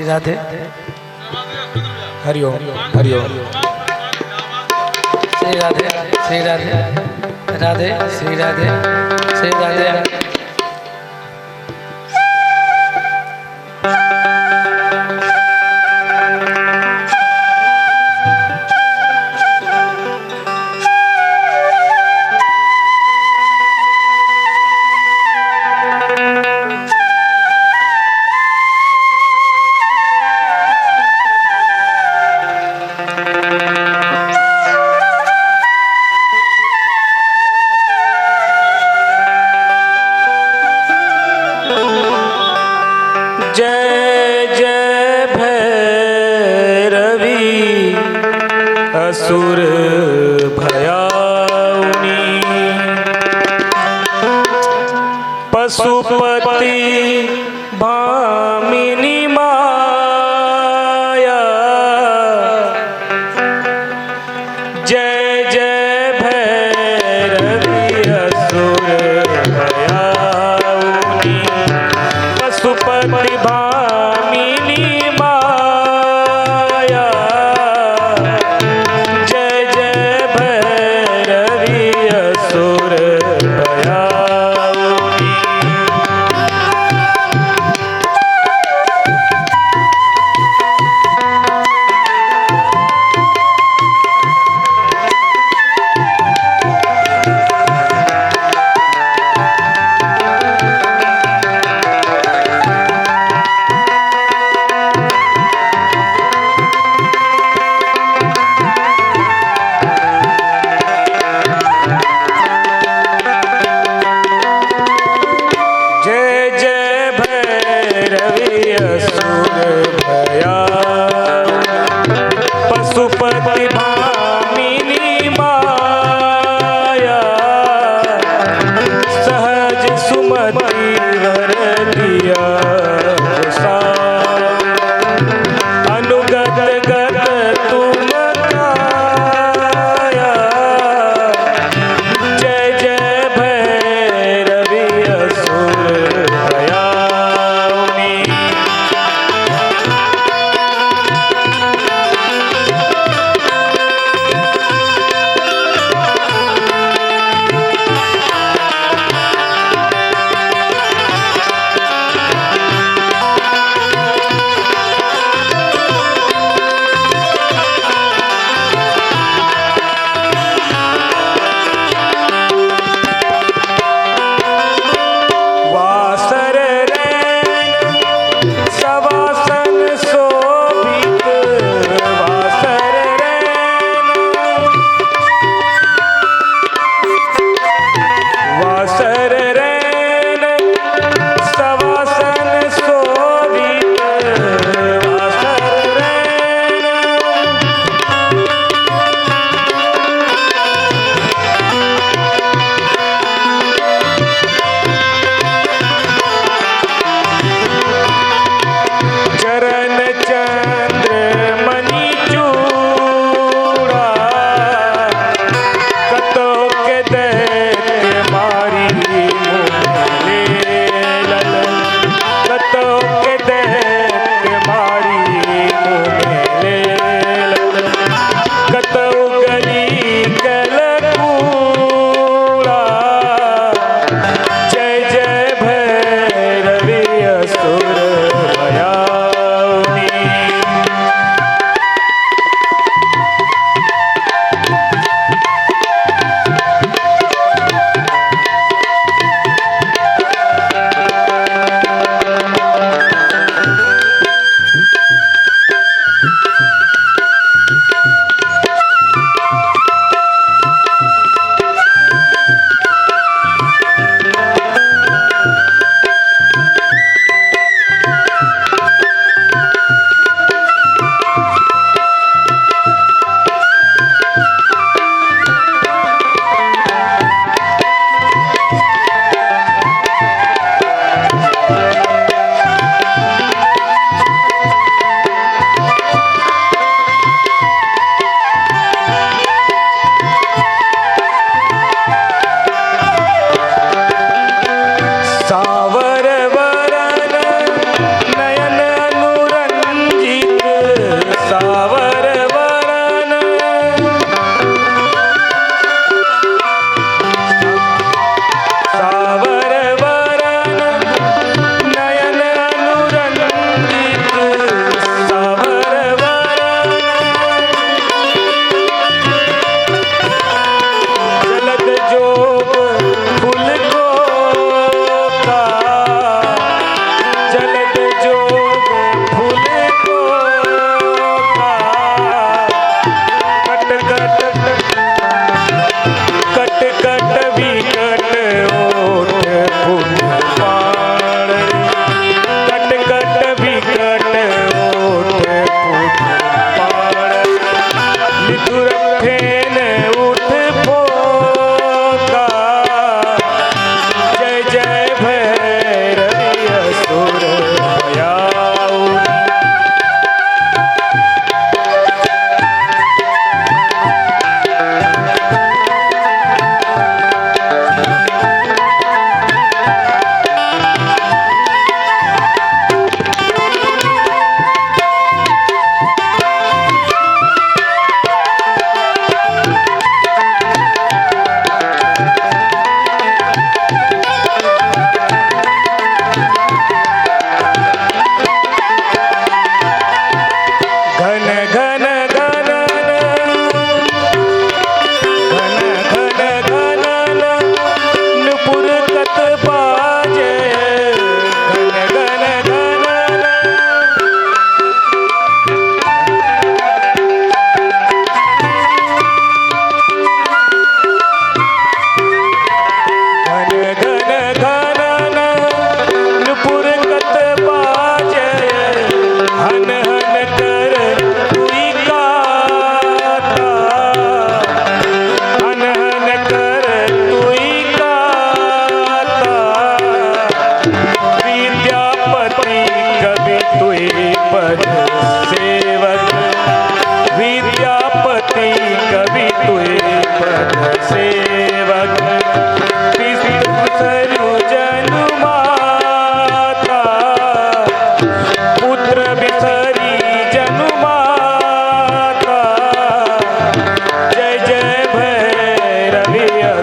श्री राधे। हरिओम हरिओम। श्री राधे श्री राधे राधे श्री राधे श्री राधे। जय जय भैरवी असुर भयाउनी, पशुपति भामिनी माया। जय जय भैरवी असुर भयाउनी, पशुपति भामिनी माया। जय जय भैरवी असुर भयाउनी।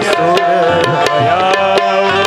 असुर भयाउनी।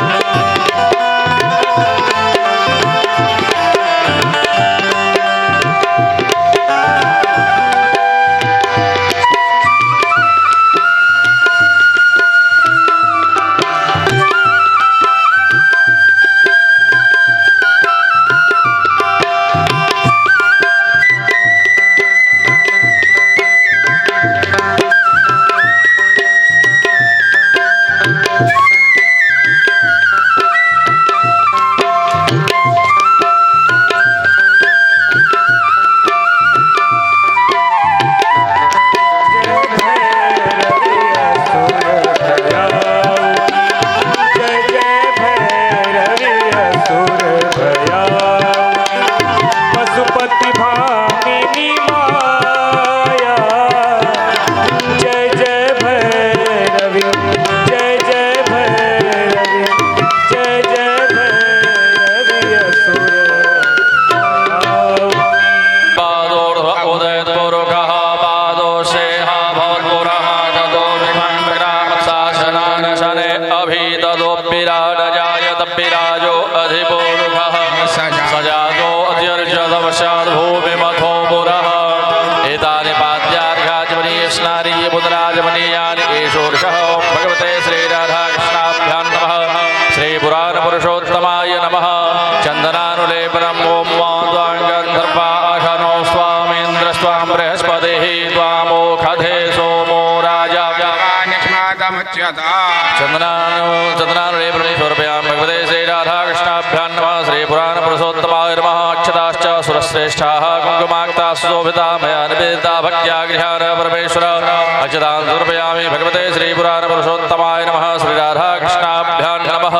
श्रेष्ठाः कुङ्कुमाक्ता सुशोभिता मया निवेदिता भक्त्या गृहाण परमेश्वर अक्षतां समर्पयामि भगवते श्रीपुराणपुरुषोत्तमाय नमः। श्रीराधाकृष्णाभ्यां नमः।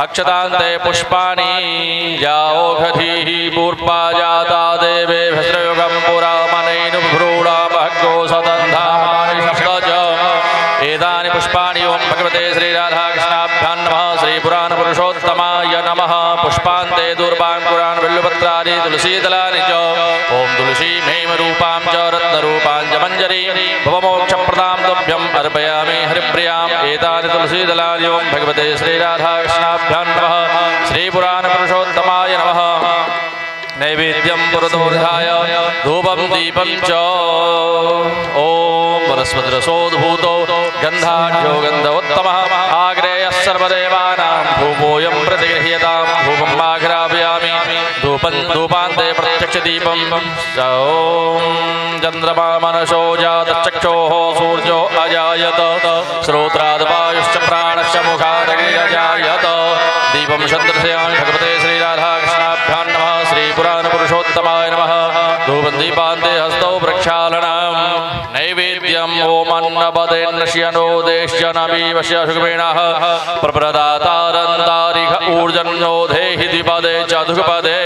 अक्षतान्ते पुष्पाणि याओषधीः पूर्पा जाता देवेभ्यस्त्रयुगं पुरा मनैनुभ्रूणा भग्गो सदन्धामानि सप्त च एतानि पुष्पाणि ओं भगवते श्रीराधाकृष्णाभ्यां नमः। श्रीपुराणपुरुषोत्तमाय नमः। पुष्पान्ते दूर्वाङ्कुरान् बिल्वपत्राणि तुलसीदलानि च ॐ तुलसीमेव रूपां च रत्नरूपां च मञ्जरीं भवमोक्षप्रदां तुभ्यम् अर्पयामि हरिप्रियाम्। एतानि तुलसीदलानि ॐ भगवते श्रीराधाकृष्णाभ्यां नमः। श्रीपुराणपुरुषोत्तमाय नमः। नैवेद्यं पुरतोर्धाय धूपं दीपं च ॐ वनस्पतिरसोद्भूतो गन्धाढ्यो गन्धोत्तमः आग्रेयः सर्वदेवानां धूपोऽयं प्रतिगृह्यतां धूपं आघ्रापयामि धूपं धूपान्ते प्रत्यक्षदीपं ॐ चन्द्रमा मनसो जातश्चक्षोः सूर्यो अजायत श्रोत्राद् वायुश्च प्राणश्च मुखादग्निरजायत। दीपं सन्दर्शयामि भगवते श्रीराधाकृष्णाभ्यां नमः। श्रीपुराणपुरुषोत्तमाय नमः। धूपं दीपान्ते हस्तौ प्रक्षालनं नैवेद्यम् ॐ अन्नपदेन्नश्यनो देश्यनमीवश्य सुखमेणः प्रप्रदातारन्तारिख ऊर्जन्नो धेहि द्विपदे चतुष्पदे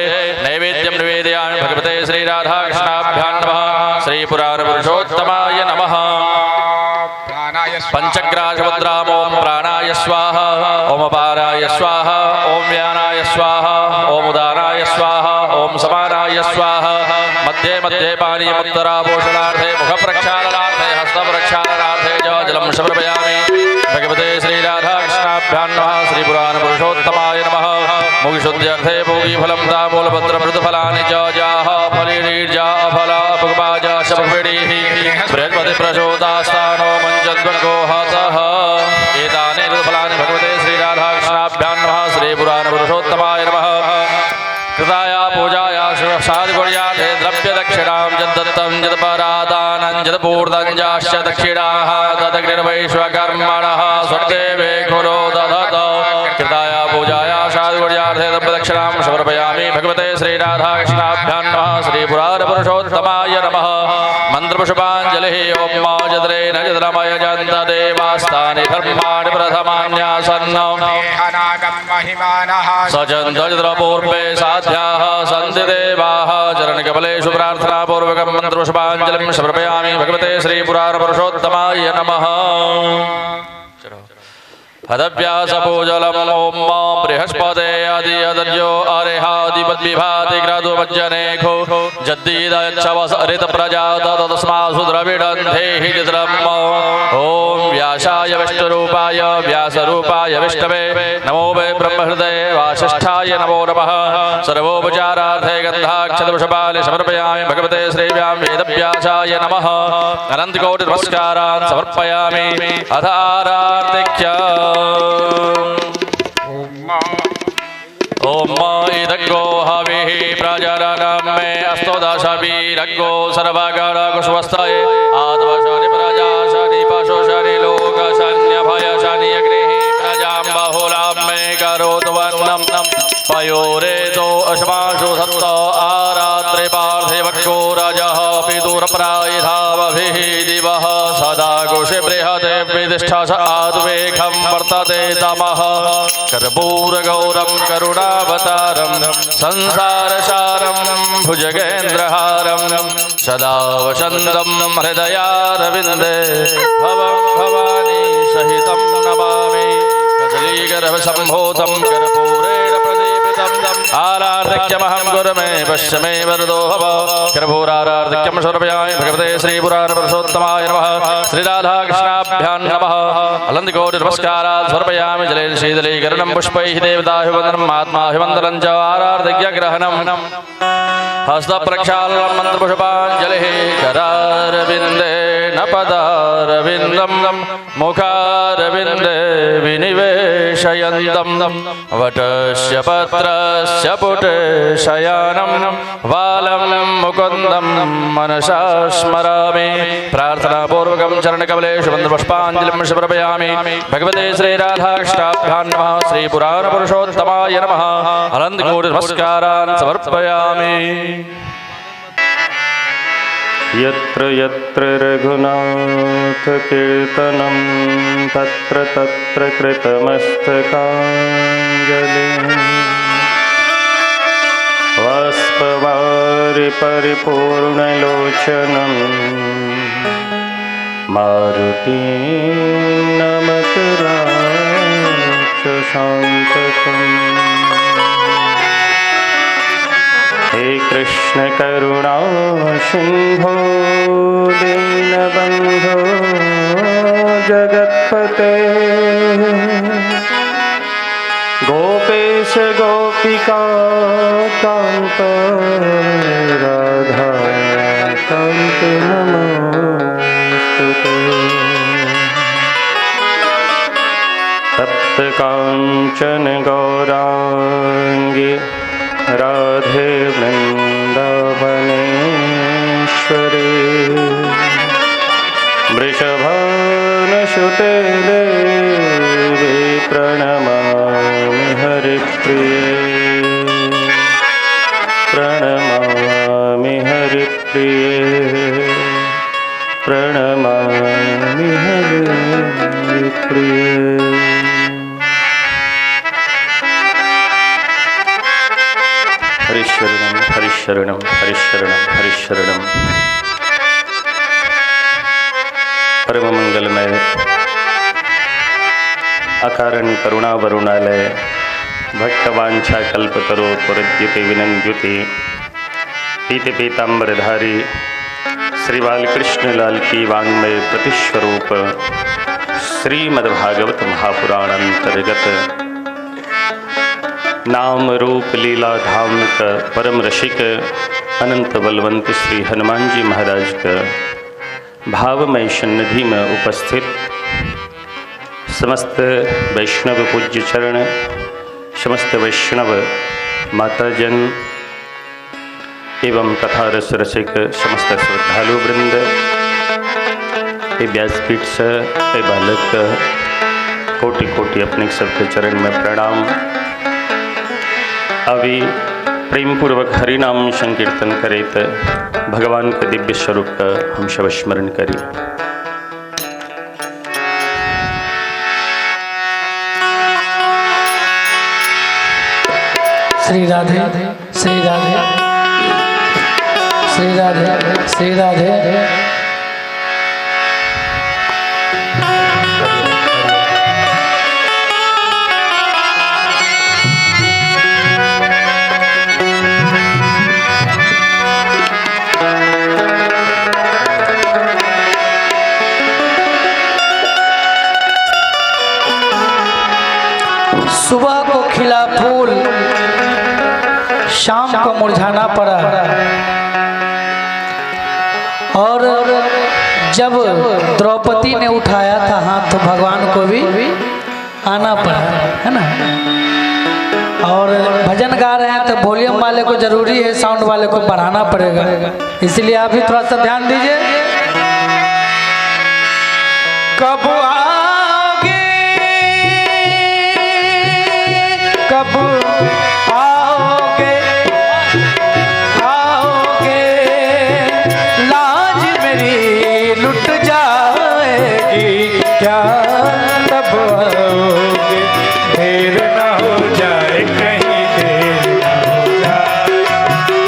नैवेद्यं निवेदयामि भगवते श्रीराधाकृष्णाभ्यां नमः। श्रीपुराणपुरुषोत्तमाय नमः। पंचग्रासमुद्राम ॐ प्राणाय स्वाहा ॐ अपानाय स्वाहा ॐ व्यानाय स्वाहा ॐ उदानाय स्वाहा ॐ समानाय स्वाहा। मध्ये मध्ये पानीयमुत्तरापोषणार्थे मुखप्रक्षालनार्थे हस्तप्रक्षालनार्थे च जलं समर्पयामि भगवते श्रीराधाकृष्णाभ्यां नमः। श्रीपुराणपुरुषोत्तमाय नमः। मुखशुद्ध्यर्थे भोगीफलं ताम्बूलपत्रमृतफलानि च जाः फलिरीर्जा फला भगवाजा शपीडिः बृहस्पति प्रचोदास्तानो मञ्चद्वगो हतः। एतानि ऋतफलानि भगवते श्रीराधाकृष्णाभ्यां नमः। श्रीपुराणपुरुषोत्तमाय नमः। कृताया पूजाया साधुकुर्याथे द्रव्यदक्षिणां यद्दत्तं यत्परादानं यत्पूर्तं जाश्च दक्षिणाः तदग्निर्वैश्वकर्मणः स्वर्देवे कुरो दधत। कृताया पूजाया साधुकुर्याथे द्रव्यदक्षिणां समर्पयामि भगवते श्रीराधाकृष्णाभ्यां नमः। श्रीपुराणपुरुषोत्तमाय नमः। मन्त्रपुष्पाञ्जलिः ॐ मा जद्रेण जद्रमय जन्त देवास्तानि धर्माणि प्रथमान्यासन्न सचन्द्रपूर्वे साध्याः सन्ति देवाः। चरणकमलेषु प्रार्थनापूर्वकं मन्त्रपुष्पाञ्जलिं समर्पयामि भगवते श्रीपुराणपुरुषोत्तमाय नमः। हदव्यासपूजलम् ॐ बृहस्पते आदि अदर्यो अरेहादिपद्विभाति क्रतुमज्जनेखो जद्दीदच्छवस प्रजात तस्मासु द्रविडन्धेहि चित्रम् ॐ व्यासाय विष्णुरूपाय व्यासरूपाय विष्णवे नमो वै ब्रह्महृदये वासिष्ठाय नमो नमः। सर्वोपचारार्थे गन्धाक्षतपुष्पालि समर्पयामि भगवते श्रीव्यां वेदव्यासाय नमः। अनन्तकोटि नमस्कारान् समर्पयामि। अथ आरार्तिक्य ॐ इदग्गो हविः प्रजननं मे अस्तु दशवीरग्गो सर्वगणकुष्वस्तये आत्मशनि प्रजा शनि पशु शनि लोक शन्यभय शनि अग्निः प्रजां बहुलां मे करोतु वन्नं पयोरेतो अश्माशु सत्त आरात्रि पार्थिवक्को रजः पितुरप्रायिधावभिः दिवः सदा कुशि बृहते विदिष्ठा स आद्वेखं वर्तते तमः कर्पूरगौरं करुणावतारं संसारसारं भुजगेन्द्रहारं सदा वसन्तं हृदयारविन्दे भवं भवानी सहितं नमामि। कदलीगर्भसम्भूतं कर्पूरेण प्रदीपितं आरार्तिक्यमहं गुरुमे पश्य मे वरदो भव। कर्पूरारार्तिक्यं समर्पयामि भगवते श्रीपुराणपुरुषोत्तमाय नमः। श्रीराधाकृष्णाभ्यां नमः। अनन्तकोटि नमस्कारान् समर्पयामि। जलेन शीतलीकरणं पुष्पैः देवताभिवन्दनम् आत्माभिवन्दनं च आरार्तिक्यग्रहणम् हस्तप्रक्षालनं मन्त्रपुष्पाञ्जलिः करारविन्देन पदारविन्दं मुखारविन्दे विनिवेशयन्तं वटस्य पत्रस्य पुटे शयानं बालं मुकुन्दं मनसा स्मरामि। प्रार्थनापूर्वकं चरणकमलेषु मन्त्रपुष्पाञ्जलिं समर्पयामि भगवते श्रीराधाकृष्णाभ्यां नमः। श्रीपुराणपुरुषोत्तमाय नमः। अनन्तकोटि नमस्कारान् समर्पयामि। यत्र यत्र रघुनाथ कीर्तनं तत्र तत्र कृतमस्तकाञ्जलिं बाष्पवारि परिपूर्णलोचनं मारुतिं नमत राक्षसान्तकम्। हे कृष्ण करुणा सिंधो दीनबंधो जगत्पते गोपेश गोपिका कांत राधा कांत नमोस्तुते। तप्त कांचन गौरांगी राधे वृंदावनेश्वरी वृषभानुसुते देवी प्रणमामि हरिप्रिये प्रणमामि हरिप्रिये प्रणमामि हरिप्रिये। हरिशरणम हरिशरणम हरिशरणम हरिशरणम। परम मंगलमय अकारण करुणा वरुणालय भक्तवांछा कल्पतरो त्वरद्युति विनंद्युति पीत पीताम्बरधारी श्री बालकृष्ण लाल की वांग्मय प्रतिस्वरूप श्रीमद्भागवत महापुराण अंतर्गत नाम रूप लीला धाम का परम रसिक अनंत बलवंत श्री हनुमान जी महाराज का भावमय सन्निधि में उपस्थित समस्त वैष्णव पूज्य चरण, समस्त वैष्णव माताजन एवं कथा रस रसिक समस्त श्रद्धालु वृंद, ए व्यासपीठ से ए बालक कोटि कोटि अपने सबके चरण में प्रणाम। अभी प्रेम पूर्वक हरिनाम संकीर्तन करेत भगवान के दिव्य स्वरूप का हम सब स्मरण करी। श्री राधे श्री राधे श्री राधे श्री राधे। सुबह को खिला फूल, शाम को मुरझाना पड़ा। और जब द्रौपदी ने उठाया था हाथ तो भगवान को भी आना पड़ा, है ना। और भजन गा रहे हैं तो वॉल्यूम वाले को जरूरी है, साउंड वाले को बढ़ाना पड़ेगा, इसलिए आप भी थोड़ा सा ध्यान दीजिए। कब आओगे, कब आओगे, आओगे, लाज मेरी लुट जाएगी क्या तब आओगे। देर ना हो जाए कहीं, देर ना हो जाए,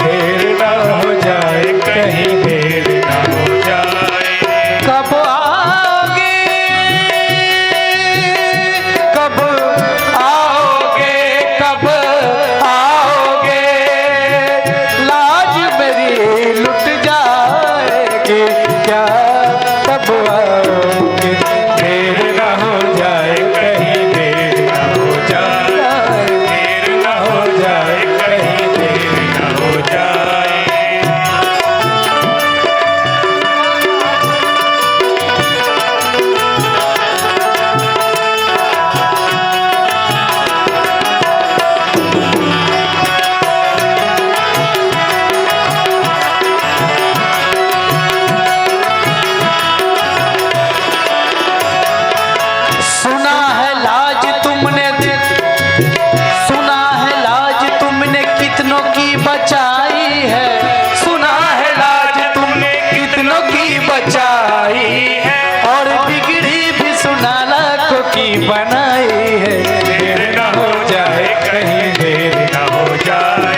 देर ना हो जाए कहीं, देर ना हो जाए। कब आओगे, कब आओगे, कब आओगे, लाज मेरी लुट जाएगी क्या तब आओगे। देर ना हो जाए कहीं, देर ना हो जाए, देर ना हो जाए कहीं, देर ना हो जाए। सुना है लाज तुमने, सुना है लाज तुमने कितनों की बचाई है, सुना है लाज तुमने कितनों की बचाई है, और बिगड़ी भी सुना लाखों की बनाई है। देर ना हो जाए कहीं, देर ना हो जाए,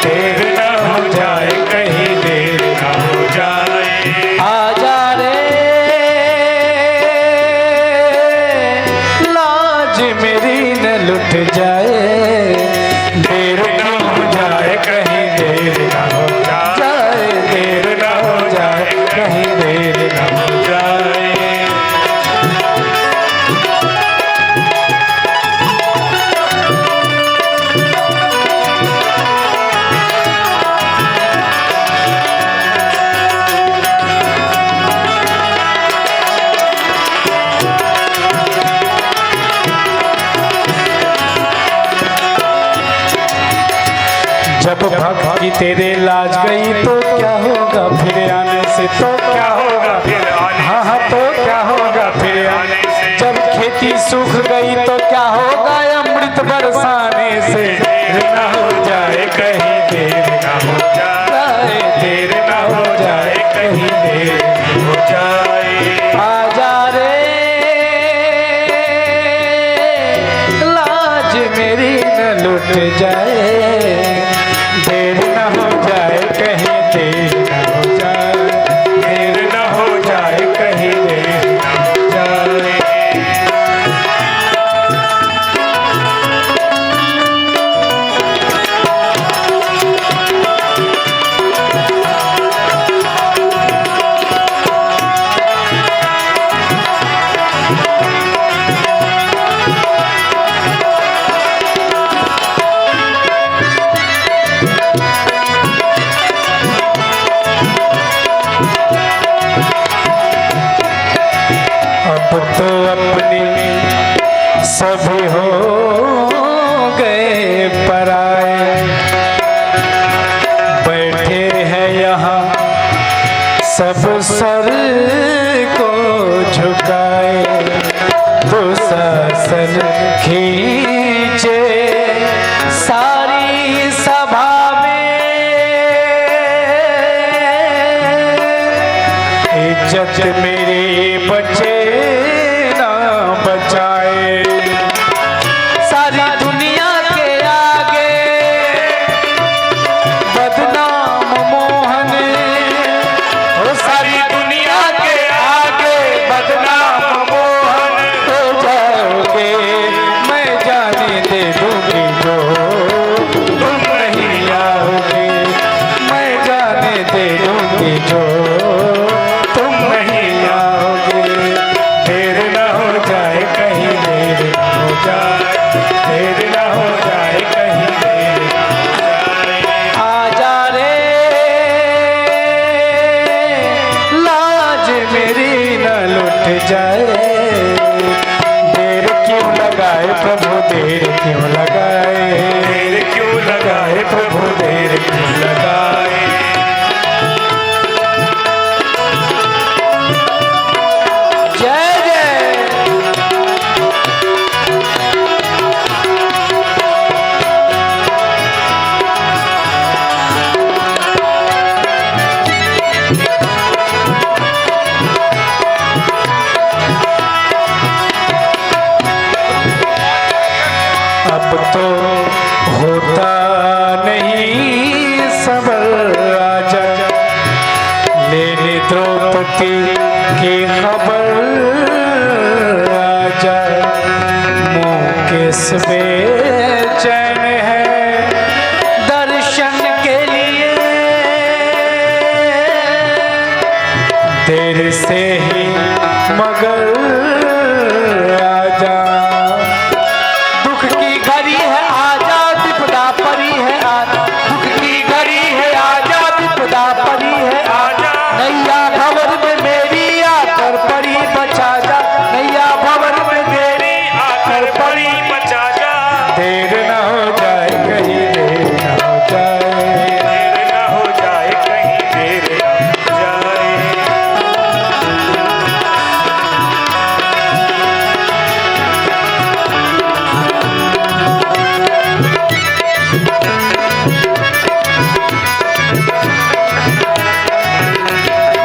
देर ना हो जाए कहीं, देर ना हो जाए। आजा रे लाज मेरी न लुट जाए, देर ना हो जाए कहीं, देर ना हो जाए, देर ना हो जाए कहीं, देर ना हो जाए। जब भक्ति तेरे लाज गई तो क्या होगा फिर आने से, तो क्या होगा फिर आने, हाँ हाँ तो क्या होगा फिर आने से। जब खेती सूख गई तो क्या होगा अमृत बरसाने से। देर ना हो जाए कहीं, देर ना हो जाए, देर ना हो जाए कहीं, देर ना हो जाए। आजा रे लाज मेरी न लुट जाए, देर ना हो जाए कहीं, देर ना हो जाए, देर ना हो जाए कहीं, देर ना हो जाए। अब तो अपने सभी हो गए पराए, बैठे हैं यहाँ सब सर को झुकाए, तो सासन खींचे सारी सभा में, इज्जत मेरी बचे ना बचाए। सारी दुनिया के आगे बदनाम मोहन, हो सारी दुनिया के आगे बदनाम मोहन हो जाओगे, मैं जाने दे दूंगी जो तुम नहीं आओगे, मैं जाने दे दूंगी जो तुम नहीं देर न हो जाए कहीं देर न हो जाए। आजा रे लाज मेरी न लुट जाए, देर क्यों लगाए प्रभु देर क्यों लगाए, देर क्यों लगाए प्रभु देर क्यों लगाए। जय जय। अब तो होता नहीं सबर, आजा लेने द्रौपदी की खबर, आजा मुँह किस बेचैन है दर्शन के लिए, देर से ही मगर आजा। दुख की घड़ी है आजा विपदा परी है आजा, दुख की घड़ी है आजा विपदा परी है आजा, नैया भंवर में मेरी आकर परी बचा जा, नैया भंवर में तेरी आकर परी बचा जा। देर न हो जाए कहीं देर न हो जाए, देर न हो जाए कहीं देर न हो जाए।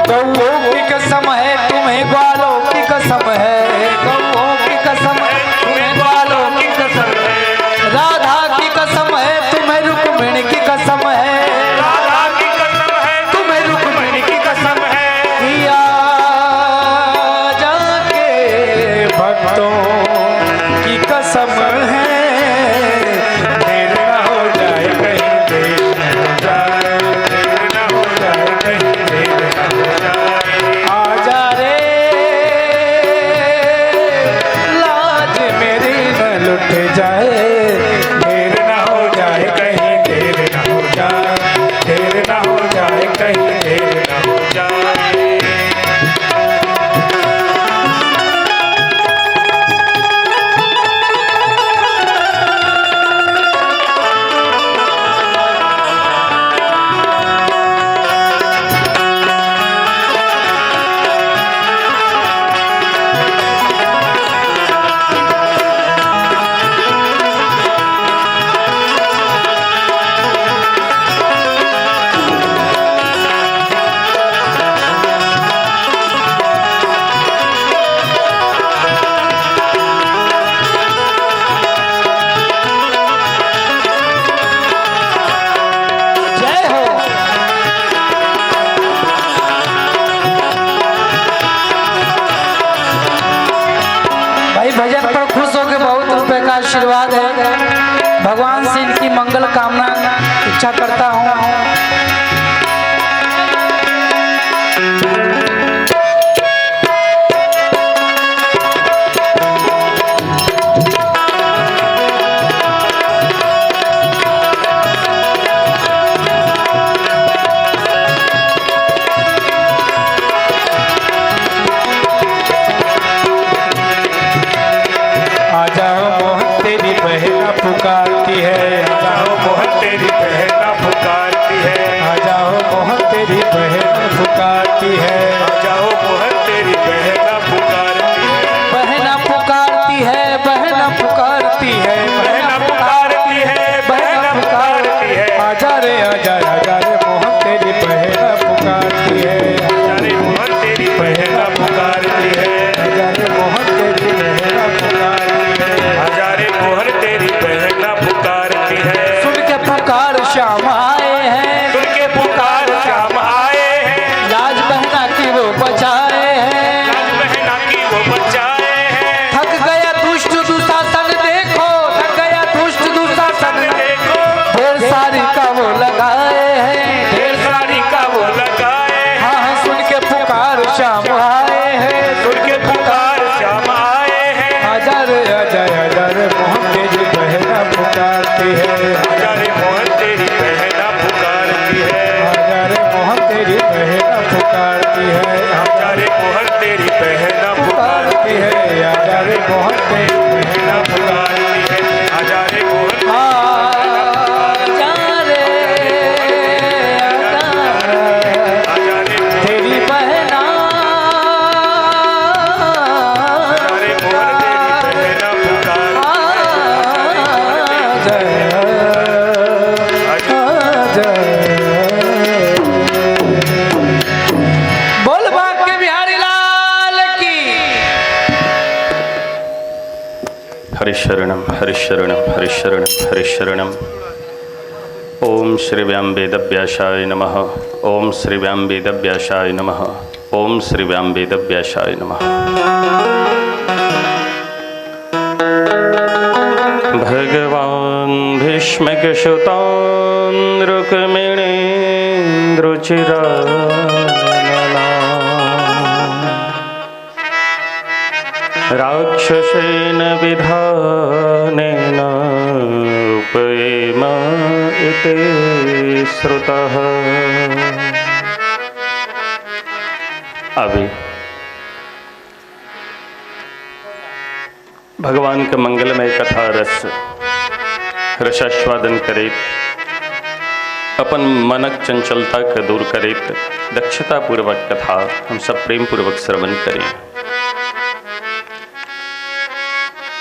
गौओं की कसम है तुम्हें ग्वालों की कसम है, गौओं की कसम है तुम्हें ग्वालों की कसम है, राधा की कसम है तुम्हें रुक्मिणी की कसम है, राधा की कसम है तुम्हें रुक्मिणी की कसम है। किया जाके भक्तों की कसम है, देर न हो जाए कहीं देर न हो जाए, देर न हो जाए कहीं देर न हो जाए। आजा रे लाज मेरी न लुट जाए, देर न हो जाए कहीं देर न हो जाए, देर न हो जाए कहीं देर न हो जाए। जय हो। भाई भजन पर खुश होकर बहुत रुपए का आशीर्वाद है। भगवान से इनकी मंगल कामना इच्छा करता हूँ। आ जाओ मोहन तेरी बहना पुकारती है, आ जाओ मोहन तेरी बहना पुकारती है, आ जाओ मोहन तेरी बहना पुकारती है, आ जाओ मोहन तेरी बहना पुकारती है, बहना पुकारती है, बहना पुकारती है, बहना पुकारती है, बहना पुकारती है। आजा रे आजा आजा रे मोहन तेरी बहना पुकारती है, आजा रे मोहन तेरी बहना पुकारती है, आजा रे मोहन तेरी बहना पुकारती है, आजा रे मोहन तेरी बहना पुकारती है। सुन के पुकार श्याम आए हैं, सुन के पुकार श्याम आए हैं, लाज बहना की वो बचाए हैं, लाज बहना शरणम हरि शरणम हरि शरणम हरि शरणम। ओम श्री व्याम वेदव्यासाय नमः। ओम श्री व्याम वेदव्यासाय नमः। ओम श्री व्याम वेदव्यासाय नमः। भगवान भीष्मकसुतान् रुक्मिणीन्द्रुचिरानना राक्षसेन विधानेन उपयेम इति श्रुतः। अभी भगवान के मंगलमय कथा रस रसास्वादन करैत अपन मनक चंचलता के दूर करैत दक्षता पूर्वक कथा हम सब प्रेम पूर्वक श्रवण करें।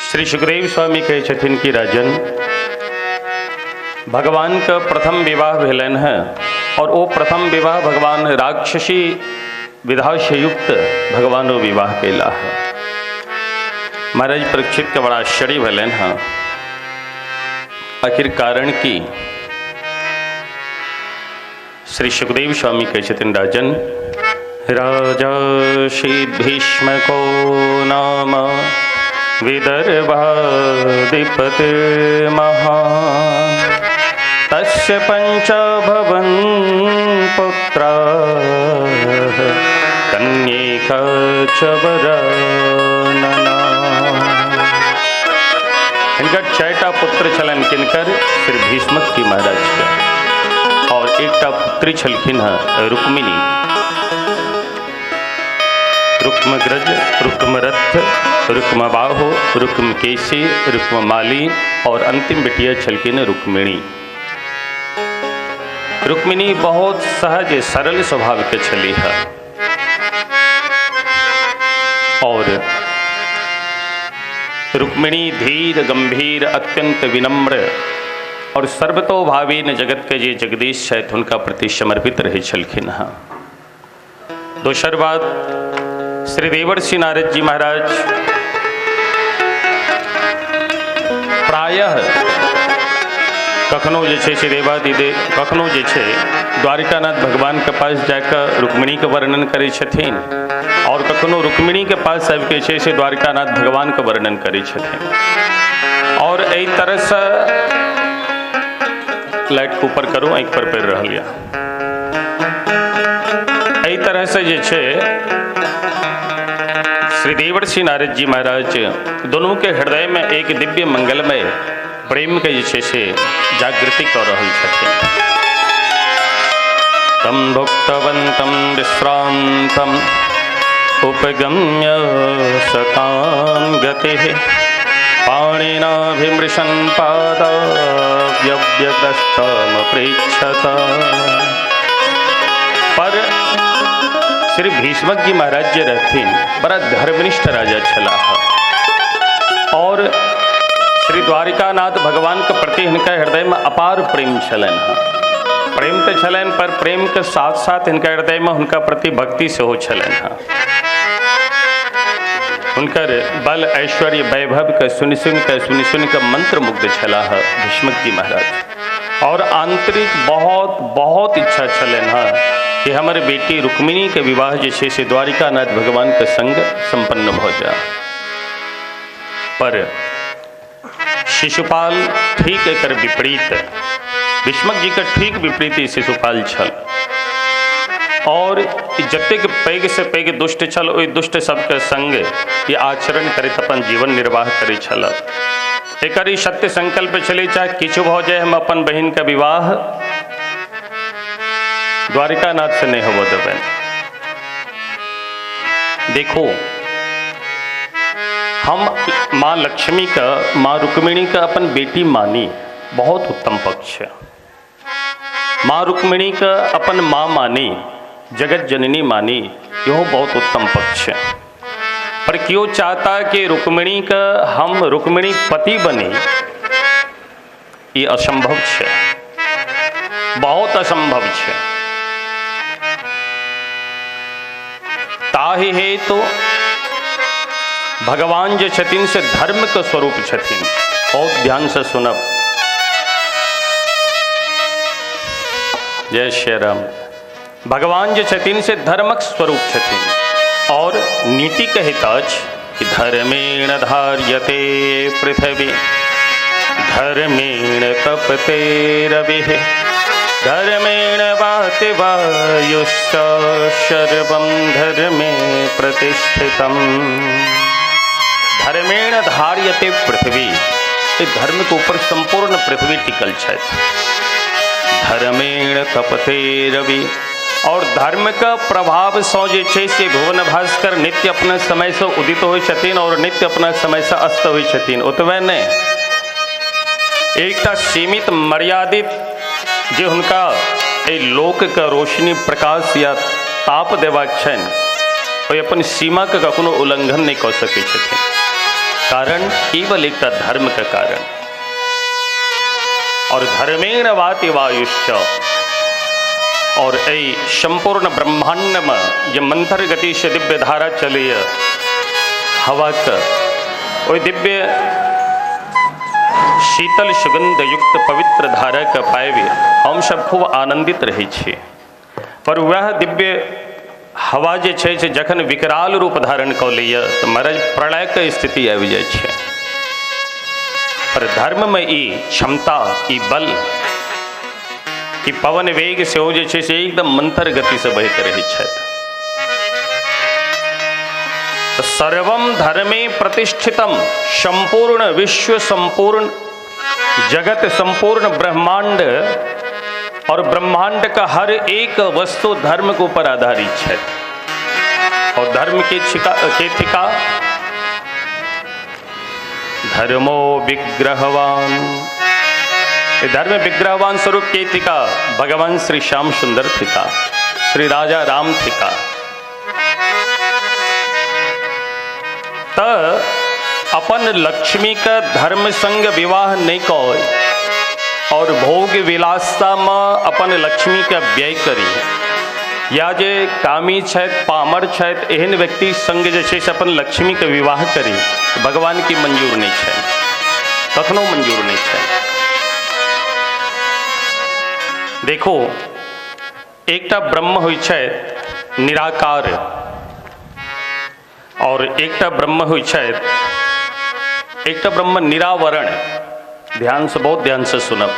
श्री सुखदेव स्वामी कहै छथिन कि राजन, भगवान का प्रथम विवाह भेलनि है और वो प्रथम विवाह भगवान राक्षसी विधा से युक्त भगवान वो विवाह कैला है। महाराज परीक्षित के बड़ा आश्चर्य भेलनि है, आखिर कारण की? श्री सुखदेव स्वामी कहै छथिन राजन, राजा श्री भीष्म को नाम विदर्भाधिपतिर्महान् तस्य पञ्च भवन् पुत्राः कन्यैका च वरानना। इनका 6टा पुत्र छलनि किनकर? श्री भीष्मक जी महाराज के, और एकटा पुत्री छलखिन हँ रुक्मिणी। रुक्मग्रज, रुक्मरथ, रुक्मबाहु, रुक्मकेशी, रुक्ममाली और अंतिम बिटिया छलखिन रुक्मिणी। रुक्मिणी बहुत सहज सरल स्वभाव के छली है और रुक्मिणी धीर गंभीर अत्यंत विनम्र और सर्वतोभावेन जगत के जे जगदीश छथि हुनका प्रति समर्पित रहे छलखिन हँ। दोसर बात, श्री देवर्षि नारद जी महाराज प्रायः कखनो जे छै से देवादिदेव कखनो जे छै द्वारिकानाथ भगवान के पास जाकर रुक्मिणी के वर्णन करै छथिन और कखनो रुक्मिणी के पास आबिके छै से द्वारिकानाथ भगवान के वर्णन करै छथिन। और एहि तरहसँ लाइट के ऊपर करू, आँखि पर पड़ि रहल यऽ। एहि तरहसँ जे छै श्री देवर्षि नारद जी महाराज दोनों के हृदय में एक दिव्य मंगलमय प्रेम के जे छै से जागृति कऽ रहल छथिन। तम भुक्तवन्तं विश्रान्तं उपगम्य सतां गतिः पाणिनाभिमृशन् पादाव्यव्यगस्तमप्रेक्षत। पर श्री भीष्मक जी महाराज जे रहथिन बड़ा धर्मनिष्ठ राजा छलाह और श्री द्वारिकानाथ भगवान के प्रति हिनका हृदय में अपार प्रेम छलनि। प्रेम तो छलनि पर प्रेम के साथ साथ हिनका हृदय में हुनका प्रति भक्ति सेहो छलनि। हुनकर बल ऐश्वर्य वैभव के सुनि सुनि के मंत्र मुग्ध छलाह भीष्मक जी महाराज और आंतरिक बहुत बहुत इच्छा छलनि हँ कि हमर बेटी रुक्मिणी के विवाह जे छै से द्वारिकानाथ भगवान के संग संपन्न भऽ जाय। पर शिशुपाल ठीक एकर विपरीत, भीष्मक जी के ठीक विपरीत शिशुपाल छल और जतेक पैघ से पैघ दुष्ट छल ओहि दुष्ट सबके संग ई आचरण करैत अपन जीवन निर्वाह करै छल। एकर ई सत्य संकल्प छलै चाहे किछु भऽ जाय हम अपन बहिन के विवाह द्वारिकानाथ से नहीं होबऽ देबनि। देखो, हम माँ लक्ष्मी का माँ रुक्मिणी का अपन बेटी मानी बहुत उत्तम पक्ष है। माँ रुक्मिणी का अपन माँ मानी, जगत जननी मानी, यह बहुत उत्तम पक्ष है। पर क्यों चाहता कि रुक्मिणी का हम रुक्मिणी पति बने, ये असंभव है, बहुत असंभव है। ताहि हेतु भगवान जे छथिन से धर्म के स्वरूप छथिन। बहुत ध्यान से सुनब। जय श्री राम। भगवान जे छथिन से धर्मक स्वरूप छथिन और नीति कहैत अछि कि धर्मेण धार्यते पृथ्वी धर्मेण तपते रविः धर्मेण वाति वायुश्च सर्वं धर्मे प्रतिष्ठितम्। धर्मेण धार्यते पृथ्वी, धर्म के ऊपर संपूर्ण पृथ्वी टिकल छथि। धर्मेण तपते रवि, और धर्म का प्रभाव सँ जे छै से भुवन भास्कर नित्य अपना समय से उदित होइ छथिन और नित्य अपना समय से अस्त होइ छथिन। ओतबे नहि, एकटा सीमित मर्यादित जे हुनका एहि लोकके रोशनी प्रकाश या ताप देबाक छनि, ओहि अपन सीमाके कखनो उल्लंघन नहि कऽ सकै छथिन। कारण केवल एकटा धर्मके कारण। और धर्मेण वाति वायुश्च, और एहि संपूर्ण ब्रह्मांडमे जे मंथर गति से दिव्य धारा चलैए हवाके, ओहि दिव्य शीतल सुगंध युक्त पवित्र धारा के पाबि हम सब खूब आनंदित रहै छी। पर वएह दिव्य हवा जे छै से जखन विकराल रूप धारण कऽ लैए तऽ महाराज प्रलयके स्थिति आबि जाइ छै। पर धर्ममे ई क्षमता, ई बल कि पवन वेग सेहो जे छै से एकदम मंथर गतिसँ बहैत रहै छथि। तऽ सर्वम धर्मे प्रतिष्ठितम, संपूर्ण विश्व, संपूर्ण जगत, संपूर्ण ब्रह्मांड और ब्रह्मांड का हर एक वस्तु धर्म के ऊपर आधारित है। और धर्म के थिका धर्मो विग्रहवान, धर्म विग्रहवान स्वरूप के थिका भगवान श्री श्याम सुंदर थिका, श्री राजा राम थिका। त अपन लक्ष्मी का धर्म संग विवाह नहीं कर और भोग विलासता में अपन लक्ष्मी का व्यय करी, या जे कामी छथि, पामर छथि, एहन व्यक्ति संग जे छै से अपन लक्ष्मी के विवाह करी, भगवान की मंजूर नहीं छै, कखनो मंजूर नहीं छै। देखो, एकटा ब्रह्म होइ छै निराकार और एकटा ब्रह्म होइ छै, एकटा ब्रह्म निरावरण, ध्यान से, बहुत ध्यान से सुनब,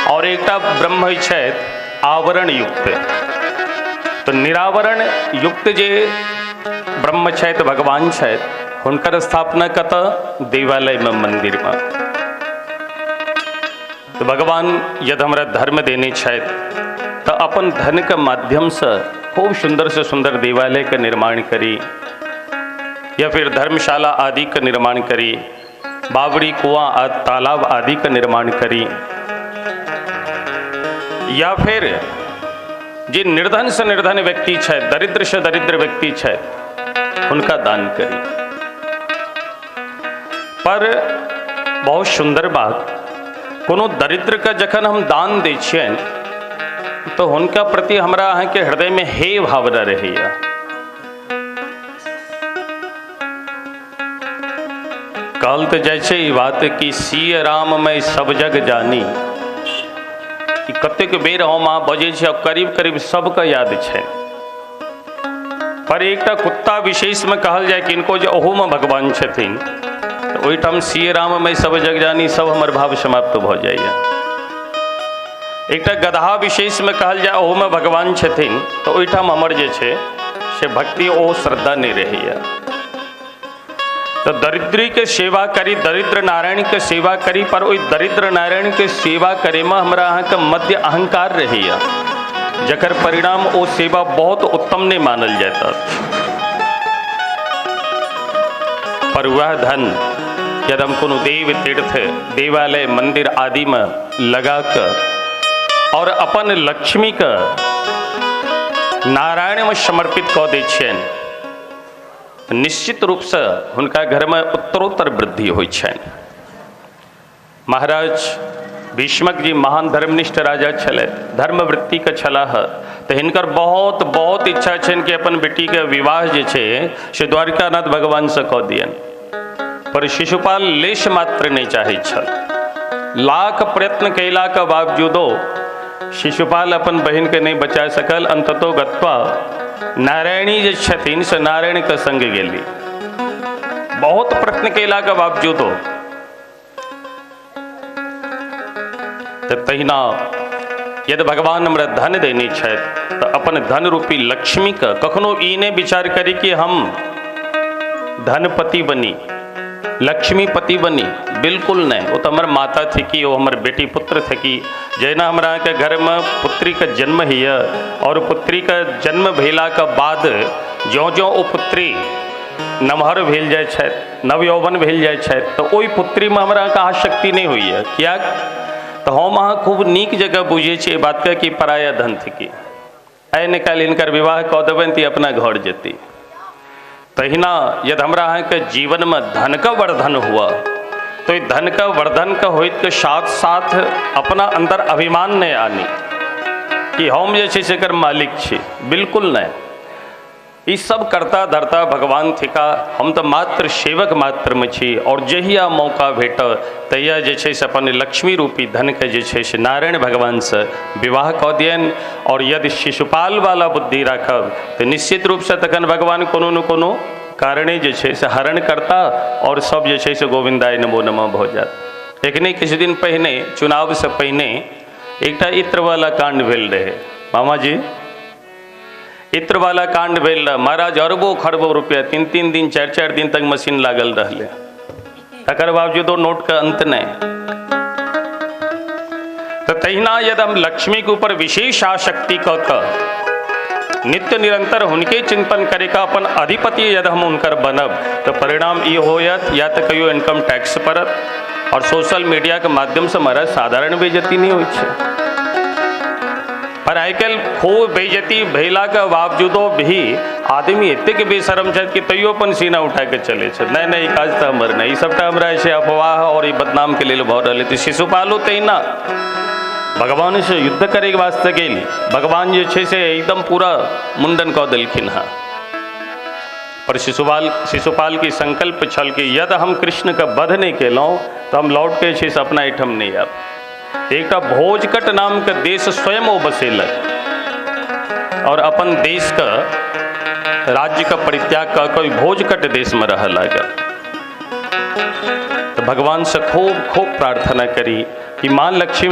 और एकटा ब्रह्म होइ छै आवरण युक्त। तो निरावरण युक्त जे ब्रह्म छथि, भगवान छथि, हुनकर स्थापना कतऽ? देवालय में, मंदिर में। तो भगवान यदि हमरा धर्म देने छथि तो अपन धन के माध्यम से खूब सुंदर से सुंदर देवालय के निर्माण करी, या फिर धर्मशाला आदि का निर्माण करी, बावड़ी कुआं तालाब आदि का निर्माण करी, या फिर जे निर्धन से निर्धन व्यक्ति छै, दरिद्र से दरिद्र व्यक्ति छै, उनका दान करी। पर बहुत सुंदर बात, कोनो दरिद्र के जखन हम दान दै छियनि तो हुनका प्रति हमरा अहाँके हृदय में हे भावना रहैया। कहल तो जाइ छै ई बात कि सिय राम मैं सब जग जानी, कि कतेक बेर हम अहाँ बजै छी और करीब करीब सबके याद छै। पर एकटा कुत्ता विशेषमे कहल जाय कि इनको जे ओहूमे भगवान छथिन, तऽ ओहिठाम सिय राम मैं सब जग जानी सब हमर भाव समाप्त भऽ जाइए। एकटा गदहा विशेषमे कहल जाय ओहूमे भगवान छथिन, तऽ ओहिठाम हमर जे छै से भक्ति ओ श्रद्धा नहि रहैए। तो दरिद्री के सेवा करी, दरिद्र नारायण के सेवा करी, पर ओहि दरिद्र नारायण के सेवा करे में हमरा अहाँके मध्य अहंकार रहैए, जकर परिणाम ओ सेवा बहुत उत्तम नहीं मानल जाता। पर वह धन यदि हम कोनो देव तीर्थ देवालय मंदिर आदि में लगा कर और अपन लक्ष्मी के नारायण में समर्पित कऽ दै छियनि, निश्चित रूप से हुनका घर में उत्तरोत्तर वृद्धि होइ छनि। महाराज भीष्मक जी महान धर्मनिष्ठ राजा छलथि, धर्मवृत्ति के छलाह, तो हिनकर बहुत बहुत इच्छा छनि कि अपन बेटी के विवाह जे छै से द्वारिकानाथ भगवान से कऽ दियनि। पर शिशुपाल लेश मात्र नहि चाहैत छल। लाख प्रयत्न कयलाके बावजूदो शिशुपाल अपन बहिनके नहि बचा सकल। अंततो गत्वा नारायणी जे छथिन से नारायणके संग गेली, बहुत प्रयत्न कयलाके बावजूदो। तऽ तहिना यदि भगवान हमरा धन देने छथि तऽ अपन धन रूपी लक्ष्मीके कखनो ई नहि विचार करी कि हम धनपति बनी, लक्ष्मीपति बनी, बिल्कुल नहीं। वो तो हमर माता थी कि वो हमर बेटी पुत्र थे कि जहिना हमरा अहाँके घरमे पुत्रीके जन्म होइए और पुत्रीके जन्म भेलाके बाद ज्यों ज्यों ओ पुत्री नमहर भेल जाइ छथि, नवयौवन भेल जाइ छथि, तऽ ओहि पुत्रीमे हमरा अहाँके आसक्ति नहि होइए। किएक तऽ हम अहाँ खूब नीक जगह बुझै छी एहि बातके कि पराया धन थी, आइ ने काल्हि हिनकर विवाह कऽ देबनि तऽ अपना घर जेती। तहिना यदि हमरा अहाँके जीवनमे धनके वर्धन हुआ तो धनके वर्धनके होइतके साथ साथ अपना अंदर अभिमान नहि आनी कि हम जे छै से एकर मालिक छी, बिल्कुल नहि। ई सब करता धरता भगवान थिका, हम तऽ मात्र सेवक मात्रमे छी। और जहिया मौका भेटल तहिया जे छै से अपन लक्ष्मी रूपी धनके जे छै से नारायण भगवानसँ विवाह कऽ दियनि। और यदि शिशुपाल वाला बुद्धि राखब तऽ निश्चित रूपसँ तखन भगवान कोनो ने कोनो कारणे जे छै से हरण करता और सब जे छै से गोविन्दाय नमो नमः भऽ जायत। एखने किछु दिन पहिने चुनावसँ पहिने एकटा इत्रवाला काण्ड भेल रहै मामाजी, इत्रवाला कांड भेल रहे। महाराज अरबों खरबों रुपया 3-3 दिन 4-4 दिन तक मशीन लागल रहले, तकर बावजूदो नोट के अंत नहीं। तो तहिना यदि हम लक्ष्मी के ऊपर विशेष आसक्ति कऽ के नित्य निरंतर हुनके चिंतन करे का अपन अधिपति यदि हम हुनकर बनब तो परिणाम ई होयत या तो कहियो इनकम टैक्स पड़त। और सोशल मीडिया के माध्यम से महाराज साधारण बेइज्जती नहीं होइ छै, पर आइ काल्हि खूब बेइज्जती भेलाके बावजूदो भी आदमी एतेक बेशरम छथि कि तैयो अपन सीना उठा के चलै छथि, नहि नहि ई काज तऽ हमर नहि, ई सबटा हमरा जे छै अफवाह और ई बदनामके लेल भऽ रहल है। शिशुपालो तहिना भगवान से युद्ध करैके वास्ते गेल, भगवान जे छै से एकदम पूरा मुंडन कऽ देलखिन हँ। पर शिशुपाल के संकल्प छल कि यदि हम कृष्णके वध नहि केलहुँ तऽ हम लौट के छै से अपना एहिठाम नहि आयब। एकटा भोजकट नामके देश स्वयं ओ बसेलक और अपन देशके राज्यके परित्याग कऽ के भोजकट देशमे रहऽ लागल। तऽ भगवान से खूब खूब प्रार्थना करी कि माँ लक्ष्मी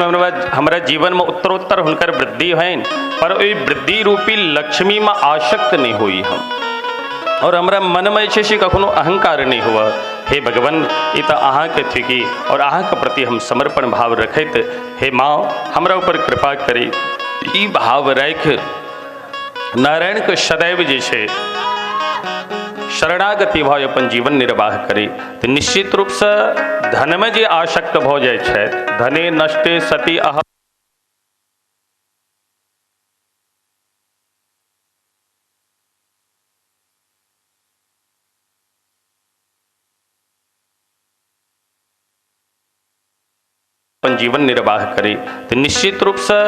हमरा जीवनमे उत्तरोत्तर हुनकर वृद्धि होइन, पर ओहि वृद्धि रूपी लक्ष्मीमे आसक्त नहि होइ हम और हमरा मनमे जे छै से कखनो अहंकार नहि हुआ। हे भगवान ई तऽ अहाँके थिकी और अहाँके प्रति हम समर्पण भाव रखैत हे माँ हमरा ऊपर कृपा करी, ई भाव राखि नारायणके सदैव जे छै शरणागति भाव अपन जीवन निर्वाह करी। तऽ निश्चित रूपसँ धनमे जे आसक्त भऽ जाइ छथि, धने नष्टे सती अह अपन जीवन निर्वाह करी। तऽ निश्चित रूपसँ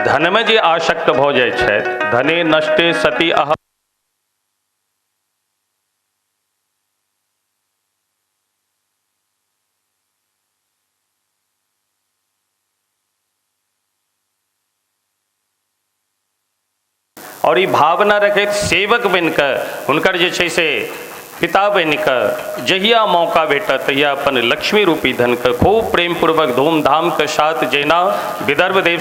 धनमे जे आसक्त भऽ जाइ छथि, धने नष्टे सती अह और ई भावना रखैत सेवक बनिकऽ हुनकर जे छै से पिता बनिकऽ जहिया मौका भेटत तहिया अपन लक्ष्मी रूपी धनके खूब प्रेमपूर्वक धूमधामके साथ जहिना विदर्भ देव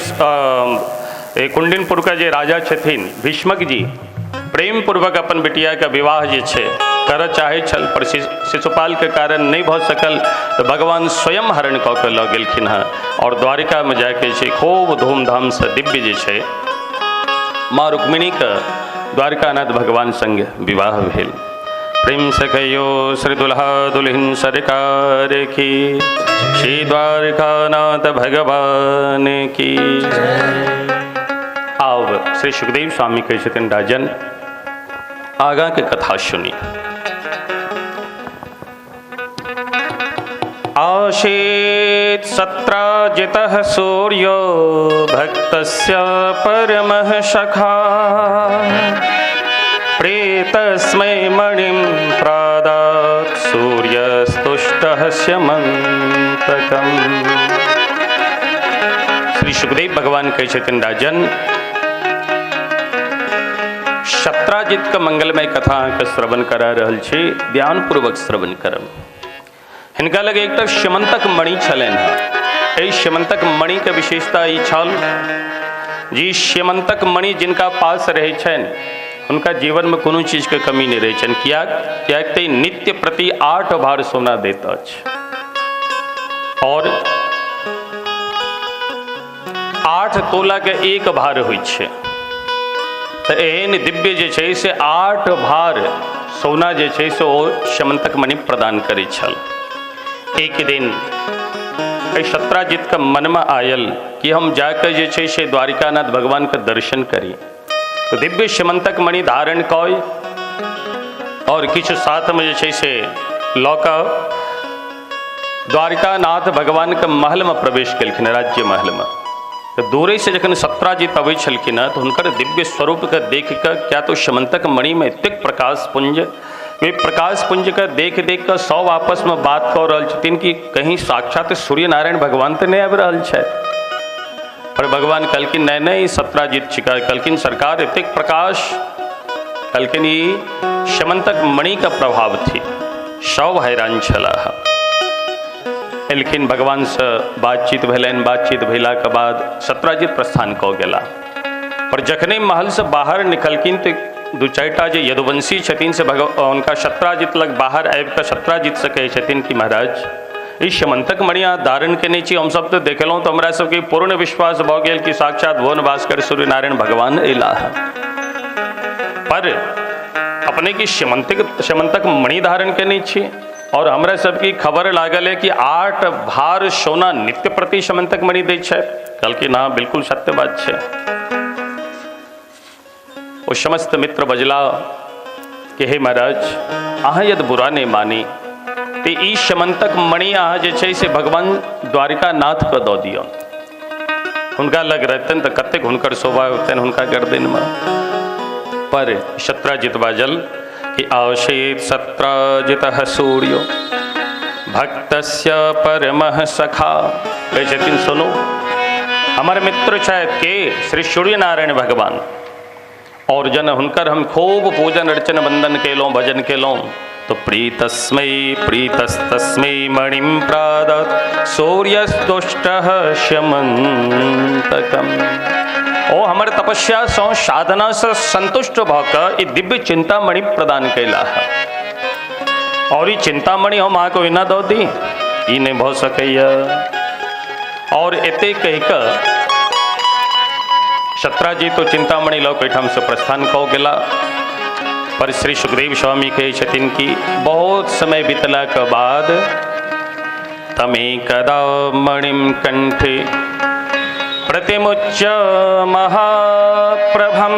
कुंडिनपुरके जे राजा छथिन भीष्मक जी प्रेमपूर्वक अपन बिटियाके विवाह जे छै करऽ चाहै छल, पर शिशुपालके कारण नहि भऽ सकल तऽ भगवान स्वयं हरण कऽ के लऽ गेलखिन हँ और द्वारिकामे जाके छै खूब धूमधामसँ दिव्य जे छै माँ रुक्मिणीके द्वारकानाथ भगवान संग विवाह भेल। प्रेम से कहियो श्री दुल्हा दुल्हन सरकार की, श्री द्वारकानाथ भगवान की। आब श्री सुखदेव स्वामी कहै छथिन राजन आगाँ के कथा सुनी। आसीत् सत्राजितः सूर्यो भक्तस्य परमः सखा, प्रेतस्मै मणिं प्रादात् सूर्यस्तुष्ट तुष्टः स्यमन्तकम्। श्री सुखदेव भगवान कहै छथिन, राजन सत्राजित के मंगलमय कथा अहाँके श्रवण करा रहल छी, ध्यानपूर्वक श्रवण करब। हिनका लग एकटा स्यमन्तक मणि छलनि हेँ। एहि स्यमन्तक मणिके विशेषता ई छल जी स्यमन्तक मणि जिनका पास रहै छनि हुनका जीवनमे कोनो चीजके कमी नहि रहै छनि। किएक किएक तऽ नित्य प्रति 8 भार सोना दैत अछि और 8 तोला के 1 भार होइ छै। तऽ एहन दिव्य जे छै से 8 भार सोना जे छै से ओ स्यमन्तक मणि प्रदान करै छल। एक दिन एहि सत्राजितके मनमे आयल कि हम जाके जे छै से द्वारिकानाथ भगवानके दर्शन करी। तो दिव्य स्यमन्तक मणि धारण कऽ और किछु साथमे जे छै से लऽ कऽ द्वारिकानाथ भगवानके महलमे प्रवेश केलखिन, राज्य महलमे। तऽ दूरे से जखन सत्राजित अबै छलखिन हँ तऽ हुनकर दिव्य स्वरूपके देख कऽ क्या तो स्यमन्तक मणिमे एतेक प्रकाश पुंज, वे प्रकाश पुंजके देख देख कऽ सब आपसमे बात कऽ रहल छथिन कि कहीं साक्षात सूर्यनारायण भगवान तऽ नहि आबि रहल छथि। पर भगवान कहलखिन नहीं नहीं, सत्राजित छिका। कहलखिन सरकार एतेक प्रकाश, कहलखिन ई स्यमन्तक मणि का प्रभाव थी। सब हैरान छलाह। एलखिन भगवान से बातचीत भेलनि। बातचीत भेला के बाद सत्राजित प्रस्थान कऽ गेला। पर जखने महल से बाहर निकलखिन तऽ दू चारिटा जे यदुवंशी छथिन से हुनका सत्राजित लग बाहर आबि कऽ सत्राजित से कहै छथिन कि महाराज ई स्यमन्तक मणि अहाँ धारण केने छी, हमसब तऽ देखलहुँ तऽ हमरा सबके पूर्ण विश्वास भऽ गेल कि साक्षात भुवन भास्कर सूर्यनारायण भगवान अयलाह। पर अपने की स्यमन्तक मणि धारण केने छी और हमरा सबके खबर लागल है कि 8 भार सोना नित्य प्रति स्यमन्तक मणि दै छै। कहलखिन हाँ बिल्कुल सत्य बात छै। ओ समस्त मित्र बजला कि हे महाराज अहाँ यदि बुरा नहीं मानी तो ई स्यमन्तक मणि अहाँ जे छै से भगवान द्वारिकानाथ के दऽ दियौ। हुनका लग रहतनि तऽ कतेक हुनकर शोभा होतनि हुनका गर्दनमे। पर सत्राजित बाजल कि आशीत सत्राजितः सूर्यो भक्तस्य परमः सखा। कहै छथिन सुनू हमर मित्र छथि के श्री सूर्यनारायण भगवान, और जन हुनकर हम खूब पूजन अर्चन वंदन केलहुँ भजन केलहुँ तो प्रीतस्मै प्रीतस्तस्मै मणिं प्रादात् सूर्यस्तुष्टः स्यमन्तकम्। ओ हमर तपस्या सँ साधना सँ संतुष्ट भऽ कऽ ई दिव्य चिंतामणि प्रदान कयलाह। और ई चिंतामणि हम अहाँके ओहिना दऽ दी, ई नहि भऽ सकैए। और एते कहि कऽ सत्राजित तो चिंतामणि लऽ कऽ एहिठामसँ प्रस्थान कऽ गेला। पर श्री सुखदेव स्वामी कहै छथिन कि बहुत समय बीतला के बाद तमे कदा मणिं कंठे प्रतिमुच्य महाप्रभं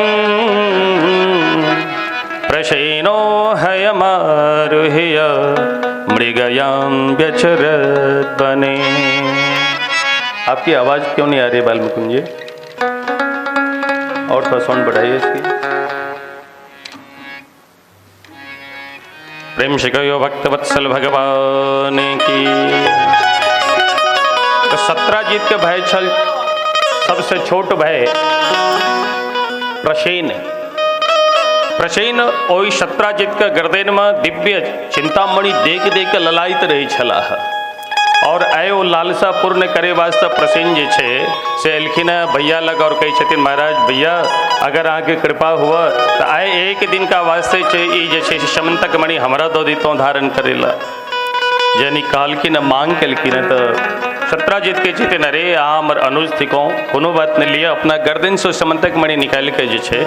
प्रसेनो हयमारुह्य मृगयां व्यचरद्वने। आपकी आवाज़ क्यों नहीं आ रही बालमुकुंद जी? और थोड़ा साउंड बढ़ाइए इसकी। प्रेम से कहो भक्त वत्सल भगवान की। तो सत्राजित के भय छल सबसे छोट भय प्रसेन। प्रसेन ओहि सत्राजित के गर्दन में दिव्य चिंतामणि देख देख के ललायित रही छलाह। और आइ ओ लालसा पूर्ण करे वास्ते प्रसेन जे छै से एलखिन भैया लग और कहै छथिन महाराज भैया अगर अहाँके कृपा हुआ तो आइ एक दिन का वास्ते छै ई जे छै स्यमन्तक मणि हमरा दऽ दितहुँ धारण करै लए। जनी कहलखिन मांग केलखिन तऽ सत्राजित कहै छथिन अरे अहाँ हमर अनुज थिकहुँ, कोनो बात नहि, लिअ अपना गर्दनसँ स्यमन्तक मणि निकालि कऽ जे छै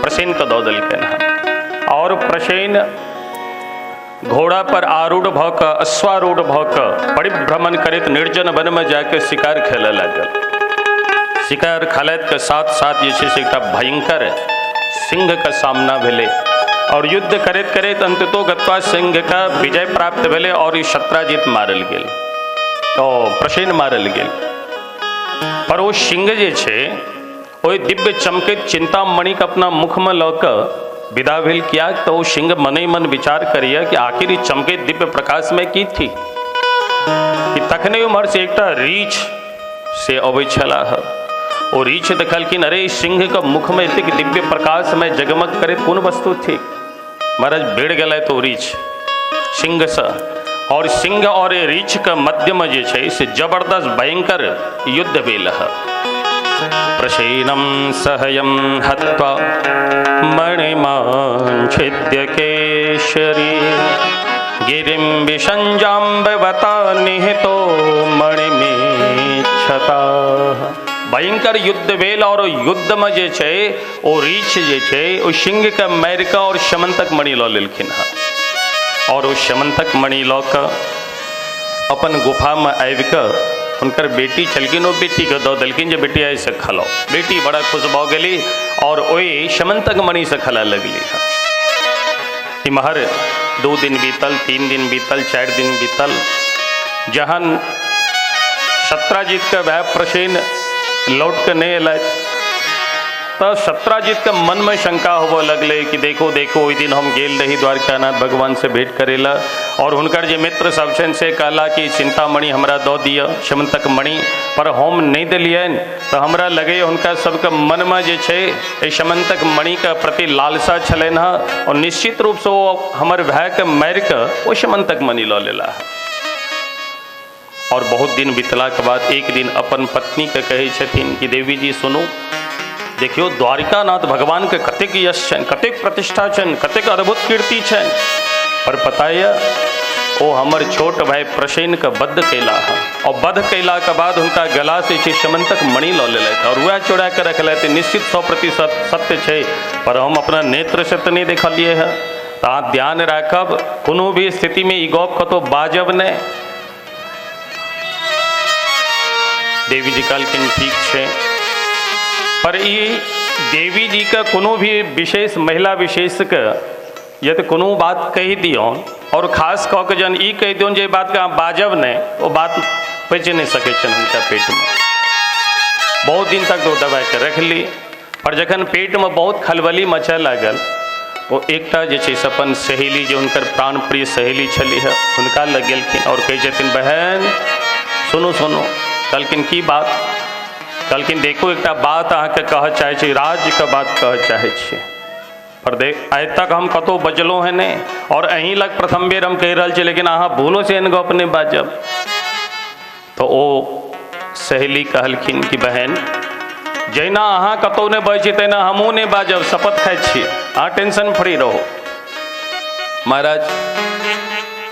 प्रसेनके दऽ देलखिन हँ। और प्रसेन घोड़ा पर आरूढ़ भऽ कऽ अश्वारूढ़ भऽ कऽ परिभ्रमण करैत निर्जन वनमे जाके शिकार खेलय लागल। शिकार खेलैत के साथ साथ जे छै से एकटा भयंकर सिंह के सामना भेलै और युद्ध करैत करैत अंततो गत्वा सिंह के विजय प्राप्त भेलै और ई सत्राजित मारल गेल, तो प्रसेन मारल गेल। पर ओ सिंह जे छै ओहि दिव्य चमकैत चिंतामणिके अपना मुखमे लऽ कऽ विदा भेल। किया तो ओ सिंह मने मन विचार करिए कि आखिर चमके दिव्य प्रकाश में की थी कि तखने उम्हर से एकटा रीछ से अबै छलाह। ओ रीछ देखलखिन, अरे सिंह के मुख में एतेक दिव्य प्रकाश में जगमग करैत कोन वस्तु थी। महाराज भिड़ गेलै तो रीछ सिंह से, और सिंह और रीछ के मध्य में जे छै से जबरदस्त भयंकर युद्ध भेल है। प्रसेनम सहयम हत्वा मणिमान छिद्य केशरी गिरिं विषंजाम्बवता निहितो मणिमेक्षता। भयंकर युद्ध भेल और युद्ध में जे छै ओ रीछ जे छै ओ सिंह के मारि कऽ और शमंतक मणि लऽ लेलखिन हँ। और ओ शमंतक मणि लऽ कऽ अपन गुफा में आबि कऽ हुनकर बेटी छलखिन, ओ बेटीके दऽ देलखिन जे बेटी एहिसँ खलाओ। बेटी बड़ा खुश भऽ गेली और ओहि शमंतक मणिसँ खला लगली। इम्हर 2 दिन बीतल, 3 दिन बीतल, 4 दिन बीतल। जहन सत्राजीत के भाई प्रसेन लौट के नहीं अयलथि तो सत्राजीत के मन में शंका होबऽ लगलै कि देखो देखो ओहि दिन हम गेल रही द्वारकानाथ भगवान से भेंट करेला और हुनकर जे मित्र सब छनि से कहला कि चिंतामणि हमरा दऽ दिअ शमंतक मणि, पर हम नहीं दिलियनि तो हमरा लगैए हुनका सबके मनमे जे छै एहि शमंतक मणिके प्रति लालसा छलनि हँ और निश्चित रूपसँ ओ हमर भायके मारि कऽ ओ शमंतक मणि लऽ लेला। और बहुत दिन बीतला के बाद एक दिन अपन पत्नी के कहै छथिन कि देवी जी सुनू, देखियो द्वारिकानाथ भगवान के कतेक यश छनि, कतेक प्रतिष्ठा छनि, कतेक अद्भुत कीर्ति छनि, पर पता यऽ ओ हमर छोट भाई प्रसेन के बध कैला हँ और बध कैला के बाद हुनका गला से छै शमंतक मणि लऽ लेलथि और वएह चोरा के रखलथि। निश्चित 100% सत्य छै, पर हम अपना नेत्र से तऽ नहि देखलियै हँ। तऽ अहाँ ध्यान राखब, कोनो भी स्थिति में ई गप कतहु बाजब नहि। देवी जी कहलखिन ठीक छै, पर ई देवी जी के कोनो भी विशेष महिला विशेषके यदि कोनो बात कहि दियौन और खास कऽ के जहन ई कहि दियौन जे बातके अहाँ बाजब नहि, ओ बात पचि नहि सकै छनि हुनका पेटमे। बहुत दिन तक ओ दबाइके रखली, पर जखन पेटमे बहुत खलबली मचय लागल ओ एकटा जे छै से अपन सहेली जे हुनकर प्राणप्रिय सहेली छलीह हुनका लग गेलखिन और कहै छथिन बहन सुनू सुनू। कहलखिन की बात? कहलखिन देखो एकटा बात अहाँके कहऽ चाहै छी, राज्यके बात कहऽ चाहै छी, पर देख आइ तक हम कतहु बजलहुँ हेँ नहि और अहीं लग प्रथम बेर हम कहि रहल छी, लेकिन अहाँ भूलो से एहन गप नहि बाजब। तो ओ सहेली कहलखिन कि बहन जहिना अहाँ कतहु नहि बजै छी तहिना हमहूँ नहि बाजब, शपथ खाइ छी, अहाँ टेंशन फ्री रहू। महाराज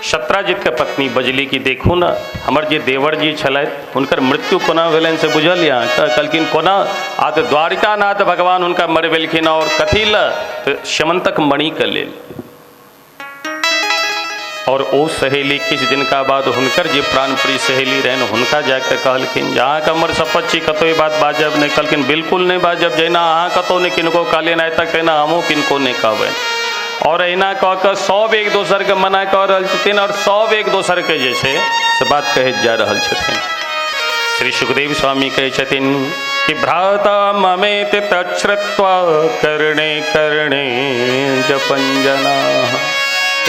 सत्राजीत के पत्नी बजली कि देखू ने हमर जे देवर जी छलथि हुनकर मृत्यु कोना भेलनि से बुझल यऽ अहाँके? कहलखिन कोना? आ तऽ द्वारिकानाथ भगवान हुनका मरबेलखिन और कथी लए? तऽ शमंतक मणिके लेल। और ओ सहेली किछु दिनका बाद हुनकर जे प्राणप्रिय सहेली रहनि हुनका जाके कहलखिन जे अहाँके हमर शपथ छी कतहु ई बात बाजब नहि। कहलखिन बिल्कुल नहि बाजब, जहिना अहाँ कतहु नहि किनको कहलियनि आइ तक तहिना हमहूँ किनको नहि कहबनि। और एहिना कऽ कऽ सब एक दोसरके मना कऽ रहल छथिन और सब एक दोसरके जे छै से बात कहैत जा रहल छथिन। श्री सुखदेव स्वामी कहै छथिन कि भ्राता ममेति तच्छ्रुत्वा कर्णे कर्णे जपंजना।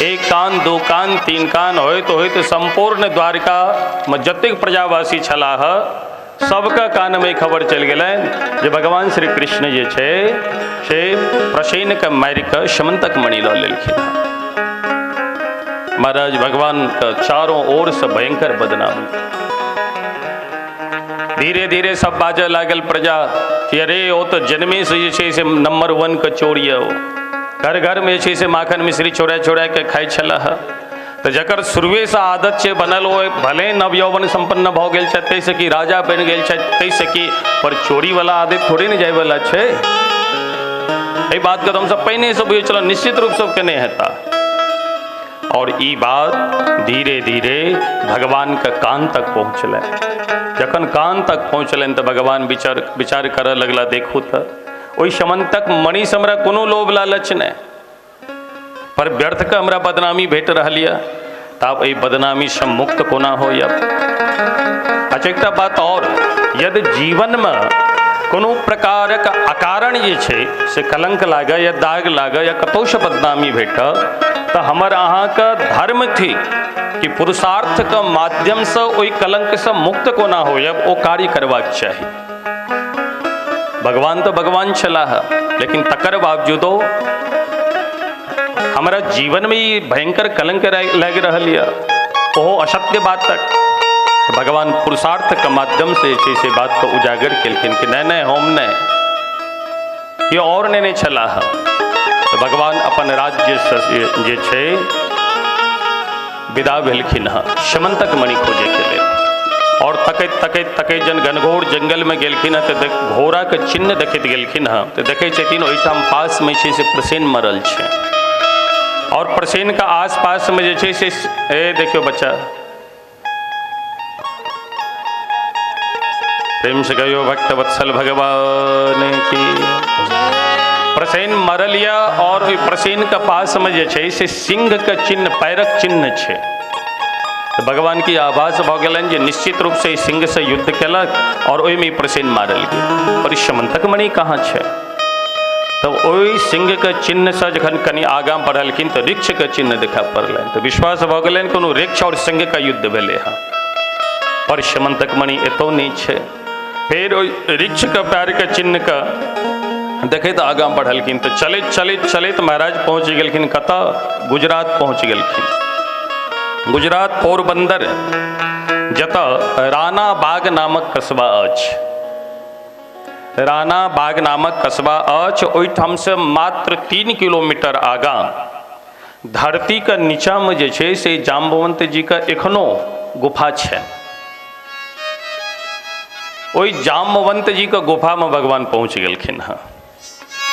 एक कान, 2 कान, 3 कान होइत होइत संपूर्ण द्वारिका में जतेक प्रजावासी छलाह सबके कानमे खबर चलि गेलनि जे भगवान श्री कृष्ण जे छै से प्रसेन के मारि कऽ शमंतक मणि लऽ लेलखिन। महाराज भगवान के चारों ओर से भयंकर बदनामी। धीरे धीरे सब बाजऽ लागल प्रजा कि अरे ओ तऽ जन्मे से जे छै से नंबर 1 के चोर यऽ, ओ घर घर में जे छै से माखन मिश्री चोरा चोरा के खाइ छलह। तऽ जकर शुरुएसँ आदत छै बनल, ओ भले नवयौवन संपन्न भऽ गेल छथि ताहिसँ कि राजा बनि गेल छथि ताहिसँ कि, पर चोरीवला आदत थोड़े ने जायवला छै। एहि बातके तऽ हमसब पहिनेसँ बुझै छलहुँ, निश्चित रूपसँ केने हेता। और ई बात धीरे धीरे भगवानके कान तक पहुँचलनि। जखन कान तक पहुँचलनि तऽ भगवान विचार करऽ लगला, देखू तऽ ओहि शमंतक मणिसँ हमरा कोनो लोभ लालच नहि, पर व्यर्थके हमरा बदनामी भेट रहल यऽ, तऽ आब एहि बदनामीसँ मुक्त कोना होयब। अच्छा एकटा बात और, यदि जीवनमे कोनो प्रकारक अकारण जे छै से कलंक लागय या दाग लागय या कतहुसँ बदनामी भेटय, तऽ हमर अहाँके धर्म थिक कि पुरुषार्थके माध्यमसँ ओहि कलंकसँ मुक्त कोना होयब, ओ कार्य करबाक चाही। भगवान तऽ भगवान छलाह, लेकिन तकर बावजूदो हमरा जीवनमे ई भयंकर कलंक लागि रहल यऽ, ओहो असत्य बातक। भगवान पुरुषार्थके माध्यमसँ जे छै से बातके उजागर केलखिन कि नहि नहि, हम नहि, केओ आओर नेने छलाह। तऽ भगवान अपन राज्यसँ जे छै विदा भेलखिन हँ शमन्तक मणि खोजैके लेल। और तकैत तकैत तकैत जन घनघोर जंगलमे गेलखिन हँ तऽ घोड़ाके चिन्ह देखैत गेलखिन हँ, तऽ देखै छथिन ओहिठाम पासमे छै से प्रसेन मरल छै, और प्रसेनके आसपासमे जे छै से ए देखियौ बच्चा, प्रेम से कहियो भक्त वत्सल भगवान की। प्रसेन मरल यऽ और ओहि प्रसेनके पासमे जे छै से सिंहके चिन्ह, पैरक चिन्ह छै। तऽ भगवान की आभास भऽ गेलनि जे निश्चित रूपसँ ई सिंहसँ युद्ध केलक और ओहिमे प्रसेन मारल गेल, पर शमन्तक मणि कहाँ छै? तऽ ओहि सिंहके चिन्हसँ जखन कनि आगाँ बढ़लखिन तऽ वृक्षके चिन्ह देखा पड़लनि, तऽ विश्वास भऽ गेलनि कोनो वृक्ष और सिंहके युद्ध भेलै हँ, पर शमन्तक मणि एतौ नहि छै। फेर ओहि वृक्षके पैरके चिन्हके देखैत आगाँ बढ़लखिन तऽ चलैत चलैत चलैत महाराज पहुँच गेलखिन कतऽ? गुजरात पहुँच गेलखिन। गुजरात पोरबंदर, जतऽ राणा बाग नामक कस्बा अछि, राणा बाग नामक कस्बा अछि, ओहिठामसँ मात्र 3 किलोमीटर आगाँ धरतीके नीचाँमे जे छै से जाम्बवंत जीके एखनो गुफा छै। ओहि जाम्बवंत जीके गुफामे भगवान पहुँच गेलखिन हँ,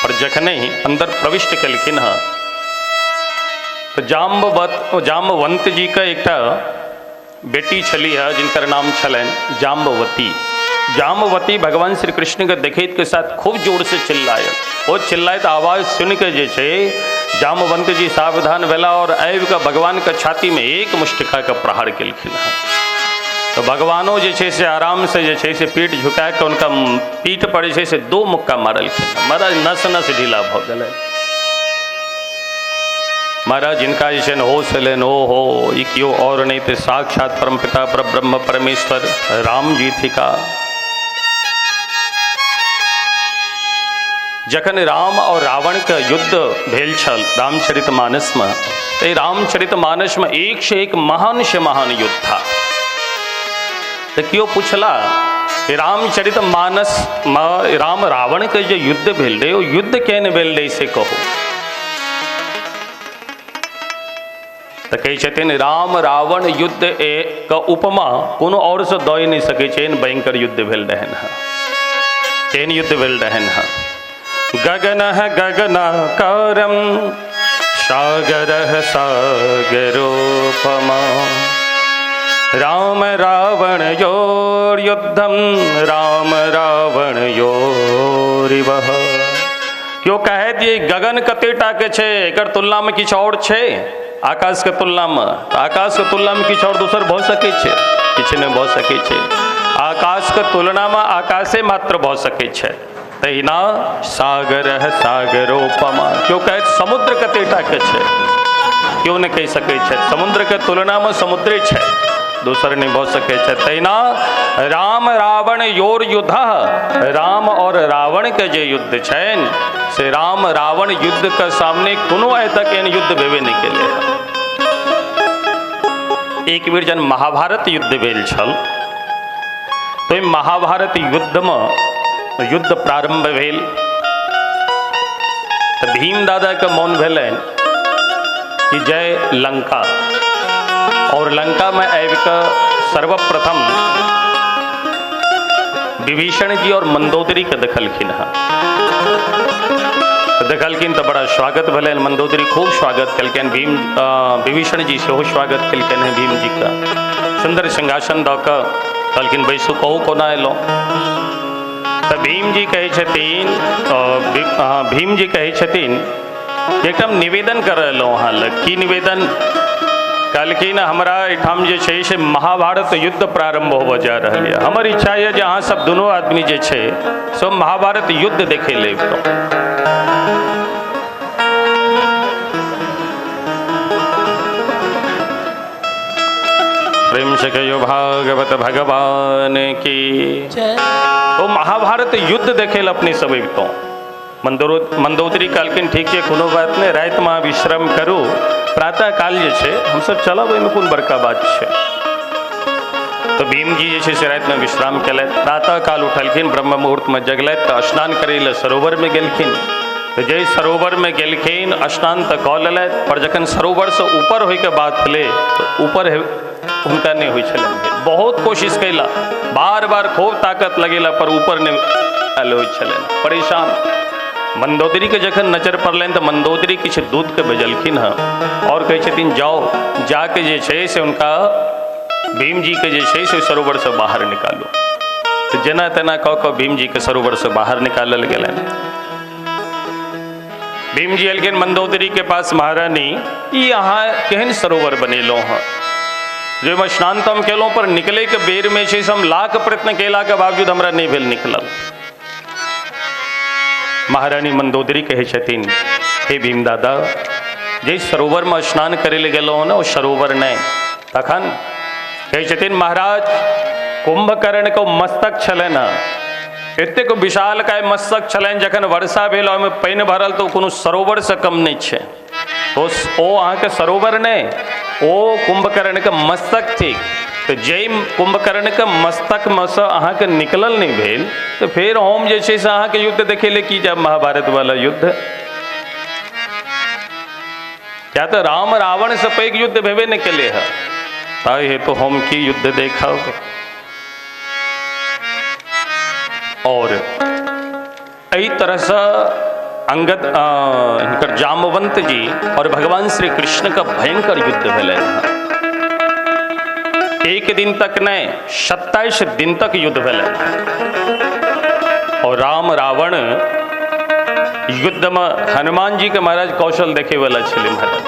पर जखने ही अंदर प्रविष्ट केलखिन हँ तऽ जाम्बवंत जीके एकटा बेटी छली है जिनकर नाम छलनि जाम्बवती। जाम्बवती भगवान श्री कृष्ण के देखैत के साथ खूब जोर से चिल्लायल। ओ चिल्लाइत आवाज सुनि के जे छै जाम्बवंत जी सावधान भेला और आबि कऽ भगवान के छाती में एक मुष्टिका के प्रहार केलखिन हँ। तऽ भगवानो जे छै से आराम से जे छै से पीठ झुका के उनका पीठ पर जे छै से 2 मुक्का मारलखिन। महाराज नस नस ढीला भऽ गेलै। महाराज जिनका जे छै होश एलनि, ओ हो ई केओ और नहि तऽ साक्षात परमपिता परब्रह्म परमेश्वर राम जी थिका। जखन राम और रावण के युद्ध भेल छल रामचरित मानस में, तऽ रामचरित मानस में एक से एक महान से महान युद्ध था। तऽ केओ पूछला रामचरित मानस में राम रावण के जे युद्ध भेल रहे, ओ युद्ध केहन भेल रहे से कहू। तऽ कहै छथिन राम रावण युद्ध के उपमा कोनो और से दऽ नहि सकै छै, एहन भयंकर युद्ध भेल रहनि हँ, एहन युद्ध भेल रहनि हँ। गगन गगनाकारम सागर सागरोपमा राम रावण your युद्धम राम रावण योरिवह। क्यों कहे दिए गगन कतेटा के छै, एकर तुलना में किछु और छै? आकाश के तुलना में, तऽ आकाश के तुलना में किछु और दोसर भऽ सकै छै? किछु नहि भऽ सकै छै। आकाश के तुलना में आकाशे मात्र भऽ सकै छै। तहिना सागर सागरोपमा, क्यों कहे समुद्र कतेटा के छै, क्यों नहि कहि सकै छै? समुद्र के तुलना में समुद्रे छै, दोसर नहि भऽ सकै छै। तहिना राम रावण your युद्ध, राम और रावण के जे युद्ध छनि से राम रावण युद्ध के सामने कोनो आइ तक एहन युद्ध भेबे नहि केलै हँ। एक बेर जहन महाभारत युद्ध भेल छल तऽ महाभारत युद्धमे युद्ध प्रारंभ भेल तऽ भीम दादाके मोन भेलनि कि जय लंका, और लंका में आबि कऽ सर्वप्रथम विभीषण जी और मंदोदरी के देखलखिन हँ। तऽ देखलखिन तऽ बड़ा स्वागत भेलनि, मंदोदरी खूब स्वागत केलकनि, विभीषण जी सेहो स्वागत केलकनि हँ भीम जी के। सुन्दर सिंहासन दऽ कऽ कहलखिन बैसू, कहू कोना एलहुँ। तऽ भीम जी कहै छथिन, भीम जी कहै छथिन एकटा निवेदन करऽ एलहुँ अहाँ लग। की निवेदन? कहलखिन हमरा एहिठाम जे छै से महाभारत युद्ध प्रारंभ होबऽ जा रहल यऽ। हमर इच्छा यऽ जे अहाँ सब दुनू आदमी जे छै से महाभारत युद्ध देखै लए अबितहुँ। प्रेम से कहियो भागवत भगवान की जय। तो महाभारत युद्ध देखे ल अपने सब अबितहुँ। मंदोदरी कहलखिन ठीक छै, कोनो बात नहि, रातिमे अहाँ विश्राम करू, प्रातः काल जे छै हमसब चलब, ओहिमे कोन बड़का बात छै। तो भीमजी जे छै से रातिमे विश्राम केलथि, प्रातः काल उठलखिन, ब्रह्म मुहूर्तमे जगलथि तऽ स्नान करै लए सरोवरमे गेलखिन। तऽ जाहि सरोवरमे गेलखिन स्नान तऽ कऽ लेलथि, पर जखन सरोवरसँ ऊपर होइके बात भेलै तऽ ऊपर हुनका नहि होइ छलनि। बहुत कोशिश कयला, बार बार खूब ताकत लगेला, पर ऊपर नहि आयल होइ छलनि, परेशान। मंदोदरी के जखन नजर पड़लनि तऽ मंदोदरी किछु दूधके भेजलखिन हँ और कहै छथिन जाओ, जाके जे छै से हुनका भीमजीके जे छै से सरोवरसँ बाहर निकालू। तऽ जेना तेना कऽ कऽ भीमजीके सरोवरसँ बाहर निकालल गेलनि। भीमजी एलखिन मंदोदरी के पास, महारानी ई अहाँ केहन सरोवर बनेलहुँ हँ, जाहिमे स्नान तऽ हम केलहुँ पर निकलैके बेरमे छै से हम लाख प्रयत्न केलाके बावजूद हमरा नहि भेल निकलल। महारानी मंदोदरी कहै छथिन हे भीम दादा, जे सरोवरमे स्नान करै लए गेलहुँ ने ओ सरोवर नहि। तखन कहै छथिन महाराज कुंभकर्णके मस्तक छलनि हँ, एतेक विशालकाय मस्तक छलनि, जखन वर्षा भेल ओहिमे पानि भरल तऽ ओ कोनो सरोवरसँ कम नहि छै। तो ओ अहाँके सरोवर नहि, ओ कुंभकर्णके मस्तक थिक। तऽ जाहि कुंभकर्णके मस्तकमे सँ अहाँके निकलल नहि भेल तऽ फेर हम जे छै से अहाँके युद्ध देखै लए की जायब, महाभारत वाला युद्ध। क्या तऽ राम रावणसँ पैघ युद्ध भेबे नहि केलै हँ, ताहि हेतु हम की युद्ध देखब। और एहि तरहसँ अंगद हिनकर जामवंत जी और भगवान श्री कृष्ण का भयंकर युद्ध भेलनि हँ। एक दिन तक नहीं, 27 दिन तक युद्ध भेलनि। और राम रावण युद्ध में हनुमान जी के महाराज कौशल देखे वाला छलै महाराज।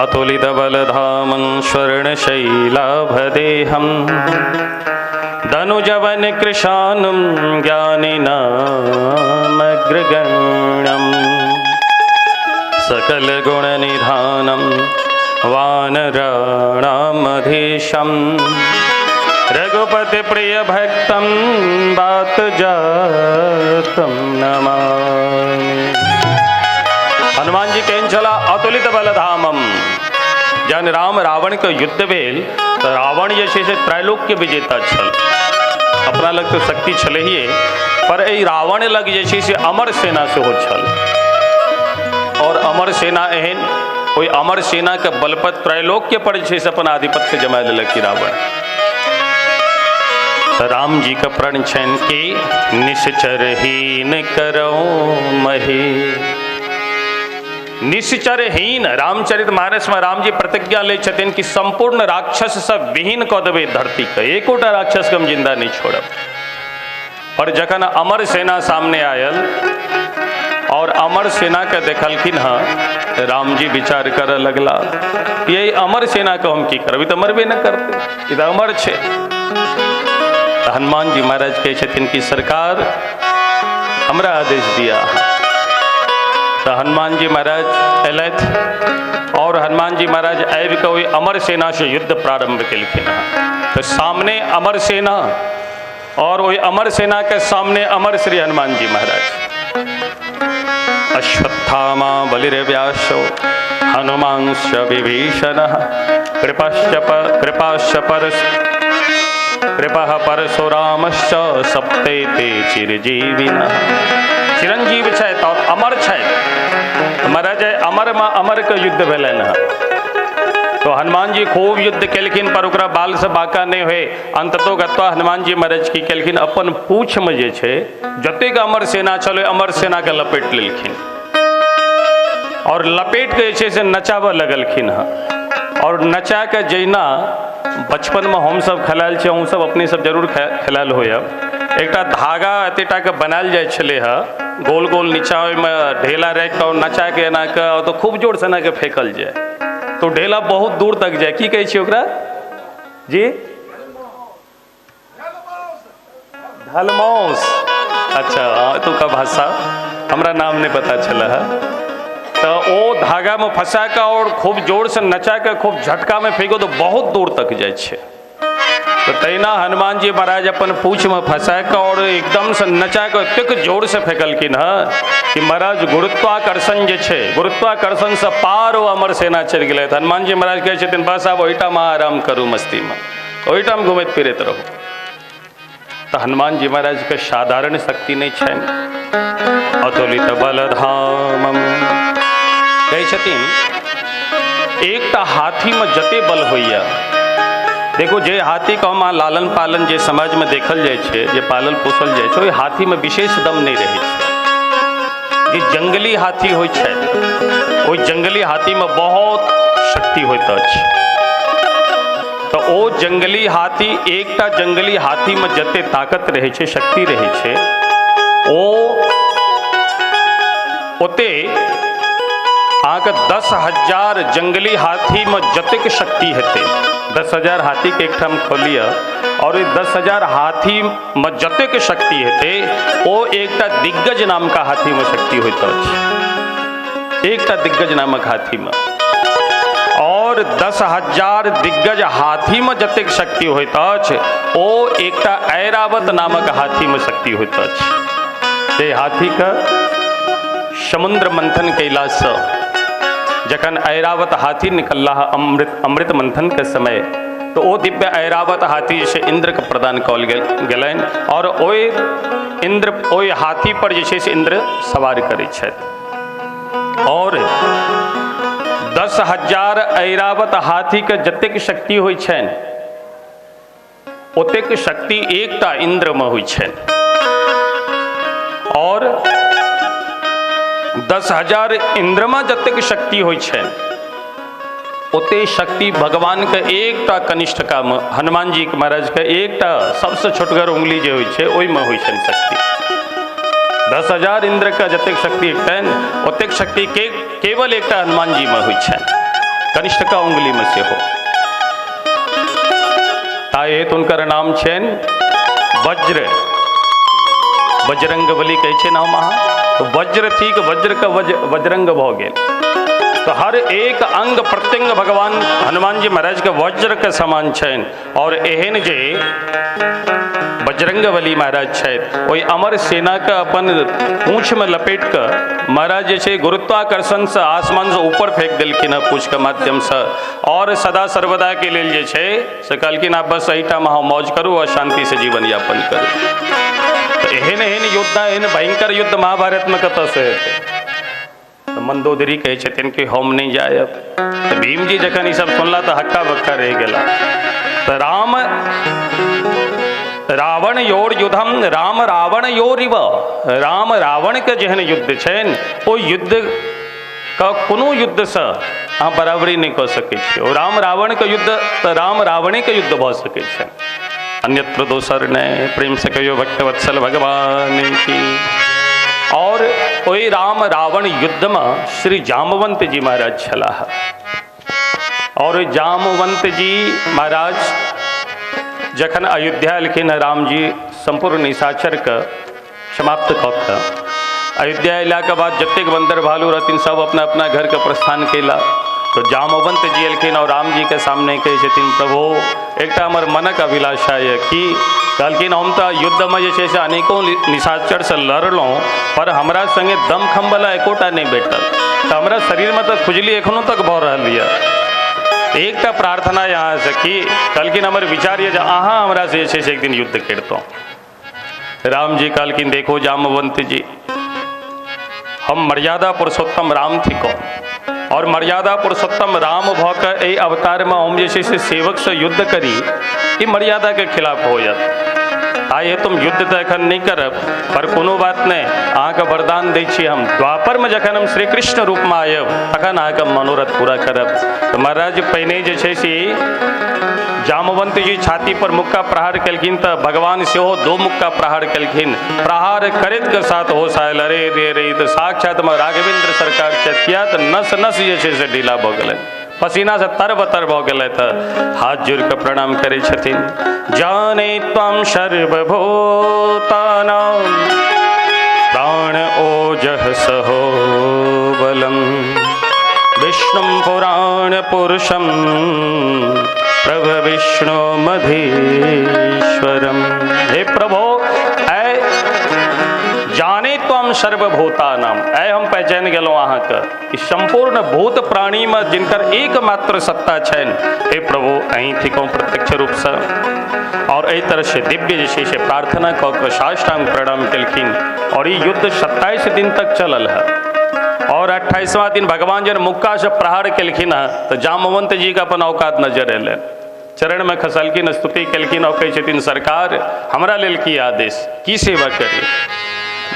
अतुलित बलधामं स्वर्ण शैलाभदेहं धनुजवन कृशानुं ज्ञानिनामग्रगण्यं सकल गुणनिधानं वानराणामधीशं रघुपति प्रिय भक्तं बात जातं नमामि। हनुमान जी केहन छला अतुलित बलधामम। जहन राम रावण के युद्ध भेल तऽ रावण जे छै से त्रैलोक्य विजेता छल। अपना लग तऽ शक्ति छलहिए, पर एहि रावण लग जे छै से अमर सेना सेहो छल। और अमर सेना एहन, ओहि अमर सेना के बल पर त्रैलोक्य पर जे छै से अपन आधिपत्य जमा लेलक रावण। तऽ राम जी के प्रण छनि कि निश्चरहीन करौ मही। निश्चरहीन, रामचरित मानस में राम जी प्रतिज्ञा लै छथिन कि संपूर्ण राक्षस सब विहीन कऽ देबै धरती के, एकोटा राक्षस के हम जिंदा नहीं छोड़ब। पर जखन अमर सेना सामने आयल और अमर सेना के देखलखिन हँ, राम जी विचार करऽ लगला यही अमर सेना के हम की करब, ई तऽ मरबे न करतै, ई तऽ अमर छै। तऽ हनुमान जी महाराज कहै छथिन कि सरकार हमरा आदेश दिया। तऽ हनुमान जी महाराज अयलथि और हनुमान जी महाराज आबि कऽ ओहि अमर सेना से युद्ध प्रारंभ केलखिन हँ। तऽ सामने अमर सेना और ओहि अमर सेना के सामने अमर श्री हनुमान जी महाराज। अश्वत्थामा बलिर्व्यासो हनुमांश्च विभीषणः कृपः परशुरामश्च सप्ते चिरजीविनः। चिरंजीव छथि और अमर छथि महाराज। अमर में अमर के युद्ध भेलनि हँ। तो हनुमान जी खूब युद्ध केलखिन पर ओकरा बाल से बाका नहीं हुए। अंततो गत्वा हनुमान जी महाराज की केलखिन, अपन पूछ में जे छै जतेक अमर सेना छल अमर सेना के लपेट लेलखिन और लपेट के जे छै से नचाबऽ लगलखिन हँ। और नचा के जहिना बचपन में हमसब खेलायल छी, अहूँ सब अपने सब जरूर खेलायल होयब, एकटा धागा एतेटा के बनायल जाइ छलै हँ, गोल गोल नीचा ओहिमे ढेला राखि कऽ नचा के एना के तो खूब जोरसँ एना के फेकल जाय, तो तो ढेला बहुत दूर तक जाए। की कहै छियै ओकरा जी? ढलमौस। अच्छा एतुका भाषा हमरा नाम नहीं पता छल है। तो ओ धागा में फंसा के और खूब जोर से नचा के खूब झटका में फेंको तो बहुत दूर तक जाइ छै। तो तहिना हनुमान जी महाराज अपन पूछ में फंसा के और एकदम से नचा के एतेक जोर से फेंकलखिन हँ कि महाराज गुरुत्वाकर्षण जे छै, गुरुत्वाकर्षण से पार ओ अमर सेना चलि गेलै। हनुमान जी महाराज कहै छथिन बस आब ओहिठाम आराम करू, मस्ती में ओहिठाम घुमैत फिरैत रहू। तो हनुमान जी महाराज के साधारण शक्ति नहीं छनि। अतुलित बलधामम कहै छथिन एकटा हाथी में जते बल होइया, देखो जे हाथी के हम लालन पालन जे समाज में देखल जाइ छै, जे पालल पोसल जाइ छै, ओहि हाथी में विशेष दम नहीं रहै छै। जे जंगली हाथी होइ छै ओहि जंगली हाथी में बहुत शक्ति होइत अछि। तो ओ जंगली हाथी, एकटा जंगली हाथी में जते ताकत रहै छै, शक्ति रहै छै, ओ ओते अहाँके 10,000 जंगली हाथी में जतेक शक्ति हेतै, 10,000 हाथी के एकठाम खोलिए और 10,000 हाथी में जतेक शक्ति हेतै ओ एकटा दिग्गज नाम का हाथी में शक्ति होइत अछि, एकटा दिग्गज नामक हाथी में। और 10,000 दिग्गज हाथी में जतेक शक्ति होइत अछि ओ एकटा ऐरावत नामक हाथी में शक्ति होइत अछि। जे हाथी के समुद्र मंथन कैलासँ जखन ऐरावत हाथी निकलला अमृत मंथन के समय, तो ओ दिव्य ऐरावत हाथी जे इंद्र के प्रदान कयल गेलनि और ओहि इंद्र ओहि हाथी पर जे छै से इंद्र सवार करै छथि। और 10,000 ऐरावत हाथी के जतेक शक्ति होइ छनि ओतेक शक्ति एकटा इंद्र में होइ छनि। और 10,000 इंद्र में जतेक शक्ति होइ छनि ओते शक्ति भगवान के एकटा कनिष्ठका में, हनुमान जी के महाराज के एकटा सबसे छोटगर उंगली जे होइ छै ओहिमे होइ छनि शक्ति। 10,000 इंद्र के जतेक शक्ति हेतनि ओतेक शक्ति के केवल एकटा हनुमान जी में होइ छनि, कनिष्ठका उंगली में सेहो। ताहि हेतु हुनकर नाम छनि वज्र, बजरंग बली कहै छै नाम अहाँ, तो वज्र ठीक वज्र के बजरंग भऽ गेल। तो हर एक अंग प्रत्यंग भगवान हनुमान जी महाराज के वज्र के समान छनि। और एहन जे बजरंग बली महाराज छथि ओहि अमर सेना के अपन पूँछ में लपेट के महाराज जे छै गुरुत्वाकर्षण से आसमान से ऊपर फेंक देलखिन हँ पूँछ के माध्यम से। और सदा सर्वदा के लेल जे छै से कहलखिन आप बस एहिठाम अहाँ मौज करू और शांति से जीवन यापन करू। तो एहन एहन योद्धा, एहन भयंकर युद्ध महाभारत में कतऽ से हेतै? तो मंदोदरी कहै छथिन कि हम नहीं जायब। तो भीम जी जखन ई सब सुनला तो हक्का बक्का रहि गेला। तो राम रावण your युद्धम राम रावण योरिव, राम रावण के जेहन युद्ध छनि ओ युद्ध का कोनो युद्ध से अहाँ बराबरी नहीं कऽ सकै छी। ओ राम रावण के युद्ध तो राम रावणे के युद्ध भऽ सकै छै, अन्यत्र दोसर नहि। प्रेम से कहियो भक्तवत्सल भगवान की। और ओहि राम रावण युद्ध में श्री जामवंत जी महाराज छलाह। और जामवंत जी महाराज जखन अयोध्या एलखिन राम जी संपूर्ण निशाचर के समाप्त कऽ के अयोध्या अयलाके बाद जतेक बंदर भालू रहथिन सब अपना अपना घर के प्रस्थान कयला। तो जामवंत जी एलखिन और राम जी के सामने कहै छथिन प्रभु एकटा हमर मनक अभिलाषा यऽ कि कहलखिन हम तऽ युद्धमे जे छै से अनेकों निशाचरसँ लड़लहुँ पर हमरा संगे दमखमवला एकोटा नहि भेटल, तऽ हमरा शरीरमे तऽ खुजली एखनो तक भऽ रहल यऽ। एकटा प्रार्थना यहाँ से कि कहलखिन हमर विचार यऽ जे अहाँ हमरा से जे छै से एक दिन युद्ध करितहुँ। राम जी कहलखिन देखो जामवंत जी, हम मर्यादा पुरुषोत्तम राम थिकहुँ और मर्यादा पुरुषोत्तम राम भऽ के एहि अवतारमे हम जे छै से सेवकसँ युद्ध करी ई मर्यादाके खिलाफ हो जायत। आइ तुम युद्ध तऽ एखन नहि करब पर कोनो बात नहि, अहाँके वरदान दै छी हम द्वापरमे जखन हम श्री कृष्ण रूपमे आयब तखन अहाँके मनोरथ पूरा करब। तऽ महाराज पहिने जे छै से जामवंत जी छाती पर मुक्का प्रहार केलखिन तऽ भगवान सेहो 2 मुक्का प्रहार केलखिन। प्रहार करैत के साथ होश आयल, अरे रे रे तऽ साक्षात में राघवेंद्र सरकार छथि, किया तऽ नस नस जे छै से ढीला भऽ गेलनि। पसीना से तर बतर भऽ गेलै तऽ हाथ जोड़ि कऽ प्रणाम करै छथिन। जाने त्वं सर्वभूतानां प्राण ओजः सहो बलम् विष्णुं पुराण पुरुषं प्रभ विष्णु मधीश्वरम। हे प्रभो, ऐ जाने त्वं सर्वभूतानां, ऐ हम पहचान गेलहुँ अहाँके कि संपूर्ण भूत प्राणी में जिनकर एकमात्र सत्ता छनि, हे प्रभु अहीं थिकहुँ प्रत्यक्ष रूपसँ। और एहि तरह से दिव्य जे छै से प्रार्थना कऽ कऽ साष्टांग प्रणाम केलखिन। और ई युद्ध 27 दिन तक चलल है और 28वां दिन भगवान जन मुक्का से प्रहार केलखिन हँ तऽ जामवंत जी के अपन औकात नजर एलनि, चरण में खसलखिन, स्तुति केलखिन और कहै छथिन सरकार हमरा लेल की आदेश, की सेवा करी।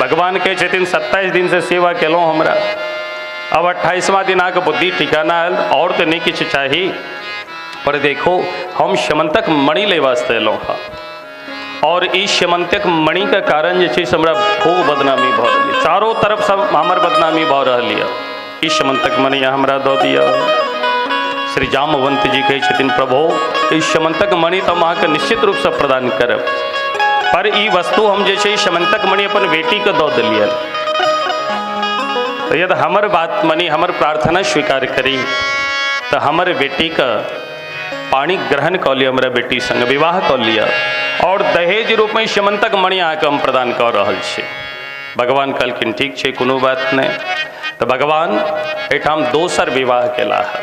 भगवान कहै छथिन 27 दिन से सेवा केलहुँ हमरा, अब 28वां दिन अहाँके बुद्धि ठिकाना आयल, और तऽ नहि किछु चाही, पर देखो हम शमंतक मणि लै वास्ते एलहुँ हँ और ई शमंतक मणि के कारण जे छै से हमरा खूब बदनामी भऽ रहल यऽ, चारो तरफ सब हमर बदनामी भऽ रहल यऽ, ई शमंतक मणि अहाँ हमरा दऽ दिअ। श्री जामवंत जी कहै छथिन प्रभो ई शमंतक मणि तऽ हम अहाँके निश्चित रूपसँ प्रदान करब, पर ई वस्तु हम जे छै शमंतक मणि अपन बेटीके दऽ देलियनि, तऽ यदि हमर बात मनी हमर प्रार्थना स्वीकार करी तऽ हमर बेटीके पाणी ग्रहण कऽ लिअ, हमरा बेटी संग विवाह कऽ लिअ और दहेज रूपमे शमंतक मणि अहाँके हम प्रदान कऽ रहल छी। भगवान कहलखिन ठीक छै, कोनो बात नहि। तऽ भगवान एहिठाम दोसर विवाह केलाह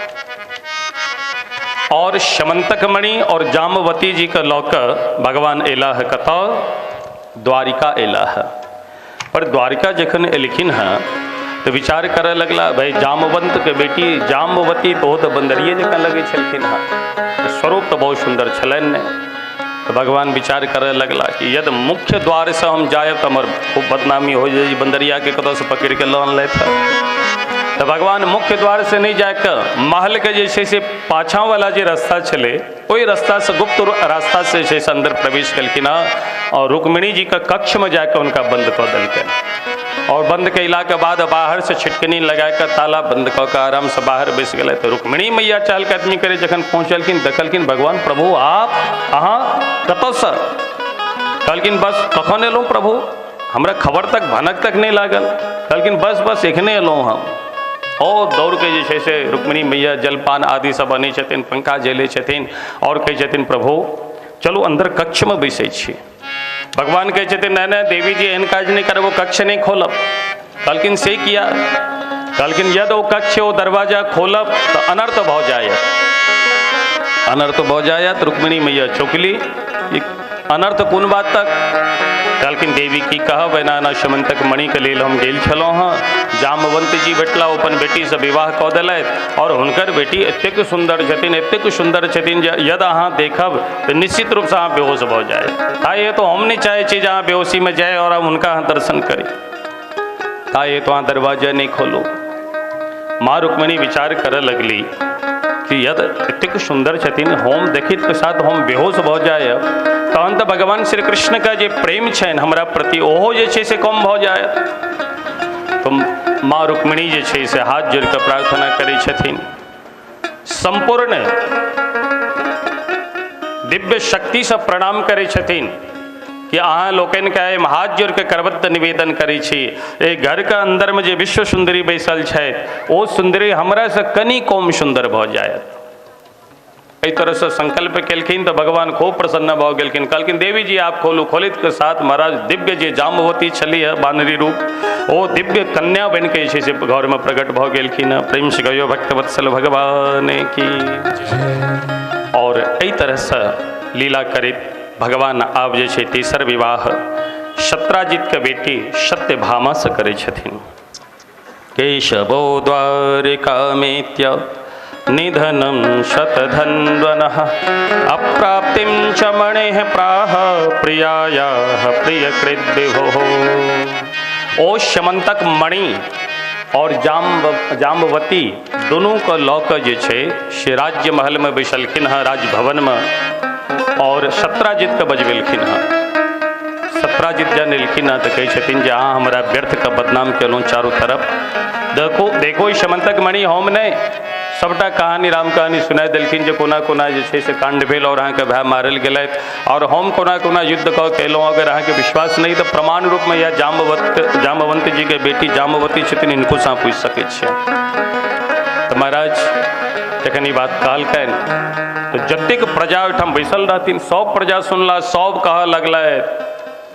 और शमंतक मणि और जामवती जी के लऽ कऽ भगवान एलाह कतऽ, द्वारिका एलाह। पर द्वारिका जखन एलखिन हँ तऽ विचार करऽ लगला, भाई जामवंत के बेटी जामवती बहुत बंदरिये जकाँ लगै छलखिन हँ, तऽ स्वरूप तऽ बहुत सुन्दर छलनि नहि। तऽ भगवान विचार करऽ लगला कि यदि मुख्य द्वारसँ हम जायब तऽ हमर खूब बदनामी हो जाइ, बंदरियाके कतऽसँ पकड़ि कऽ लऽ अनलथि हँ। तऽ भगवान मुख्य द्वार से नहि जाके महल के जे छै से पाछाँ वाला जे रास्ता छलै ओहि रास्तासँ गुप्त रास्ता से जे छै से अन्दर प्रवेश केलखिन हँ और रुक्मिणी जी के कक्ष में जाके हुनका बंद कऽ देलकनि। और बंद कयलाके बाद बाहर से छिटकनी लगा कऽ ताला बंद कऽ कऽ आराम से बाहर बैस गेलै। तऽ रुक्मिणी मैया चहलकदमी करे जखन पहुँचलखिन देखलखिन भगवान प्रभु आप अहाँ कतऽसँ? कहलखिन बस कखन एलहुँ प्रभु, हमरा खबर तक भनक तक नहि लागल। कहलखिन बस बस एखने एलहुँ हम। और दौड़ के जे छै से रुक्मिणी मैया जलपान आदि सब अनै छथिन, पंखा झेलै छथिन और कहै छथिन प्रभु चलू अन्दर कक्षमे बैसै छी। भगवान कहै छथिन नहि नहि देवी जी एहन काज नहि करब, ओ कक्ष नहि खोलब। कहलखिन से किया? कहलखिन यदि ओ कक्ष ओ दरवाजा खोलब तऽ अनर्थ भऽ जायत, अनर्थ भऽ जायत। रुक्मिणी मैया चौंकली, अनर्थ कोन बात तक? कहलखिन देवी की कहब, एना एना शमंतक मणिके लेल हम गेल छलहुँ हँ, जामवंत जी भेटला, ओ अपन बेटीसँ विवाह कऽ देलथि और हुनकर बेटी एतेक सुन्दर छथिन, एतेक सुन्दर छथिन जे यदि अहाँ देखब तऽ निश्चित रूपसँ अहाँ बेहोश भऽ जायब। ताहि हेतु हम नहि चाहै छी जे अहाँ बेहोशीमे जाय और हम हुनका अहाँ दर्शन करी, ताहि हेतु अहाँ दरवाजा नहि खोलू। माँ रुक्मिणी विचार करऽ लगली कि यदि एतेक सुन्दर छथिन, हम देखैत के साथ हम बेहोश भऽ जायब तहन तऽ भगवान श्री कृष्णके जे प्रेम छनि हमरा प्रति ओहो जे छै से कम भऽ जायत। तऽ माँ रुक्मिणी जे छै से हाथ जोड़ि कऽ प्रार्थना करै छथिन, सम्पूर्ण दिव्य शक्तिसँ प्रणाम करै छथिन कि अहाँ लोकनिके हम हाथ जोड़ि कऽ करबद्ध निवेदन करै छी, एहि घरके अन्दरमे जे विश्व सुन्दरी बैसल छथि ओ सुन्दरी हमरासँ कनि कम सुन्दर भऽ जायत। एहि तरहसँ संकल्प केलखिन तऽ भगवान खूब प्रसन्न भऽ गेलखिन। कहलखिन देवी जी आप खोलू। खोलैत के साथ महाराज दिव्य जे जाम्बवती छलीह बानरी रूप, ओ दिव्य कन्या बनि कऽ जे छै से घरमे प्रकट भऽ गेलखिन। प्रेम से कहियो भक्तवत्सल भगवान की। और एहि तरहसँ लीला करैत भगवान आब जे छै तेसर विवाह सत्राजितके बेटी सत्यभामासँ करै छथिन। केशवो द्वारिकामेत्य निधनं शतधन्वनः अप्राप्तिं च मणेः प्राह प्रियायाः प्रियकृद्विभोः। ओ शमंतक मणि और जाम्बवती दुनू के लऽ कऽ जे छै से राज्य महल में बैसलखिन हँ, राजभवन में, और सत्राजित के बजबेलखिन हँ। सत्राजित जहन एलखिन हँ तऽ कहै छथिन जे अहाँ हमरा व्यर्थ के बदनाम केलहुँ चारू तरफ। देखो देखो ई शमंतक मणि हम नहि, सबटा कहानी राम कहानी सुना देलखिन जे कोना कोना जे छै से कांड भेल और अहाँके भाय मारल गेलथि और हम कोना कोना युद्ध कऽ के एलहुँ। अगर अहाँके विश्वास नहि तऽ प्रमाण रूपमे इएह जामवंत जीके बेटी जामवती छथिन, हिनको से अहाँ पूछि सकै छियै। तऽ महाराज जखन ई बात कहलकनि तऽ जतेक प्रजा ओहिठाम बैसल रहथिन सब प्रजा सुनला, सब कहऽ लगलथि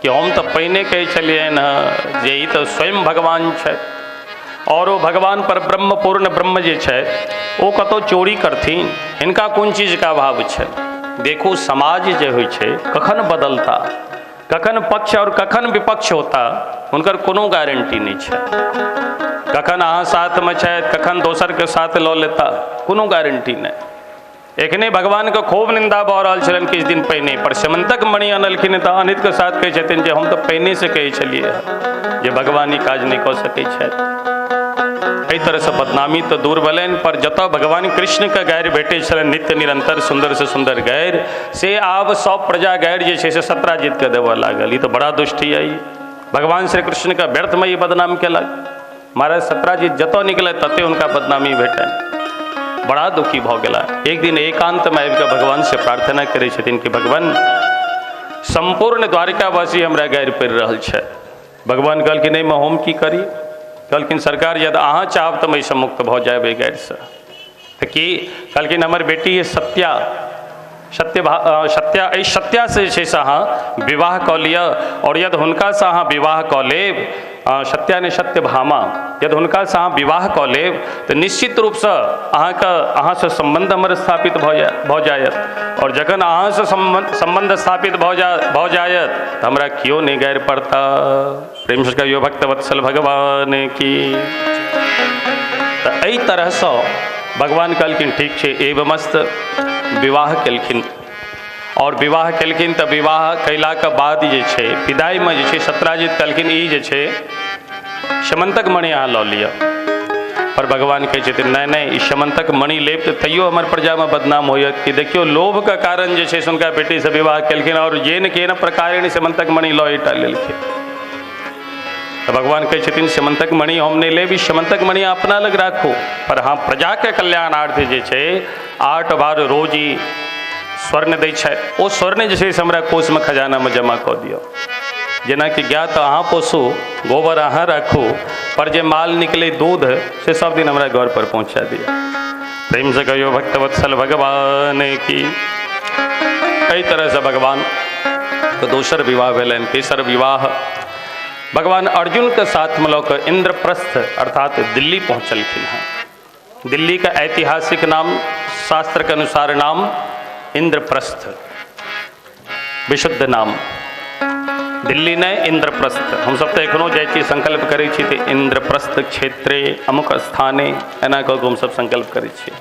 कि हम तऽ पहिने कहै छलियनि हँ जे ई तऽ स्वयं भगवान छथि और ओ भगवान पर ब्रह्म पूर्ण ब्रह्म जे छथि ओ कतहु चोरी करथिन, हिनका कोन चीजके अभाव छै। देखू समाज जे होइ छै कखन बदलता, कखन पक्ष और कखन विपक्ष होता, हुनकर कोनो गारंटी नहि छै। कखन अहाँ साथमे छथि, कखन दोसरके साथ लऽ लेता, कोनो गारंटी नहि। एखने भगवानके खूब निंदा भऽ रहल छलनि किछु दिन पहिने, पर समन्तक मणि अनलखिन तऽ अनितके साथ कहै छथिन जे हम तऽ पहिनेसँ कहै छलियै जे भगवान ई काज नहि कऽ सकै छथि। एहि तरहसँ बदनामी तऽ दूर भेलनि, पर जतऽ भगवान कृष्णके गारि भेटै छलनि नित्य निरंतर सुन्दरसँ सुन्दर गारि, से आब सब प्रजा गारि जे छै से सत्राजितके देबऽ लागल। ई तऽ बड़ा दुष्ट यऽ, भगवान श्री कृष्णके व्यर्थमे ई बदनाम केलक। महाराज सत्राजित जतऽ निकलथि तते हुनका बदनामी भेटनि, बड़ा दुखी भऽ गेला। एक दिन एकान्तमे आबि कऽ भगवान से प्रार्थना करै छथिन कि भगवान सम्पूर्ण द्वारिकावासी हमरा गारि पड़ि रहल छै। भगवान कहलखिन एहिमे हम की करी? कहलखिन सरकार यदि अहाँ चाहब तऽ हम एहिसँ मुक्त भऽ जायब एहि गारिसँ। तऽ की? कहलखिन हमर बेटी ये सत्या, सत्या, एहि सत्यासँ जे छै से अहाँ विवाह कऽ लिअ और यदि हुनकासँ अहाँ विवाह कऽ लेब, सत्या ने सत्यभामा, यदि हुनकासँ अहाँ विवाह कऽ लेब तऽ निश्चित रूपसँ अहाँसँ सम्बन्ध हमर स्थापित भऽ जायत और जखन अहाँसँ सम्बन्ध स्थापित भऽ जायत तऽ हमरा केओ नहि गारि पड़ता। प्रेम से कहियो भक्तवत्सल भगवान की। तऽ एहि तरहसँ भगवान कहलखिन ठीक छै, एवमस्त विवाह केलखिन और विवाह केलखिन तऽ विवाह कयलाके बाद जे छै विदाइमे जे छै सत्राजित कहलखिन ई जे छै समन्तक मणि अहाँ लऽ लिअ। पर भगवान कहै छथिन नहि नहि, ई समन्तक मणि लेब तऽ तैयो हमर प्रजामे बदनाम होयत कि देखियौ लोभके कारण जे छै से हुनका बेटीसँ विवाह केलखिन और येन केन प्रकारेण समन्तक मणि लऽ एटा लेलखिन। तऽ भगवान कहै छथिन समन्तक मणि हम नहि लेब, ई समन्तक मणि अपना लग राखू, पर हाँ प्रजाके कल्याणार्थ जे छै 8 बार रोज ई स्वर्ण दै छथि, ओ स्वर्ण जे छै से हमरा कोषमे खजानामे जमा कऽ दिअ। जेनाकि गाय तऽ अहाँ पोसू, गोबर अहाँ राखू, पर जे माल निकले दूध से सब दिन हमरा घर पर पहुँचा दिअ। प्रेम से कहियो भक्तवत्सल भगवान की। एहि तरहसँ भगवान के दोसर विवाह भेलनि। तेसर विवाह भगवान अर्जुनके साथमे लऽ कऽ इंद्रप्रस्थ अर्थात दिल्ली पहुँचलखिन हँ। दिल्ली का ऐतिहासिक नाम, शास्त्र के अनुसार नाम इंद्रप्रस्थ, विशुद्ध नाम दिल्ली नहीं इंद्रप्रस्थ। हम सब तो एखनो जाइ छी संकल्प करै छी तऽ इंद्रप्रस्थ क्षेत्रे अमुक स्थाने एना कऽ हम सब संकल्प करै छी।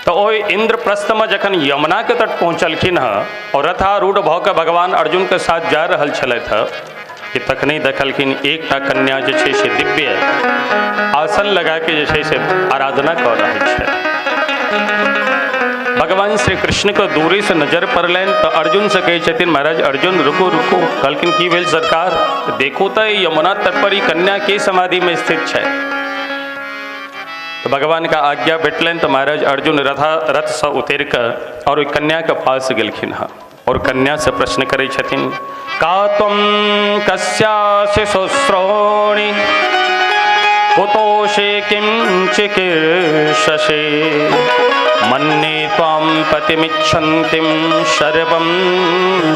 तऽ ओहि इंद्रप्रस्थमे जखन यमुनाके तट पहुँचलखिन हँ और रथारूढ़ भऽ कऽ भगवान अर्जुनके साथ जा रहल छलथि हँ कि तखने देखलखिन एकटा कन्या जे छै से दिव्य आसन लगाके जे छै से आराधना कऽ रहल छै। भगवान श्री कृष्ण के दूरी से नजर पड़लनि तऽ अर्जुन से कहै छथिन महाराज अर्जुन रुको रुको। कहलखिन की भेल सरकार? देखू तऽ यमुना तट पर ई कन्या के समाधि में स्थित छै। तो भगवान का आज्ञा भेटलनि तऽ महाराज अर्जुन रथ से उतरि कऽ और ओहि कन्या के पास गेलखिन हँ और कन्या से प्रश्न करै छथिन का त्वं कस्यासि शुश्रोणि कुतोषे किं चिकीर्षसे मन्ये त्वां पतिमिच्छन्तीं सर्वं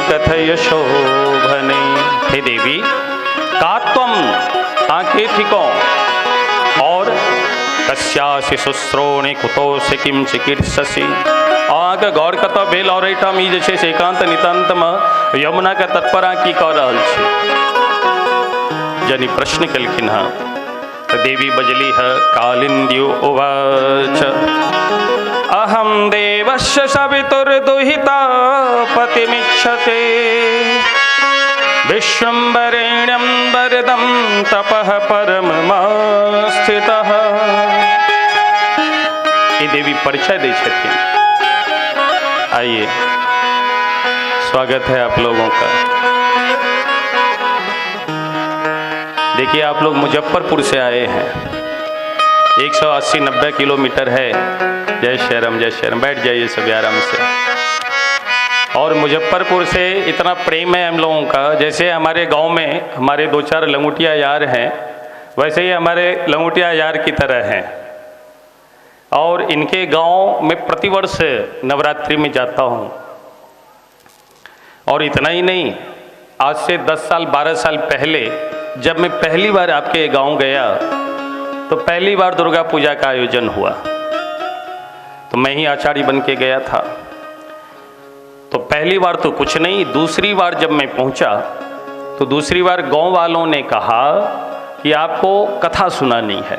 कथय शोभने। हे देवी, का त्वं आके थिको और कस्यासि शुश्रोणि कुतोषे किं चिकीर्षसि। अहाँके घर कतऽ भेल और एहिठाम ई जे छै से एकान्त नितान्तमे यमुनाके तट पर अहाँ की कऽ रहल छी? जनी प्रश्न केलखिन हँ तऽ देवी बजली है कालिन्द्यो उवाच अहं देवस्य सवितुर्दुहिता पतिमिच्छते विश्वं वरेण्यं वरदं तपः परममास्थितः। ई देवी परिचय दै छथिन। आइए, स्वागत है आप लोगों का। देखिए आप लोग मुजफ्फरपुर से आए हैं, 180-90 किलोमीटर है। जय श्री राम, जय श्री राम। बैठ जाइए सब आराम से। और मुजफ्फरपुर से इतना प्रेम है हम लोगों का, जैसे हमारे गांव में हमारे 2-4 लंगोटिया यार हैं, वैसे ही हमारे लंगोटिया यार की तरह हैं। और इनके गांव में प्रतिवर्ष नवरात्रि में जाता हूं। और इतना ही नहीं, आज से 10 साल 12 साल पहले जब मैं पहली बार आपके गांव गया तो पहली बार दुर्गा पूजा का आयोजन हुआ, तो मैं ही आचार्य बन के गया था। तो पहली बार तो कुछ नहीं, दूसरी बार जब मैं पहुंचा तो दूसरी बार गांव वालों ने कहा कि आपको कथा सुनानी है।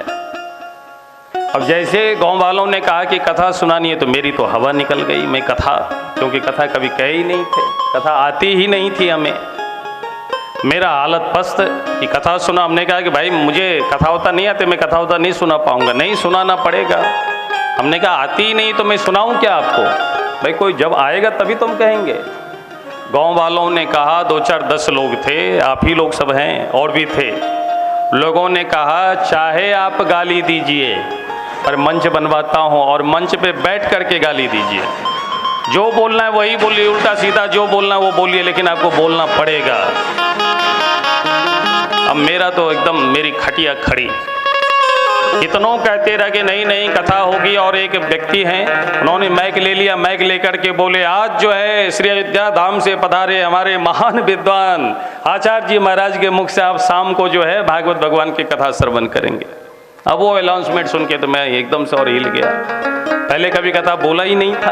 अब जैसे गांव वालों ने कहा कि कथा सुनानी है तो मेरी तो हवा निकल गई। मैं कथा, क्योंकि कथा कभी कहे ही नहीं थे, कथा आती ही नहीं थी हमें। मेरा हालत पस्त कि कथा सुना। हमने कहा कि भाई मुझे कथा होता नहीं आते, मैं कथा होता नहीं सुना पाऊंगा। नहीं, सुनाना पड़ेगा। हमने कहा आती ही नहीं तो मैं सुनाऊं क्या आपको? भाई कोई जब आएगा तभी तुम कहेंगे। गांव वालों ने कहा, 2-4-10 लोग थे, आप ही लोग सब हैं और भी थे। लोगों ने कहा चाहे आप गाली दीजिए पर मंच बनवाता हूँ और मंच पे बैठ करके गाली दीजिए, जो बोलना है वही बोलिए, उल्टा सीधा जो बोलना है वो बोलिए, लेकिन आपको बोलना पड़ेगा। अब मेरा तो एकदम मेरी खटिया खड़ी। कितनों कहते रहे कि नहीं नहीं कथा होगी। और एक व्यक्ति हैं, उन्होंने माइक ले लिया, माइक लेकर के बोले आज जो है श्री अयोध्या धाम से पधारे हमारे महान विद्वान आचार्य जी महाराज के मुख से आप शाम को जो है भागवत भगवान की कथा श्रवण करेंगे। अब वो अनाउंसमेंट सुन के तो मैं एकदम से और हिल गया। पहले कभी कथा बोला ही नहीं था।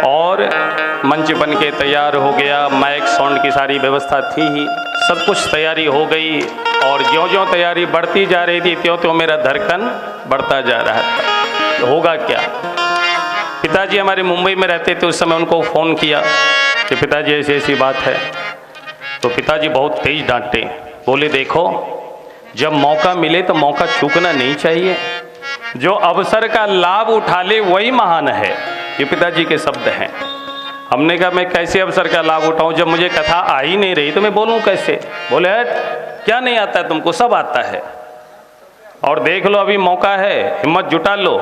और मंच बन के तैयार हो गया, माइक साउंड की सारी व्यवस्था थी ही, सब कुछ तैयारी हो गई। और ज्यों ज्यों तैयारी बढ़ती जा रही थी त्यों त्यों मेरा धड़कन बढ़ता जा रहा था। तो होगा क्या? पिताजी हमारे मुंबई में रहते थे उस समय, उनको फ़ोन किया कि पिताजी ऐसी ऐसी बात है। तो पिताजी बहुत तेज डांटे, बोले देखो जब मौका मिले तो मौका चूकना नहीं चाहिए, जो अवसर का लाभ उठा ले वही महान है। ये पिताजी के शब्द हैं। हमने कहा मैं कैसे अवसर का लाभ उठाऊं जब मुझे कथा आ ही नहीं रही तो मैं बोलूं कैसे? बोले हट, क्या नहीं आता है तुमको, सब आता है। और देख लो अभी मौका है, हिम्मत जुटा लो,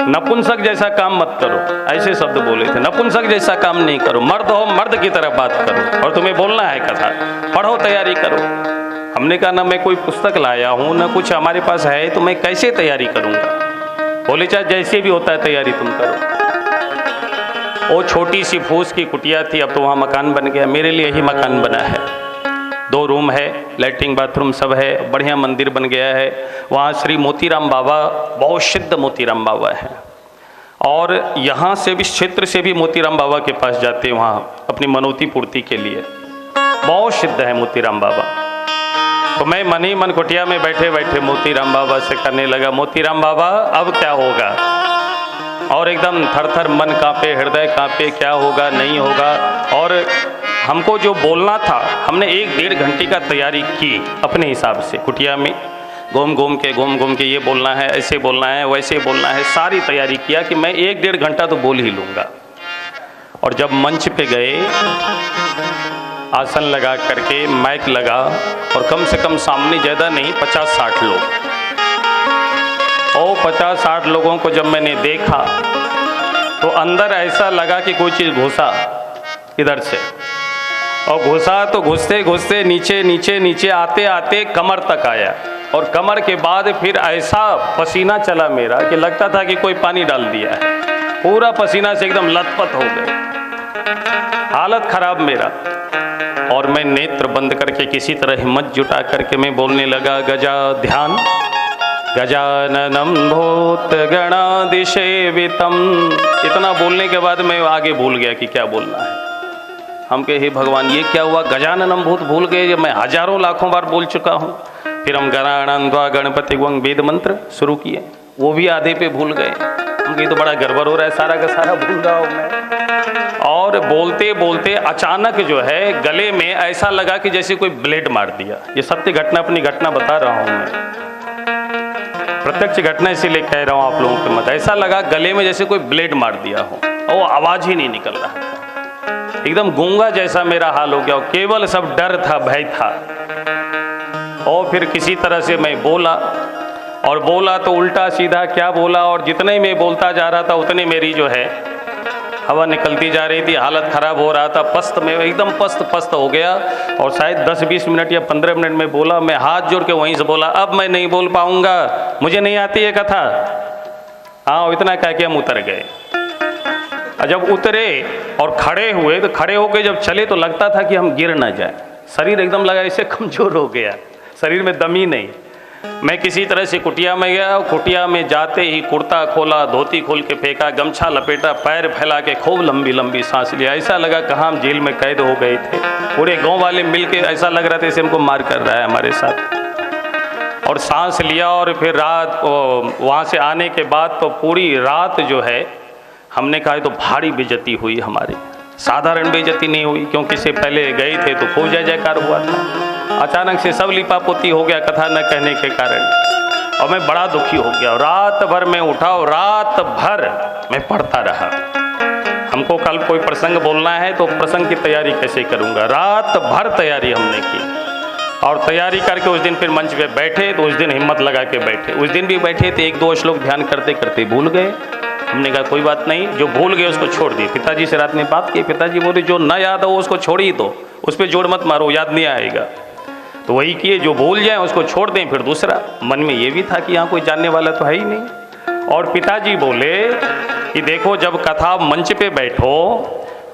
नपुंसक जैसा काम मत करो। ऐसे शब्द बोले थे, नपुंसक जैसा काम नहीं करो, मर्द हो मर्द की तरह बात करो, और तुम्हें बोलना है कथा, पढ़ो तैयारी करो। हमने कहा ना मैं कोई पुस्तक लाया हूँ ना कुछ हमारे पास है, तो मैं कैसे तैयारी करूँगा? बोले चाहे जैसे भी होता है तैयारी तुम करो। वो छोटी सी फूस की कुटिया थी, अब तो वहाँ मकान बन गया, मेरे लिए ही मकान बना है, 2 रूम है, लैट्रिन बाथरूम सब है, बढ़िया मंदिर बन गया है। वहाँ श्री मोतीराम बाबा, बहुत सिद्ध मोतीराम बाबा है। और यहाँ से भी, क्षेत्र से भी मोतीराम बाबा के पास जाते हैं वहाँ अपनी मनौती पूर्ति के लिए। बहुत सिद्ध है मोतीराम बाबा। तो मैं मन ही मन कुटिया में बैठे बैठे मोतीराम बाबा से करने लगा, मोतीराम बाबा अब क्या होगा? और एकदम थर थर मन कांपे, हृदय कांपे, क्या होगा नहीं होगा। और हमको जो बोलना था, हमने 1-1.5 घंटे का तैयारी की अपने हिसाब से, कुटिया में घूम घूम के ये बोलना है, ऐसे बोलना है, वैसे बोलना है, सारी तैयारी किया कि मैं 1-1.5 घंटा तो बोल ही लूँगा। और जब मंच पे गए, आसन लगा करके माइक लगा, और कम से कम सामने ज़्यादा नहीं 50-60 लोग, और 50-60 लोगों को जब मैंने देखा तो अंदर ऐसा लगा कि कोई चीज़ घुसा इधर से, और घुसा तो घुसते घुसते नीचे नीचे नीचे आते आते कमर तक आया, और कमर के बाद फिर ऐसा पसीना चला मेरा कि लगता था कि कोई पानी डाल दिया है, पूरा पसीना से एकदम लथपथ हो गए, हालत ख़राब मेरा। और मैं नेत्र बंद करके किसी तरह हिम्मत जुटा करके मैं बोलने लगा, गजा ध्यान गजाननम भूत गणादिसेवितम। इतना बोलने के बाद मैं आगे भूल गया कि क्या बोलना है। हम कहे हे भगवान ये क्या हुआ, गजाननम भूत भूल गए, मैं हजारों लाखों बार बोल चुका हूँ। फिर हम गणानंद्वा गणपति वंग वेद मंत्र शुरू किए, वो भी आधे पे भूल गए। हम कहे तो बड़ा गड़बड़ हो रहा है, सारा का सारा भूल रहा हूँ मैं। और बोलते बोलते अचानक जो है गले में ऐसा लगा कि जैसे कोई ब्लेड मार दिया। ये सत्य घटना, अपनी घटना बता रहा हूँ मैं, प्रत्यक्ष घटना इसीलिए कह रहा हूँ आप लोगों के मत। ऐसा लगा गले में जैसे कोई ब्लेड मार दिया हो, और वो आवाज़ ही नहीं निकल रहा था, एकदम गूंगा जैसा मेरा हाल हो गया। और केवल सब डर था, भय था। और फिर किसी तरह से मैं बोला, और बोला तो उल्टा सीधा क्या बोला, और जितने मैं बोलता जा रहा था उतने मेरी जो है हवा निकलती जा रही थी, हालत ख़राब हो रहा था, पस्त में एकदम पस्त पस्त हो गया। और शायद 10-20 मिनट या 15 मिनट में बोला, मैं हाथ जोड़ के वहीं से बोला, अब मैं नहीं बोल पाऊँगा, मुझे नहीं आती है कथा। हाँ, इतना कह के हम उतर गए। और जब उतरे और खड़े हुए तो खड़े होके जब चले तो लगता था कि हम गिर ना जाए, शरीर एकदम लगा ऐसे कमज़ोर हो गया, शरीर में दम ही नहीं। मैं किसी तरह से कुटिया में गया, कुटिया में जाते ही कुर्ता खोला, धोती खोल के फेंका, गमछा लपेटा, पैर फैला के खूब लंबी लंबी सांस लिया। ऐसा लगा कहाँ हम जेल में कैद हो गए थे। पूरे गांव वाले मिल के ऐसा लग रहा था जैसे हमको मार कर रहा है हमारे साथ। और सांस लिया और फिर रात वहाँ से आने के बाद तो पूरी रात जो है हमने कहा तो भारी बेइज्जती हुई हमारी, साधारण बेइज्जती नहीं हुई, क्योंकि इससे पहले गए थे तो खूब जय जयकार हुआ था, अचानक से सब लिपापोती हो गया कथा न कहने के कारण। और मैं बड़ा दुखी हो गया। रात भर मैं उठा और रात भर मैं पढ़ता रहा। हमको कल कोई प्रसंग बोलना है तो प्रसंग की तैयारी कैसे करूँगा, रात भर तैयारी हमने की। और तैयारी करके उस दिन फिर मंच पे बैठे तो उस दिन हिम्मत लगा के बैठे। उस दिन भी बैठे तो 1-2 श्लोक ध्यान करते करते भूल गए। हमने कहा कोई बात नहीं, जो भूल गए उसको छोड़ दिए। पिताजी से रात में बात की, पिताजी बोले जो ना याद हो उसको छोड़ ही दो, उस पर जोड़ मत मारो, याद नहीं आएगा। तो वही किए, जो भूल जाए उसको छोड़ दें। फिर दूसरा मन में ये भी था कि यहाँ कोई जानने वाला तो है ही नहीं। और पिताजी बोले कि देखो जब कथा मंच पे बैठो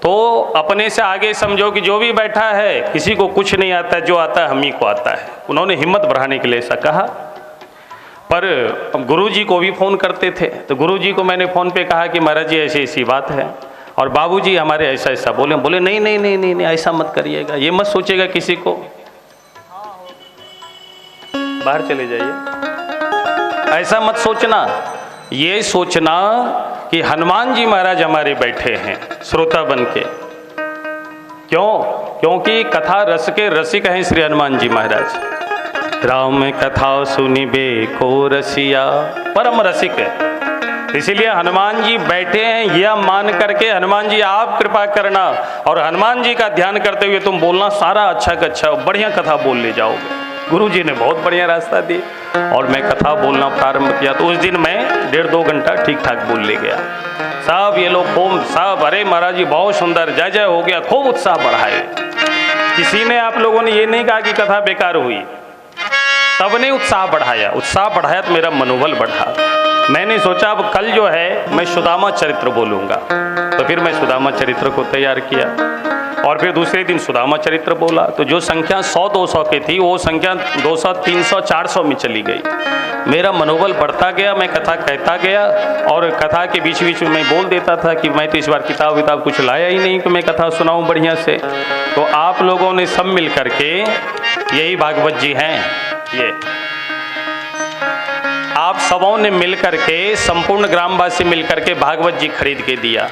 तो अपने से आगे समझो कि जो भी बैठा है किसी को कुछ नहीं आता, जो आता है हम ही को आता है। उन्होंने हिम्मत बढ़ाने के लिए ऐसा कहा। पर गुरुजी को भी फ़ोन करते थे, तो गुरुजी को मैंने फ़ोन पे कहा कि महाराज जी ऐसी ऐसी बात है, और बाबूजी हमारे ऐसा ऐसा बोले। बोले नहीं नहीं नहीं नहीं नहीं, ऐसा मत करिएगा, ये मत सोचेगा किसी को, बाहर चले जाइए, ऐसा मत सोचना, ये सोचना कि हनुमान जी महाराज हमारे बैठे हैं श्रोता बन के। क्यों? क्योंकि कथा रस के रसिक हैं श्री हनुमान जी महाराज। राम कथा सुनिबे को रसिया, परम रसिक है। इसीलिए हनुमान जी बैठे हैं यह मान करके हनुमान जी आप कृपा करना, और हनुमान जी का ध्यान करते हुए तुम बोलना, सारा अच्छा का अच्छा बढ़िया कथा बोल ले जाओगे। गुरु जी ने बहुत बढ़िया रास्ता दिया और मैं कथा बोलना प्रारंभ किया। तो उस दिन मैं 1.5-2 घंटा ठीक ठाक बोल ले गया। साहब ये लोग खूब साहब, अरे महाराज जी बहुत सुंदर, जय जय हो गया, खूब उत्साह बढ़ाए। किसी ने आप लोगों ने ये नहीं कहा कि कथा बेकार हुई, सबने उत्साह बढ़ाया। उत्साह बढ़ाया तो मेरा मनोबल बढ़ा। मैंने सोचा अब कल जो है मैं सुदामा चरित्र बोलूँगा, तो फिर मैं सुदामा चरित्र को तैयार किया और फिर दूसरे दिन सुदामा चरित्र बोला। तो जो संख्या 100-200 की थी वो संख्या 200, 300, 400 में चली गई। मेरा मनोबल बढ़ता गया, मैं कथा कहता गया और कथा के बीच बीच में मैं बोल देता था कि मैं तो इस बार किताब विताब कुछ लाया ही नहीं कि मैं कथा सुनाऊँ बढ़िया से। तो आप लोगों ने सब मिल करके, यही भागवत जी हैं, ये आप सबों ने मिल करके, संपूर्ण ग्रामवासी मिल करके भागवत जी खरीद के दिया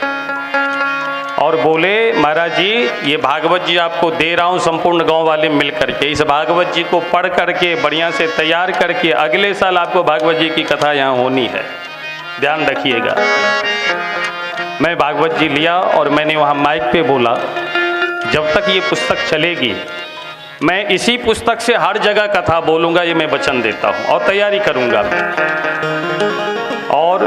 और बोले महाराज जी ये भागवत जी आपको दे रहा हूँ, संपूर्ण गांव वाले मिल करके इस भागवत जी को पढ़ करके बढ़िया से तैयार करके अगले साल आपको भागवत जी की कथा यहाँ होनी है, ध्यान रखिएगा। मैं भागवत जी लिया और मैंने वहाँ माइक पे बोला, जब तक ये पुस्तक चलेगी मैं इसी पुस्तक से हर जगह कथा बोलूँगा, ये मैं वचन देता हूँ और तैयारी करूँगा। और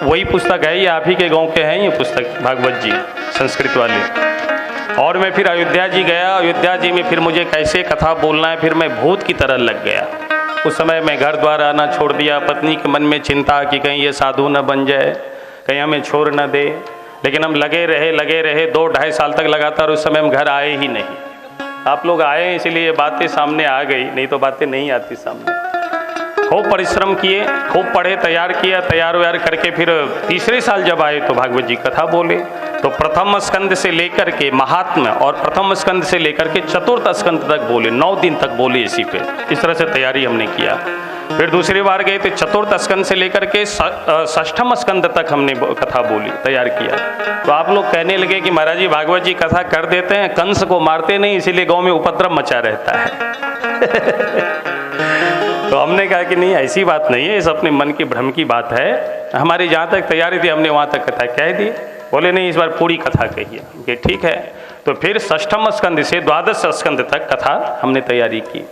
वही पुस्तक है, ये आप ही के गांव के हैं ये पुस्तक भागवत जी संस्कृत वाले। और मैं फिर अयोध्या जी गया, अयोध्या जी में फिर मुझे कैसे कथा बोलना है, फिर मैं भूत की तरह लग गया। उस समय मैं घर द्वार आना छोड़ दिया। पत्नी के मन में चिंता कि कहीं ये साधु न बन जाए, कहीं हमें छोड़ न दे, लेकिन हम लगे रहे लगे रहे 2-2.5 साल तक लगातार। उस समय हम घर आए ही नहीं। आप लोग आए इसलिए ये बातें सामने आ गई, नहीं तो बातें नहीं आती सामने। खूब परिश्रम किए, खूब पढ़े, तैयार किया, तैयार व्यार करके फिर तीसरे साल जब आए तो भागवत जी कथा बोले। तो प्रथम स्कंद से लेकर के महात्म्य और प्रथम स्कंद से लेकर के चतुर्थ स्कंद तक बोले, 9 दिन तक बोले इसी पे। इस तरह से तैयारी हमने किया। फिर दूसरी बार गए तो चतुर्थ स्कंद से लेकर के षष्ठम स्कंद तक हमने कथा बोली, तैयार किया। तो आप लोग कहने लगे कि महाराज जी भागवत जी कथा कर देते हैं, कंस को मारते नहीं, इसीलिए गाँव में उपद्रव मचा रहता है। तो हमने कहा कि नहीं ऐसी बात नहीं है, इस अपने मन की भ्रम की बात है। हमारी जहाँ तक तैयारी थी हमने वहाँ तक कथा कह दी। बोले नहीं इस बार पूरी कथा कहिए। ठीक है। तो फिर षष्ठम स्कंद से द्वादश स्कंद तक कथा हमने तैयारी की।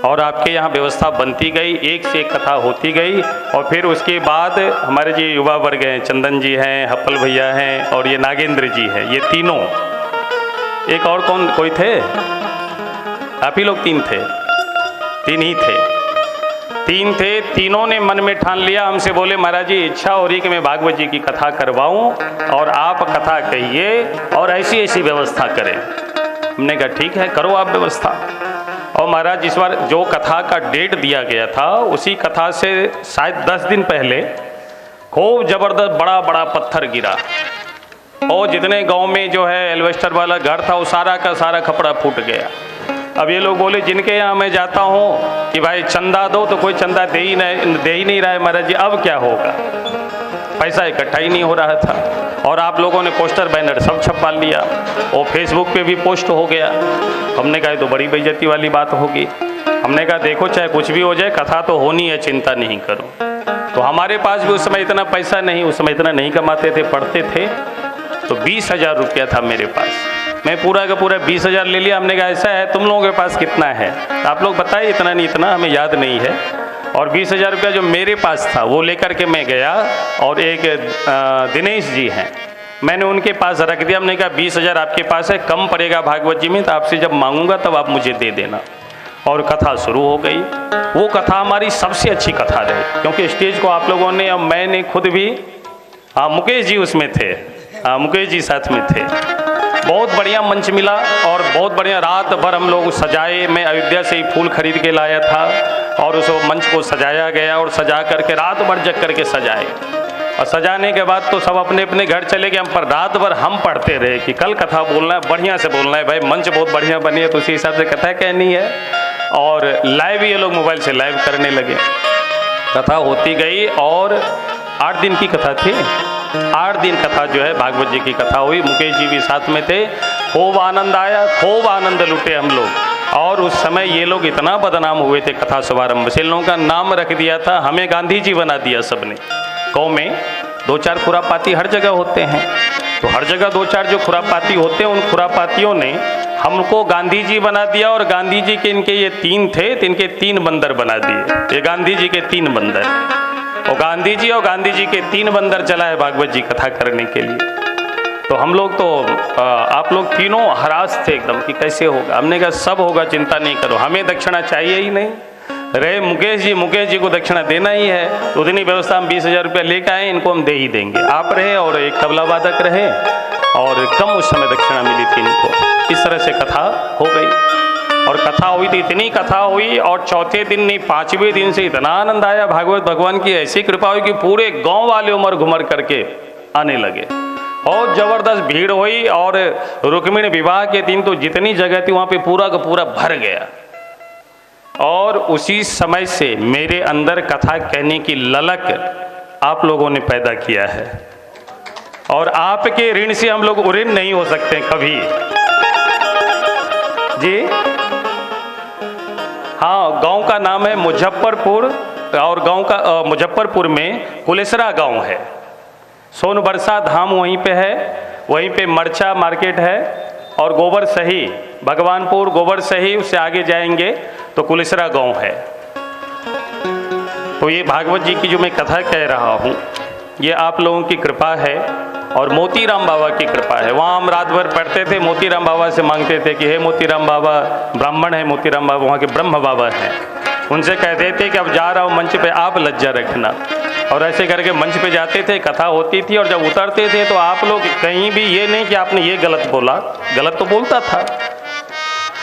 और आपके यहाँ व्यवस्था बनती गई, एक से एक कथा होती गई। और फिर उसके बाद हमारे जी युवा वर्ग हैं, चंदन जी हैं, हप्पल भैया हैं और ये नागेंद्र जी हैं, ये तीनों, एक और कौन कोई थे? आप ही लोग तीन थे, तीन ही थे, तीन थे। तीनों ने मन में ठान लिया, हमसे बोले महाराज जी इच्छा हो रही कि मैं भागवत जी की कथा करवाऊं और आप कथा कहिए और ऐसी ऐसी व्यवस्था करें। हमने कहा ठीक है, करो आप व्यवस्था। और महाराज इस बार जो कथा का डेट दिया गया था उसी कथा से शायद 10 दिन पहले खूब ज़बरदस्त बड़ा बड़ा पत्थर गिरा और जितने गांव में जो है एल्वेस्टर वाला घर था वो सारा का सारा खपड़ा फूट गया। अब ये लोग बोले जिनके यहाँ मैं जाता हूँ कि भाई चंदा दो, तो कोई चंदा दे ही नहीं रहा है महाराज जी, अब क्या होगा? पैसा इकट्ठा ही नहीं हो रहा था। और आप लोगों ने पोस्टर बैनर सब छपवा लिया और फेसबुक पे भी पोस्ट हो गया। हमने कहा तो बड़ी बेइज्जती वाली बात होगी। हमने कहा देखो चाहे कुछ भी हो जाए कथा तो होनी है, चिंता नहीं करो। तो हमारे पास भी उस समय इतना पैसा नहीं, उस समय इतना नहीं कमाते थे, पढ़ते थे, तो 20,000 रुपया था मेरे पास। मैं पूरा का पूरा 20,000 ले लिया। हमने कहा ऐसा है तुम लोगों के पास कितना है आप लोग बताइए, इतना नहीं इतना हमें याद नहीं है। और 20,000 रुपया जो मेरे पास था वो लेकर के मैं गया और एक दिनेश जी हैं, मैंने उनके पास रख दिया। हमने कहा 20,000 आपके पास है, कम पड़ेगा भागवत जी में तो आपसे जब मांगूंगा तब आप मुझे दे देना। और कथा शुरू हो गई। वो कथा हमारी सबसे अच्छी कथा रही, क्योंकि स्टेज को आप लोगों ने और मैंने खुद भी, हाँ मुकेश जी उसमें थे, हाँ मुकेश जी साथ में थे। बहुत बढ़िया मंच मिला और बहुत बढ़िया रात भर हम लोग सजाए। मैं अयोध्या से ही फूल खरीद के लाया था और उस मंच को सजाया गया और सजा करके रात भर जग करके सजाए। और सजाने के बाद तो सब अपने अपने घर चले गए, हम पर रात भर हम पढ़ते रहे कि कल कथा बोलना है, बढ़िया से बोलना है भाई, मंच बहुत बढ़िया बनी है तो उसी हिसाब से कथा कहनी है। और लाइव ये लोग मोबाइल से लाइव करने लगे। कथा होती गई और 8 दिन की कथा थी, 8 दिन कथा जो है भागवत जी की कथा हुई। मुकेश जी भी साथ में थे। खूब आनंद आया, खूब आनंद लुटे हम लोग। और उस समय ये लोग इतना बदनाम हुए थे कथा शुभारंभ से, इन लोगों का नाम रख दिया था, हमें गांधी जी बना दिया सबने। गाँव में 2-4 खुरापाती हर जगह होते हैं, तो हर जगह 2-4 जो खुरापाती होते हैं उन खुरापातियों ने हमको गांधी जी बना दिया। और गांधी जी के इनके ये 3 थे तो इनके 3 बंदर बना दिए, ये गांधी जी के 3 बंदर। और गांधी जी और गांधी जी के 3 बंदर चला है भागवत जी कथा करने के लिए। तो हम लोग तो आप लोग तीनों हरास थे एकदम कि कैसे होगा। हमने कहा सब होगा, चिंता नहीं करो, हमें दक्षिणा चाहिए ही नहीं। रहे मुकेश जी, मुकेश जी को दक्षिणा देना ही है, तो उतनी व्यवस्था हम 20,000 रुपया लेकर आए, इनको हम दे ही देंगे। आप रहे और एक तबला वादक रहे और कम उस समय दक्षिणा मिली थी इनको। इस तरह से कथा हो गई। और कथा हुई तो इतनी कथा हुई और चौथे दिन नहीं 5वें दिन से इतना आनंद आया, भागवत भगवान की ऐसी कृपा हुई कि पूरे गांव वाले उमर घुमर करके आने लगे और ज़बरदस्त भीड़ हुई। और रुक्मिणी विवाह के दिन तो जितनी जगह थी वहाँ पे पूरा का पूरा भर गया। और उसी समय से मेरे अंदर कथा कहने की ललक आप लोगों ने पैदा किया है और आपके ऋण से हम लोग ऋण नहीं हो सकते कभी जी। हाँ, गांव का नाम है मुजफ्फरपुर और गांव का मुजफ्फरपुर में कुलेसरा गांव है। सोनबरसा धाम वहीं पे है, वहीं पे मरचा मार्केट है और गोबर सही भगवानपुर गोबर सही, उससे आगे जाएंगे तो कुलेसरा गांव है। तो ये भागवत जी की जो मैं कथा कह रहा हूँ ये आप लोगों की कृपा है और मोतीराम बाबा की कृपा है। वहाँ हम रात भर पढ़ते थे, मोतीराम बाबा से मांगते थे कि हे मोतीराम बाबा, ब्राह्मण है मोतीराम बाबा, वहाँ के ब्रह्म बाबा हैं, उनसे कहते थे कि अब जा रहा हूँ मंच पे, आप लज्जा रखना। और ऐसे करके मंच पे जाते थे, कथा होती थी और जब उतरते थे तो आप लोग कहीं भी ये नहीं कि आपने ये गलत बोला, गलत तो बोलता था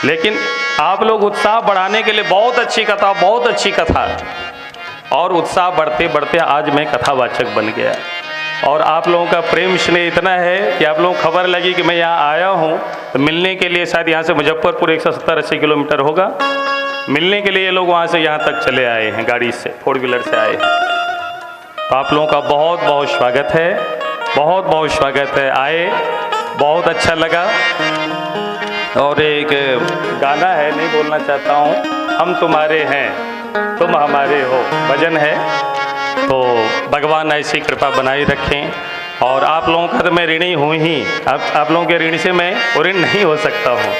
लेकिन आप लोग उत्साह बढ़ाने के लिए बहुत अच्छी कथा, बहुत अच्छी कथा। और उत्साह बढ़ते बढ़ते आज मैं कथावाचक बन गया। और आप लोगों का प्रेम स्नेह इतना है कि आप लोगों को खबर लगी कि मैं यहाँ आया हूँ तो मिलने के लिए शायद यहाँ से मुजफ्फरपुर 170-80 किलोमीटर होगा, मिलने के लिए ये लोग वहाँ से यहाँ तक चले आए हैं, गाड़ी से, 4 व्हीलर से आए हैं। तो आप लोगों का बहुत बहुत स्वागत है, बहुत बहुत स्वागत है। आए, बहुत अच्छा लगा। और एक गाना है, नहीं बोलना चाहता हूँ, हम तुम्हारे हैं तुम हमारे हो, भजन है। तो भगवान ऐसी कृपा बनाए रखें। और आप लोगों का तो मैं ऋणी हूँ ही, आप लोगों के ऋण से मैं ऋण नहीं हो सकता हूँ।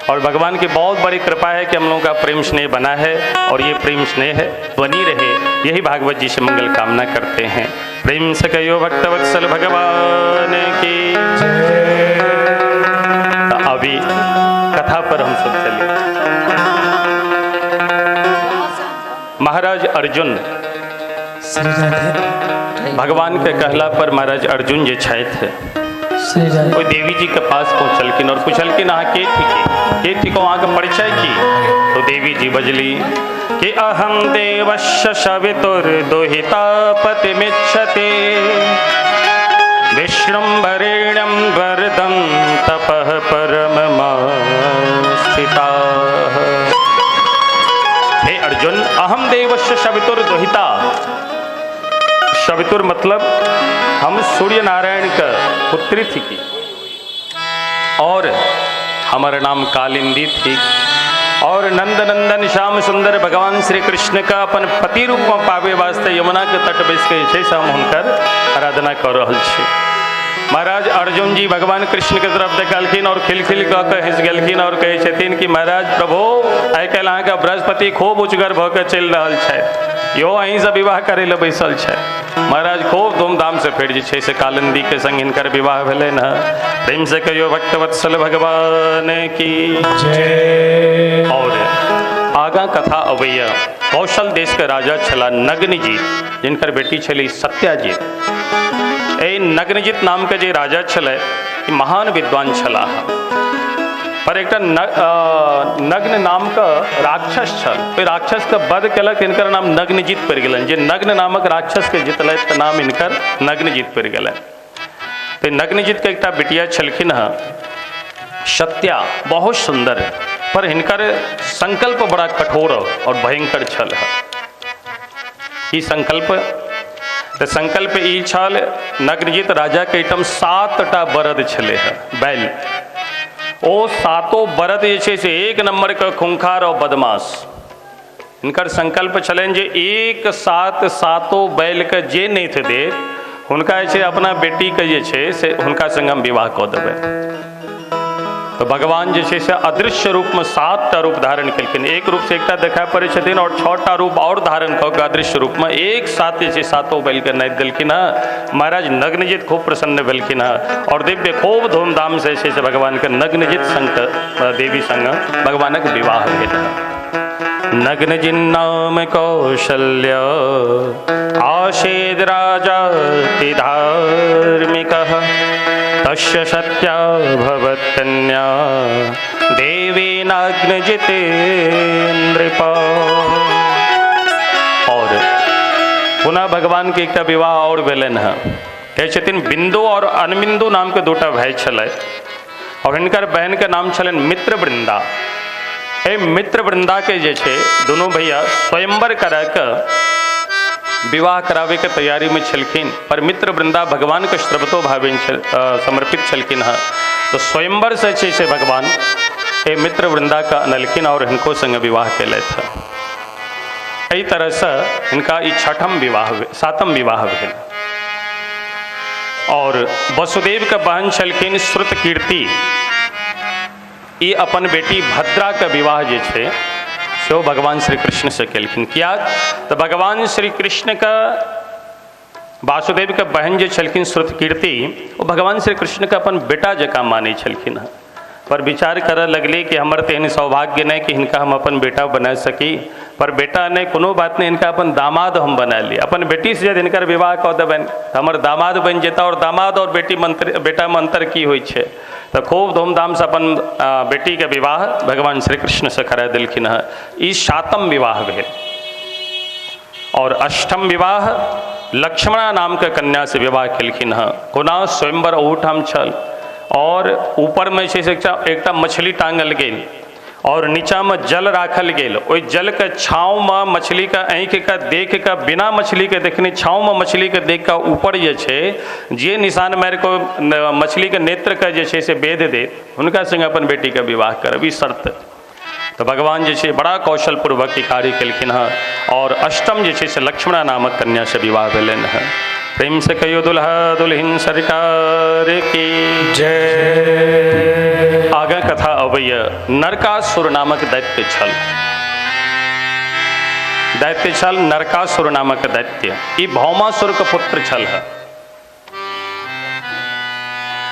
और भगवान की बहुत बड़ी कृपा है कि हम लोगों का प्रेम स्नेह बना है और ये प्रेम स्नेह बनी रहे, यही भागवत जी से मंगल कामना करते हैं। प्रेम से कहो भक्तवत्सल भगवान की। तो अभी कथा पर हम सब चले। महाराज अर्जुन भगवान के कहला पर महाराज अर्जुन जे छथि कोई देवी जी के पास पहुँचलखिन और पुछलखिन अहाँ के ठीक, के ठीक, अहाँ के परिचय की? तो देवी जी बजली कि अहम देवस्य सवितुर्दुहिता पतिमिच्छति विष्णुं वरेण्यं वरदं तपः परममास्थिताः। हे अर्जुन, अहम देवस्य सवितुर्दुहिता, सवितुर मतलब हम सूर्य नारायण का पुत्री थी की और हमारा नाम कालिंदी थी और नंद नंदन श्याम सुंदर भगवान श्री कृष्ण का अपन पति रूप में पावे वास्ते यमुना के तट बैस के जे से हम हुनकर आराधना कर रहल छी। महाराज अर्जुन जी भगवान कृष्ण के तरफ देखलखिन और खिलखिल कह के हँस गेलखिन और कहै छथिन कि महाराज प्रभु, आइ काल्हि अहाँके बृहस्पति खूब उचगर भऽ के चलि रहल छथि, यो अहीँसँ विवाह करै लए बैसल छथि। महाराज खूब धूमधाम से फेर जे छै से कालिंदी के संग हिनकर विवाह भेलनि हँ। प्रेम से कहियो भक्तवत्सल भगवान की जय। और आगाँ कथा अबैया कौशल देश के राजा छला नग्नजीत, जिनकर बेटी छली सत्याजीत। एहि नग्नजीत नाम के जे राजा छलै महान विद्वान छलाह, पर एकटा नग्न नाम के राक्षस छल, ओहि राक्षस के वध केलक, हिनकर नाम नग्नजीत पड़ि गेलनि। जे नग्न नामक राक्षस के जितलथि तऽ नाम हिनकर नग्नजीत पड़ि गेलनि। तऽ नग्नजीत के एकटा बिटिया छलखिन हँ सत्या, बहुत सुंदर, पर हिनकर संकल्प बड़ा कठोर और भयंकर छल। ई संकल्प तऽ संकल्प ई छल, नग्नजीत राजा के एहिठाम 7टा बरद छलै हँ, बैल। ओ सातो बरद जे छै से एक नंबर के खूंखार और बदमाश। हिनकर संकल्प छलनि जे एक साथ सातो बैल के जे नहि देत हुनका जे छै अपना बेटी के जे छै से हुनका संग हम विवाह कऽ देबै। तो भगवान जे छै से अदृश्य रूप में 7टा रूप धारण केलखिन। एक रूप से एकटा देखाय पड़ै छथिन और 6टा रूप और धारण कऽ के अदृश्य रूप में एक साथ जे छै सातो बैल के नाचि देलखिन हँ। महाराज नग्नजीत खूब प्रसन्न भेलखिन हँ और दिव्य खूब धूमधाम से छै से भगवान के नग्नजीत संग देवी संग भगवानक विवाह भेल। नग्नजिन नाम कौशल्य आशीद राजा धार्मिकः तस्य सत्या भवत्कन्या देवी नग्नजिते नृप। और पुनः भगवान के एकटा विवाह और भेलनि हँ। कहै छथिन बिंदु और अनबिंदु नाम के दूटा भाई छलै और हिनकर बहन के नाम छलनि मित्र वृंदा। एहि मित्र वृंदा के जे छै दुनू भैया स्वयंवर करा के विवाह करावे के तैयारी में छलखिन, पर मित्र वृंदा भगवान के सर्वतो भावेन समर्पित छलखिन हँ। तो स्वयंवर से छै से भगवान ए मित्र वृंदा का अनलखिन और हिनको संग विवाह केलथि। एहि तरह से हिनका ई छठम विवाह सातम विवाह भेल। और वसुदेव के बहन छलखिन श्रुतकीर्ति, ई अपन बेटी भद्रा के विवाह जे छै सेहो भगवान श्री कृष्ण से केलखिन। किया तऽ भगवान श्री कृष्ण के वासुदेव के बहन जे छलखिन श्रुतकीर्ति, ओ भगवान श्री कृष्ण के अपन बेटा जकाँ मानै छलखिन हँ। पर विचार करऽ लगली कि हमर तेहन सौभाग्य नहि कि हिनका हम अपन बेटा बना सकी, पर बेटा नहि कोनो बात नहि, हिनका अपन दामाद हम बना ली। अपन बेटी से यदि हिनकर विवाह कऽ देबनि तऽ हमर दामाद बनि जेता और दामाद और बेटी मंत्र बेटामे अन्तर की होइ छै। तऽ खूब धूमधामसँ अपन बेटीके विवाह भगवान श्री कृष्णसँ करा देलखिन हँ। ई सातम विवाह भेल। और अष्टम विवाह लक्ष्मणा नामके कन्या से विवाह केलखिन हँ। कोना स्वयंवर ओहूठाम छल और ऊपरमे छै से एकटा मछली टाँगल गेल और नीचाँमे जल राखल गेल। ओहि जलके छाँवमे मछलीके आँखिके देख कऽ बिना मछलीके देखने छाँवमे मछलीके देख कऽ ऊपर जे छै जे निशान मारि कऽ मछलीके नेत्रके जे छै से बेध देत हुनका संग अपन बेटीके विवाह करब, ई शर्त। तऽ भगवान जे छै बड़ा कौशलपूर्वक ई कार्य केलखिन हँ और अष्टम जे छै से लक्ष्मणा नामक कन्या से विवाह भेलनि हँ। प्रेम से कहियो दुल्हा दुल्हिन सरकार की जय। आगाँ कथा अबैया नरकासुर नामक दैत्य छल। दैत्य छल नरकासुर नामक दैत्य। ई भौमासुर के पुत्र छल है,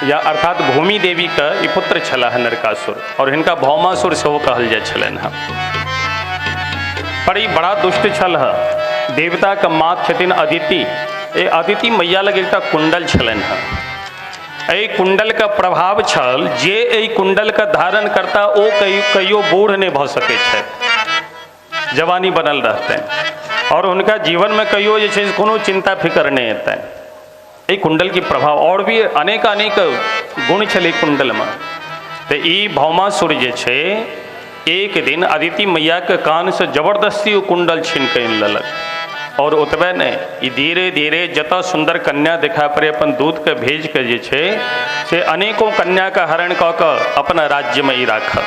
या अर्थात भूमि देवी के ई पुत्र छल है नरकासुर, और हिनका भौमासुर सेहो कहल जाइ छलनि हँ। पर ई बड़ा दुष्ट छल है। देवता के माँ छथिन अदिति। ए अदिति मैया लग एकटा कुंडल छलनि हँ। एहि कुंडल के प्रभाव छल जे एहि कुंडल के धारण करता ओ कहियो बूढ़ नहीं भऽ सकै छथि, जवानी बनल रहतनि और हुनका जीवन में कहियो जे छै कोनो चिंता फिकर नहीं हेतनि। एहि कुंडल के प्रभाव और भी अनेक अनेक गुण छलै कुंडल में। तो ई भौमासुर जे छै एक दिन अदिति मैया के कान से जबरदस्ती ओ कुंडल छीन के आनि लेलक। और ओतबे नहीं, ई धीरे धीरे जतऽ सुंदर कन्या देखा पड़े अपन दूत के भेज के जे छै से अनेकों कन्या के हरण कऽ कऽ अपना राज्य में ई राखल।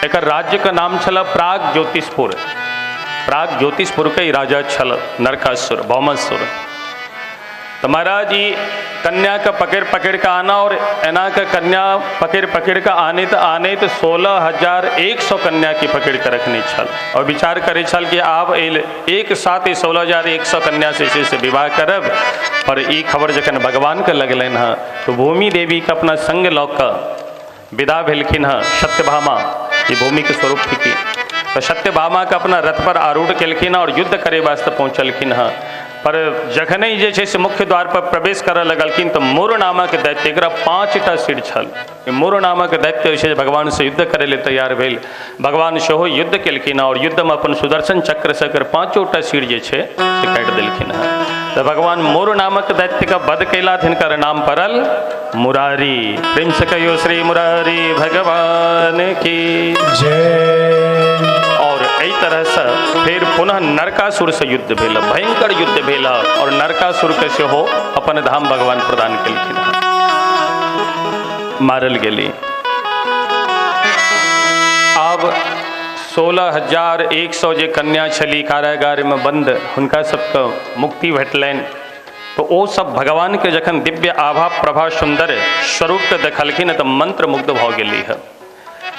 एकर राज्य के नाम छल प्राग ज्योतिषपुर। प्राग ज्योतिषपुर के ई राजा छल नरकासुर भौमासुर। तो महाराज ई कन्या के पकड़ पकड़ के आना और एना के कन्या पकड़ पकड़ के आने तो आने तो 16,100 कन्या के पकड़ के रखने छल। और विचार करे छल कि आब एक साथ 16,100 कन्या से से विवाह करब। पर ई खबर जखन भगवान के लगलनि हँ तो भूमि देवी के अपना संग लऽ कऽ विदा भेलखिन हँ सत्यभामा, ई भूमि के स्वरूप थी। तो सत्यभामा के अपना रथ पर आरूढ़ केलखिन और युद्ध करे वास्ते पहुँचलखिन हँ। पर जखने जे छै से मुख्य द्वार पर प्रवेश करऽ लगलखिन तो मुर नामक दैत्य, एकरा 5टा सिर छल, मुर नामक दैत्य जे भगवान से युद्ध करे ले तैयार भेल। भगवान सेहो युद्ध केलखिन और युद्ध में अपन सुदर्शन चक्र से एकर 5टा सिर जे छै से काटि देलखिन हँ। तो भगवान मुर नामक दैत्य के वध कयला, हिनकर नाम पड़ल मुरारी। प्रेम से कहियो श्री मुरारी भगवान की जय। और एहि तरह से फिर पुनः नरकासुर से युद्ध भेल, भयंकर युद्ध भेल और नरकासुर के सेहो अपन धाम भगवान प्रदान केलखिन, मारल गेली। आब 16,100 जे कन्या छली कारागार में बंद, हुनका सबके मुक्ति भेटलनि। तो ओ सब भगवान के जखन दिव्य आभा प्रभा सुंदर स्वरूप के देखलखिन तो मंत्र मुग्ध भऽ गेली है।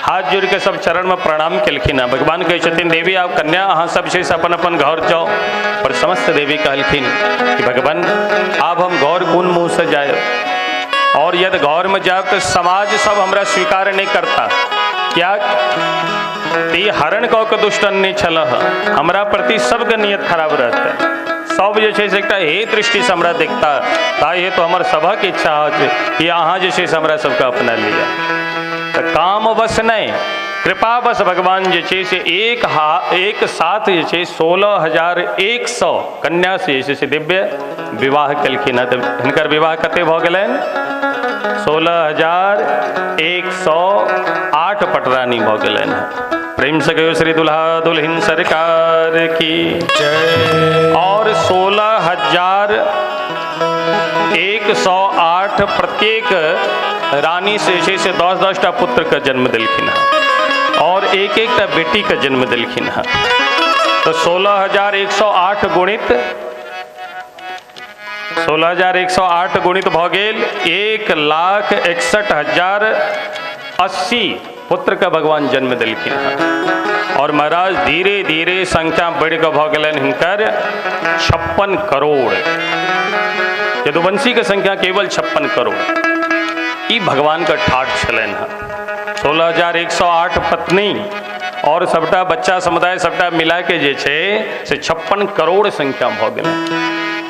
हाथ जोड़ के सब चरण में प्रणाम केलखिन हँ। भगवान कहै छथिन देवी आब कन्या अहाँ सब छै से अपन अपन घर जाओ। पर समस्त देवी कहलखिन कि भगवान आब हम घर कोन मुँह से जायब, और यदि घर में जायब तो समाज सब हमरा स्वीकार नहीं करता। क्या ई हरण कऽ के दुष्टन नहीं छल, हमरा प्रति सबके नियत खराब रहतै, सब जे छै से एकटा हे दृष्टिसँ हमरा देखता, ताहि हेतु हमर सभक इच्छा होइत कि अहाँ जे छै से हमरा सबके अपना लिअ। तऽ कामवश नहि, कृपावश भगवान जे छै से एक साथ जे छै 16,100 कन्या से जे छै से दिव्य विवाह केलखिन हँ। तऽ हिनकर विवाह कते भऽ गेलनि? 16,108 पटरानी भऽ गेलनि हँ। प्रेम से कहियो श्री दुल्हा दुल्हिन सरकार की जय। और 16,108 प्रत्येक रानी से जे छै से 10-10 टा पुत्र के जन्म देलखिन हँ और एक टा बेटी के जन्म देलखिन हँ। तो 16,108 गुणित 16,108 गुणित भऽ गेल 1,61,080 पुत्र के भगवान जन्म देलखिन हँ। और महाराज धीरे धीरे संख्या बढ़ि कऽ भऽ गेलनि हिनकर 56 करोड़। यदुवंशी के संख्या केवल 56 करोड़। ई भगवान के ठाठ छलनि हँ। 16,108 पत्नी और सबटा बच्चा समुदाय सबटा मिला के जे छै से 56 करोड़ संख्या भऽ गेलै।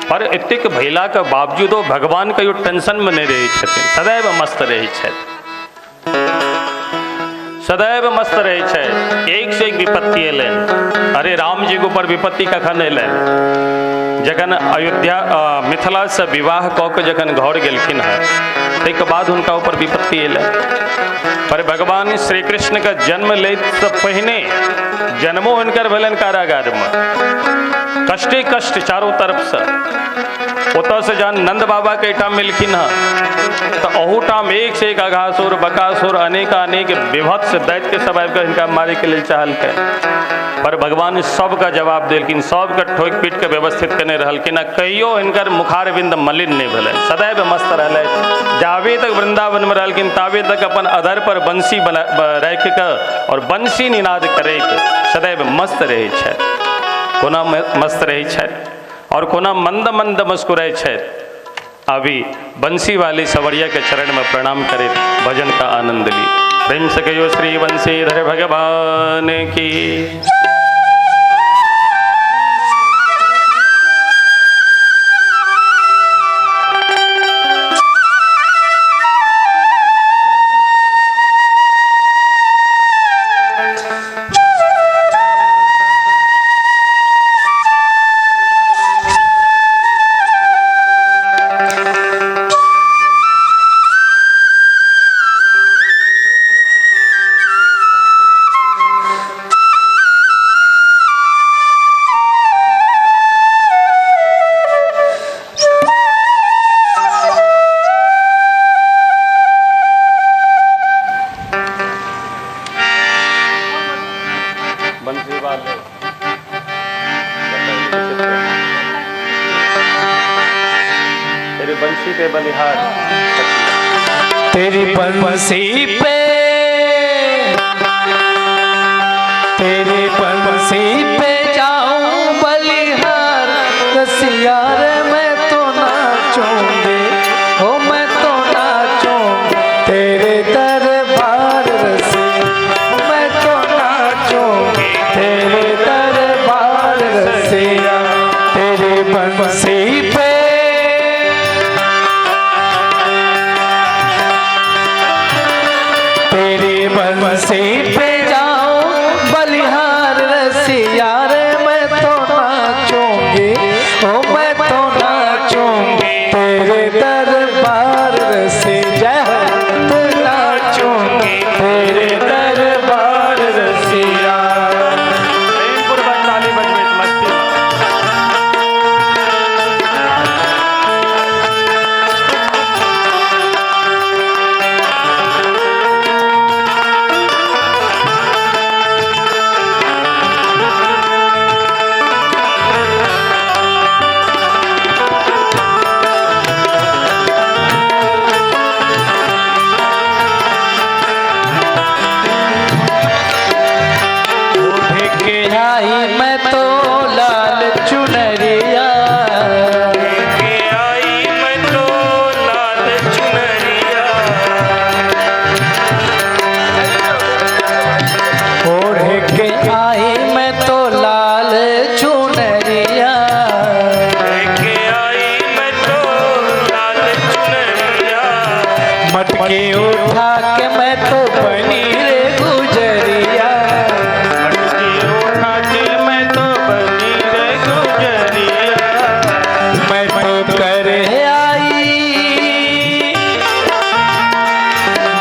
पर एतेक भेला के बावजूदो भगवान कहियो टेंशन में नहीं रहै छथिन, सदैव मस्त रहै छथि, सदैव मस्त रहै छथि। एक से एक विपत्ति एलनि। अरे राम जी के ऊपर विपत्ति कखन एलनि? जखन अयोध्या मिथिला से विवाह कऽ के जखन घर गेलखिन हँ ताहिके बाद हुनका ऊपर विपत्ति एलनि। पर भगवान श्री कृष्ण के जन्म लैत से पहिने जन्मो हुनकर भेलनि कारागार में, कष्टे कष्ट चारू तरफ से। ओतऽ से जहन नंद बाबा के एहिठाम मिलखिन हँ तऽ अहूठाम एक से एक अघासुर बकासुर अनेक अनेक विभत्स दैत्य सब आबि कऽ हिनका मारैके लेल चाहलकै। पर भगवान सबके जवाब देलखिन, सबके ठोकि पीट के व्यवस्थित केने रहलखिन आ कहियो हिनकर मुखारविंद मलिन नहीं भेलै, सदैव मस्त रहलै। जाबे तक वृंदावन में रहलखिन ताबे तक अपन अधर पर बंसी राखि कऽ और बंसी निनाद करैत सदैव मस्त रहै छथि। कोना मस्त रहै छथि और कोना मंद मंद मुस्कुराइ छथि। अभी बंसी वाली सवरिया के चरण में प्रणाम करैत भजन का आनंद ली। प्रेम से कहियो श्री बंसीधर भगवान की। तेरी बंसी पे बलिहार, तेरी बंसी पे, तेरी बंसी पे जाऊं बलिहार रसिया रे मैं तो नाचूंगी, हो मैं तो नाचूंगी तेरे दरबार रसिया, मैं तो नाचूंगी तेरे दरबार रसिया, तेरी बंसी पे, तेरी बंसी पे जाऊं बलिहार रसिया रे मैं तो नाचूंगी, ओ मैं तो नाचूंगी तेरे दरबार रसिया, तो नाचूंगी तेरे दरबार रसिया। मटके उठा के मैं तो बनी रे गुजरिया, मटके उठा के मैं तो बनी रे गुजरिया, मैं तो कर आई,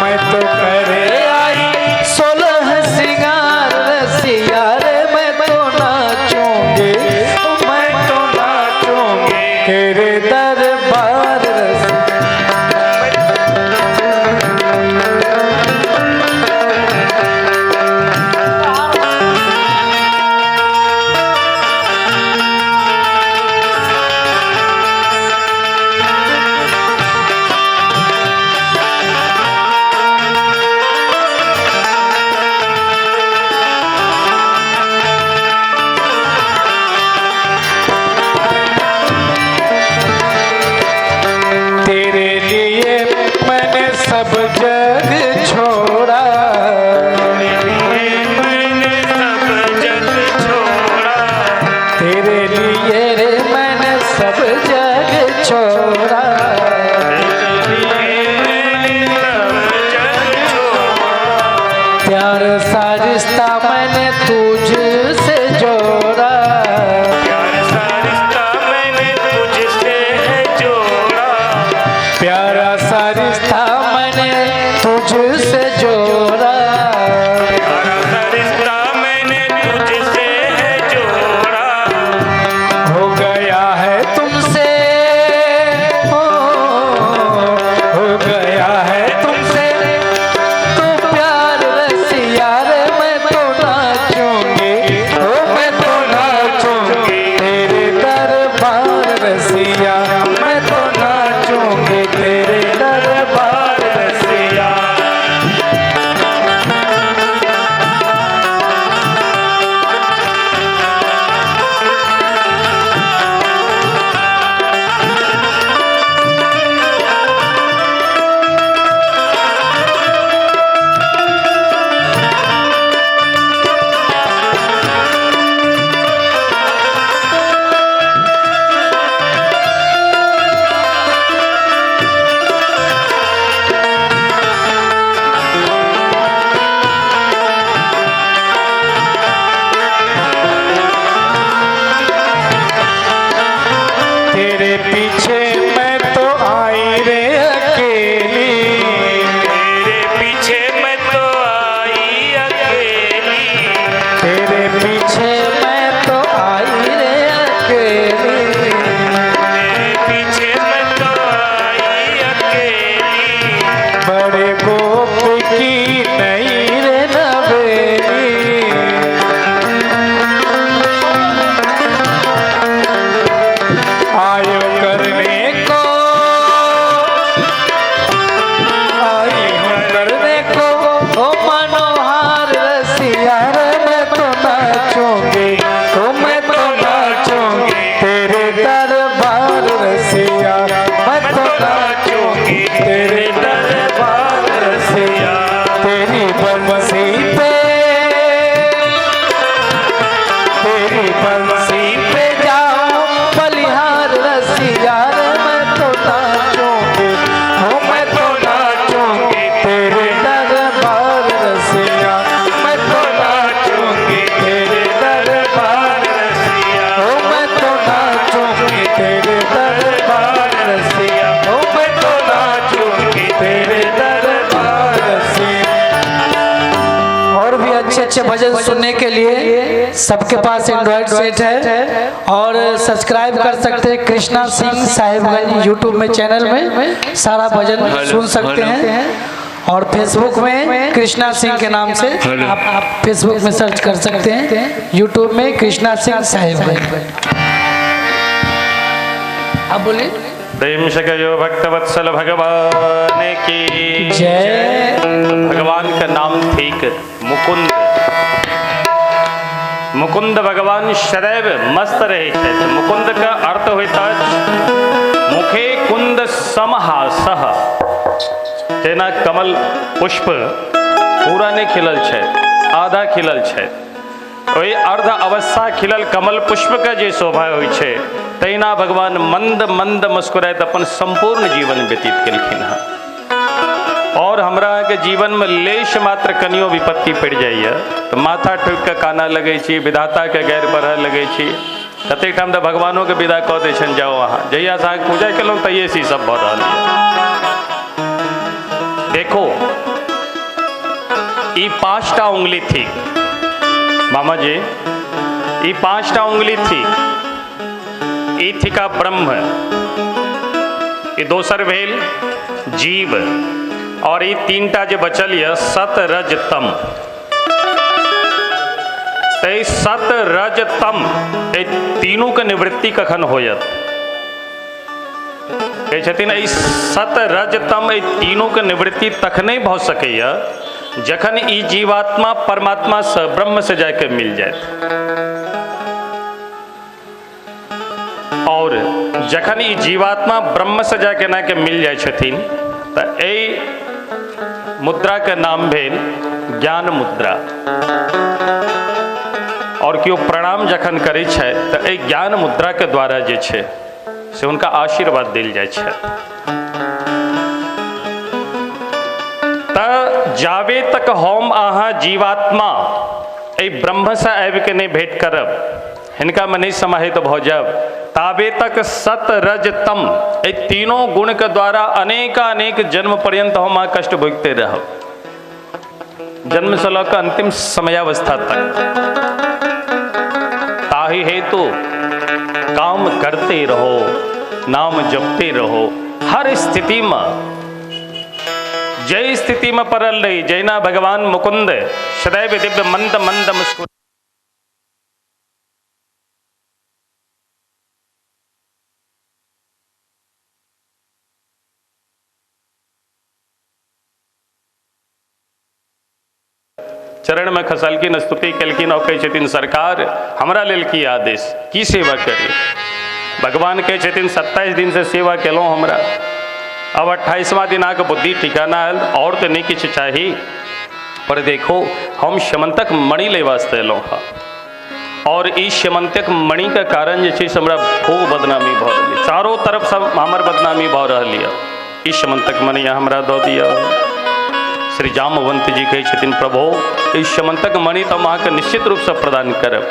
मैं तो कर आई 16 सिंगार रसिया रे मैं तो नाचूंगी, मैं तो नाचूंगी तेरे दरबार रसिया। तेरे लिए मैंने सब जग छोड़ा, मैंने सब जग छोड़ा, तेरे लिए रे मैंने सब जग छोड़ा, तेरे लिए मैंने सब जग छोड़ा, प्यार सा रिश्ता मैंने तुझसे जोड़ा, प्यार सा रिश्ता मैंने तुझसे जोड़ा, प्यारा सा रिश्ता मैंने तुझसे जोड़ा, प्यारा सा रिश्ता मैंने तुझसे जोड़ा, हो गया है तुमसे, हो गया है तुमसे तो प्यार रसिया रे मैं तो नाचूंगी, अच्छे अच्छे भजन सुनने के लिए सबके पास एंड्रॉयड सेट है और सब्सक्राइब कर सकते हैं कृष्णा सिंह साहिबगंज यूट्यूब में चैनल में सारा भजन सुन सकते हैं। और फेसबुक में कृष्णा सिंह के नाम से आप फेसबुक में सर्च कर सकते हैं, यूट्यूब में कृष्णा सिंह साहिबगंज। आप बोलिए। प्रेम से कहो भक्तवत्सल भगवान की जय। भगवान का नाम ठीक मुकुंद। मुकुंद भगवान सदैव मस्त रहे छथि। मुकुंद का अर्थ होता मुखे कुंद समहासह। जेना कमल पुष्प पूरा नहीं खिलल छै, आधा खिलल छै, ओहि अर्ध अवस्था खिलल कमल पुष्प के जे शोभा होइ छै तहिना भगवान मंद मंद मुस्कुराइत अपन संपूर्ण जीवन व्यतीत केलखिन हँ। और हमरा के जीवन में लेश मात्र कनियो विपत्ति पड़ि जाइए तो माथा ठोकि कऽ कानऽ लगै छी, विधाता के गैर बढ़ऽ लगै छी। कतेक ठाम तऽ भगवानोके विदा कऽ दै छनि, जाओ अहाँ, जहियासँ अहाँके पूजा केलहुँ तहिएसँ ई सब भऽ रहल यऽ। देखो ई 5टा उंगली थी मामा जी, ई 5टा उंगली थी। ई थिका ब्रह्म, ई दोसर भेल जीव, और ई 3टा जे बचल यऽ सत रज तम। तै सत रज तम एहि तीनूके निवृत्ति कखन होयत? कहै छथिन एहि सत रज तम एहि तीनूके निवृत्ति तखने भऽ सकैए जखन ई जीवात्मा परमात्मा से ब्रह्म से जाके मिल जाए। और जखन ई जीवात्मा ब्रह्म से जाके ना के मिल जाए छथिन तऽ एहि मुद्रा के नाम भेल ज्ञान मुद्रा। और केओ प्रणाम जखन करै छै तऽ एहि ज्ञान मुद्रा के द्वारा जे छै से हुनका आशीर्वाद देल जाइ छै। तऽ जाबे तक हम अहाँ जीवात्मा एहि ब्रह्मसँ आबिके नहि भेंट करब, हिनकामे नहि समाहित भऽ जायब, ताबे तक सत रज तम एहि तीनों गुण के द्वारा अनेकानेक जन्म पर्यंत हम अहाँ कष्ट भोगते रहब, जन्म से लऽ कऽ अंतिम समयावस्था तक। ताहि हेतु काम करते रहो, नाम जपते रहो, हर स्थिति में जय स्थिति में पड़ल रही। जैना भगवान मुकुंद सदैव दिव्य मंद मंद मुस्कुरा चरण में खसलखिन, स्तुति केलखिन और कहै छथिन सरकार हमरा लेल की आदेश, की सेवा करी? भगवान कहै छथिन 27 दिन से सेवा केलहुँ हमरा, अब 28वां दिन आके बुद्धि ठिकाना आयल, और तो नहीं किछु चाही, पर देखो हम शमंतक मणि ले वास्ते एलहुँ हँ, और ई शमंतक मणि के कारण जे छै से हमरा खूब बदनामी भऽ रहल यऽ, चारो तरफ सब हमर बदनामी भऽ रहल यऽ, ई शमंतक मणि हमरा दऽ दिअ। श्री जामवंत जी कहै छथिन प्रभु ई शमंतक मणि तऽ हम अहाँके निश्चित रूपसँ प्रदान करब,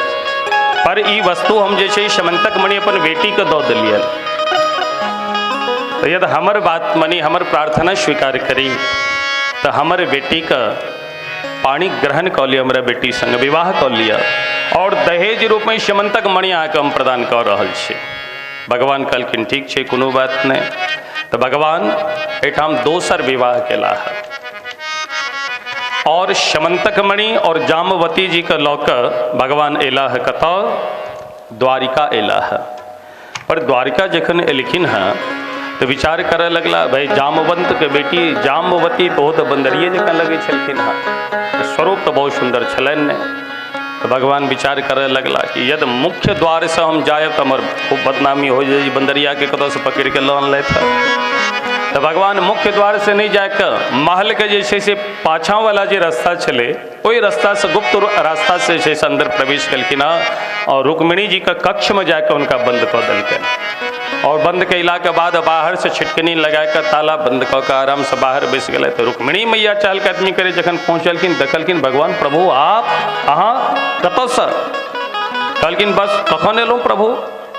पर ई वस्तु हम जे छै शमंतक मणि अपन बेटीके दऽ देलियनि, तऽ यदि हमर बात मनी हमर प्रार्थना स्वीकार करी तऽ हमर बेटीके पाणी ग्रहण कऽ लिअ, हमरा बेटी संग विवाह कऽ लिअ, और दहेज रूपमे शमंतक मणि अहाँके हम प्रदान कऽ रहल छी। भगवान कहलखिन ठीक छै, कोनो बात नहि। तऽ भगवान एहिठाम दोसर विवाह केलाह और शमंतक मणि और जामवती जी के लऽ कऽ भगवान एलाह कतऽ? द्वारिका एलाह। पर द्वारिका जखन एलखिन हँ तऽ विचार करऽ लगला, भाई जामवंत के बेटी जामवती बहुत बंदरिये जकाँ लगै छलखिन हँ, स्वरूप तऽ बहुत सुन्दर छलनि ने। तऽ भगवान विचार करऽ लगला कि यदि मुख्य द्वारसँ हम जायब तऽ हमर खूब बदनामी हो जाइ, बंदरियाके कतऽसँ पकड़ि कऽ लऽ अनलथि हँ। तऽ भगवान मुख्य द्वार से नहीं जाके महल के जे छै से पाछाँ वाला जे रास्ता छलै ओहि रास्तासँ गुप्त रास्ता से जे छै से अंदर प्रवेश केलखिन हँ और रुक्मिणी जी के कक्ष में जाके हुनका बंद कऽ देलकनि। और बंद कयलाके बाद बाहर से छिटकनी लगा कऽ ताला बंद कऽ कऽ आरामसँ बाहर बैस गेलै। तऽ रुक्मिणी मैया चहलकदमी करे जखन पहुँचलखिन देखलखिन भगवान प्रभु आप अहाँ कतऽसँ? कहलखिन बस कखन एलहुँ प्रभु,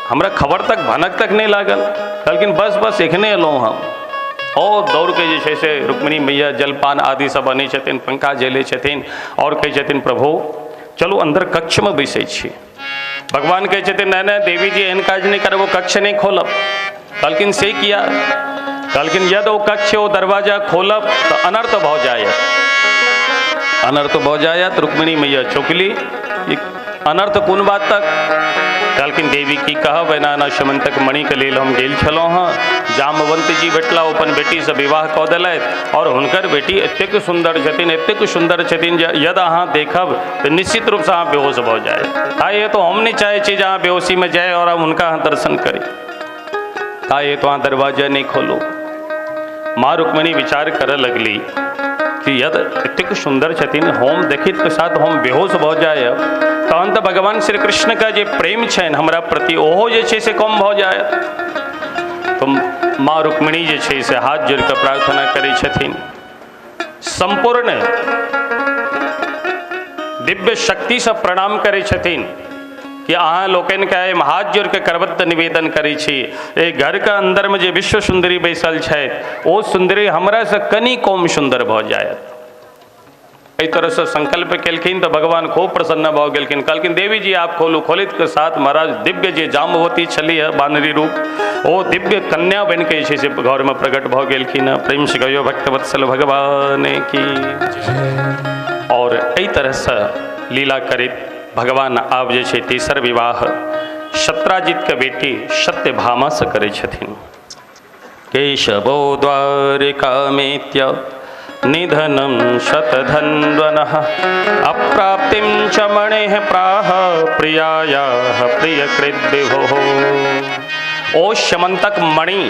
हमरा खबर तक भनक तक नहीं लागल। कहलखिन बस बस एखने एलहुँ हम। और दौड़ के जे छै से रुक्मिणी मैया जलपान आदि सब अनै छथिन, पंखा झेलै छथिन और कहै छथिन प्रभु चलू अंदर कक्षमे बैसै छी। भगवान कहै छथिन नहि नहि देवी जी एहन काज नहि करब, ओ कक्ष नहि खोलब। कहलखिन से किया? कहलखिन यदि ओ कक्ष ओ दरवाजा खोलब तऽ अनर्थ भऽ जायत, अनर्थ भऽ जायत। रुक्मिणी मैया चौंकली, अनर्थ कोन बात तक? कहलखिन देवी की कहब, एना एना शमन्तक मणिके लेल हम गेल छलहुँ हँ, जामवंत जी भेटला, ओ अपन बेटीसँ विवाह कऽ देलथि और हुनकर बेटी एतेक सुन्दर छथिन, एतेक सुन्दर छथिन जे यदि अहाँ देखब तऽ निश्चित रूपसँ अहाँ बेहोश भऽ जायब। ताहि हेतु हम नहि चाहै छी जे अहाँ बेहोशीमे जाय और हम हुनका अहाँ दर्शन करी, ताहि हेतु अहाँ दरवाजा नहि खोलू। माँ रुक्मिणी विचार करऽ लगली कि यदि एतेक सुन्दर छथिन, हम देखैत के साथ हम बेहोश भऽ जायब तहन तऽ भगवान श्री कृष्णके जे प्रेम छनि हमरा प्रति ओहो जे छै से कम भऽ जायत। तऽ माँ रुक्मिणी जे छै से हाथ जोड़ि कऽ प्रार्थना करै छथिन, सम्पूर्ण दिव्य शक्तिसँ प्रणाम करै छथिन कि अहाँ लोकनिके एहिमे हाथ जोड़ि कऽ करबद्ध निवेदन करै छी, एहि घरके अन्दरमे जे विश्व सुन्दरी बैसल छथि ओ सुन्दरी हमरासँ कनि कम सुन्दर भऽ जायत। एहि तरहसँ संकल्प केलखिन तऽ भगवान खूब प्रसन्न भऽ गेलखिन। कहलखिन देवी जी आप खोलू। खोलैत के साथ महाराज दिव्य जे जाम्बवती छलीह बानरी रूप, ओ दिव्य कन्या बनि कऽ जे छै से घरमे प्रकट भऽ गेलखिन। प्रेम से कहियो भक्तवत्सल भगवान की। और एहि तरहसँ लीला करैत भगवान आब जे छै तेसर विवाह सत्राजितके बेटी सत्यभामासँ करै छथिन। केशवो द्वारिकामेत्य निधनं शतधन्वनः अप्राप्तिं च मणेः प्राह प्रियायाः प्रियकृद्विभोः। ओ शमन्तक मणि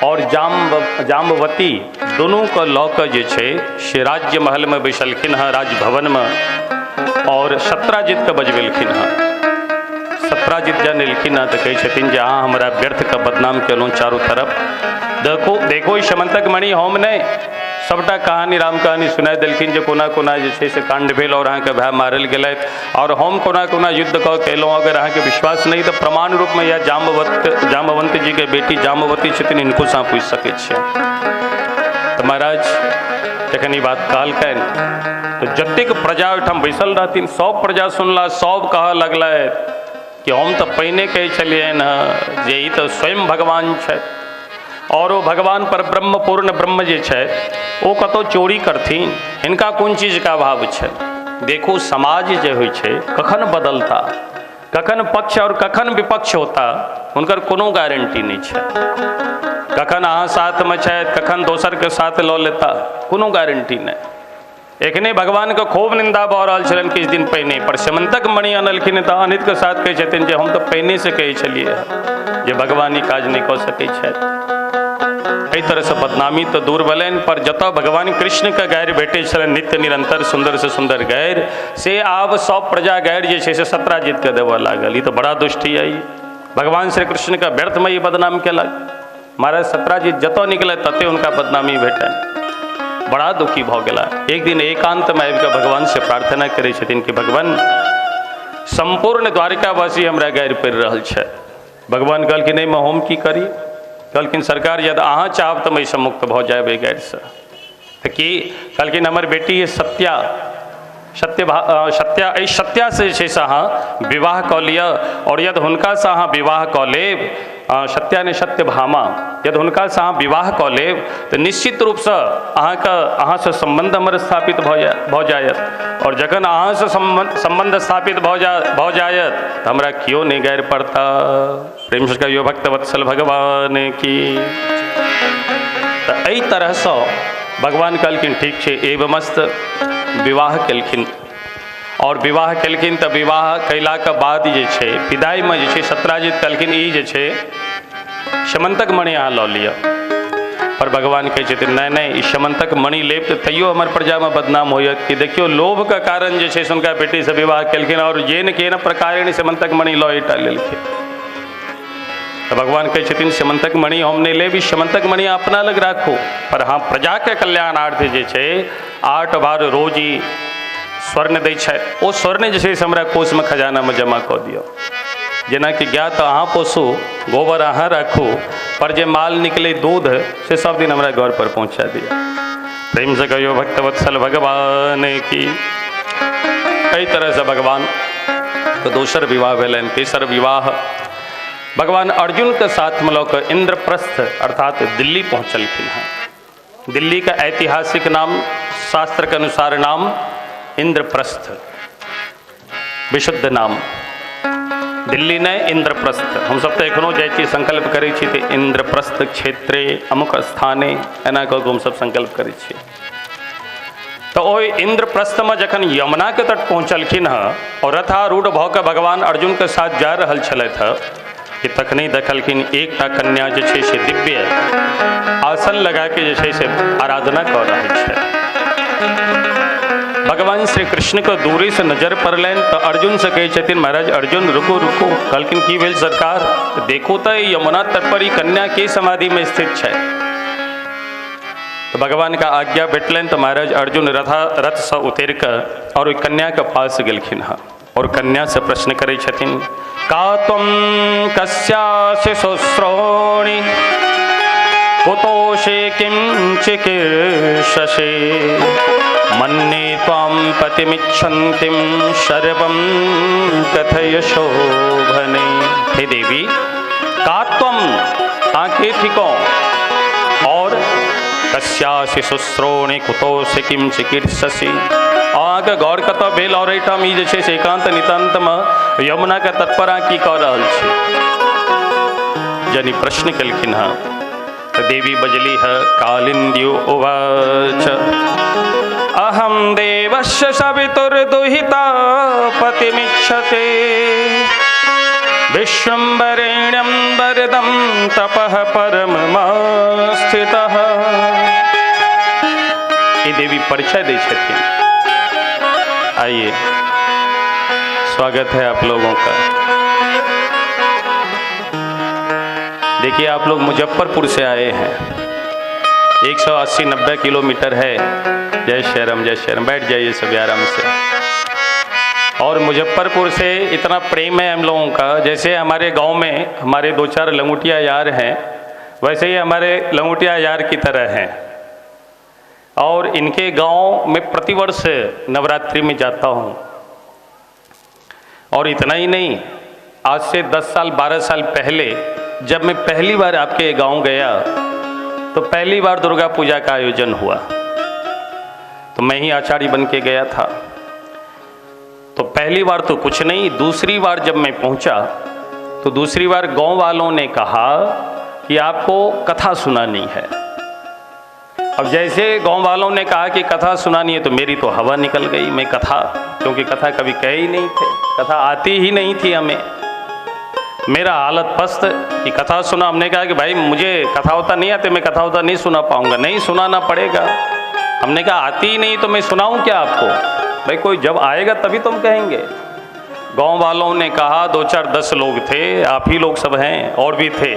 और जाम्बवती दुनू के लऽ कऽ जे छै से राज्य महलमे बैसलखिन हँ, राजभवनमे, और सत्राजितके बजबेलखिन हँ। सत्राजित जहन एलखिन हँ तऽ कहै छथिन जे अहाँ हमरा व्यर्थके बदनाम केलहुँ चारू तरफ। देखो देखो ई शमन्तक मणि हम नहि, सबटा कहानी राम कहानी सुना देलखिन जे कोना कोना जे छै से काण्ड भेल और अहाँके भाय मारल गेलथि और हम कोना कोना युद्ध कऽ के एलहुँ। अगर अहाँके विश्वास नहि तऽ प्रमाण रूपमे इएह जाम्बवंत जीके बेटी जाम्बवती छथिन, हिनको अहाँ पूछि सकै छियै। तऽ महाराज जखन ई बात कहलकनि तऽ जतेक प्रजा ओहिठाम बैसल रहथिन सब प्रजा सुनला, सब कहऽ लगलथि कि हम तऽ पहिने कहै छलियनि हँ जे ई तऽ स्वयं भगवान छथि और ओ भगवान पर ब्रह्म पूर्ण ब्रह्म जे छै ओ कतहु चोरी करथिन, हिनका कोन चीजके अभाव छै। देखू समाज जे होइ छै कखन बदलता, कखन पक्ष और कखन विपक्ष होता, हुनकर कोनो गारंटी नहि छै। कखन अहाँ साथमे छथि, कखन दोसरके साथ लऽ लेता, कोनो गारंटी नहि। एखने भगवानके खूब निंदा भऽ रहल छलनि किछु दिन पहिने, पर शमन्तक मणि अनलखिन तऽ अनितके साथ कहै छथिन जे हम तऽ पहिनेसँ कहै छलियै जे भगवान ई काज नहि कऽ सकै छथि। एहि तरहसँ बदनामी तऽ दूर भेलनि, पर जतऽ भगवान कृष्णके गारि भेटै छलनि नित्य निरंतर सुन्दरसँ सुन्दर गारि, से आब सब प्रजा गारि जे छै से सत्राजितके देबऽ लागल। ई तऽ बड़ा दुष्ट यऽ, भगवान श्री कृष्णके व्यर्थमे ई बदनाम केलक। महाराज सत्राजित जतऽ निकलथि तते हुनका बदनामी भेटनि, बड़ा दुखी भऽ गेला। एक दिन एकान्तमे आबि कऽ भगवान से प्रार्थना करै छथिन कि भगवान सम्पूर्ण द्वारिकावासी हमरा गारि पड़ि रहल छै। भगवान कहलखिन एहिमे हम की करी? कहलखिन सरकार यदि अहाँ चाहब तऽ हम एहिसँ मुक्त भऽ जायब एहि गारिसँ। तऽ की? कहलखिन हमर बेटी ये सत्या, सत्या, एहि सत्यासँ जे छै से अहाँ विवाह कऽ लिअ और यदि हुनकासँ अहाँ विवाह कऽ लेब, सत्या ने सत्यभामा, यदि हुनकासँ अहाँ विवाह कऽ लेब तऽ निश्चित रूपसँ अहाँसँ सम्बन्ध हमर स्थापित भऽ जायत और जखन अहाँसँ सम्बन्ध स्थापित भऽ जायत तऽ हमरा केओ नहि गारि पड़ता। प्रेम से कहियो भक्तवत्सल भगवान की। तऽ एहि तरहसँ भगवान कहलखिन ठीक छै, एवमस्त विवाह केलखिन और विवाह केलखिन तऽ विवाह कयलाके बाद जे छै विदाइमे जे छै सत्राजित कहलखिन ई जे छै शमन्तक मणि अहाँ लऽ लिअ। पर भगवान कहै छथिन नहि नहि, ई शमन्तक मणि लेब तऽ तैयो हमर प्रजामे बदनाम होयत कि देखियौ लोभके कारण जे छै से हुनका बेटीसँ विवाह केलखिन और येन केन प्रकारेण शमन्तक मणि लऽ एटा लेलखिन। तऽ भगवान कहै छथिन शमन्तक मणि हम नहि लेब, ई शमन्तक मणि अपना लग राखू, पर हाँ प्रजाके कल्याणार्थ जे छै 8 बार रोज ई स्वर्ण दै छथि, ओ स्वर्ण जे छै से हमरा कोषमे खजानामे जमा कऽ दिअ। जेनाकि गाय तऽ अहाँ पोसू, गोबर अहाँ राखू, पर जे माल निकले दूध से सब दिन हमरा घर पर पहुंचा दिया। प्रेम से कहियो भक्तवत्सल भगवान की। कई तरह से भगवान तो दोसर विवाह भेलनि। तेसर विवाह भगवान अर्जुन के साथ में लऽ कऽ इंद्रप्रस्थ अर्थात दिल्ली पहुँचलखिन हँ। दिल्ली का ऐतिहासिक नाम, शास्त्र के अनुसार नाम इंद्रप्रस्थ, विशुद्ध नाम दिल्ली नहीं इंद्रप्रस्थ। हम सब तो एखनो जाइ छी संकल्प करै छी तऽ इंद्रप्रस्थ क्षेत्रे अमुक स्थाने एना कऽ हम सब संकल्प करै छी। तो ओहि इंद्रप्रस्थमे जखन यमुना के तट पहुँचलखिन हँ और रथारूढ़ भऽ कऽ भगवान अर्जुन के साथ जा रहल छलथि हँ कि तखने देखलखिन एकटा कन्या जे छै से दिव्य आसन लगा के जे छै से आराधना कऽ रहल छै। भगवान श्री कृष्ण के दूरी से नजर पड़लनि तो अर्जुन से कहै छथिन महाराज अर्जुन रुको रुको। कहलखिन की भेल सरकार? देखो तो यमुना तट पर ई कन्या के समाधि में स्थित छै। तो भगवान का आज्ञा भेटलनि तो महाराज अर्जुन रथ से उतर कऽ और ओहि कन्या के पास गेलखिन हँ और कन्या से प्रश्न करै छथिन का त्वं कस्यासि शुश्रोणि कुतोषे किं चिकीर्षसे मन्ये त्वां पतिमिच्छन्तीं सर्वं कथय शोभने। हे देवी का त्वं आके थिको और कस्यासि शुश्रोणि कुतोषे किं चिकीर्षसि। अहाँके घर कतऽ भेल और एहिठाम ई जे छै से एकान्त नितान्तमे यमुनाके तट पर अहाँ की कऽ रहल छी? जनी प्रश्न केलखिन हँ तो देवी बजली है कालिन्द्यो उवाच अहं देवस्य सवितुर्दुहिता पतिमिच्छते विश्वं वरेण्यं वरदं तपः परममास्थितः। ई देवी परिचय दै छथिन। आइए, स्वागत है आप लोगों का। देखिए आप लोग मुजफ्फरपुर से आए हैं, 180-90 किलोमीटर है। जय श्री राम, जय श्री राम। बैठ जाइए सभी आराम से। और मुजफ्फरपुर से इतना प्रेम है हम लोगों का, जैसे हमारे गांव में हमारे 2-4 लंगोटिया यार हैं, वैसे ही हमारे लंगोटिया यार की तरह हैं। और इनके गांव में प्रतिवर्ष नवरात्रि में जाता हूँ। और इतना ही नहीं, आज से 10 साल 12 साल पहले जब मैं पहली बार आपके गांव गया तो पहली बार दुर्गा पूजा का आयोजन हुआ, तो मैं ही आचार्य बन के गया था। तो पहली बार तो कुछ नहीं, दूसरी बार जब मैं पहुंचा तो दूसरी बार गांव वालों ने कहा कि आपको कथा सुनानी है। अब जैसे गांव वालों ने कहा कि कथा सुनानी है तो मेरी तो हवा निकल गई। मैं कथा, क्योंकि कथा कभी कहे ही नहीं थे, कथा आती ही नहीं थी हमें। मेरा हालत पस्त कि कथा सुना। हमने कहा कि भाई मुझे कथा होता नहीं आते, मैं कथा होता नहीं सुना पाऊंगा। नहीं सुनाना पड़ेगा। हमने कहा आती ही नहीं तो मैं सुनाऊं क्या आपको? भाई कोई जब आएगा तभी तुम कहेंगे। गांव वालों ने कहा, 2-4-10 लोग थे, आप ही लोग सब हैं और भी थे।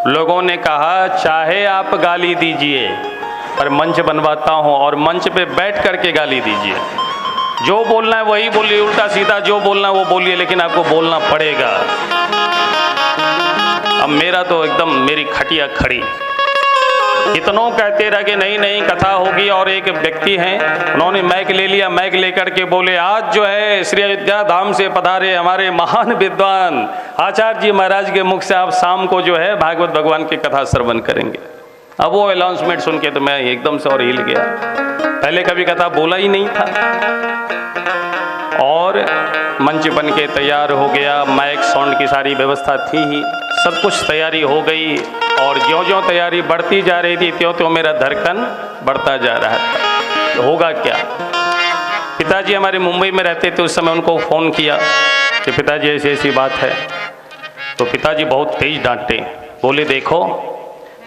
लोगों ने कहा चाहे आप गाली दीजिए पर मंच बनवाता हूँ और मंच पे बैठ करके गाली दीजिए, जो बोलना है वही बोलिए, उल्टा सीधा जो बोलना है वो बोलिए, लेकिन आपको बोलना पड़ेगा। अब मेरा तो एकदम मेरी खटिया खड़ी। कितनों कहते रहे कि नहीं नहीं कथा होगी। और एक व्यक्ति हैं, उन्होंने माइक ले लिया, माइक लेकर के बोले आज जो है श्री अयोध्या धाम से पधारे हमारे महान विद्वान आचार्य जी महाराज के मुख से आप शाम को जो है भागवत भगवान की कथा श्रवण करेंगे। अब वो अनाउंसमेंट सुन के तो मैं एकदम से और हिल गया। पहले कभी कथा बोला ही नहीं था। और मंच बन के तैयार हो गया, माइक साउंड की सारी व्यवस्था थी ही, सब कुछ तैयारी हो गई। और ज्यों ज्यों तैयारी बढ़ती जा रही थी त्यों त्यों मेरा धड़कन बढ़ता जा रहा था। तो होगा क्या? पिताजी हमारे मुंबई में रहते थे उस समय, उनको फ़ोन किया कि पिताजी ऐसी ऐसी बात है। तो पिताजी बहुत तेज डांटे, बोले देखो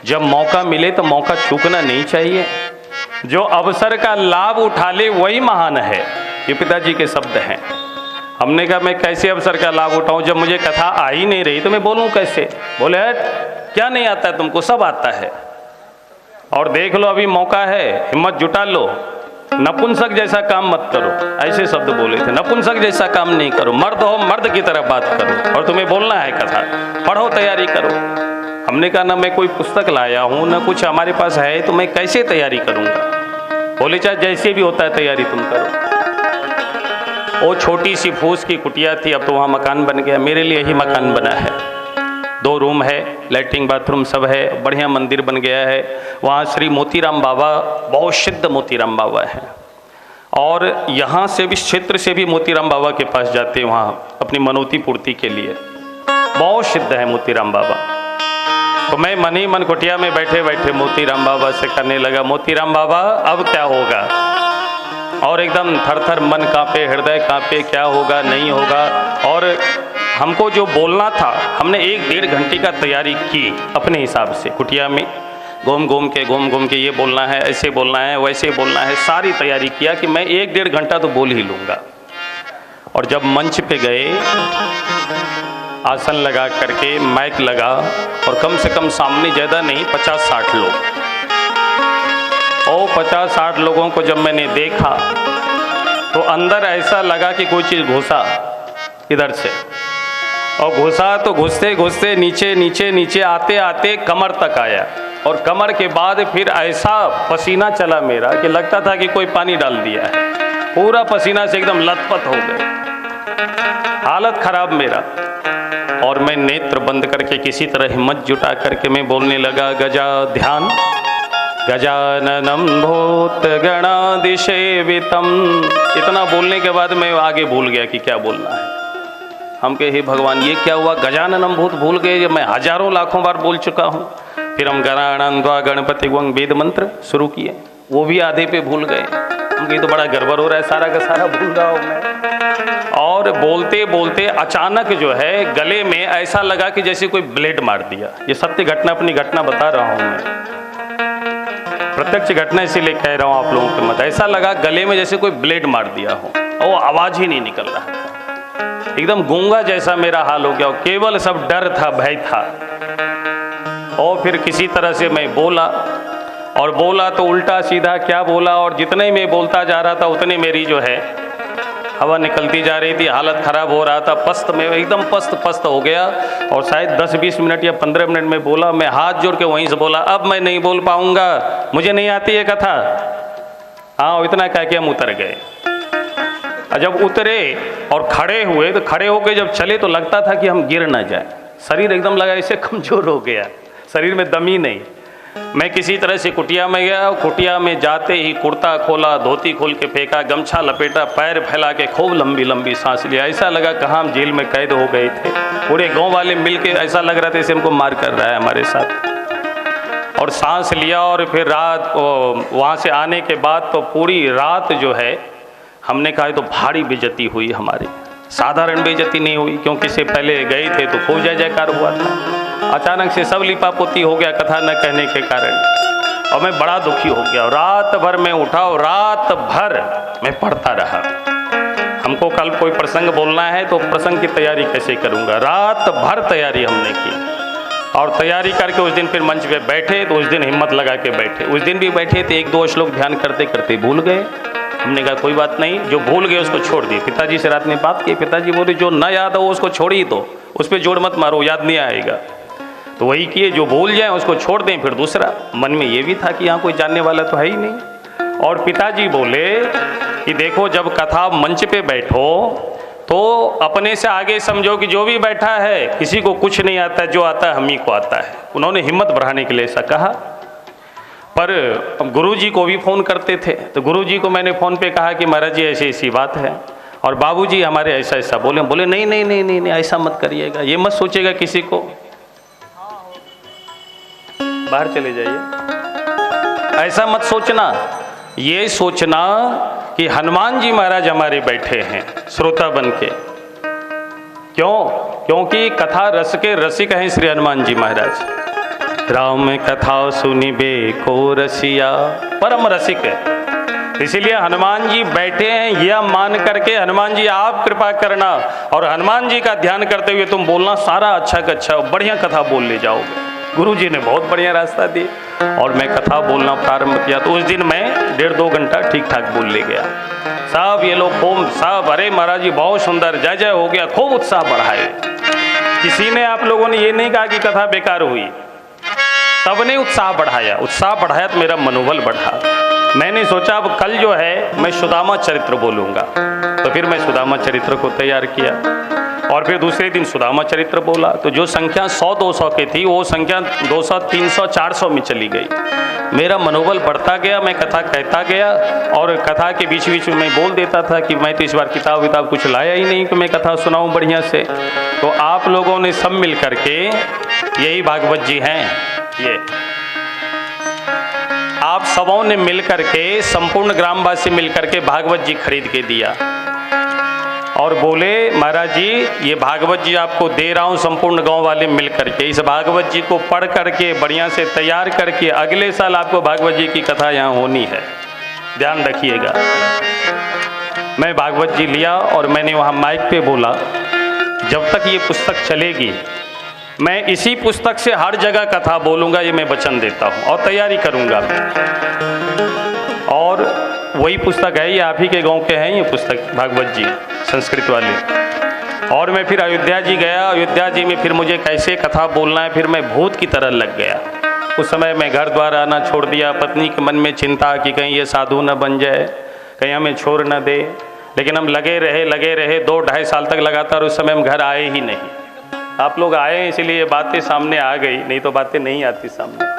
जब मौका मिले तो मौका चूकना नहीं चाहिए, जो अवसर का लाभ उठा ले वही महान है। ये पिताजी के शब्द हैं। हमने कहा मैं कैसे अवसर का लाभ उठाऊं जब मुझे कथा आ ही नहीं रही तो मैं बोलूं कैसे? बोले हट, क्या नहीं आता है तुमको, सब आता है। और देख लो अभी मौका है, हिम्मत जुटा लो, नपुंसक जैसा काम मत करो। ऐसे शब्द बोले थे, नपुंसक जैसा काम नहीं करो, मर्द हो मर्द की तरह बात करो, और तुम्हें बोलना है कथा, पढ़ो तैयारी करो। हमने कहा ना मैं कोई पुस्तक लाया हूँ ना कुछ हमारे पास है, तो मैं कैसे तैयारी करूँगा? बोले चाहे जैसे भी होता है तैयारी तुम करो। वो छोटी सी फूस की कुटिया थी, अब तो वहाँ मकान बन गया, मेरे लिए ही मकान बना है, 2 रूम है, लैट्रिन बाथरूम सब है, बढ़िया मंदिर बन गया है। वहाँ श्री मोतीराम बाबा, बहुत सिद्ध मोतीराम बाबा है, और यहाँ से भी क्षेत्र से भी मोतीराम बाबा के पास जाते हैं वहाँ अपनी मनौती पूर्ति के लिए। बहुत सिद्ध है मोतीराम बाबा। तो मैं मन ही मन कुटिया में बैठे बैठे मोतीराम बाबा से करने लगा, मोतीराम बाबा अब क्या होगा? और एकदम थर थर मन कांपे, हृदय कांपे, क्या होगा नहीं होगा। और हमको जो बोलना था, हमने 1-1.5 घंटे का तैयारी की अपने हिसाब से, कुटिया में घूम घूम के ये बोलना है, ऐसे बोलना है, वैसे बोलना है, सारी तैयारी किया कि मैं 1-1.5 घंटा तो बोल ही लूँगा। और जब मंच पे गए, आसन लगा करके माइक लगा, और कम से कम सामने ज़्यादा नहीं 50-60 लोग, और 50-60 लोगों को जब मैंने देखा तो अंदर ऐसा लगा कि कोई चीज़ घुसा इधर से, और घुसा तो घुसते घुसते नीचे नीचे नीचे आते आते कमर तक आया, और कमर के बाद फिर ऐसा पसीना चला मेरा कि लगता था कि कोई पानी डाल दिया है, पूरा पसीना से एकदम लथपथ हो गए, हालत ख़राब मेरा। और मैं नेत्र बंद करके किसी तरह हिम्मत जुटा करके मैं बोलने लगा, गजा ध्यान गजाननम भूत गणादिसेवितम। इतना बोलने के बाद मैं आगे भूल गया कि क्या बोलना है। हम कहे हे भगवान ये क्या हुआ, गजाननम भूत भूल गए, मैं हजारों लाखों बार बोल चुका हूँ। फिर हम गणानंद्वा गणपति वंग वेद मंत्र शुरू किए, वो भी आधे पे भूल गए। हम कहे तो बड़ा गड़बड़ हो रहा है, सारा का सारा भूल रहा हूँ मैं। और बोलते बोलते अचानक जो है गले में ऐसा लगा कि जैसे कोई ब्लेड मार दिया। ये सत्य घटना, अपनी घटना बता रहा हूँ मैं, प्रत्यक्ष घटना इसीलिए कह रहा हूँ आप लोगों के मत। ऐसा लगा गले में जैसे कोई ब्लेड मार दिया हो, और आवाज़ ही नहीं निकल रहा था, एकदम गूंगा जैसा मेरा हाल हो गया, और केवल सब डर था, भय था। और फिर किसी तरह से मैं बोला, और बोला तो उल्टा सीधा क्या बोला, और जितने मैं बोलता जा रहा था उतने मेरी जो है हवा निकलती जा रही थी, हालत ख़राब हो रहा था, पस्त में एकदम पस्त पस्त हो गया। और शायद 10-20 मिनट या 15 मिनट में बोला, मैं हाथ जोड़ के वहीं से बोला, अब मैं नहीं बोल पाऊँगा, मुझे नहीं आती है कथा। हाँ, इतना कह के हम उतर गए। और जब उतरे और खड़े हुए, तो खड़े होकर जब चले तो लगता था कि हम गिर ना जाए, शरीर एकदम लगा ऐसे कमज़ोर हो गया, शरीर में दम ही नहीं। मैं किसी तरह से कुटिया में गया, कुटिया में जाते ही कुर्ता खोला, धोती खोल के फेंका, गमछा लपेटा, पैर फैला के खूब लंबी लंबी सांस लिया। ऐसा लगा कहाँ हम जेल में कैद हो गए थे, पूरे गांव वाले मिल के ऐसा लग रहा था जैसे हमको मार कर रहा है हमारे साथ। और सांस लिया, और फिर रात वहाँ से आने के बाद तो पूरी रात जो है हमने कहा तो भारी बेइज्जती हुई हमारी, साधारण बेइज्जती नहीं हुई, क्योंकि इससे पहले गए थे तो खूब जय जयकार हुआ था, अचानक से सब लिपापोती हो गया कथा न कहने के कारण। और मैं बड़ा दुखी हो गया, रात भर मैं उठा और रात भर मैं पढ़ता रहा। हमको कल कोई प्रसंग बोलना है तो प्रसंग की तैयारी कैसे करूँगा, रात भर तैयारी हमने की। और तैयारी करके उस दिन फिर मंच पे बैठे, तो उस दिन हिम्मत लगा के बैठे, उस दिन भी बैठे तो 1-2 श्लोक ध्यान करते करते भूल गए। हमने कहा कोई बात नहीं, जो भूल गए उसको छोड़ दिए। पिताजी से रात में बात की, पिताजी बोले जो न याद हो उसको छोड़ ही दो, उस पर जोड़ मत मारो, याद नहीं आएगा। तो वही किए, जो भूल जाए उसको छोड़ दें। फिर दूसरा मन में ये भी था कि यहाँ कोई जानने वाला तो है ही नहीं। और पिताजी बोले कि देखो जब कथा मंच पे बैठो तो अपने से आगे समझो कि जो भी बैठा है किसी को कुछ नहीं आता, जो आता है हम ही को आता है। उन्होंने हिम्मत बढ़ाने के लिए ऐसा कहा। पर गुरुजी को भी फ़ोन करते थे, तो गुरुजी को मैंने फ़ोन पे कहा कि महाराज जी ऐसी ऐसी बात है, और बाबूजी हमारे ऐसा ऐसा बोले। बोले नहीं नहीं नहीं नहीं नहीं, ऐसा मत करिएगा, ये मत सोचेगा किसी को, बाहर चले जाइए, ऐसा मत सोचना, ये सोचना कि हनुमान जी महाराज हमारे बैठे हैं श्रोता बन के। क्यों? क्योंकि कथा रस के रसिक हैं श्री हनुमान जी महाराज। राम कथा सुनिबे को रसिया, परम रसिक है। इसीलिए हनुमान जी बैठे हैं यह मान करके हनुमान जी आप कृपा करना, और हनुमान जी का ध्यान करते हुए तुम बोलना, सारा अच्छा का अच्छा बढ़िया कथा बोल ले जाओगे। गुरु जी ने बहुत बढ़िया रास्ता दिया और मैं कथा बोलना प्रारंभ किया। तो उस दिन मैं 1.5-2 घंटा ठीक ठाक बोल ले गया। साहब ये लोग खूब साहब, अरे महाराज जी बहुत सुंदर, जय जय हो गया, खूब उत्साह बढ़ाए। किसी ने आप लोगों ने ये नहीं कहा कि कथा बेकार हुई। सबने उत्साह बढ़ाया, उत्साह बढ़ाया तो मेरा मनोबल बढ़ा। मैंने सोचा अब कल जो है मैं सुदामा चरित्र बोलूँगा, तो फिर मैं सुदामा चरित्र को तैयार किया और फिर दूसरे दिन सुदामा चरित्र बोला। तो जो संख्या 100-200 की थी वो संख्या 200, 300, 400 में चली गई। मेरा मनोबल बढ़ता गया, मैं कथा कहता गया और कथा के बीच बीच में मैं बोल देता था कि मैं तो इस बार किताब विताब कुछ लाया ही नहीं कि मैं कथा सुनाऊं बढ़िया से। तो आप लोगों ने सब मिल करके, यही भागवत जी हैं, ये आप सबों ने मिल करके, संपूर्ण ग्रामवासी मिल करके भागवत जी खरीद के दिया और बोले महाराज जी ये भागवत जी आपको दे रहा हूँ, संपूर्ण गांव वाले मिल करके इस भागवत जी को पढ़ करके बढ़िया से तैयार करके अगले साल आपको भागवत जी की कथा यहाँ होनी है, ध्यान रखिएगा। मैं भागवत जी लिया और मैंने वहाँ माइक पे बोला, जब तक ये पुस्तक चलेगी मैं इसी पुस्तक से हर जगह कथा बोलूँगा, ये मैं वचन देता हूँ और तैयारी करूँगा। और वही पुस्तक है, ये आप ही के गांव के हैं ये पुस्तक भागवत जी संस्कृत वाले। और मैं फिर अयोध्या जी गया, अयोध्या जी में फिर मुझे कैसे कथा बोलना है, फिर मैं भूत की तरह लग गया। उस समय मैं घर द्वार आना छोड़ दिया, पत्नी के मन में चिंता कि कहीं ये साधु न बन जाए, कहीं हमें छोड़ न दे, लेकिन हम लगे रहे लगे रहे 2-2.5 साल तक लगातार। उस समय हम घर आए ही नहीं। आप लोग आए इसलिए ये बातें सामने आ गई, नहीं तो बातें नहीं आती सामने।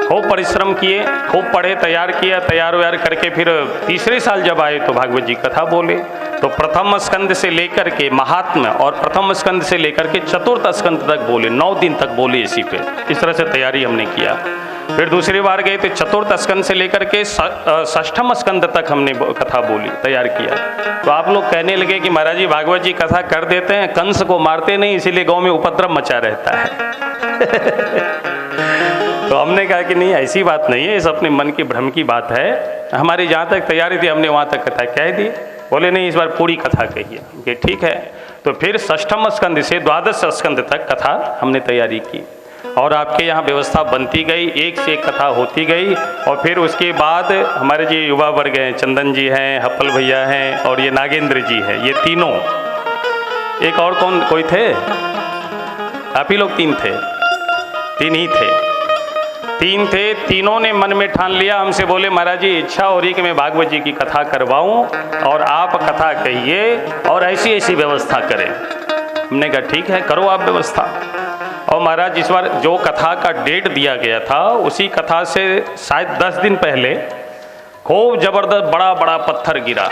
खूब परिश्रम किए, खूब पढ़े, तैयार किया, तैयार व्यार करके फिर तीसरे साल जब आए तो भागवत जी कथा बोले। तो प्रथम स्कंद से लेकर के महात्म्य और प्रथम स्कंद से लेकर के चतुर्थ स्कंद तक बोले, 9 दिन तक बोले इसी पे। इस तरह से तैयारी हमने किया। फिर दूसरी बार गए तो चतुर्थ स्कंद से लेकर के षष्ठम स्कंद तक हमने कथा बोली, तैयार किया। तो आप लोग कहने लगे कि महाराज जी भागवत जी कथा कर देते हैं, कंस को मारते नहीं, इसीलिए गाँव में उपद्रव मचा रहता है। तो हमने कहा कि नहीं ऐसी बात नहीं है, इस अपने मन की भ्रम की बात है। हमारी जहाँ तक तैयारी थी हमने वहाँ तक कथा कह दी। बोले नहीं इस बार पूरी कथा कहिए। ठीक है। तो फिर षष्ठम स्कंद से द्वादश स्कंद तक कथा हमने तैयारी की और आपके यहाँ व्यवस्था बनती गई, एक से एक कथा होती गई। और फिर उसके बाद हमारे जी युवा वर्ग हैं, चंदन जी हैं, हप्पल भैया हैं और ये नागेंद्र जी हैं, ये तीनों, एक और कौन कोई थे, आप ही लोग तीन थे, तीन ही थे, तीन थे। तीनों ने मन में ठान लिया, हमसे बोले महाराज जी इच्छा हो रही कि मैं भागवत जी की कथा करवाऊं और आप कथा कहिए और ऐसी ऐसी व्यवस्था करें। हमने कहा ठीक है करो आप व्यवस्था। और महाराज इस बार जो कथा का डेट दिया गया था उसी कथा से शायद 10 दिन पहले खूब ज़बरदस्त बड़ा बड़ा पत्थर गिरा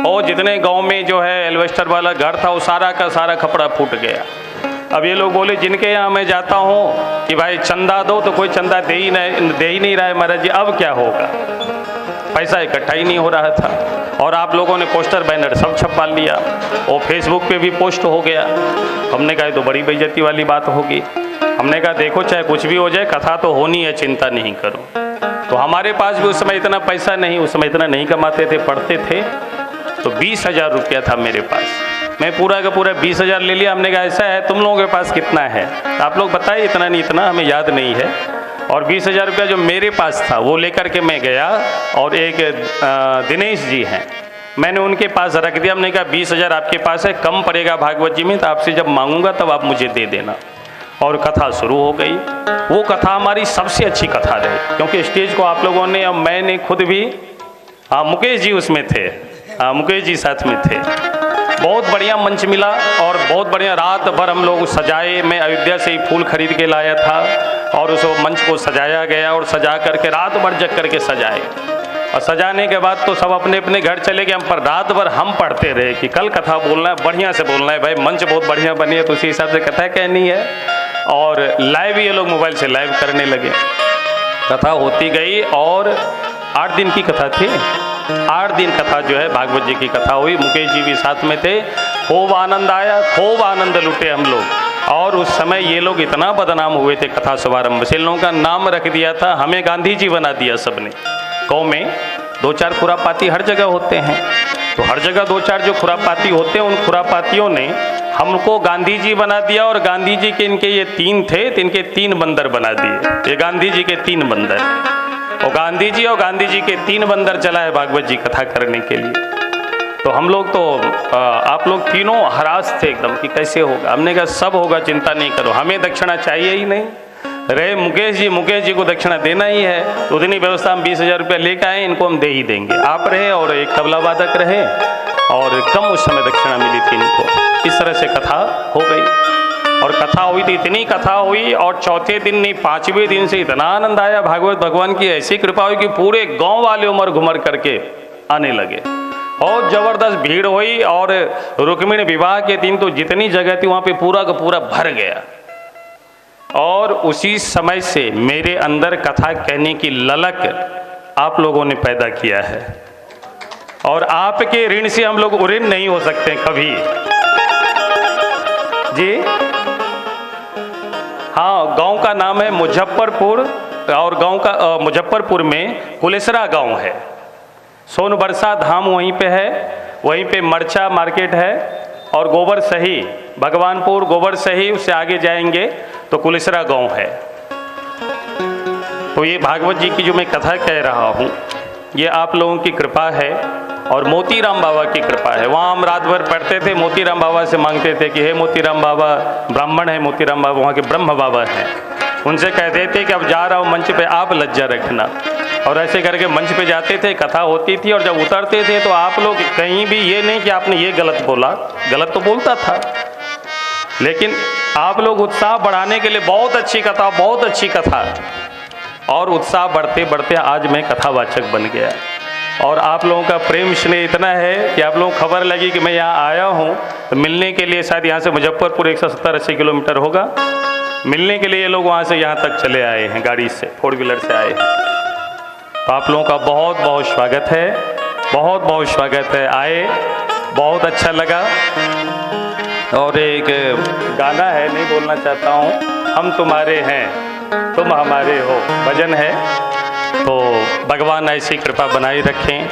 और जितने गांव में जो है एल्वेस्टर वाला घर था वो सारा का सारा खपड़ा फूट गया। अब ये लोग बोले जिनके यहाँ मैं जाता हूँ कि भाई चंदा दो, तो कोई चंदा दे ही नहीं रहा है महाराज जी, अब क्या होगा, पैसा इकट्ठा ही नहीं हो रहा था। और आप लोगों ने पोस्टर बैनर सब छपवा लिया और फेसबुक पे भी पोस्ट हो गया। हमने कहा तो बड़ी बेइज्जती वाली बात होगी। हमने कहा देखो चाहे कुछ भी हो जाए कथा तो होनी है, चिंता नहीं करो। तो हमारे पास भी उस समय इतना पैसा नहीं, उस समय इतना नहीं कमाते थे, पढ़ते थे। तो 20,000 रुपया था मेरे पास, मैं पूरा का पूरा 20,000 ले लिया। हमने कहा ऐसा है तुम लोगों के पास कितना है, तो आप लोग बताइए, इतना नहीं इतना हमें याद नहीं है। और 20,000 रुपया जो मेरे पास था वो लेकर के मैं गया और एक दिनेश जी हैं, मैंने उनके पास रख दिया। हमने कहा 20,000 आपके पास है, कम पड़ेगा भागवत जी में तो आपसे जब मांगूंगा तब आप मुझे दे देना। और कथा शुरू हो गई। वो कथा हमारी सबसे अच्छी कथा रही, क्योंकि स्टेज को आप लोगों ने और मैंने खुद भी, हाँ मुकेश जी उसमें थे, हाँ मुकेश जी साथ में थे। बहुत बढ़िया मंच मिला और बहुत बढ़िया रात भर हम लोग सजाए। मैं अयोध्या से ही फूल खरीद के लाया था और उस मंच को सजाया गया और सजा करके रात भर जग करके सजाए। और सजाने के बाद तो सब अपने अपने घर चले गए, हम पर रात भर हम पढ़ते रहे कि कल कथा बोलना है, बढ़िया से बोलना है भाई, मंच बहुत बढ़िया बनी है तो उसी हिसाब से कथा कहनी है। और लाइव ये लोग मोबाइल से लाइव करने लगे, कथा होती गई। और 8 दिन की कथा थी, 8 दिन कथा जो है भागवत जी की कथा हुई। मुकेश जी भी साथ में थे। खूब आनंद आया, खूब आनंद लुटे हम लोग। और उस समय ये लोग इतना बदनाम हुए थे कथा शुभारंभ से, इन लोगों का नाम रख दिया था, हमें गांधी जी बना दिया सबने। गाँव में 2-4 खुरापाती हर जगह होते हैं, तो हर जगह 2-4 जो खुरापाती होते हैं उन खुरापातियों ने हमको गांधी जी बना दिया। और गांधी जी के इनके ये 3 थे तो इनके 3 बंदर बना दिए, ये गांधी जी के 3 बंदर। और गांधी जी और गांधी जी के 3 बंदर चला है भागवत जी कथा करने के लिए। तो हम लोग तो आप लोग तीनों हरास थे एकदम कि कैसे होगा। हमने कहा सब होगा, चिंता नहीं करो, हमें दक्षिणा चाहिए ही नहीं, रहे मुकेश जी, मुकेश जी को दक्षिणा देना ही है, तो उतनी व्यवस्था हम 20,000 रुपया लेकर आए, इनको हम दे ही देंगे। आप रहे और एक तबला वादक रहे, और कम उस समय दक्षिणा मिली थी इनको। इस तरह से कथा हो गई, और कथा हुई तो इतनी कथा हुई, और चौथे दिन नहीं 5वें दिन से इतना आनंद आया, भागवत भगवान की ऐसी कृपा हुई कि पूरे गांव वाले उमर घुमर करके आने लगे, और ज़बरदस्त भीड़ हुई। और रुक्मिणी विवाह के दिन तो जितनी जगह थी वहाँ पे पूरा का पूरा भर गया। और उसी समय से मेरे अंदर कथा कहने की ललक आप लोगों ने पैदा किया है, और आपके ऋण से हम लोग उऋण नहीं हो सकते कभी जी। हाँ, गांव का नाम है मुजफ्फरपुर, और गांव का मुजफ्फरपुर में कुलेसरा गांव है, सोनबरसा धाम वहीं पे है, वहीं पे मरचा मार्केट है, और गोबर सही भगवानपुर गोबर सही, उससे आगे जाएंगे तो कुलेसरा गांव है। तो ये भागवत जी की जो मैं कथा कह रहा हूँ, ये आप लोगों की कृपा है और मोतीराम बाबा की कृपा है। वहाँ हम रात भर पढ़ते थे, मोतीराम बाबा से मांगते थे कि हे मोतीराम बाबा, ब्राह्मण है मोतीराम बाबा, वहाँ के ब्रह्म बाबा हैं, उनसे कहते थे कि अब जा रहा हूँ मंच पे, आप लज्जा रखना। और ऐसे करके मंच पे जाते थे, कथा होती थी, और जब उतरते थे तो आप लोग कहीं भी ये नहीं कि आपने ये गलत बोला, गलत तो बोलता था, लेकिन आप लोग उत्साह बढ़ाने के लिए बहुत अच्छी कथा, बहुत अच्छी कथा, और उत्साह बढ़ते बढ़ते आज मैं कथावाचक बन गया। और आप लोगों का प्रेम स्नेह इतना है कि आप लोगों को खबर लगी कि मैं यहाँ आया हूँ तो मिलने के लिए शायद यहाँ से मुजफ्फरपुर 170-80 किलोमीटर होगा, मिलने के लिए ये लोग वहाँ से यहाँ तक चले आए हैं, गाड़ी से, 4 व्हीलर से आए हैं। तो आप लोगों का बहुत बहुत स्वागत है, बहुत बहुत स्वागत है, आए, बहुत अच्छा लगा। और एक गाना है, नहीं बोलना चाहता हूँ, हम तुम्हारे हैं तुम हमारे हो, भजन है। तो भगवान ऐसी कृपा बनाए रखें,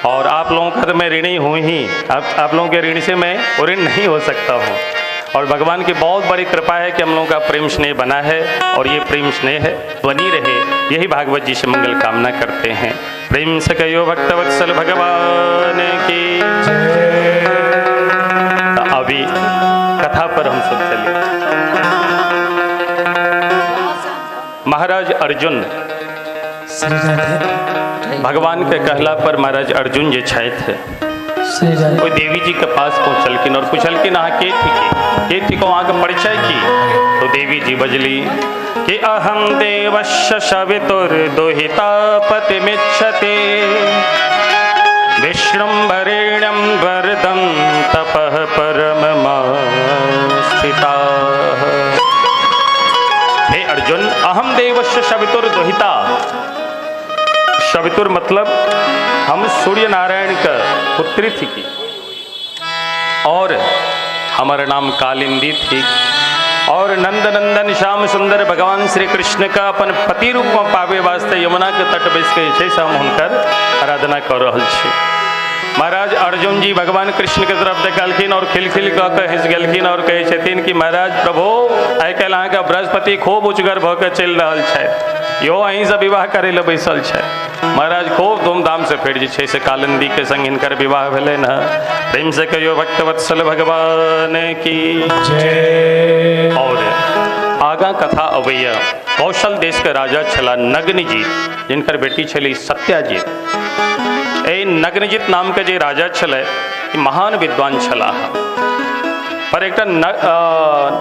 और आप लोगों का तो मैं ऋणी हूँ ही, आप लोगों के ऋण से मैं ऋण नहीं हो सकता हूँ। और भगवान की बहुत बड़ी कृपा है कि हम लोगों का प्रेम स्नेह बना है, और ये प्रेम स्नेह है बनी रहे, यही भागवत जी से मंगल कामना करते हैं। प्रेम से कहो भक्तवत्सल भगवान की। तो अभी कथा पर हम सब चले। महाराज अर्जुन भगवान के कहला पर महाराज अर्जुन जे छथि कोई देवी जी के पास पहुँचलखिन और पुछलखिन अहाँ के ठीक, के ठीक, अहाँ के परिचय की? तो देवी जी बजली कि अहं देवस्य सवितुर्दुहिता पतिमिच्छति विष्णुं वरेण्यं वरदं तपः परममास्थिताः। हे अर्जुन, अहं देवस्य सवितुर्दुहिता, सवितुर मतलब हम सूर्य नारायण का पुत्री थी की, और हमारा नाम कालिंदी थी, और नंद नंदन श्याम सुंदर भगवान श्री कृष्ण का अपन पति रूप में पावे वास्ते यमुना के तट बैस के जे से हम हुनकर आराधना कर रहल छी। महाराज अर्जुन जी भगवान कृष्ण के तरफ देखलखिन और खिलखिल कह के हँसि गेलखिन और कहै छथिन कि महाराज प्रभु, आइ काल्हि अहाँके बृहस्पति खूब उचगर भऽ के चलि रहल छथि, इहो अहीँसँ विवाह करै लए बैसल छथि। महाराज खूब धूमधाम से फेर जे छै से कालिंदी के संग हिनकर विवाह भेलनि हँ। प्रेम से कहियो भक्तवत्सल भगवान की जय। और आगाँ कथा अबैया, कौशल देश के राजा छला नग्नजीत, जिनकर बेटी छली सत्याजीत। एहि नग्नजीत नाम के जे राजा छलै महान विद्वान छलाह, पर एकटा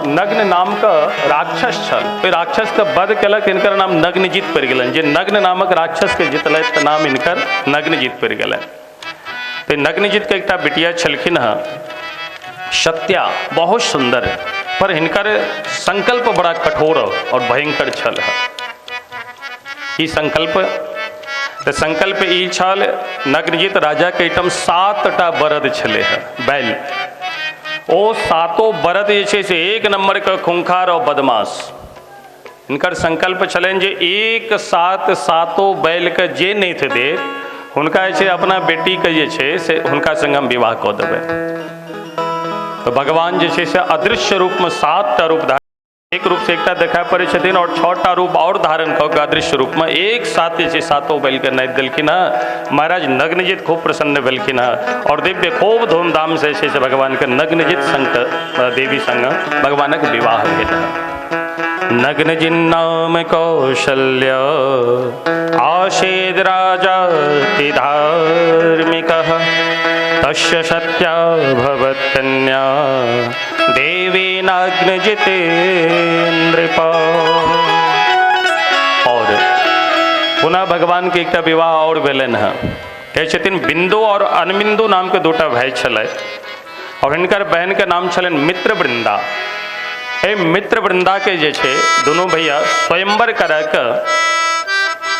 नग्न नाम के राक्षस छल, ओहि राक्षस के वध केलक, हिनकर नाम नग्नजीत पड़ि गेलनि। जे नग्न नामक राक्षस के जितलथि तऽ नाम हिनकर नग्नजीत पड़ि गेलनि। तऽ नग्नजीत के एकटा बिटिया छलखिन हँ सत्या, बहुत सुंदर, पर हिनकर संकल्प बड़ा कठोर और भयंकर छल। ई संकल्प तऽ संकल्प ई छल, नग्नजीत राजा के एहिठाम 7टा बरद छलै हँ, बैल। ओ सातो बरद जे छै से एक नंबर के खूंखार और बदमाश। हिनकर संकल्प छलनि जे एक साथ सातो बैल के जे नहि देत हुनका जे छै अपना बेटी के जे छै से हुनका संग हम विवाह कऽ देबै। तो भगवान जे छै से अदृश्य रूप में 7टा रूप धारण, एक रूप से एकटा देखाय पड़ै छथिन और 6टा रूप और धारण कऽ के अदृश्य रूप में एक साथ जे छै सातो बैल के नाचि देलखिन हँ। महाराज नग्नजीत खूब प्रसन्न भेलखिन हँ और दिव्य खूब धूमधाम से जे छै से भगवान के नग्नजीत संग देवी संग भगवानक विवाह भेल हँ। नग्न जिन्नाम कौशल्य आशेद राजाति धार्मिकः तस्य सत्या भवत्कन्या देवेनाग्निजिते नृप। और पुनः भगवान के एकटा विवाह और भेलनि हँ। कहै छथिन बिंदु और अनबिंदु नाम के दूटा भाई छलै और हिनकर बहन के नाम छलनि मित्र वृंदा। एहि मित्र वृंदा के जे छै दुनू भैया स्वयंवर करा के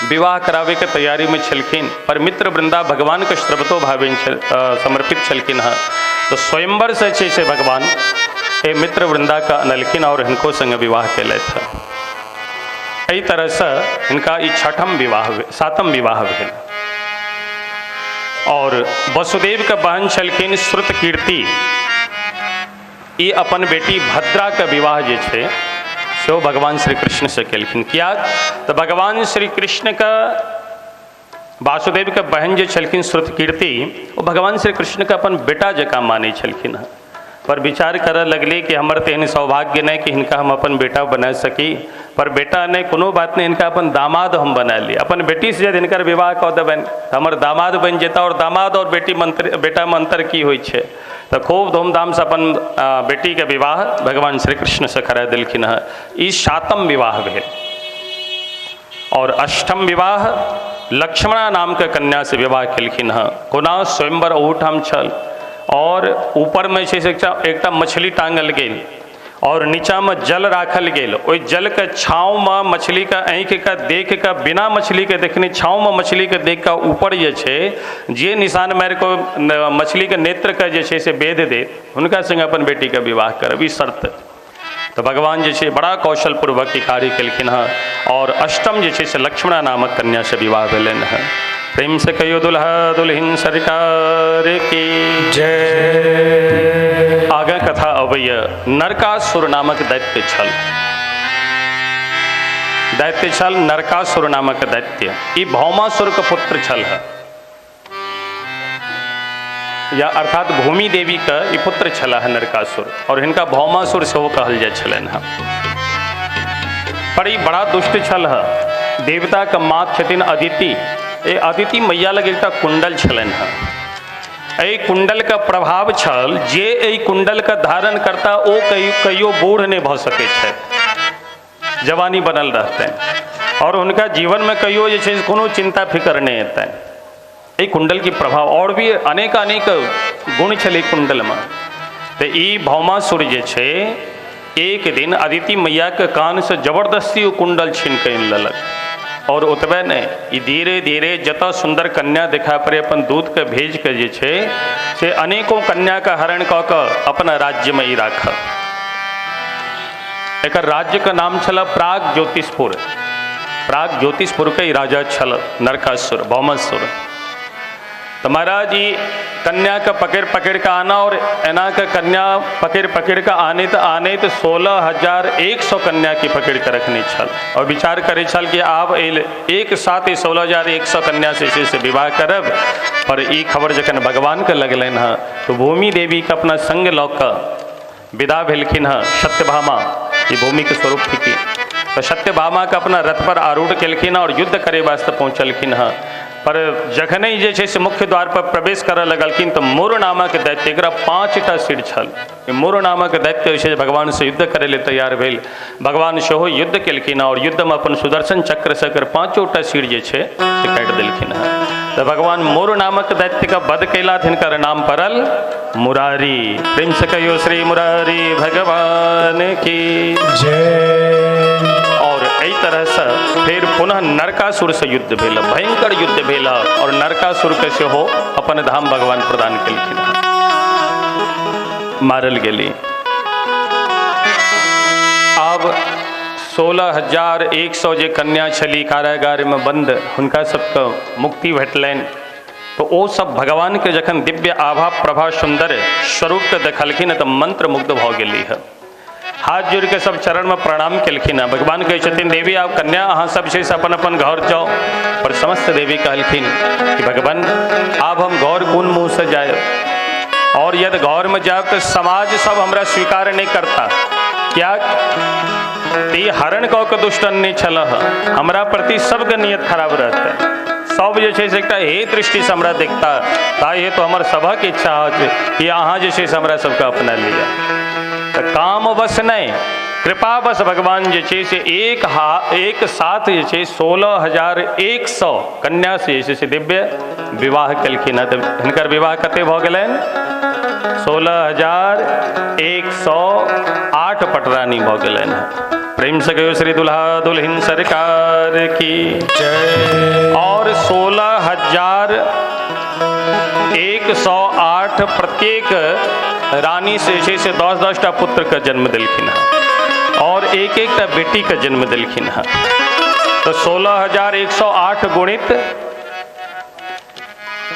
विवाह करावे के तैयारी में छलखिन, पर मित्र वृंदा भगवान के सर्वतो भावेन समर्पित छलखिन हँ। तो स्वयंवर से छै से भगवान ए मित्र वृंदा के अनलखिन और हिनको संग विवाह केलथि। एहि तरह से हिनका ई छठम विवाह सातम विवाह भेल। और वसुदेव के बहन छलखिन श्रुत कीर्ति। ई अपन बेटी भद्रा के विवाह जे छै सेहो भगवान श्री कृष्ण से केलखिन। किया तो भगवान श्री कृष्ण के वासुदेव के बहन जे छलखिन श्रुत कीर्ति वो भगवान श्री कृष्ण के अपन बेटा जकाँ मानै छलखिन हँ। पर विचार करऽ लगली कि हमर तेहन सौभाग्य नहीं कि हिनका हम अपन बेटा बना सकी, पर बेटा नहीं कोनो बात नहीं, हिनका अपन दामाद हम बना ली। अपन बेटी से यदि हिनकर विवाह कऽ देबनि तऽ हमर दामाद बनि जेता। और दामाद और बेटी मंत्र बेटा में अंतर की होइ छै। तऽ खूब धूमधामसँ अपन बेटीके विवाह भगवान श्री कृष्ण से करा देलखिन हँ। ई सातम विवाह भेल। और अष्टम विवाह लक्ष्मणा नाम के कन्या से विवाह केलखिन हँ। कोना स्वयंवर ओहूठाम छल और ऊपर में छै से एकटा मछली टांगल गेल और नीचा में जल राखल गेल। ओहि जल के छाँव में मछली के आँखि के देख के बिना मछली के देखने छाँव में मछली के देख के ऊपर जे छै जे निशान मारि कऽ मछली के नेत्र के जे छै से बेध दे हुनका संग अपन बेटी के विवाह करब, ई शर्त। तो भगवान जे छै बड़ा कौशलपूर्वक ई कार्य केलखिन हँ। और अष्टम जे छै से लक्ष्मणा नामक कन्या से विवाह भेलनि हँ। प्रेम से कहियो दुल्हा दुल्हिन सरकार की जय। आगा कथा अबैया नरकासुर नामक दैत्य छल। दैत्य छल नरकासुर नामक दैत्य। ई भौमासुर के पुत्र छल है, या अर्थात भूमि देवी के ई पुत्र छल है नरकासुर, और हिनका भौमासुर सेहो कहल जाइ छलनि हँ। पर ई बड़ा दुष्ट छल है। देवता के मात छथिन अदिति। ए अदिति मैया लग एकटा कुंडल छलनि हँ। एहि कुंडल के प्रभाव छल जे एहि कुंडल के धारण करता ओ कहियो बूढ़ नहीं भऽ सकै छथि, जवानी बनल रहतनि और हुनका जीवन में कहियो जे छै कोनो चिंता फिकर नहीं हेतनि। एहि कुंडल के प्रभाव और भी अनेक अनेक गुण छलै कुंडल में। तो ई भौमासुर जे छै एक दिन अदिति मैया के कान से जबरदस्ती ओ कुंडल छीन के आनि लेलक। और ओतबे नहीं, ई धीरे धीरे जतऽ सुंदर कन्या देखा पड़े अपन दूत के भेज के जे छै से अनेकों कन्या के हरण कऽ कऽ अपना राज्य में ई राखल। एकर राज्य के नाम छल प्राग ज्योतिषपुर। प्राग ज्योतिषपुर के ई राजा छल नरकासुर भौमासुर। तो महाराज ई कन्या के पकड़ पकड़ के आना और एना के कन्या पकड़ पकड़ के आने तो आने तो 16,100 कन्या के पकड़ के रखने छल। और विचार करे छल कि आब एक साथ 16,100 कन्या से से विवाह करब। पर ई खबर जखन भगवान के लगलनि हँ तो भूमि देवी के अपना संग लऽ कऽ विदा भेलखिन हँ सत्यभामा, ई भूमि के स्वरूप थी। तो सत्यभामा के अपना रथ पर आरूढ़ केलखिन और युद्ध करे वास्ते पहुँचलखिन हँ। पर जखने जे छै से मुख्य द्वार पर प्रवेश करऽ लगलखिन तो मुर नामक दैत्य, एकरा 5टा सिर छल, मुर नामक दैत्य जे भगवान से युद्ध करे ले तैयार भेल। भगवान सेहो युद्ध केलखिन और युद्ध में अपन सुदर्शन चक्र से एकर 5टा सिर जे छै से काटि देलखिन हँ। तो भगवान मुर नामक दैत्य के वध कयला, हिनकर नाम पड़ल मुरारी। प्रेम से कहियो श्री मुरारी भगवान की जय। और एहि तरह से फिर पुनः नरकासुर से युद्ध भेल, भयंकर युद्ध भेल और नरकासुर के सेहो अपन धाम भगवान प्रदान केलखिन, मारल गेली। आब 16,100 जे कन्या छली कारागार में बंद, हुनका सबके मुक्ति भेटलनि। तो ओ सब भगवान के जखन दिव्य आभा प्रभा सुंदर स्वरूप के देखलखिन तो मंत्र मुग्ध भऽ गेली है। हाथ जोड़ के सब चरण में प्रणाम केलखिन। भगवान कहै छथिन देवी आब कन्या अहाँ सब छै से अपन अपन घर जाओ। पर समस्त देवी कहलखिन कि भगवान आब हम घर कोन मुँह से जायब, और यदि घर में जायब तो समाज सब हमरा स्वीकार नहीं करता। क्या तऽ ई हरण कऽ के दुष्ट नहि छलह, हमरा प्रति सबके नियत खराब रहतै, सब जे छै से एकटा हे दृष्टिसँ हमरा देखता, ताहि हेतु हमर सभक इच्छा अछि कि अहाँ जे छै से हमरा सबके अपना लिअ। तऽ कामवश नहि, कृपावश भगवान जे छै से एक साथ जे छै 16,100 कन्या से जे छै से दिव्य विवाह केलखिन हँ। तऽ हिनकर विवाह कते भऽ गेलनि? 16,108 पटरानी भऽ गेलनि हँ। प्रेम से कहियो श्री दुल्हा दुल्हिन सरकार की जय। और 16,108 प्रत्येक रानी से जे छै से 10-10 टा पुत्र के जन्म देलखिन हँ और एक टा बेटी के जन्म देलखिन हँ। तो 16,108 गुणित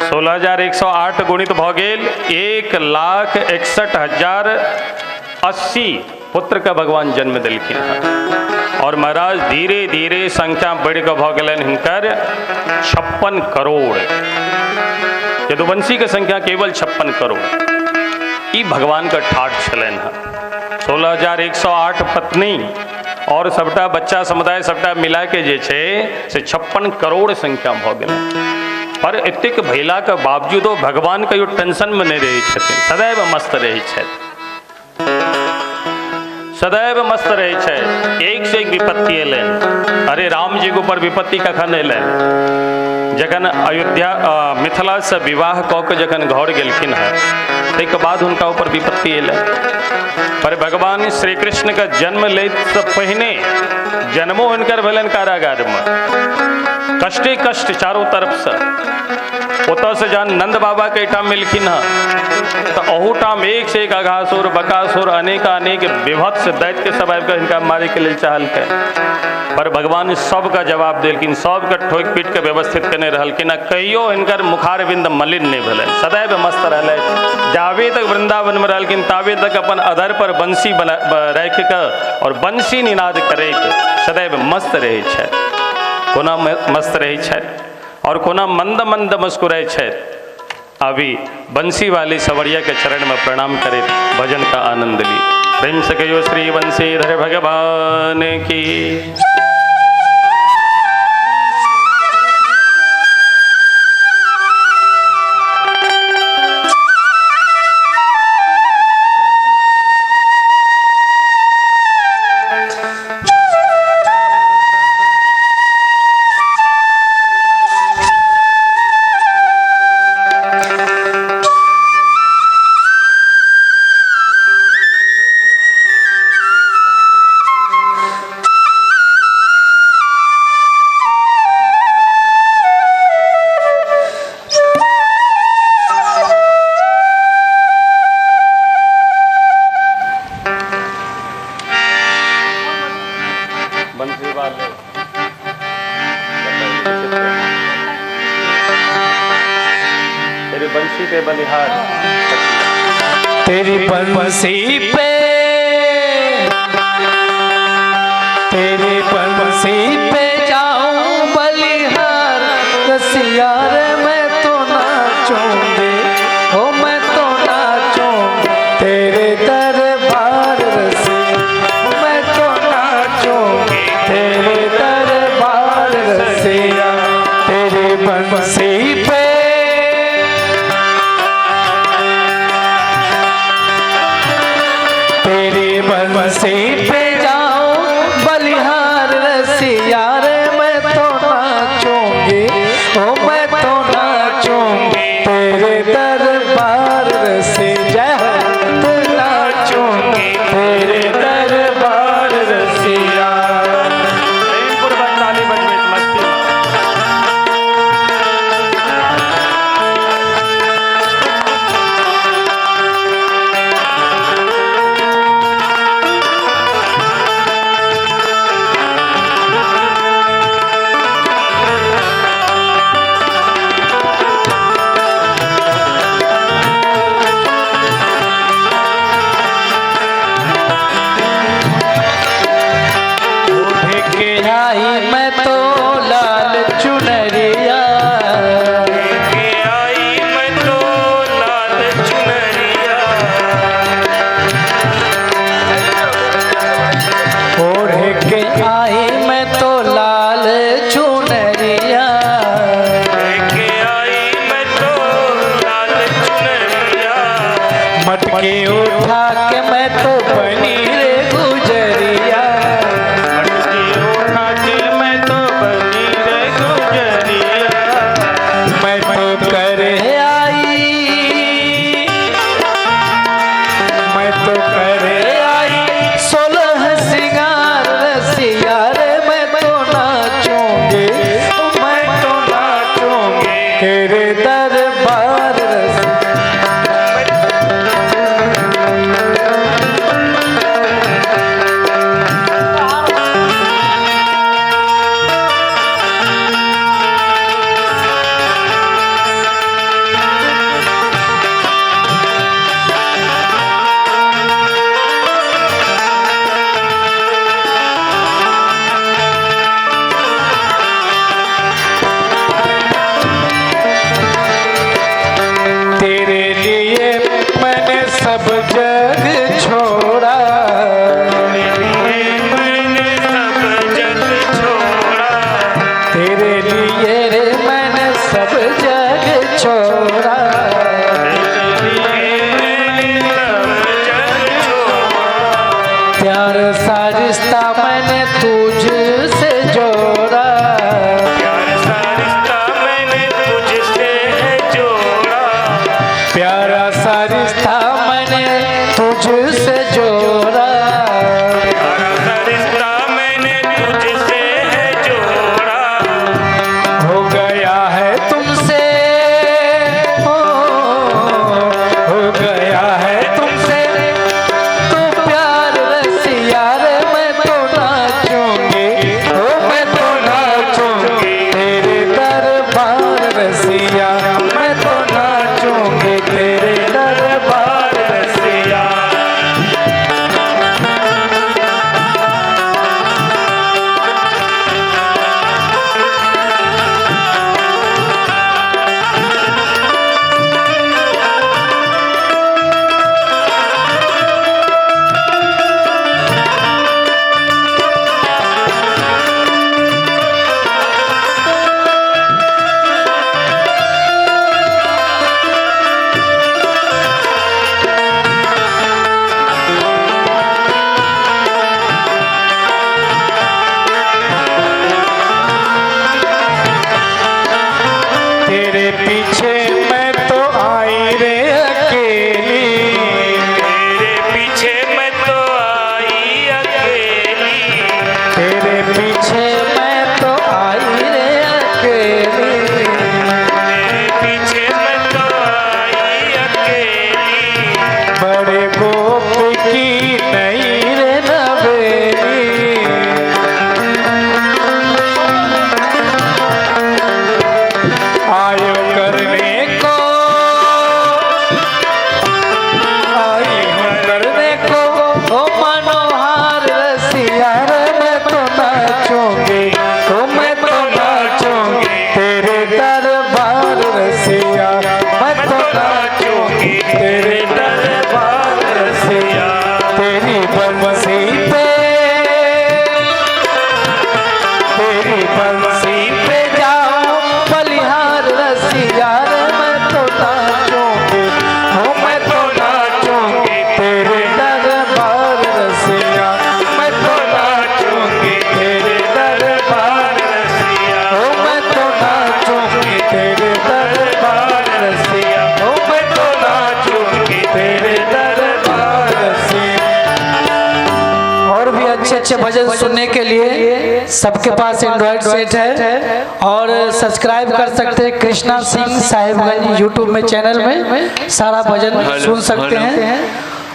16,108 गुणित भऽ गेल 1,61,080 पुत्र के भगवान जन्म देलखिन हँ। और महाराज धीरे धीरे संख्या बढ़ि कऽ भऽ गेलनि हिनकर 56 करोड़। यदुवंशी के संख्या केवल 56 करोड़। ई भगवान के ठाठ छलनि हँ। 16,108 पत्नी और सबटा बच्चा समुदाय सबटा मिला के जे छै से 56 करोड़ संख्या भऽ गेलै। पर एतेक भैला के बावजूदो भगवान कहियो टेंशन में नहीं रहै छथिन, सदैव मस्त रहै छथि, सदैव मस्त रहै छथि। एक से एक विपत्ति एलनि। अरे राम जी के ऊपर विपत्ति कखन एलनि? जखन अयोध्या मिथिला से विवाह कऽ के जखन घर गेलखिन हँ ताहिके बाद हुनका ऊपर विपत्ति एलनि। पर भगवान श्री कृष्ण के जन्म लैत से पहिने जन्मो हिनकर भेलनि कारागार में, कष्टे कष्ट चारू तरफ से। ओतऽ से जहन नंद बाबा के एहिठाम मिलखिन हँ तऽ अहूठाम एक से एक अघासुर बकासुर अनेक अनेक विभत्स दैत्य सब आबि कऽ हिनका मारैके लेल चाहलकै। पर भगवान सबके जवाब देलखिन, सबके ठोकि पीट के व्यवस्थित केने रहलखिन आ कहियो हिनकर मुखारविंद मलिन नहि भेलनि, सदैव मस्त रहलथि। जाबे तक वृंदावन में रहलखिन ताबे तक अपन अधर पर बंसी बना राखि कऽ और बंसी निनाद करैत सदैव मस्त रहै छथि। कोना मस्त रहै छथि और कोना मंद मंद मुस्कुराइ छथि। अभी बंसी वाली सवरिया के चरण में प्रणाम करैत भजन का आनंद ली। प्रेम से कहियो श्री बंसीधर भगवान की। बंसी पे बलिहार, तेरी बंसी पे, तेरी बंसी पे जाऊं बलिहार रसिया रे मैं तो नाचूंगी, हो मैं तो नाचूंगी तेरे दरबार रसिया, मैं तो नाचूंगी तेरे दरबार रसिया, तेरी बंसी पे, तेरी बंसी पे जाऊं बलिहार रसिया रे मैं तो नाचूंगी, ओ मैं तो नाचूंगी तेरे दरबार रसिया, तो नाचूंगी तेरे दरबार रसिया। उठा के मैं तो बनी रे गुजरिया, मटकी उठा के मैं तो बनी रे गुजरिया। मैं तो करे आई, मैं तो करे आई 16 सिंगार रसिया रे, मैं तो नाचूंगी, मैं तो नाचूंगी तेरे दरबार रसिया। तेरे लिए मैंने सब जग छोड़ा, मैंने सब जग छोड़ा, तेरे लिए रे मैंने सब जग छोड़ा, मैंने सब जग छोड़ा, प्यार सा रिश्ता मैंने तुझसे जोड़ा, प्यार सा रिश्ता मैंने तुझसे है जोड़ा, प्यारा सा रिश्ता मैंने तुझसे जोड़ा, प्यारा सा रिश्ता मैंने तुझसे है जोड़ा, हो गया है तुमसे, हो गया है तुमसे तो प्यार रसिया रे, मैं तो नाचूंगी, ओ मैं तो नाचूंगी तेरे दरबार रसिया, मैं तो नाचूंगी तेरे दरबार रसिया। तेरे पीछे मैं तो आई रे अकेली, तेरे पीछे मैं तो आई अकेली, तेरे पीछे मैं तो आई रे अकेली, तेरे पीछे मैं तो आई अकेली, बड़े गोप की नई रे नवेली, आयो करने को, आई हूँ करने को, ओ मनोहार रसिया रे, मैं तो नाचूंगी, ओ मैं तो नाचूंगी तेरे दरबार रसिया, मैं तो नाचूंगी तेरे दरबार रसिया, तेरी बंसी पे, तेरी बंसी पे जाओ बलिहार रसिया रे, मैं तो नाचूंगी, ओ मैं तो नाचूंगी तेरे दरबार रसिया, मैं तो नाचूंगी तेरे दरबार रसिया, ओ मैं तो नाचूंगी तेरे दरबार रसिया, ओ मैं तो नाचूंगी तेरे दरबार रसिया। और भी अच्छे अच्छे भजन सुनने के लिए सबके पास एंड्रॉयड सेट है और सब्सक्राइब कर सकते हैं कृष्णा सिंह साहिबगंज यूट्यूब में चैनल में सारा भजन सुन सकते हैं।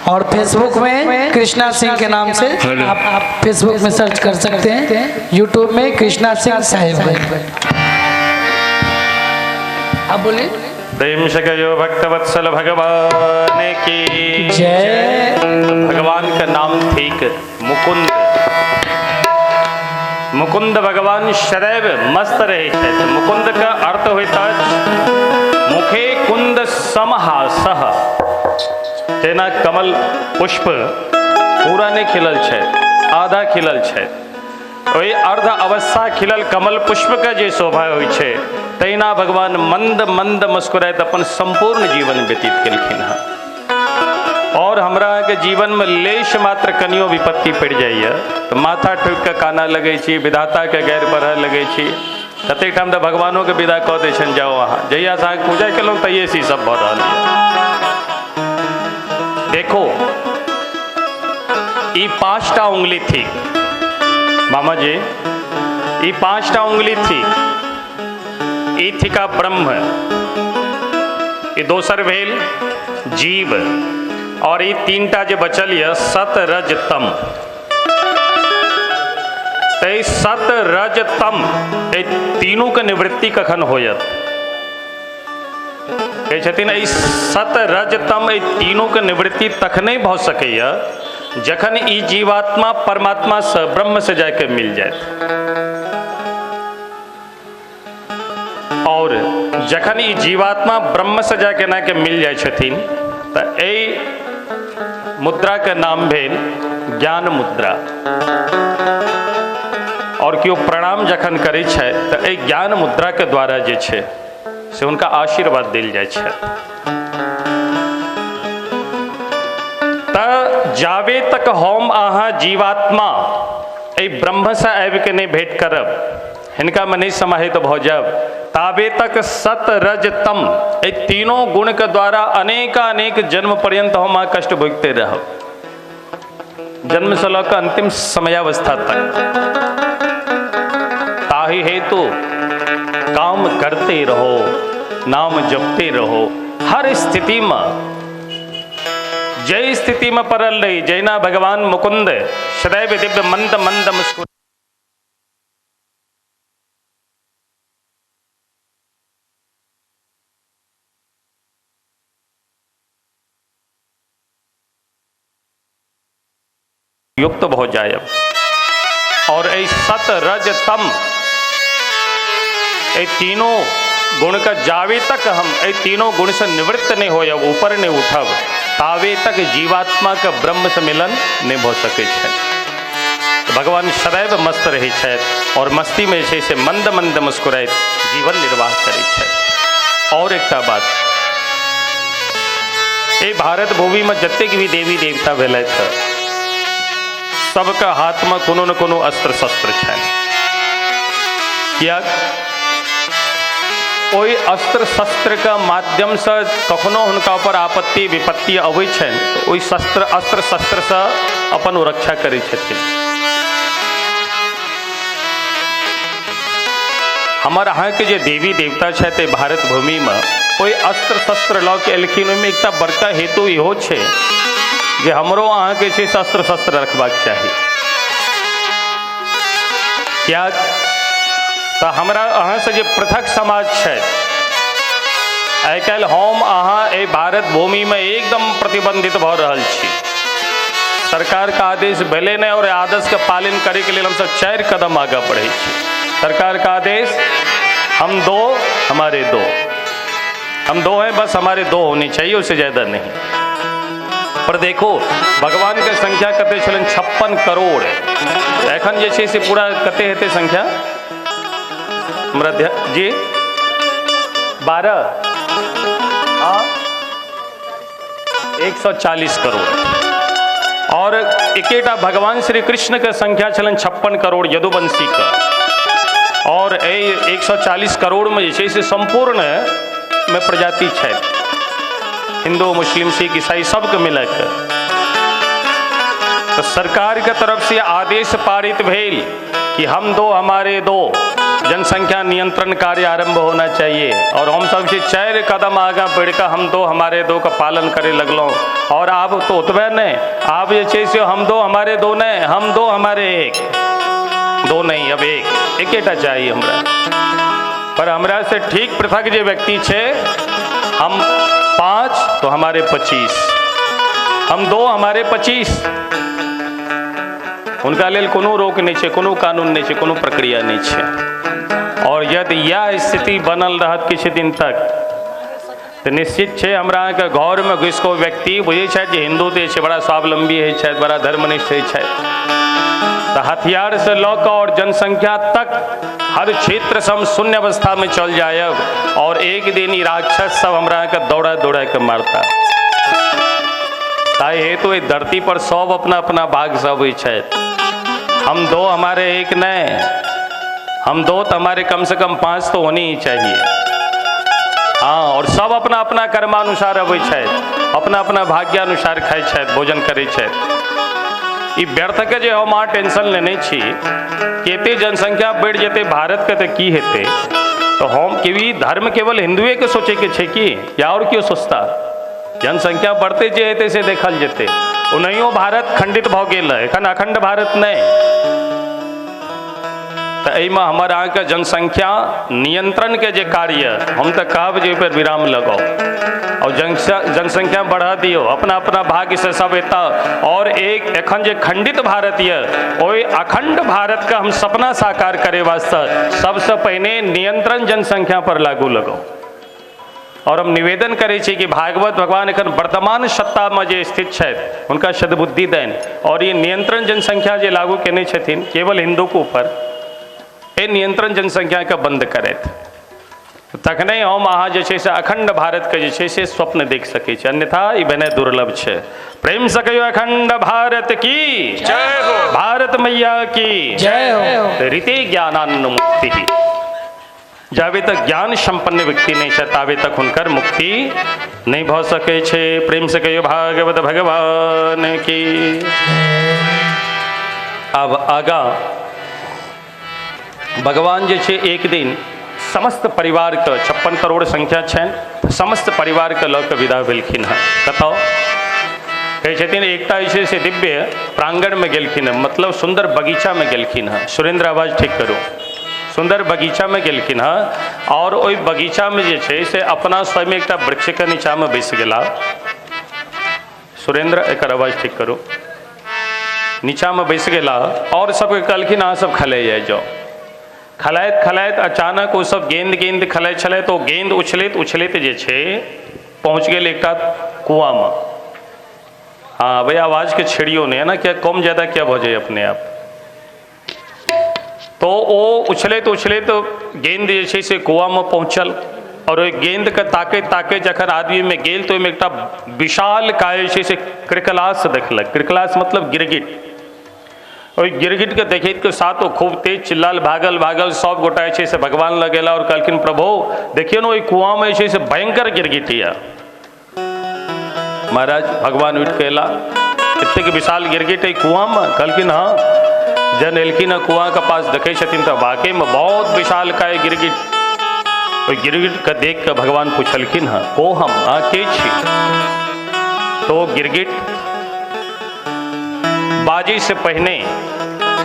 और फेसबुक में कृष्णा सिंह के नाम से आप फेसबुक में सर्च कर सकते हैं, यूट्यूब में कृष्णा सिंह साहिबगंज। आप बोलिए। प्रेम से कहो भक्तवत्सल भगवान की जय। भगवान का नाम ठीक मुकुंद। मुकुंद भगवान सदैव मस्त रहे छथि। मुकुंद का अर्थ होता मुखे कुंद समहासह। तेना कमल पुष्प पूरा नहीं खिलल छै, आधा खिलल छै। ओहि अर्ध अवस्था खिलल कमल पुष्प के जे शोभा होइ छै तहिना भगवान मंद मंद मुस्कुराइत अपन संपूर्ण जीवन व्यतीत केलखिन हँ। और हमरा अहाँके जीवनमे लेश मात्र कनियो विपत्ति पड़ि जाइए तऽ माथा ठोकि कऽ कानऽ लगै छी, विधाताके गैर बढ़ऽ लगै छी। कतेक ठाम तऽ भगवानोके विदा कऽ दै छनि, जाउ अहाँ, जहियासँ अहाँके पूजा केलहुँ तहिएसँ ई सब भऽ रहल यऽ। देखो, ई 5टा उंगली थी मामा जी, ई 5टा उंगली थी। ई थिका ब्रह्म, ई दोसर भेल जीव, और ई 3टा जे बचल यऽ सत रज तम। तऽ सत रज तम एहि तीनूके निवृत्ति कखन होयत? कहै छथिन एहि सत रज तम एहि तीनूके निवृत्ति तखने भऽ सकैए जखन ई जीवात्मा परमात्मासँ ब्रह्मसँ जाके मिल जायत। और जखन ई जीवात्मा ब्रह्मसँ जाके एनाके मिल जाइ छथिन तऽ एहि मुद्राके नाम भेल ज्ञान मुद्रा। और केओ प्रणाम जखन करै छै तऽ एहि ज्ञान मुद्राके द्वारा जे छै से हुनका आशीर्वाद देल जाइ छै। तऽ जाबे तक हम अहाँ जीवात्मा एहि ब्रह्मसँ आबिके नहि भेंट करब, हिनकामे नहि समाहित भऽ जायब, ताबे तक सत रज तम एहि तीनों गुणके द्वारा अनेकानेक जन्म पर्यंत हम अहाँ कष्ट भोगते रहब, जन्मसँ लऽ कऽ अंतिम समयावस्था तक। ताहि हेतु काम करते रहो, नाम जपते रहो, हर स्थितिमे जै स्थितिमे पड़ल रही, जहिना भगवान मुकुंद सदैव दिव्य मंद मंद मुस्कुरा युक्त हो जाए। और एहि सत रज तम एहि तीनों गुण का जावे तक हम एहि तीनों गुण से निवृत्त नहीं होयब, ऊपर नहीं उठब, तावे तक जीवात्मा के ब्रह्म से मिलन नहीं भऽ सकै छै। भगवान सदैव मस्त रहै छथि और मस्ती में जे छै से मंद मंद मुस्कुराइत जीवन निर्वाह करै छथि। और एकटा बात, एहि भारत भूमि में जतेक भी देवी देवता भेलथि सबके हाथ में कोनो न कोनो अस्त्र शस्त्र छनि। किया ओहि अस्त्र शस्त्र के माध्यम से कखनो हुनका ऊपर आपत्ति विपत्ति अबै छनि तऽ ओहि शस्त्र अस्त्र शस्त्र से अपन ओ रक्षा करै छथिन। हमर अहाँके जे देवी देवता छथि भारत भूमिमे ओहि अस्त्र शस्त्र लऽ के एलखिन, ओहिमे एकटा बड़का हेतु इहो छै जे हमरो अहाँके छै शस्त्र शस्त्र रखबाक चाही। किया तऽ हमरा अहाँसँ जे पृथक समाज छै, आइ काल्हि हम अहाँ एहि भारत भूमिमे एकदम प्रतिबंधित भऽ रहल छी। सरकारके आदेश भेलै नहि और आदेशके पालन करैके लेल हमसब 4 कदम आगाँ बढ़ै छी। सरकार का आदेश, हम दो हमारे दो, हम दो हैं बस हमारे दो होने चाहिए, उससे ज़्यादा नहीं। पर देखो भगवान के संख्या कते छलनि 56 करोड़, एखन जे छै से पूरा कते हेतै संख्या हमरा जी 12, हाँ 140 करोड़। और एकेटा भगवान श्री कृष्ण के संख्या छलनि 56 करोड़ यदुवंशी के, और एहि 140 करोड़ में जे छै से सम्पूर्ण में प्रजाति छै, हिंदू मुस्लिम सिख ईसाई सबके मिलाके। तो सरकार के तरफ से आदेश पारित भेल कि हम दो हमारे दो, जनसंख्या नियंत्रण कार्य आरंभ होना चाहिए। और हम सब से 4 कदम आगा बढ़िकर हम दो हमारे दो का पालन करे लगलहुँ। और आब तो ओतबे नहीं, आब जे छै से हम दो हमारे दो नहीं, हम दो हमारे एक, दो नहीं अब एक, एकेटा चाहिए हमरा। पर हमरा से ठीक पृथक जे व्यक्ति छै, हम 5 तो हमारे 25, हम 2 हमारे 25, हुनका लेल कोनो रोक नहीं छै, कोनो कानून नहीं छै, कोनो प्रक्रिया नहीं छै। और यदि यह स्थिति बनल रहत किछु दिन तक तो निश्चित छै हमरा अहाँके घरमे घुसि कऽ व्यक्ति बुझै छथि जे हिंदू तऽ छै बड़ा स्वावलंबी होइ छथि, बड़ा धर्मनिष्ठ होइ छथि, तऽ हथियारसँ लऽ कऽ और जनसंख्या तक हर क्षेत्र से हम शून्य अवस्था में चल जायब। और एक दिन ई राक्षस सब हमरा अहाँके दौड़ा दौड़ा के मारता। ताहि हेतु एहि धरती पर सब अपना अपना भागसँ अबै छथि। हम दो हमारे एक नहीं, हम दो तो हमारे कम से कम 5 तो होनी ही चाहिए। हाँ, और सब अपना अपना कर्मानुसार अबै छथि, अपना अपना भाग्यानुसार खाइ छथि, भोजन करै छथि। ई व्यर्थ के जे हम अहाँ टेंशन लेने छी कि एते जनसंख्या बढ़ि जेतै भारत के तऽ की हेतै, तो हम के धर्म केवल हिंदुए के सोचे के छै कि या और केओ सोचता? जनसंख्या बढ़ते जे हेतै से देखल जेतै। ओनाहियो भारत खंडित भऽ गेल है, एखन अखंड भारत नहि। तऽ एहिमे हमर अहाँके जनसंख्या नियंत्रण के जे कार्य, हम तऽ कहब जे ओहिपर विराम लगाउ और जनसंख्या बढ़ा दियौ, अपना अपना भाग्य से सब एतऽ। और एक एखन जे खंडित भारत यऽ, ओहि अखंड भारत के हम सपना साकार करे वास्ते सबसे पहिने नियंत्रण जनसंख्या पर लागू लगाउ। और हम निवेदन करै छी कि भागवत भगवान एखन वर्तमान सत्तामे जे स्थित छथि हुनका सद्बुद्धि देन और ये नियंत्रण जनसंख्या जे लागू केने छथिन केवल हिंदूके ऊपर, एहि नियंत्रण जनसंख्याके बंद करथि, तखने हम अहाँ जे छै से अखंड भारतके जे छै से स्वप्न देख सकै छी, अन्यथा ई भेनाइ दुर्लभ छै। प्रेम से कहियौ अखंड भारत की जय हो, भारत मैया की जय हो। रीति ज्ञानान्न मुक्ति, जाबे तक ज्ञान संपन्न व्यक्ति नहीं छै ताबे तक हुनकर मुक्ति नहीं भऽ सकै छै। प्रेम से कहियौ भागवत भगवान की। अब आगाँ भगवान जे छै एक दिन समस्त परिवार के 56 करोड़ संख्या छनि, समस्त परिवार के लऽ कऽ विदा भेलखिन हँ। कतऽ कहै छथिन एकटा जे छै से दिव्य प्रांगणमे गेलखिन हँ, मतलब सुन्दर बगीचामे गेलखिन हँ। सुरेंद्र आवाज ठीक करू। सुन्दर बगीचामे गेलखिन हँ और ओहि बगीचामे जे छै से अपना स्वयं एकटा वृक्षके नीचाँमे बैस गेला। सुरेंद्र एकर आवाज ठीक करू। नीचाँमे बैस गेला और सबके कहलखिन अहाँ सब खेलै जाइ जाउ। खलाइत खलाइत अचानक ओ सब गेंद गेंद खेलाइ छलै तऽ ओ गेंद उछलैत उछलैत जे छै पहुँच गेल एकटा कुआँमे। हाँ भैया आवाज़ के छेड़ियो नहीं है ना, क्या कम ज़्यादा क्या भऽ जाए अपने आप। तो ओ उछलैत उछलैत गेंद जे छै से कुआँमे पहुँचल और ओहि गेंदके ताकैत ताकैत जखन आदमीमे गेल तऽ ओहिमे एकटा विशाल काय जे छै से कृकलास देखलक। कृकलास मतलब गिरगिट। ओहि गिरगिटके देखैत के साथ ओ खूब तेज चिल्लाल, भागल भागल सब गोटा जे छै से भगवान लग गेला और कहलखिन प्रभु देखियौ ने ओहि कुआँमे जे छै से भयंकर गिरगिट यऽ। महाराज भगवान उठि कऽ एला, एतेक विशाल गिरगिट एहि कुआँमे? कहलखिन हाँ। जहन एलखिन हँ कुआँके पास देखै छथिन तऽ वाकईमे बहुत विशाल काय गिरगिट। ओहि गिरगिटके देख कऽ भगवान पुछलखिन हँ को हम, अहाँ के छी? तो गिरगिट बाजै से पहिने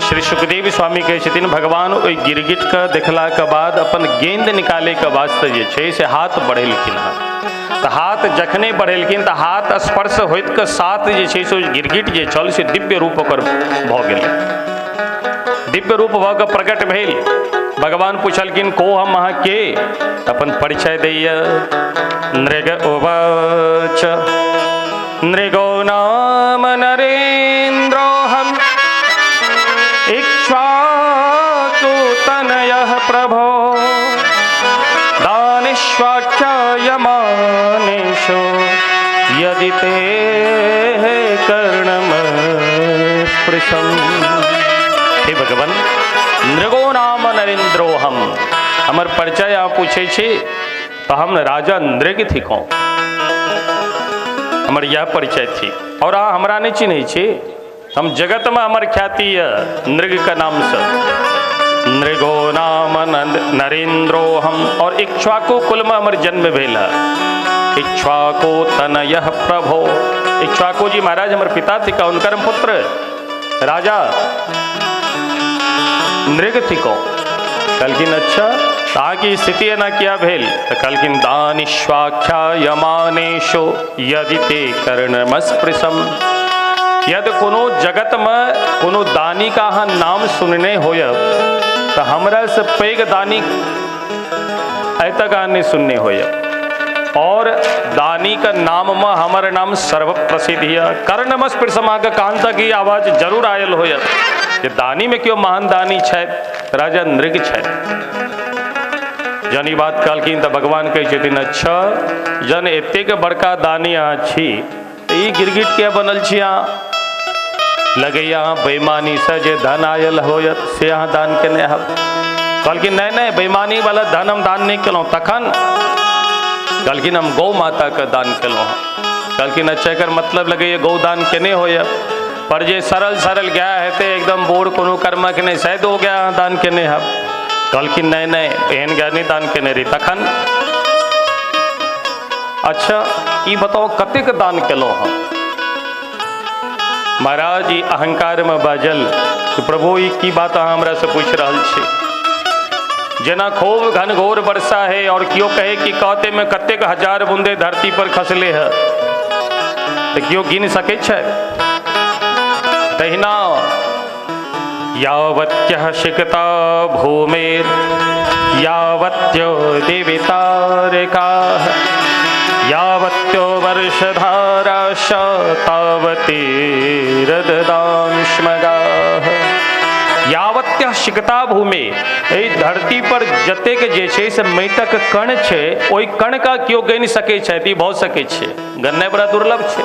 श्री सुखदेव स्वामी कहै छथिन भगवान ओहि गिरगिटके देखलाके बाद अपन गेंद निकालैके वास्ते जे छै से हाथ बढ़ेलखिन हँ। तऽ हाथ जखने बढ़ेलखिन तऽ हाथ स्पर्श होइत के साथ जे छै से गिरगिट जे छल से दिव्य रूप ओकर भऽ गेलै। दिव्य रूप भऽ कऽ प्रकट भेल। भगवान पुछलखिन को हम अहाँ के? अपन परिचय दैय। नृग उवाच नृगो नाम नरेन्द्रोऽहम् इक्ष्वाकुतनयः प्रभो दानिष्वाख्यायमानेषु यदि ते कर्णमस्पृशम्। हे भगवान, नृगो नाम नरेन्द्रोऽहम्, हमर परिचय अहाँ पूछै छी तऽ हम राजा नृग थिकहुँ, हमर यह परिचय थी। और अहाँ हमरा नहि चिन्है छी, हम जगतमे हमर ख्याति यऽ नृगके नामसँ। नृगो नाम नरेन्द्रोऽहम्, और इक्ष्वाकु कुलमे हमर जन्म भेल है। इक्ष्वाकु तनयः प्रभो, इक्ष्वाकु जी महाराज हमर पिता थिका, हुनकर पुत्र राजा नृग थिकहुँ। कहलखिन अच्छा अहाँके स्थिति एना किया भेल? तऽ कहलखिन दानिष्वाख्यायमानेषु यदि ते कर्णमस्पृशम्। यदि कोनो जगतमे कोनो दानीके अहाँ नाम सुनने होयब तऽ हमरा से पैघ दानी आइ तक अहाँ नहि सुनने होयब। और दानीके नाममे हमर नाम सर्वप्रसिद्ध यऽ। कर्णमस्पृशम अहाँके कान तक ई आवाज जरूर आयल होयत जे दानीमे केओ महान दानी छथि, राजा नृग छथि। जहन ई बात कहलखिन तऽ भगवान कहै छथिन अच्छा जहन एतेक बड़का दानी अहाँ छी, तऽ ई गिरगिट किया बनल छी अहाँ? लगैया अहाँ बेईमानीसँ जे धन आयल होयत से अहाँ दान केने हब। कहलखिन नहि नहि, बेईमानी वाला धन हम दान नहि केलहुँ। तखन कहलखिन हम गौ माताके दान केलहुँ। कहलखिन अच्छा, एकर मतलब लगैया गौ दान केने होयत, पर जे सरल सरल गाय हेतै एकदम बोर कोनो कर्मक नहि, शायद ओ गाय अहाँ दान केने हब। कहलखिन नहि नहि, एहन गाय नहि दान केने रही। तखन अच्छा ई बताओ कतेक दान केलहुँ हम? महाराज ई अहंकारमे बाजल कि प्रभु ई की बात अहाँ हमरासँ पूछि रहल छी? जेना खूब घनघोर वर्षा है और केओ कहे कि कहते में कतेक हजार बूंदे धरती पर खसले है, तऽ केओ गिन सकै छै? तहिना यावत्यः शिकता भूमेर यावत्यो देवितारिकाः यावत्यो वर्षधाराश तावती रददांश्मगाः। यावत्यः शिकता भूमि, एहि धरती पर जतेक जे छै से माटिक कण छै, ओहि कणका केओ गनि सकै छै तऽ ई भऽ सकै छै, गननाइ बड़ा दुर्लभ छै।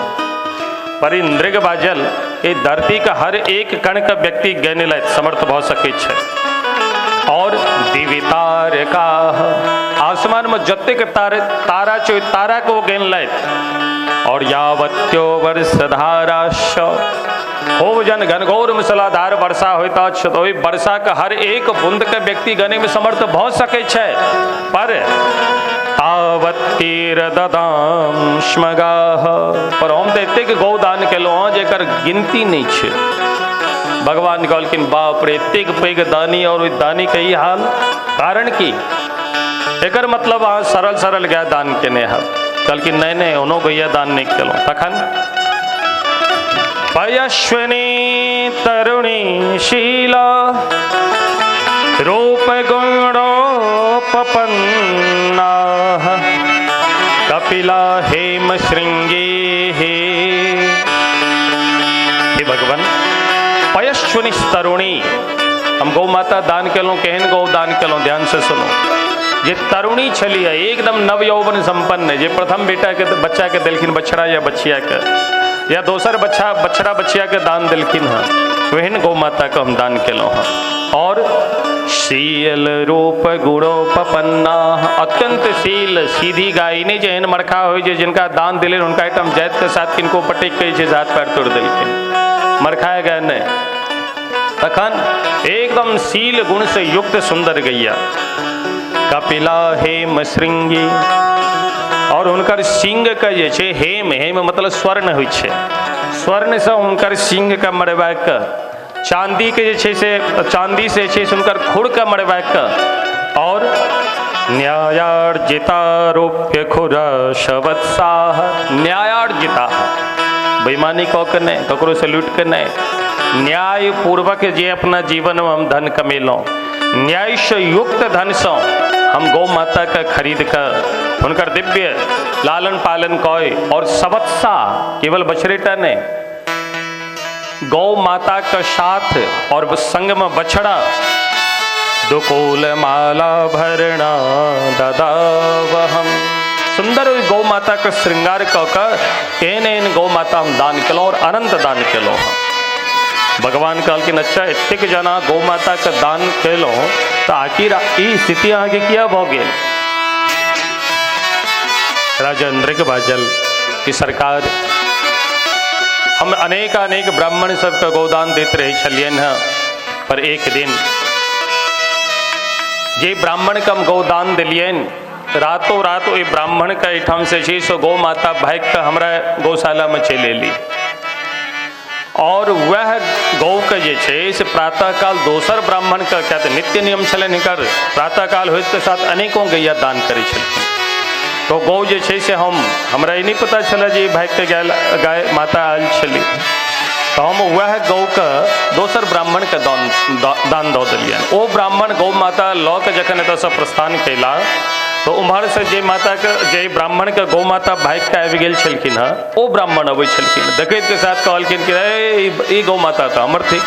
पर ई नृग बाजल एहि धरतीके हर एक कणके व्यक्ति गनि लैत समर्थ भऽ सकै छै। और दिवितारकाः, आसमानमे जतेक तारा छै ओहि ताराके ओ गनि लैत। और यावत्यो वर्षधाराश, खूब जन घनघोर मूसलाधार वर्षा होइत अछि तऽ ओहि वर्षाके हर एक बूंदके व्यक्ति गनैमे समर्थ भऽ सकै छै। पर तावत्तीरददांश्मगाः, पर हम तऽ एतेक गौदान केलहुँ हँ जेकर गिनती नहि छै। भगवान कहलखिन बाप रे, एतेक पैघ दानी और ओहि दानीके ई हाल, कारण की? एकर मतलब अहाँ सरल सरल गाय दान केने हब। कहलखिन नहि नहि, ओनो गैया दान नहि केलहुँ। तखन पयस्विनी तरुणी शीला रूप गुणोपपन्नाः कपिला हेम श्रृंगी। हे भगवान, पयस्विनी तरुणी, हम गौ माता दान केलहुँ। केहन गौ दान केलहुँ? ध्यान से सुनो। जे तरुणी छलियै एकदम नव यौवन संपन्न, जे प्रथम बेटा के बच्चा के देलखिन बछड़ा या बछिया के, या दोसर बच्चा बछड़ा बछिया के दान देलखिन हँ, ओहन गौ माता के हम दान केलहुँ हँ। और शील रूप गुणोपपन्ना, अत्यंत शील सीधी गाय, नहि जे एहन मरखा होइ जे जिनका दान देलनि हुनका एहिठाम जाति के साथ किनको पटकि के जे हाथ पैर तोड़ि देलखिन, मरखाए गाय नहि। तखन एकदम शील गुण से युक्त सुंदर गैया कपिला हेम श्रृंगी, और हुनकर सिंह के जे छै हेम, हेम मतलब स्वर्ण होइ छै, स्वर्ण से हुनकर सिंह के मरवा के, चांदी के जे छै से चांदी से छै से हुनकर खुर के मरवा के, और न्यायार्जिता रूप्य खुर शवत्साह, न्यायार्जिता बेईमानी कऽ के नहि, ककरो से लूटि के नहि, न्याय पूर्वक जे अपना जीवनमे हम धन कमेलहुँ, न्यायसँ युक्त धनसँ हम गौ माता के खरीद कऽ हुनकर दिव्य लालन पालन कऽ, और सवत्सा केवल बछड़ेटा नहि, गौ माता के साथ और संग में बछड़ा, दुकूल माला भरणा ददावहम, सुंदर ओहि गौ माता के श्रृंगार कऽ कऽ एहन एहन गौ माता हम दान केलहुँ और अनंत दान केलहुँ हँ। भगवान कहलखिन अच्छा एतेक जना गौ माता के दान केलहुँ तऽ आखिर ई स्थिति अहाँके किया भऽ गेल? राजा नृग बाजल कि सरकार, हम अनेक अनेक ब्राह्मण सबके गौदान दैत रहै छलियनि हँ, पर एक दिन जे ब्राह्मणके हम गौदान देलियनि, रातों रात ओहि ब्राह्मणके एहिठाम से छै से गौ माता भागि कऽ हमरा गौशालामे चलि एली, और वएह गौके जे छै से प्रातःकाल दोसर ब्राह्मणके, किया तऽ नित्य नियम छलनि हिनकर, प्रातःकाल होइतके साथ अनेकों गैया दान करै छलखिन। तो गौ जे छै से हमरा ई नहि पता छलै जे ई भागिके गाय माता आयल छली, तऽ हम वएह गौके दोसर ब्राह्मणके दान दऽ देलियनि। ओ ब्राह्मण गौ माता लऽ कऽ जखन एतऽसँ प्रस्थान कयला तऽ उम्हरसँ जे माताके, जे ब्राह्मणके गौ माता भागिके आबि गेल छलखिन हँ, ओ ब्राह्मण अबै छलखिन, देखैतके साथ कहलखिन कि ई गौ माता तऽ हमर थिक।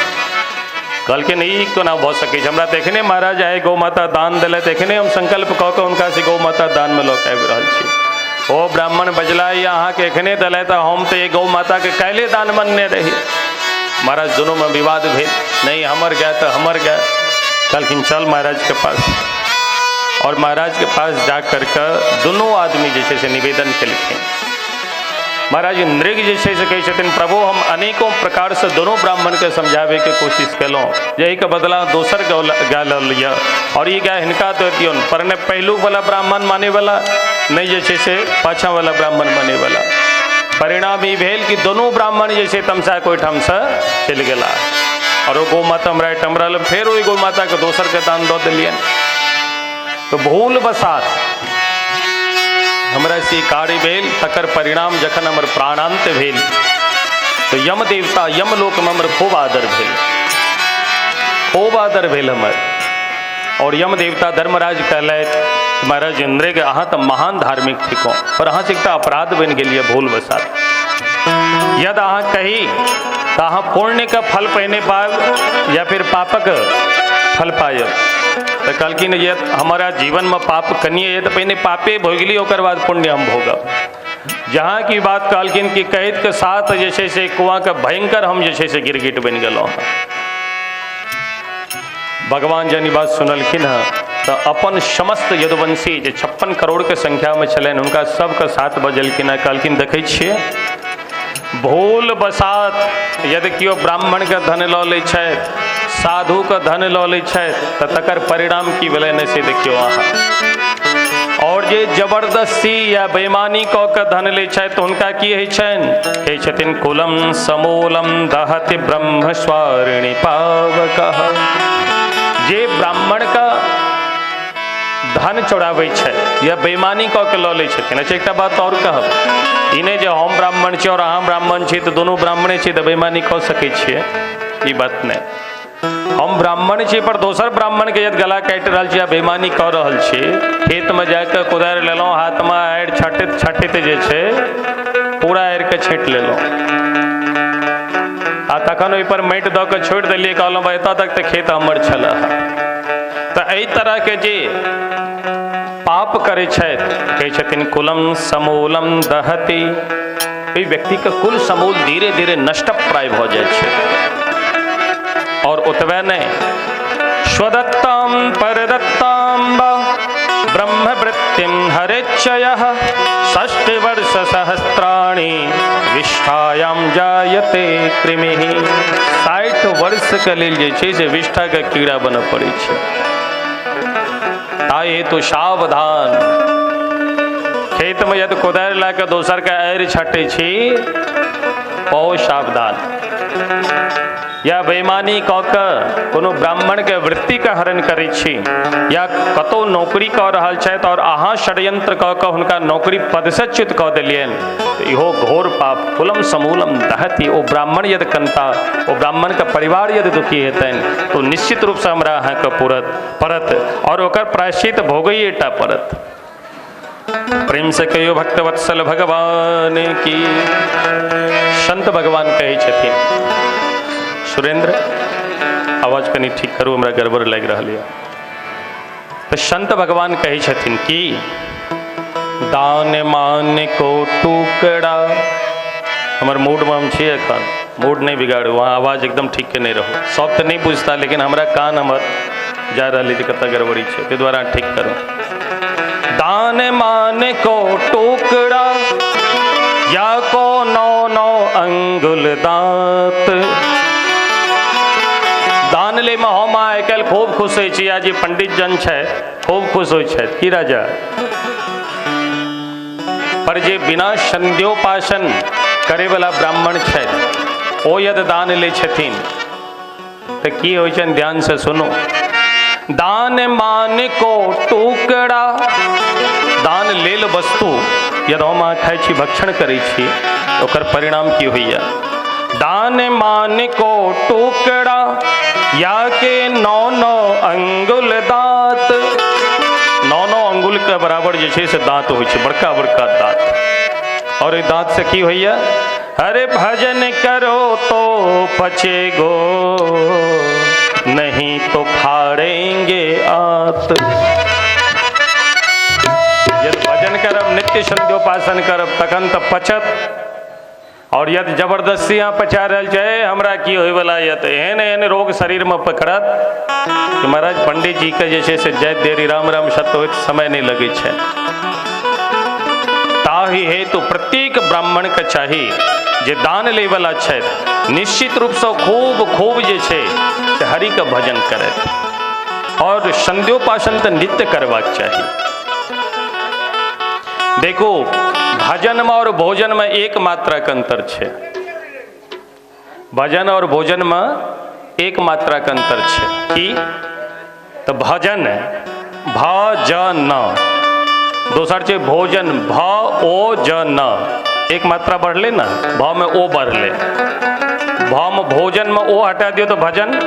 कहलखिन ई कोना भऽ सकै छै, हमरा तऽ एखने महाराज आइ गौ माता दान देलथि, एखने हम संकल्प कऽ कऽ हुनकासँ गौ माता दानमे लऽ कऽ आबि रहल छी। ओ ब्राह्मण बजला अहाँके एखने देलथि, हम तऽ गौ माताके काल्हि दान मनने रही। महाराज दोनों में विवाद भेल, नहीं हमर गाय तो हमर गाय। कहलखिन चल महाराज के पास। और महाराज के पास जा करके दोनों आदमी जे छै से निवेदन केलखिन। महाराज नृग जे छै से कहै छथिन प्रभु हम अनेकों प्रकार से दोनों ब्राह्मण के समझाबे के कोशिश केलहुँ जे एहिके बदला दोसर गाय लऽ लिअ और ई गाय हिनका दऽ दियौन, पर ने पहिलुक वाला ब्राह्मण माने वाला नहि जे छै से पाछाँ वाला ब्राह्मण माने वाला। परिणाम ई भेल कि दोनों ब्राह्मण जे छै तमसा के ओहिठामसँ चलि गेला और ओ गौ माता हमरा एहिठाम रहल, फेर ओहि गौ माताके दोसरके दान दऽ देलियनि। तो भूल बसात हमरा से कार्य भेल, तकर परिणाम जखन हमर प्राणांत भेल तो यम देवता यमलोकमे हमर खूब आदर भेल, खूब आदर भेल हमर। और यम देवता धर्मराज कहलथि महाराज नृग अहाँ तऽ महान धार्मिक थिकहुँ, पर अहाँ से एकटा अपराध बनि गेल यऽ भूल बसात। यदि अहाँ कही तऽ अहाँ पुण्यके फल पहिने पायब या फिर पापक फल पायब। तऽ कहलखिन ये हमारा जीवनमे पाप कनिए तऽ पहिने पापे भोगली ओकर बाद पुण्य हम भोगब। जहाँ की बात कहलखिन कि कैद के साथ जे छै से कुआँके भयंकर हम जे छै से गिरगिट बनि गेलहुँ। भगवान जन ई बात सुनलखिन हँ तऽ अपन समस्त यदुवंशी जे 56 करोड़ के संख्यामे छलनि हुनका सबके साथ बजलखिन हँ, कहलखिन देखै छियै भूल बसात यदि केओ ब्राह्मणके धन लऽ लै छथि, साधुके धन लऽ लै छथि तऽ तकर परिणाम की भेलै ने से देखियौ अहाँ। और जे जबरदस्ती या बेईमानी कऽ के धन लै छथि तऽ हुनका की होइ छनि? कहै छथिन कुलम समूलम दहति ब्रह्म स्वारिणि पावकः। जे ब्राह्मणके धन चोराबै छै या बेईमानी कऽ के लऽ लै छथिन। अच्छा एकटा बात आओर कहब, ई नहि जे हम ब्राह्मण छी और अहाँ ब्राह्मण छी तऽ दुनू ब्राह्मणे छी तऽ बेईमानी कऽ सकै छियै, ई बात नहि। हम ब्राह्मण छी पर दोसर ब्राह्मणके यदि गला काटि रहल छी या बेईमानी कऽ रहल छी, खेतमे जाकऽ कोदारि लेलहुँ, हाथमे आड़ि छाटैत छाटैत जे छै पूरा आड़िके छाँटि लेलहुँ आ तखन ओहिपर माटि दऽ कऽ छोड़ि देलियै, कहलहुँ भाइ एतऽ तक तऽ खेत हमर छलए। तऽ एहि तरहके जे पाप करै छथि कहै छथिन कुलम समूलम दहति, ओहि व्यक्तिके कुल समूल धीरे धीरे नष्टप्राय भऽ जाइ छै। और ओतबे नहि, स्वदत्तां परदत्तां वा ब्रह्मवृत्तिं हरेच्छयः षष्टिवर्ष सहस्राणि विष्ठायां जायते कृमिः। 60 वर्षके लेल जे छै से विष्ठाके कीड़ा बनऽ पड़ै छै। ताहि हेतु सावधान, खेतमे यदि कोदारि लए कऽ दोसरके आड़ि छाटै छी बहुत सावधान, या बेईमानी कऽ कऽ कोनो ब्राह्मणके वृत्तिके हरण करै छी या कतहु नौकरी कऽ रहल छथि और अहाँ षड्यंत्र कऽ कऽ हुनका नौकरी पदसँ च्युत कऽ देलियनि तऽ इहो घोर पाप। कुलम समूलम दहति। ओ ब्राह्मण यदि कनता, ओ ब्राह्मणके परिवार यदि दुखी हेतनि तऽ निश्चित रूपसँ हमरा अहाँके पड़त और ओकर प्रायश्चित भोगैए टा पड़त। प्रेम से कहियो भक्तवत्सल भगवान की। संत भगवान कहै छथिन, सुरेंद्र आवाज कनि ठीक करू, हमरा गड़बड़ लागि रहल यऽ। तऽ संत भगवान कहै छथिन कि दान मान को टुकड़ा, हमर मूडमे हम छी एखन, मूड नहि बिगाड़ू, वहाँ आवाज एकदम ठीक के नहि रहू। सब तऽ नहि बुझता लेकिन हमरा कान हमर जा रहल जे कतऽ गड़बड़ी छै, ताहि दुआरे ठीक करू। दान मान को टुकड़ा या को 9 9 अंगुल दांत। दान ले में हम आइ काल्हि खूब खुश होइ छी, आ जे पंडित जन छै खूब खुश होइ छथि की राजा, पर जे बिना संध्योपासन करैवला ब्राह्मण छथि ओ यदि दान लै छथिन तऽ की होइ छनि? ध्यान से सुनू। दान मान को टुकड़ा, दान लेल वस्तु यदि हम अहाँ खाइ छी, भक्षण करै छी, ओकर परिणाम की होइया? दान मान को टुकड़ा या के 9 9 अंगुल दांत। 9 9 अंगुल के बराबर जे छै से दांत होइ छै, बड़का बड़का दांत। और एहि दांत से की होइया? अरे भजन करो तो पचेगो, नहीं तो फाड़ेंगे आंत। यदि भजन करब, नित्य नित्य संध्योपासन करब तखन तऽ पचत। और यदि जबरदस्ती अहाँ पचा रहल छै, हमरा की होइवला यऽ, तऽ एहन एहन रोग शरीरमे पकड़त कि महाराज पंडित जी के जे छै से जाइत देरी राम राम सत्य होइत समय नहि लगै छै। ताहि हेतु प्रत्येक ब्राह्मण के चाही जे दान लैवला छथि निश्चित रूपसँ खूब खूब जे छै से हरिके भजन करथि और संध्योपासन तऽ नित्य करबाक चाही। देखो भजन में और भोजन में एक मात्रा के अंतर छै। भजन और भोजन में एक मात्रा के अंतर छै की तो भजन भजन, दोसर छै भोजन भ ओ ज न, एक मात्रा बढ़ले ना, भ में ओ बढ़ले, भ में भोजन में ओ हटा दियो तो भजन।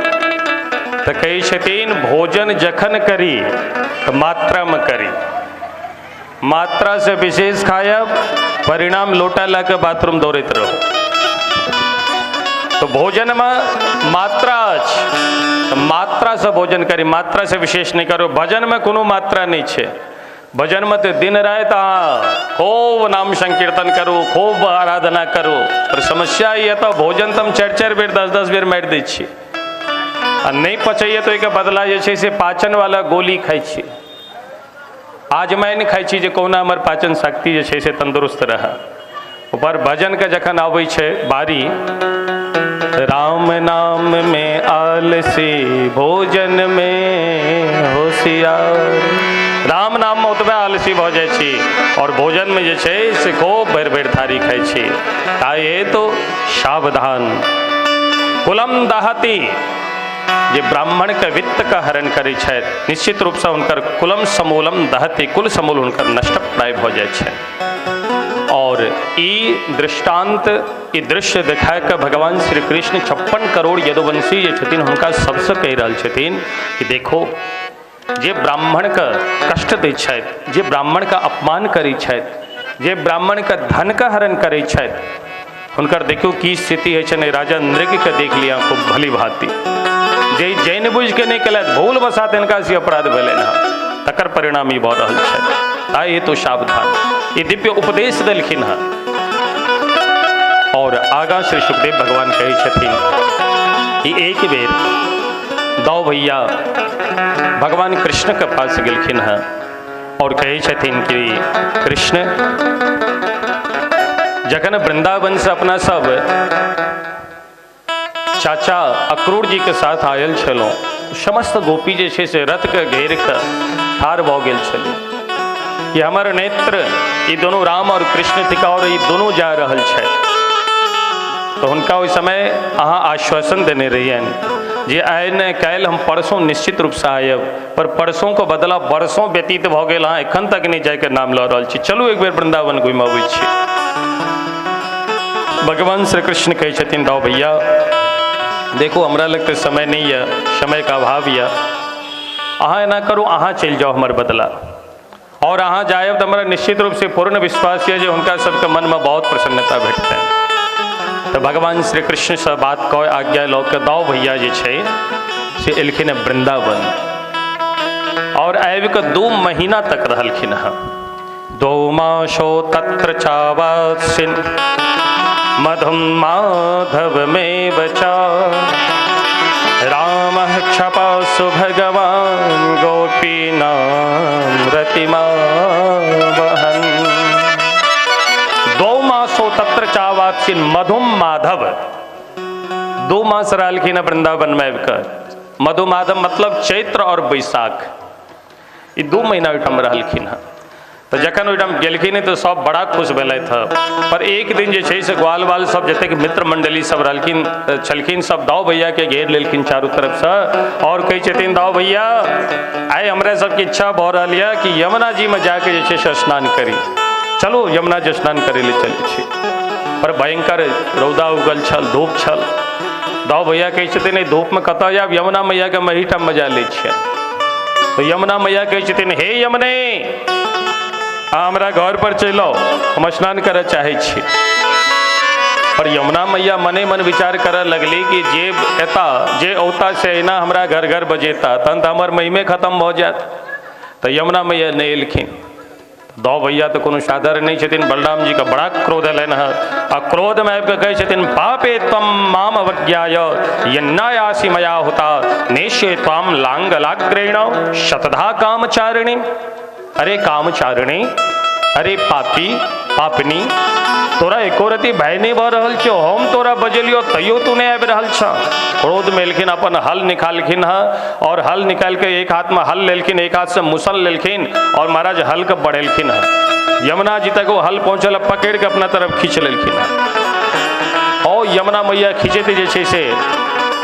तो कहै छथिन भोजन जखन करी तो मात्रा में करी, मात्रा से विशेष खायब परिणाम लोटा ला के बाथरूम दौड़ैत रहो। तो भोजन में मात्रा अछि तो मात्रा से भोजन करी, मात्रा से विशेष नहीं करो। भजन में कोनो मात्रा नहीं छै, भजन में तो दिन रात अहाँ खूब नाम संकीर्तन करू, खूब आराधना करू। पर समस्या ई तो भोजन तो हम 4 4 बेर 10 10 बेर मारि दै छी आ नहीं पचैए तो एहिके बदला जे छै से पाचन वाला गोली खाइ छी, आजमाइन खाइ छी जे कहुना हमर पाचन शक्ति जे छै से तंदुरुस्त रहए। ऊपर भजन के जखन आबै छै बारी, राम नाम में आलसी भोजन में होशियार, राम नाम में ओतबे आलसी भऽ जाइ छी और भोजन में जे छै से खूब भरि भरि थारी खाइ छी। ताहि तो सावधान। कुलम दहती, जे ब्राह्मण के वित्त का हरण करै छथि निश्चित रूपसँ हुनकर कुलम समूलम दहती, कुल समूल हुनकर नष्ट प्राय भऽ जाइ छै। और ई दृष्टांत ई दृश्य देखा के भगवान श्री कृष्ण 56 करोड़ यदुवंशी जे छथिन हुनका सबसँ कहि रहल छथिन कि देखो जे ब्राह्मण के कष्ट दै छथि, जे ब्राह्मण के अपमान करै छथि, जे ब्राह्मण के धन के हरण करै छथि, हुनकर देखियौ की स्थिति होइ छनि। राजा नृग के देख लिया खूब भली भांति, जे जैन बुझि के नहि केलथि, भूल बसात हिनका से अपराध भेलनि हँ, तकर परिणाम ई भऽ रहल छै। ताहि हेतु सावधान। ई दिव्य उपदेश देलखिन हँ। और आगाँ श्री सुखदेव भगवान कहै छथिन कि एक बेर दौ भैया भगवान कृष्ण के पास गेलखिन हँ और कहै छथिन कि कृष्ण जखन वृंदावन से अपना सब चाचा अक्रूर जी के साथ आयल छलहुँ, समस्त गोपी जे छै से रथ के घेर के ठाढ़ भऽ गेल छलै कि हमर नेत्र ई दोनों राम और कृष्ण थिका और ई दोनों जा रहल छथि। तो हुनका ओहि समय अहाँ आश्वासन देने रहियनि जे आइ ने काल्हि हम परसों निश्चित रूपसँ आयब, पर परसों के बदला बरसों व्यतीत भऽ गेल, अहाँ एखन तक नहि जायके नाम लऽ रहल छी, चलू एक बेर वृंदावन घुमि अबै छी। भगवान श्री कृष्ण कहै छथिन दाऊ भैया देखो हमरा लग तऽ समय नहीं यऽ, समय का अभाव यऽ, अहाँ एना करू अहाँ चलि जाउ हमर बदला, और अहाँ जायब तऽ हमरा निश्चित रूपसँ पूर्ण विश्वास यऽ जे हुनका सबके मनमे बहुत प्रसन्नता भेटतनि। तऽ भगवान श्री कृष्णसँ बात कऽ आज्ञा लऽ कऽ दाऊ भैया जे छै से एलखिन हँ वृंदावन और आबि कऽ 2 महीना तक रहलखिन हँ। 2 मासो तत्र चावासिन मधुम माधव में बचा, राम क्षपासु भगवान गोपीनाम रतिमा वहन। 2 मासो तत्र चावासिन मधुम माधव, 2 मास रहलखिन वृंदावन में आबिकऽ। मधु माधव मतलब चैत्र और बैसाख, ई 2 महीना ओहिठाम रहलखिन हँ। तो जखन ओहिठाम गेलखिन तो सब बड़ा खुश भेलथि हँ। पर एक दिन जे छै से ग्वाल बाल सब जतेक मित्र मंडली सब रहलखिन छलखिन सब दाऊ भैया के घेर लेलखिन चारू तरफसँ और कहै छथिन दाऊ भैया आइ हमरा सबके इच्छा भऽ रहल यऽ कि यमुना जी में जाके जे छै से स्नान करी, चलू यमुना जी स्नान करै लए चलै छी। पर भयंकर रौदा उगल छल, धूप छल। दाऊ भैया कहै छथिन एहि धूपमे कतऽ जायब, यमुना मैयाके हम एहिठाम मजा लै छियै। तो यमुना मैया कहै छथिन हे यमुने अहाँ हमरा घर पर चलि आउ, हम स्नान करऽ चाहै छी। पर यमुना मैया मने मन विचार करऽ लगली कि जे एता जे औता से एना हमरा घर घर बजेता तहन तऽ हमर महिमे खत्म भऽ जायत। तऽ यमुना मैया नहि एलखिन। दौ भैया तऽ कोनो साधारण नहि छथिन। बलराम जी के बड़ा क्रोध एलनि हँ आ क्रोधमे आबि कऽ कहै छथिन, पापे त्वम माम अवज्ञाय यन्नायासि मया हुता नेष्ये त्वाम लांगलाग्रेण शतधा कामचारिणी। अरे कामचारिणी, अरे पापी पापनी, तोरा एको रति भय नहीं भऽ रहल छौ, हम तोरा बजेलियो तैयो तू नहीं आबि रहल छ। क्रोध में एलखिन, अपन हल निकालखिन हँ और हल निकाल के एक हाथ में हल लेलखिन, एक हाथ से मुसल लेलखिन और महाराज हल के बढ़ेलखिन हँ। यमुना जी तक वो हल पहुँचल, पकड़ के अपना तरफ खींच लेलखिन हँ और यमुना मैया खींचते जे छै से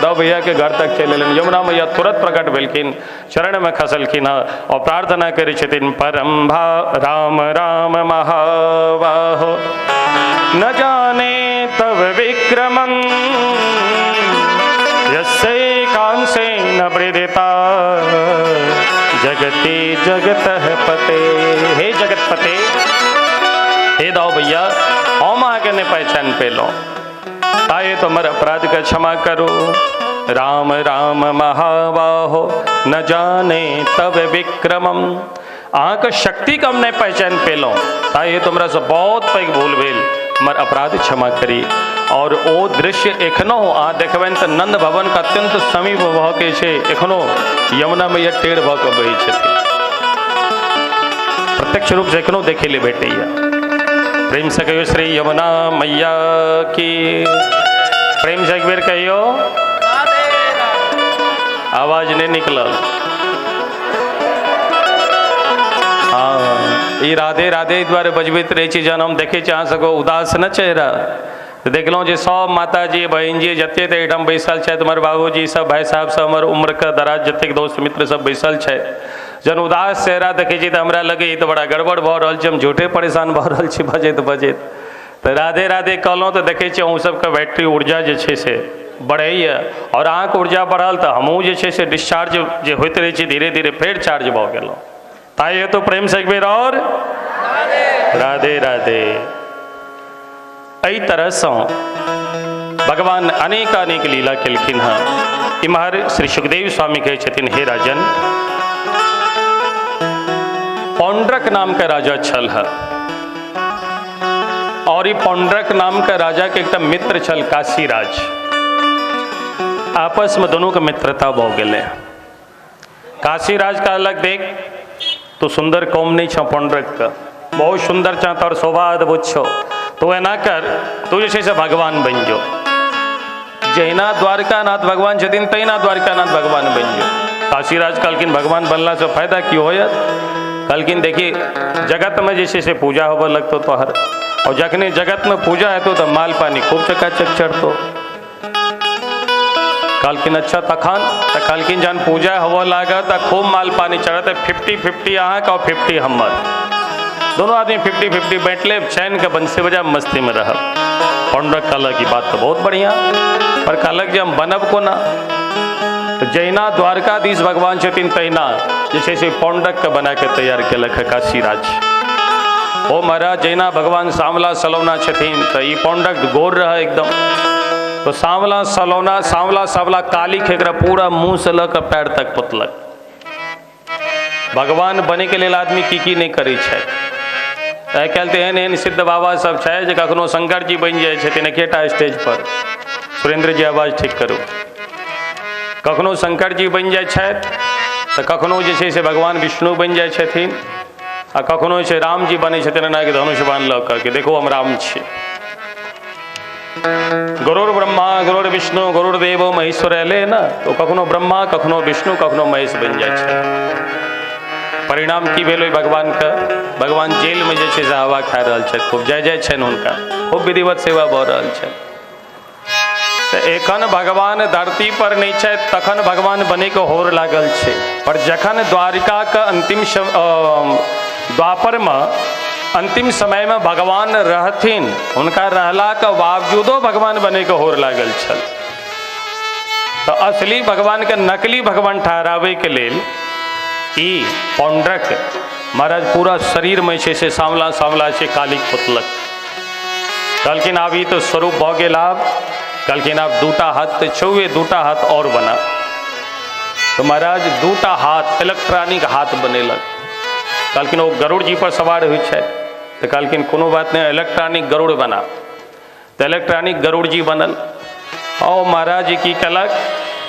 दौ भैया के घर तक चलि एलनि। यमुना मैया तुरंत प्रकट भेलखिन, चरण में खसलखिन हँ और प्रार्थना करै छथिन, परम भा राम राम महाबाहो न जाने तब विक्रमं यस्यैकांशेन वृदिता जगति जगतः पते। हे जगतपते, हे दाऊ भैया, हम अहाँके नहि पहचान पेलहुँ, ताए तो हमर अपराध के क्षमा करो। राम राम महाबाहो न जाने तब विक्रमम, अहाँके शक्ति के हम नहि पहचान पेलहुँ, ताए तो हमरा से बहुत पैघ भूल भेल, हमर अपराध क्षमा करी। और ओ दृश्य एखनो अहाँ देखबनि तऽ नंद भवन के अत्यंत समीप भऽ के छै, एखनो यमुना मैया टेढ़ भऽ के बहै छथिन, प्रत्यक्ष रूप से एखनो देखै लए भेटैया। प्रेम से कहियो श्री यमुना मैया की। प्रेम से एक बेर कहियो, आवाज नहीं निकलल। हाँ, ई राधे राधे दुआरे बजबैत रहै छी, जहन हम देखै छी अहाँ सबके उदास न चेहरा, तऽ देखलहुँ जे सब माताजी बहिन जी जतेक एहिठाम बैसल छथि, हमर बाबूजी सब, भाइ साहब सब, हमर उम्रके दराज जतेक दोस्त मित्र सब बैसल छथि, जहन उदास चेहरा देखै छी तऽ हमरा लगैए ई तऽ बड़ा गड़बड़ भऽ रहल छै, हम झूठे परेशान भऽ रहल छी बजैत बजैत। तऽ राधे राधे कहलहुँ तऽ देखै छी अहूँ सबके बैटरी ऊर्जा जे छै से बढ़ैए और अहाँके ऊर्जा बढ़ल तऽ हमहूँ जे छै से डिस्चार्ज जे होइत रहै छी धीरे धीरे फेर चार्ज भऽ गेलहुँ। ताहि हेतु प्रेम से एक बेर और राधे राधे। एहि तरहसँ भगवान अनेक अनेक लीला केलखिन हँ। इम्हर श्री सुखदेव स्वामी कहै छथिन, हे राजन, पौंड्रक नाम के राजा छल हँ और ई पौंड्रक नाम के राजा के एकटा मित्र छल काशीराज। आपस में दोनों के मित्रता भऽ गेलै। काशीराज कहलक, देख तू सुंदर कम नहीं छौ पौंड्रक के, बहुत सुंदर छौ, तोहर शोभा अद्भुत छौ, तो एना कर तू जे छै से भगवान बनि जो, जहिना द्वारकानाथ भगवान छथिन तहिना द्वारकानाथ भगवान बनि जो। काशीराज कहलखिन, भगवान बनला से फायदा की होयत? कहलखिन, देखी जगत में जे छै से पूजा होबऽ लगतौ तोहर, और जखने जगत में पूजा हेतौ तऽ माल पानी खूब चकाचक चढ़तौ। कहलखिन अच्छा तखन? तऽ कहलखिन जहन पूजा होबऽ लागत तऽ खूब माल पानी चढ़त, 50-50 अहाँके और 50 हमर, दोनों आदमी 50-50 बाँटि लेब, चैन के बंसी बजा मस्ती में रहब। पौंड्रक कहलक ई बात तऽ बहुत बढ़िआँ, पर कहलक जे हम बनब कोना? तऽ जहिना द्वारकाधीश भगवान छथिन तहिना जे छै से पौंड्रकके बना के तैयार केलक है काशीराज। ओ महाराज जहिना भगवान सांवला सलौना छथिन तऽ ई पौंड्रक गोर रहै एकदम, तो सांवला सलौना सांवला सांवला काली एकरा पूरा मुँह से लऽ कऽ पैर तक पोतलक। भगवान बने के लेल आदमी की की नहि करै छै। आइ काल्हि तऽ एहन एहन सिद्ध बाबा सब छै जे कखनो शंकर जी बनि जाइ छथिन एकेटा स्टेज पर। सुरेंद्र जी आवाज ठीक करू। कखनो शंकर जी बनि जाइ छथि तऽ कखनो जे छै से भगवान विष्णु बनि जाइ छथिन, आ कखनो जे राम जी बनै छथिन एना के धनुष बाण लऽ कऽ कि देखो हम राम छी। गुरुर ब्रह्मा गुरुर विष्णु गुरुर्देवो महेश्वर एलै ने, तो कखनो ब्रह्मा कखनो विष्णु कखनो महेश बनि जाइ छै। परिणाम की भेल ओहि भगवानके? भगवान जेलमे जे छै से हवा खा रहल छथि, खूब जय जय छनि हुनका, खूब विधिवत सेवा भऽ रहल छनि। तऽ एखन भगवान धरती पर नहि छथि तखन भगवान बनैके होर लागल छै, पर जखन द्वारिकाके अंतिम द्वापरमे अंतिम समयमे भगवान रहथिन, हुनका रहलाके बावजूदो भगवान बनैके होर लागल छल। तऽ असली भगवानके नकली भगवान ठहराबैके लेल ई पौंड्रक महाराज पूरा शरीरमे छै से सांवला सांवला छै कालीक पुतलक। कहलखिन आब ई तऽ स्वरूप भऽ गेल। आब कहलखिन आब दूटा हाथ तऽ छौहे, दूटा हाथ और बना। तऽ महाराज दूटा हाथ इलेक्ट्रॉनिक हाथ बनेलक। कहलखिन ओ गरुड़ जी पर सवार होइ छथि। तऽ कहलखिन कोनो बात नहि, इलेक्ट्रॉनिक गरुड़ बना। तऽ इलेक्ट्रॉनिक गरुड़ जी बनल। और महाराज जी की केलक,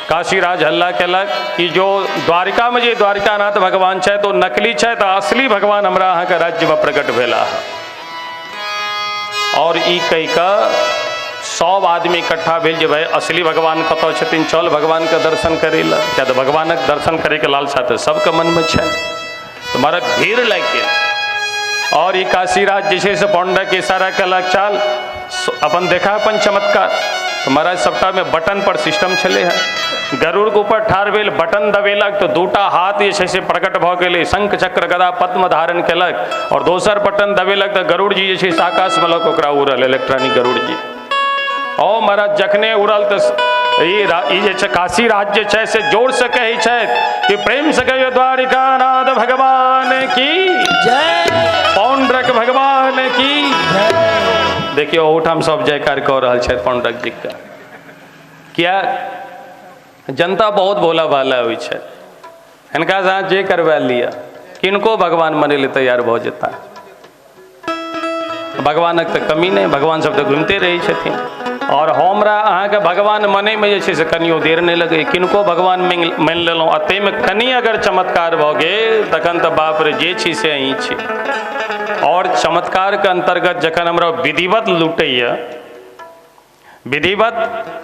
काशीराज हल्ला केलक कि जो द्वारिकामे जे द्वारिकानाथ भगवान छथि ओ नकली छथि, असली भगवान हमरा अहाँके राज्यमे प्रकट भेला। और ई कहि कऽ सब आदमी इकट्ठा भेल जे भाई असली भगवान कतऽ छथिन, चल भगवानके दर्शन करै लए। किया तऽ भगवानक दर्शन करैके लालसा तऽ सबके मनमे छनि। तऽ महाराज भीड़ लागि गेल। और ई काशीराज जे छै से पौंडक इशारा केलक, चल अपन देखा अपन चमत्कार। तऽ महाराज सबटामे बटन पर सिस्टम छलै हँ। गरुड़के ऊपर ठाढ़ भेल, बटन दबेलक तऽ दूटा हाथ जे छै से प्रकट भऽ गेलै, शंख चक्र गदा पद्म धारण केलक। और दोसर बटन दबेलक तऽ गरुड़ जी जे छै से आकाशमे लऽ कऽ ओकरा उड़ल, इलेक्ट्रॉनिक गरुड़ जी। ओ महाराज जखने उड़ल तऽ ई जे छै काशीराज जे छै से जोर से कहै छथि कि प्रेम से कहियो द्वारिकानाथ भगवान की जय, पौंड्रक भगवान की जय। देखियौ ओहुठाम सब जयकार कऽ रहल छथि पौंड्रक जी के। किया? जनता बहुत भोला भाला होइ छै, हिनका से अहाँ जे करवा लिअ किनको भगवान मनै लए तैयार भऽ जेता। भगवानक तऽ कमी नहि, भगवान सब तऽ घुमिते रहै छथिन। और हमरा अहाँके भगवान मनैमे जे छै से कनियो देर नहि लगै, किनको भगवान मानि लेलहुँ आ ताहिमे कनि अगर चमत्कार भऽ गेल तखन तऽ बाप रे जे छी से अहीं छी। और चमत्कारके अन्तर्गत जखन हमरा विधिवत लूटैए, विधिवत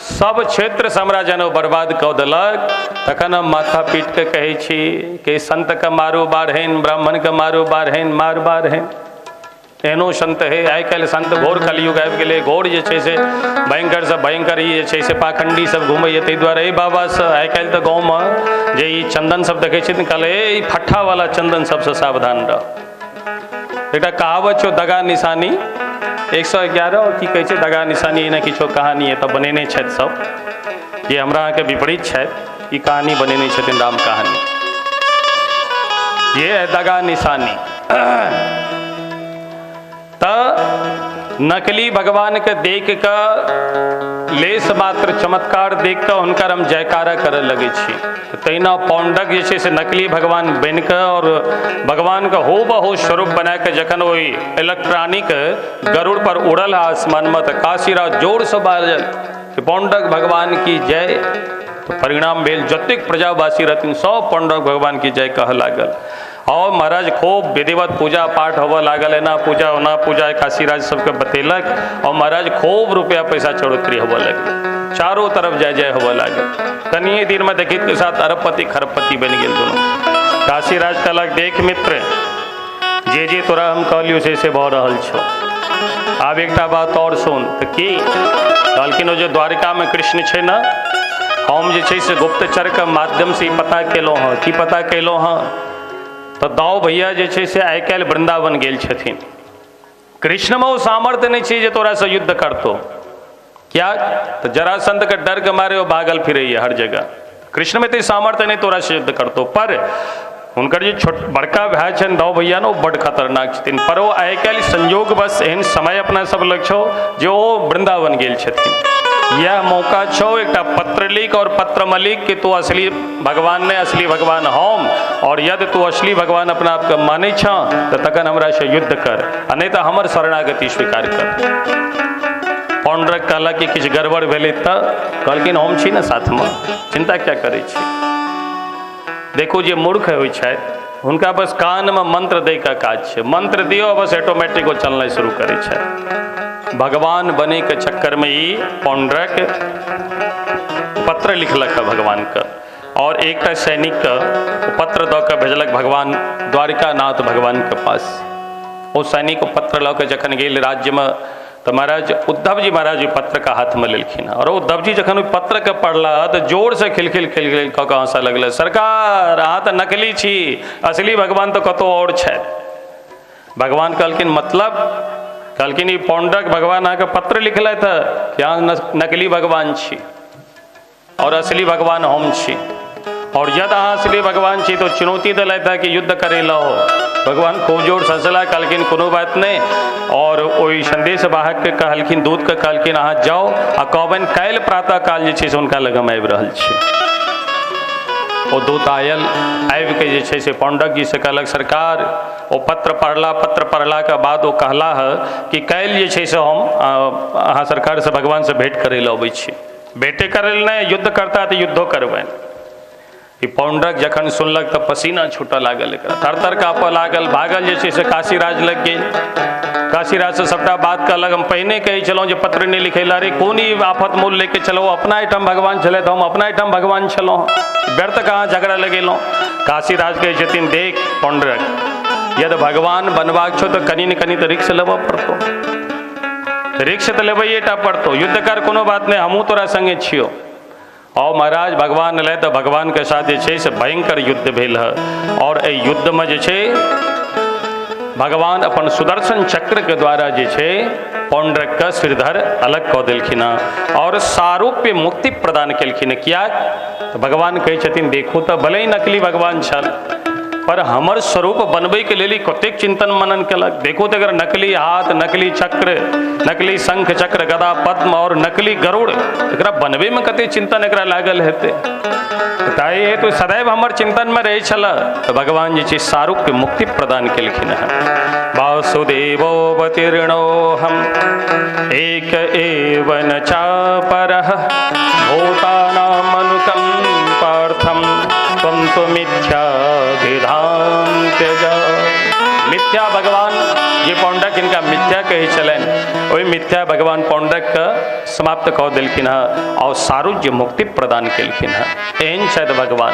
सब क्षेत्रसँ हमरा जेना बर्बाद कऽ देलक, तखन हम माथा पीट कऽ कहै छी कि संतके मारू बाढ़नि, ब्राह्मणके मारू बाढ़नि, मार बाढ़नि। एहनो संत हे। आइ काल्हि संत घोर कलयुग आबि गेलै, घोर जे छै से भयंकरसँ भयंकर ई जे छै से पाखण्डी सब घुमैए। ताहि दुआरे एहि बाबासँ आइ काल्हि तऽ गाँवमे जे ई चन्दन सब देखै छथिन, कहलै ई फट्ठावला चन्दन सबसँ सावधान रह। एकटा कहावत छौ दगा निशानी 111 की कहै छै, दगा निशानी एना किछो कहानी एतऽ बनेने छथि सब जे हमरा अहाँके विपरीत छथि, ई कहानी बनेने छथिन राम कहानी। ये है दगा निशानी। तऽ नकली भगवान के देख कऽ लेस मात्र चमत्कार देख कऽ हुनकर हम जयकारा करऽ लगै छी। तहिना पौंडक जे छै से नकली भगवान बनि कऽ और भगवानके हो बहो स्वरूप बना कऽ जखन ओहि इलेक्ट्रॉनिक गरुड़ पर उड़ल आसमानमे तऽ काशीराज जोरसँ बाजल कि पौंडक भगवान की जय। तऽ परिणाम भेल जतेक प्रजावासी रहथिन सब पौंडक भगवान की जय कहऽ लागल। और महाराज खूब विधिवत पूजा पाठ होबऽ लागल, एना पूजा ओना पूजा काशीराज सबके बतेलक। और महाराज खूब रुपया पैसा चढ़ोतरी होबऽ लगल, चारों तरफ जय जय होबऽ लागल। कनिए दिनमे देखित के साथ अरबपति खरबपति बनि गेल दुनू। काशीराज कहलक देख मित्र, जे जे तोरा हम कहलियौ से भऽ रहल छौ। आब एकटा बात और सुन। तऽ की? कहलखिन ओ जे द्वारिकामे कृष्ण छै ने, हम जे छै से गुप्तचरके माध्यमसँ ई पता केलहुँ हँ। की पता केलहुँ हँ? तऽ दाऊ भैया जे छै से आइ काल्हि वृन्दावन गेल छथिन। कृष्णमे ओ सामर्थ्य नहि छै जे तोरासँ युद्ध करतौ। क्या? तऽ जरासंधके डरके मारे ओ भागल फिरैए हर जगह। कृष्णमे तऽ सामर्थ्य नहि तोरासँ युद्ध करतौ। पर हुनकर जे छोट बड़का भाय छनि दाऊ भैया ने, ओ बड्ड खतरनाक छथिन। पर ओ आइ काल्हि संयोगवश एहन समय अपना सब लग छौ जे ओ वृन्दावन गेल छथिन। यह मौका छौ एकटा पत्र लिख और पत्र में लिख कि तू असली भगवान नहीं, असली भगवान हम, और यदि तू असली भगवान अपना आपके मानै छह तो तखन हमरा से युद्ध कर, आ नहीं तो हमर शरणागति स्वीकार कर। पौंड्रक कहलक कि किछु गड़बड़ भेलै तऽ कहलखिन हम छी ने साथमे, चिंता क्या करै छी। देखू जे मूर्ख होइ छथि हुनका बस कानमे मंत्र दै के काज छै, मंत्र दियौ बस ऑटोमेटिक ओ चलनाइ शुरू करै छथि। भगवान बने के चक्कर में ई पौंड्रक पत्र लिखलक है भगवान के, और एक सैनिक के पत्र दऽ के भेजलक भगवान द्वारिकानाथ भगवान के पास। ओ सैनिक पत्र लऽ के जखन गेल राज्य में तो महाराज उद्धव जी महाराज पत्र के हाथ में लेलखिन, और उद्धव जी जखन पत्र के पढ़ला तो जोर से खिलखिल खिलखिल कऽ के हंसऽ लगल, सरकार अहाँ तऽ नकली छी, असली भगवान तऽ कतौ और छथि। भगवान कहलखिन मतलब? कहलखिन ई पौंड्रक भगवान अहाँके पत्र लिखलथि है कि अहाँ नकली भगवान छी और असली भगवान हम छी, और यदि अहाँ असली भगवान छी तो चुनौती दिलथि है कि युद्ध करे ला हो। भगवान खूब जोर से हंसला, कहलखिन कोनो बात नहीं, और ओहि संदेश वाहक के कहलखिन, दूत के कहलखिन अहाँ जाओ आ कहबनि काल्हि प्रातः काल जे छै से हुनका लग हम आबि रहल छी। ओ दूत आयल, आबिके जे छै से पौंड्रक जी से कहलक सरकार ओ पत्र पढ़ला, पत्र पढ़लाके बाद ओ कहला है कि काल्हि जे छै से हम अहाँ सरकारसँ भगवानसँ भेंट करै लए अबै छी। भेंटे करै लए नहि, युद्ध करता तऽ युद्धो करबनि। ई पौंड्रक जखन सुनलक तऽ पसीना छूटऽ लागल, एकरा थर थर काँपऽ लागल, भागल जे छै से काशीराज लग गेल। काशीराजसँ सबटा बात कहलक, हम पहिने कहै छलहुँ जे पत्र नहि लिखै लए, अरे कोन ई आफत मोल लेके चलू, अपना एहिठाम भगवान छलथि, हम अपना एहिठाम भगवान छलहुँ, व्यर्थ कहाँ झगड़ा लगेलहुँ। काशीराज कहै छथिन देख पौंड्रक, यदि भगवान बनबाक छौ तऽ कनि ने कनि तऽ रिक्स लेबऽ पड़तौ, रिक्स तऽ लेबैए टा पड़तौ, युद्ध कर कोनो बात नहि, हमहूँ तोरा सङ्गे छियौ। और महाराज भगवान एलै तऽ भगवानके साथ जे छै से भयंकर युद्ध भेल है और एहि युद्धमे जे छै भगवान अपन सुदर्शन चक्रके द्वारा जे छै पौंड्रकके सिरधर अलग कऽ देलखिन हँ और सारूप्य मुक्ति प्रदान केलखिन। किया तऽ भगवान कहै छथिन देखू तऽ भले ही नकली भगवान छल पर हमर स्वरूप बनबैके लेल ई कतेक चिंतन मनन केलक। देखू तऽ अगर नकली हाथ, नकली चक्र, नकली शंख चक्र गदा पद्म और नकली गरुड़, एकरा बनबैमे कतेक चिंतन एकरा लागल हेतै। ताहि हेतु सदैव हमर चिंतनमे रहै छल। तऽ भगवान जे छै सारूप्य मुक्ति प्रदान केलखिन हँ। वासुदेवोऽवतीर्णोऽहम् एक एव न चापरः भूतानामनुकम्पार्थं त्वं तु मिथ्याभिधां त्यज। मिथ्या भगवान जे पौंड्रक हिनका मिथ्या कहै छलनि, ओहि मिथ्या भगवान पौंड्रकके समाप्त कऽ देलखिन हँ और सारुज्य मुक्ति प्रदान केलखिन हँ। एहन छथि भगवान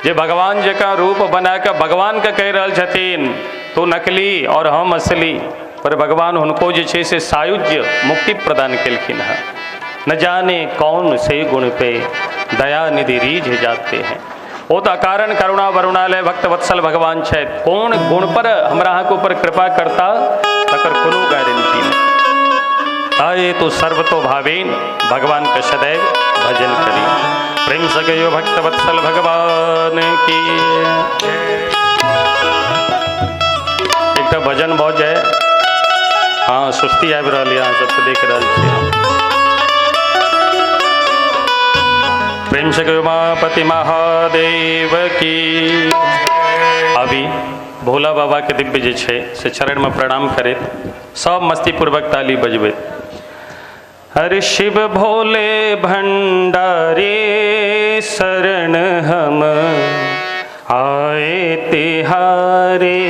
जे भगवान जकाँ रूप बना कऽ भगवानके कहि रहल छथिन तू नकली और हम असली, पर भगवान हुनको जे छै से सायुज्य मुक्ति प्रदान केलखिन हँ। न जाने कौन से गुण पे दया निधि रीझ जाते हैं। ओ तऽ अकारण करुणा वरुणालय भक्त वत्सल भगवान छथि, कोन गुण पर हमरा अहाँके ऊपर कृपा करता तकर कोनो गारंटी नहि। ताहि तो सर्वतो भावेन भगवान के सदैव भजन करी। प्रेम से कहियो भक्त वत्सल भगवान की। एकटा भजन भऽ जाय। हाँ सुस्ती आबि रहल यऽ, अहाँ सबके देख रहल छी हम। प्रेम से कहियो उमापति महादेव की। अभी भोला बाबा के दिव्य जे छै से चरण में प्रणाम करैत सब मस्तीपूर्वक ताली बजबैत हर शिव भोले भंडारे शरण हम आए तिहारे।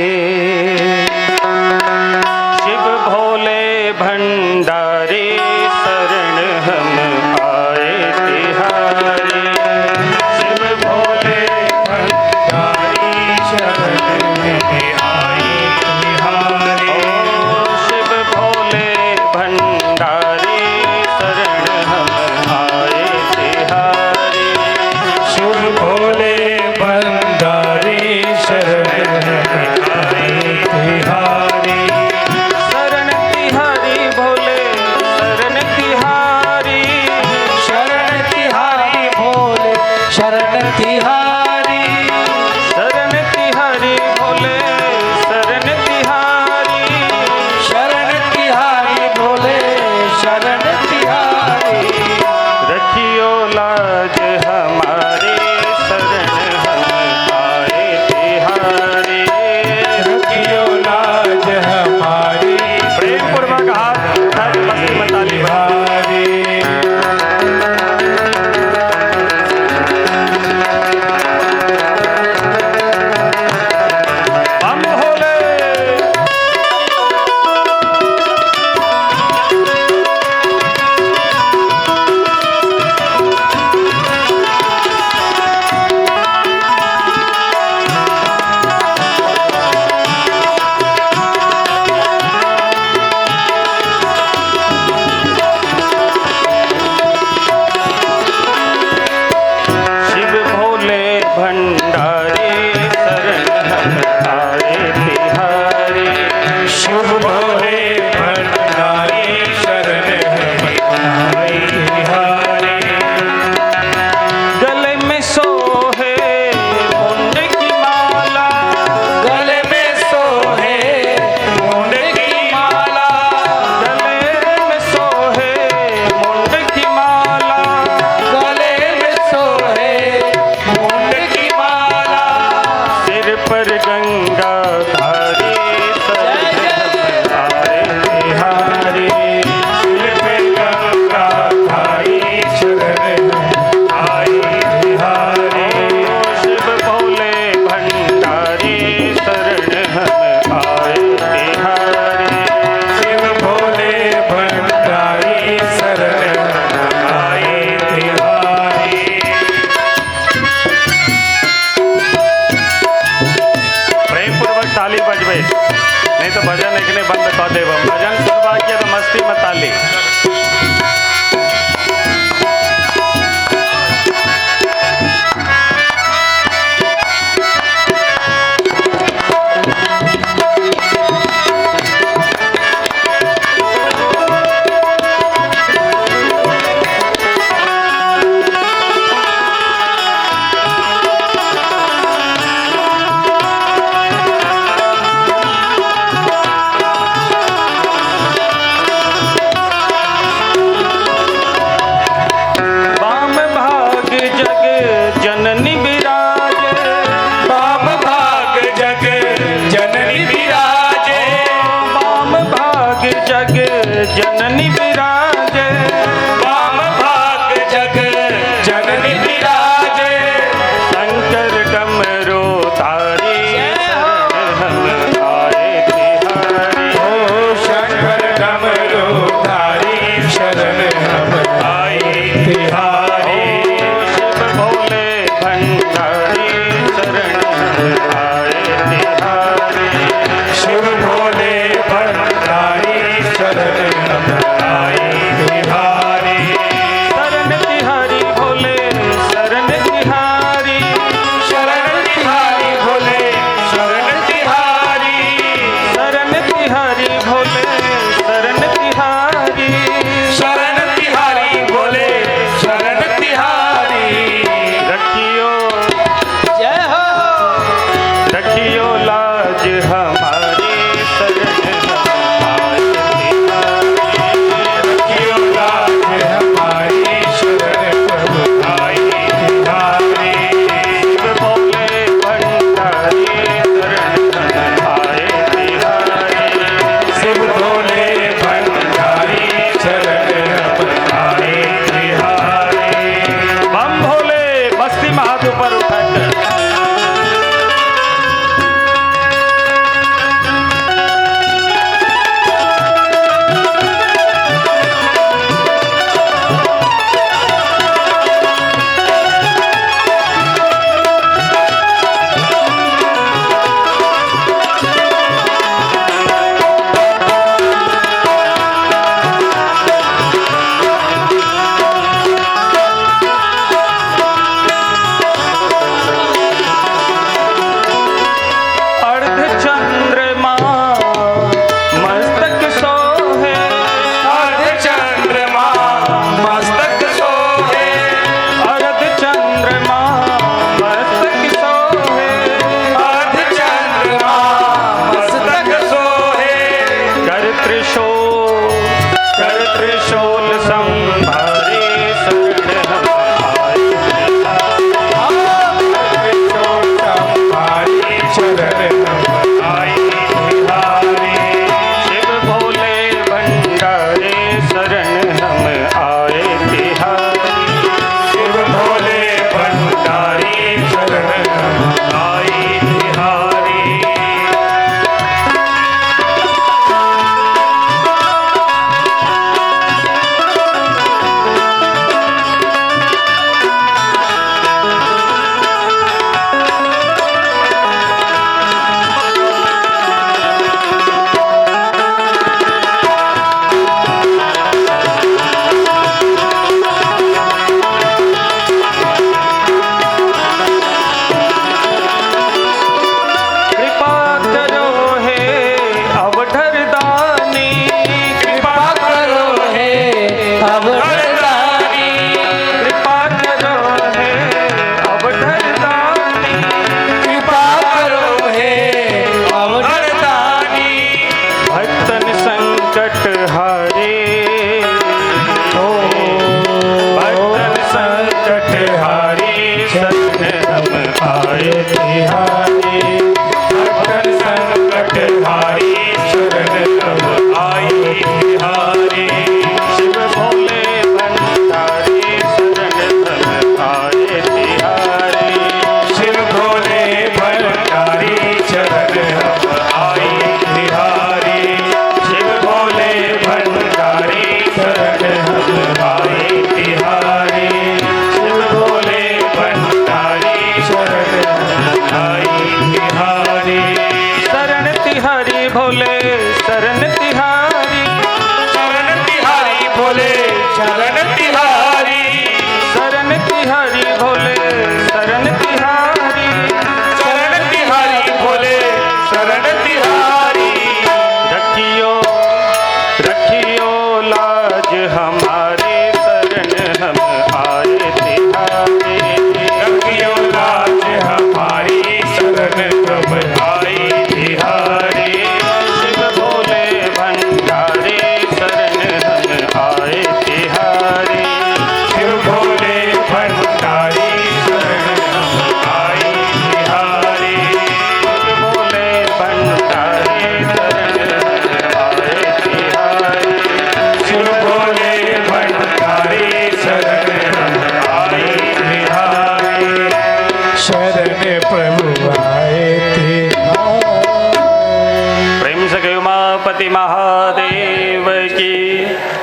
शिव भोले भंडारे शरण हम आए तिहारे। शिव भोले भंडारी शरण में आए तिहारे। शिव भोले भंडारी शरण हम आए तिहारे। शिव भोले भंडारी शरण में आए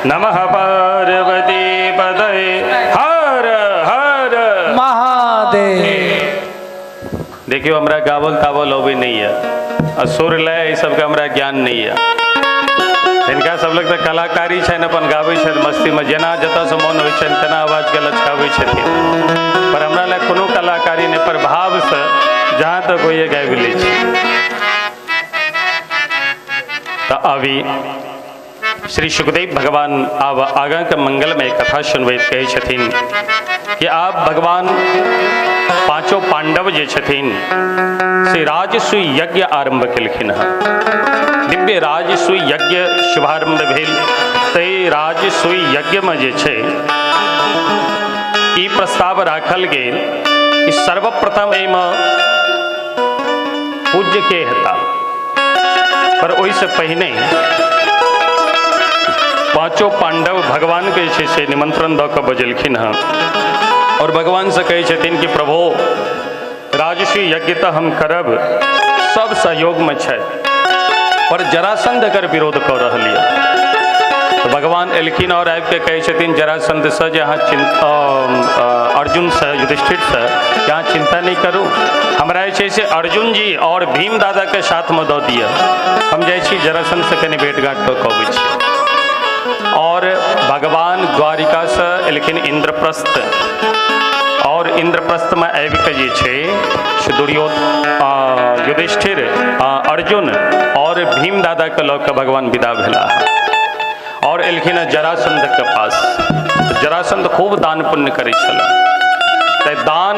नमः पार्वती पतये हर हर महादेव। देखियो हमरा गावल तावल अबै नहीं है आ सुर लय ई सबके हमरा ज्ञान नहीं है। हिनका सब लग तऽ कलाकारी छनि, अपन गाबै छथि मस्तीमे, जेना जतऽसँ मोन होइ छनि तेना आवाजके लचकाबै छथिन। पर हमरा लग कोनो कलाकारी नहि, पर भावसँ जहाँ तक होइए गाबि लै छी। तऽ अभी श्री सुखदेव भगवान आब आगाँके मंगलमय कथा सुनबैत कहै छथिन कि आब भगवान पांचों पांडव जे छथिन से राजसूय यज्ञ आरंभ केलखिन हँ। दिव्य राजसूय यज्ञ शुभारंभ भेल। ताहि राजसूय यज्ञमे जे छै ई प्रस्ताव राखल गेल कि सर्वप्रथम एहिमे पूज्य के हेता। पर ओहिसँ पहिने पांचों पांडव भगवान के जे छै से निमंत्रण दऽ कऽ बजेलखिन हँ और भगवानसँ कहै छथिन कि प्रभु राजसूय यज्ञ तऽ हम करब, सब सहयोगमे छथि, पर जरासंध एकर विरोध कऽ रहल यऽ। तऽ भगवान एलखिन और आबिके कहै छथिन जरासंधसँ जे अहाँ चिंता, अर्जुनसँ, युधिष्ठिरसँ जे अहाँ चिंता नहि करू, हमरा जे छै से अर्जुन जी और भीम दादाके साथमे दऽ दिअ, हम जाइ छी जरासंधसँ कनि भेट घाट कऽ कऽ अबै छी। और भगवान द्वारिकासँ एलखिन इंद्रप्रस्थ और इंद्रप्रस्थमे आबिके जे छै से युधिष्ठिर, अर्जुन और भीम दादाके लऽ कऽ भगवान विदा भेलाह और एलखिन जरासंधके पास। जरासंध खूब दान पुण्य करै छलाह, तऽ दान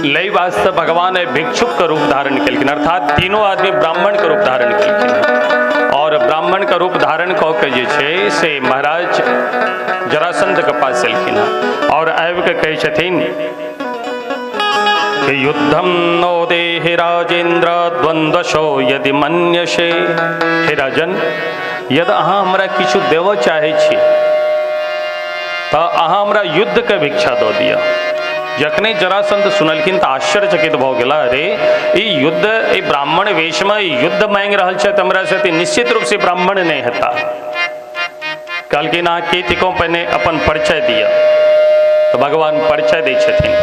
लै वास्ते भगवान भिक्षुकके रूप धारण केलखिन, अर्थात तीनों आदमी ब्राह्मणके रूप धारण केलखिन और ब्राह्मणके रूप धारण कऽ के जे छै से महाराज जरासंधके पास एलखिन हँ और आबिके कहै छथिन कि युद्धम नो देहि राजेन्द्र द्वंद्वशो यदि मन्यसे। हे राजन, यदि अहाँ हमरा किछु देबऽ चाहै छी तऽ अहाँ हमरा युद्धके भिक्षा दऽ दिअ। जखने जरासंध सुनलखिन तऽ आश्चर्यचकित भऽ गेला, अरे ई युद्ध, ई ब्राह्मण वेशमे युद्ध मांगि रहल छथि हमरा से, तऽ निश्चित रूपसँ ब्राह्मण नहि हेता। कहलखिन अहाँ के थिकहुँ, पहिने अपन परिचय दिअ। तऽ भगवान परिचय दै छथिन,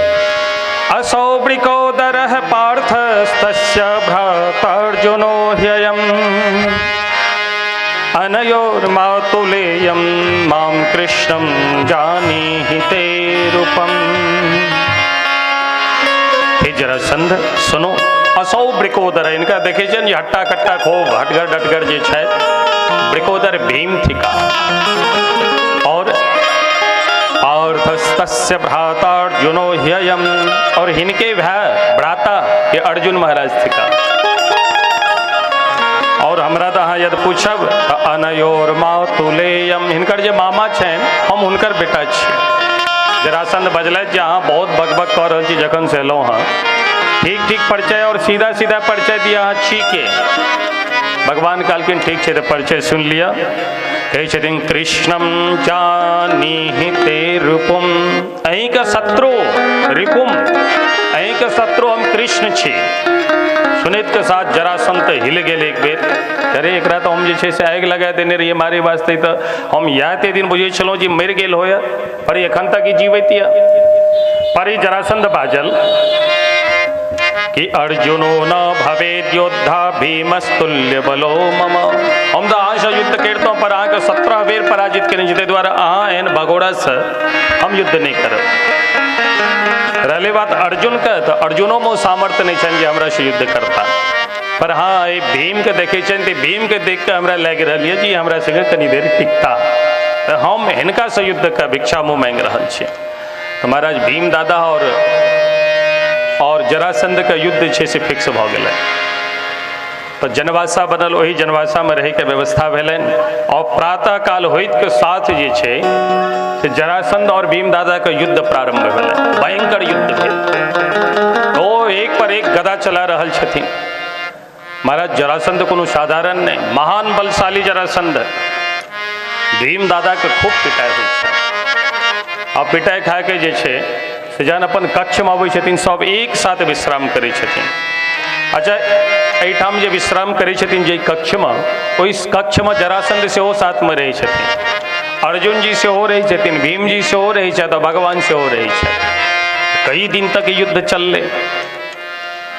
असौ वृकोदरः पार्थस्तस्य भ्रातार्जुनो ह्ययम् अनयोर्मातुलेयं मां कृष्णं जानीहि ते रूपम्। हे जरासंध सुनो, असौ वृकोदर, इनका देखे छियनि जे हट्टा कट्टा खूब हटगर डटगर जे छथि, वृकोदर भीम थिका और पार्थस्तस्य भ्रातार्जुनो ह्ययम्, और हिनके भाय भ्राता ये अर्जुन महाराज थिका। और हमरा तऽ अहाँ यदि पूछब तऽ अनयोर मातुलेयम, हिनकर जे मामा छनि हम हुनकर बेटा छी। जरासंध बजलथि जे अहाँ बहुत बकबक कऽ रहल छी जखन से एलहुँ हँ, ठीक ठीक परिचय और सीधा सीधा परिचय दिअ अहाँ छी के। भगवान कहलखिन ठीक छै तऽ परिचय सुनि लिअ। कहै छथिन कृष्णम जानीहि ते रूपम, अहीँके शत्रु रिपुम, अहीँके शत्रु हम कृष्ण छी। सुनैत के साथ जरासंध तऽ हिल गेल एक बेर, अरे एकरा तऽ हम जे छै से आगि लगा देने रहियै मारे वास्ते, तऽ हम इएह एते दिन बुझै छलहुँ जे मरि गेल होय, पर एखन तक ई जीवैत यऽ। पर ई जरासंध बाजल कि अर्जुनो न भवेद योद्धा भीमस्तुल्य बलो मम, हम तऽ अहाँसँ युद्ध करितहुँ पर अहाँके 17 बेर पराजित केने छी, ताहि दुआरे अहाँ एहन भगोड़ासँ हम युद्ध नहि करब। रहलै बात अर्जुनके, तऽ अर्जुनोमे ओ सामर्थ्य नहि छनि जे हमरासँ युद्ध करता, पर हाँ एहि भीमके देखै छियनि तऽ भीमके देख कऽ हमरा लागि रहल यऽ जे हमरा संगे कनि देर टिकता, तऽ हम हिनकासँ युद्धके भिक्षा मुँह माँगि रहल छी। तऽ महाराज भीम दादा और जरासंधके युद्ध छै से फिक्स भऽ गेलै। तऽ जनवासा बनल, ओहि जनवासामे रहैके व्यवस्था भेलनि और प्रातः काल होइत के साथ जे छै से जरासंध और भीम दादाके युद्ध प्रारंभ भेलै। भयंकर युद्ध भेल, ओ एक पर एक गदा चला रहल छथिन। महाराज जरासंध कोनो साधारण नहि, महान बलशाली जरासंध। भीम दादाके खूब पिटाइ होइ छै आ पिटाइ खाके जे छै से जहन अपन कक्षमे अबै छथिन सब एक साथ विश्राम करै छथिन। अच्छा एहिठाम जे विश्राम करै छथिन जे कक्षमे, ओहि कक्षमे जरासंध सेहो साथमे रहै छथिन, अर्जुन जी सेहो रहै छथिन, भीम जी सेहो रहै छथि आ भगवान सेहो रहै छथि। कई दिन तक युद्ध चललै,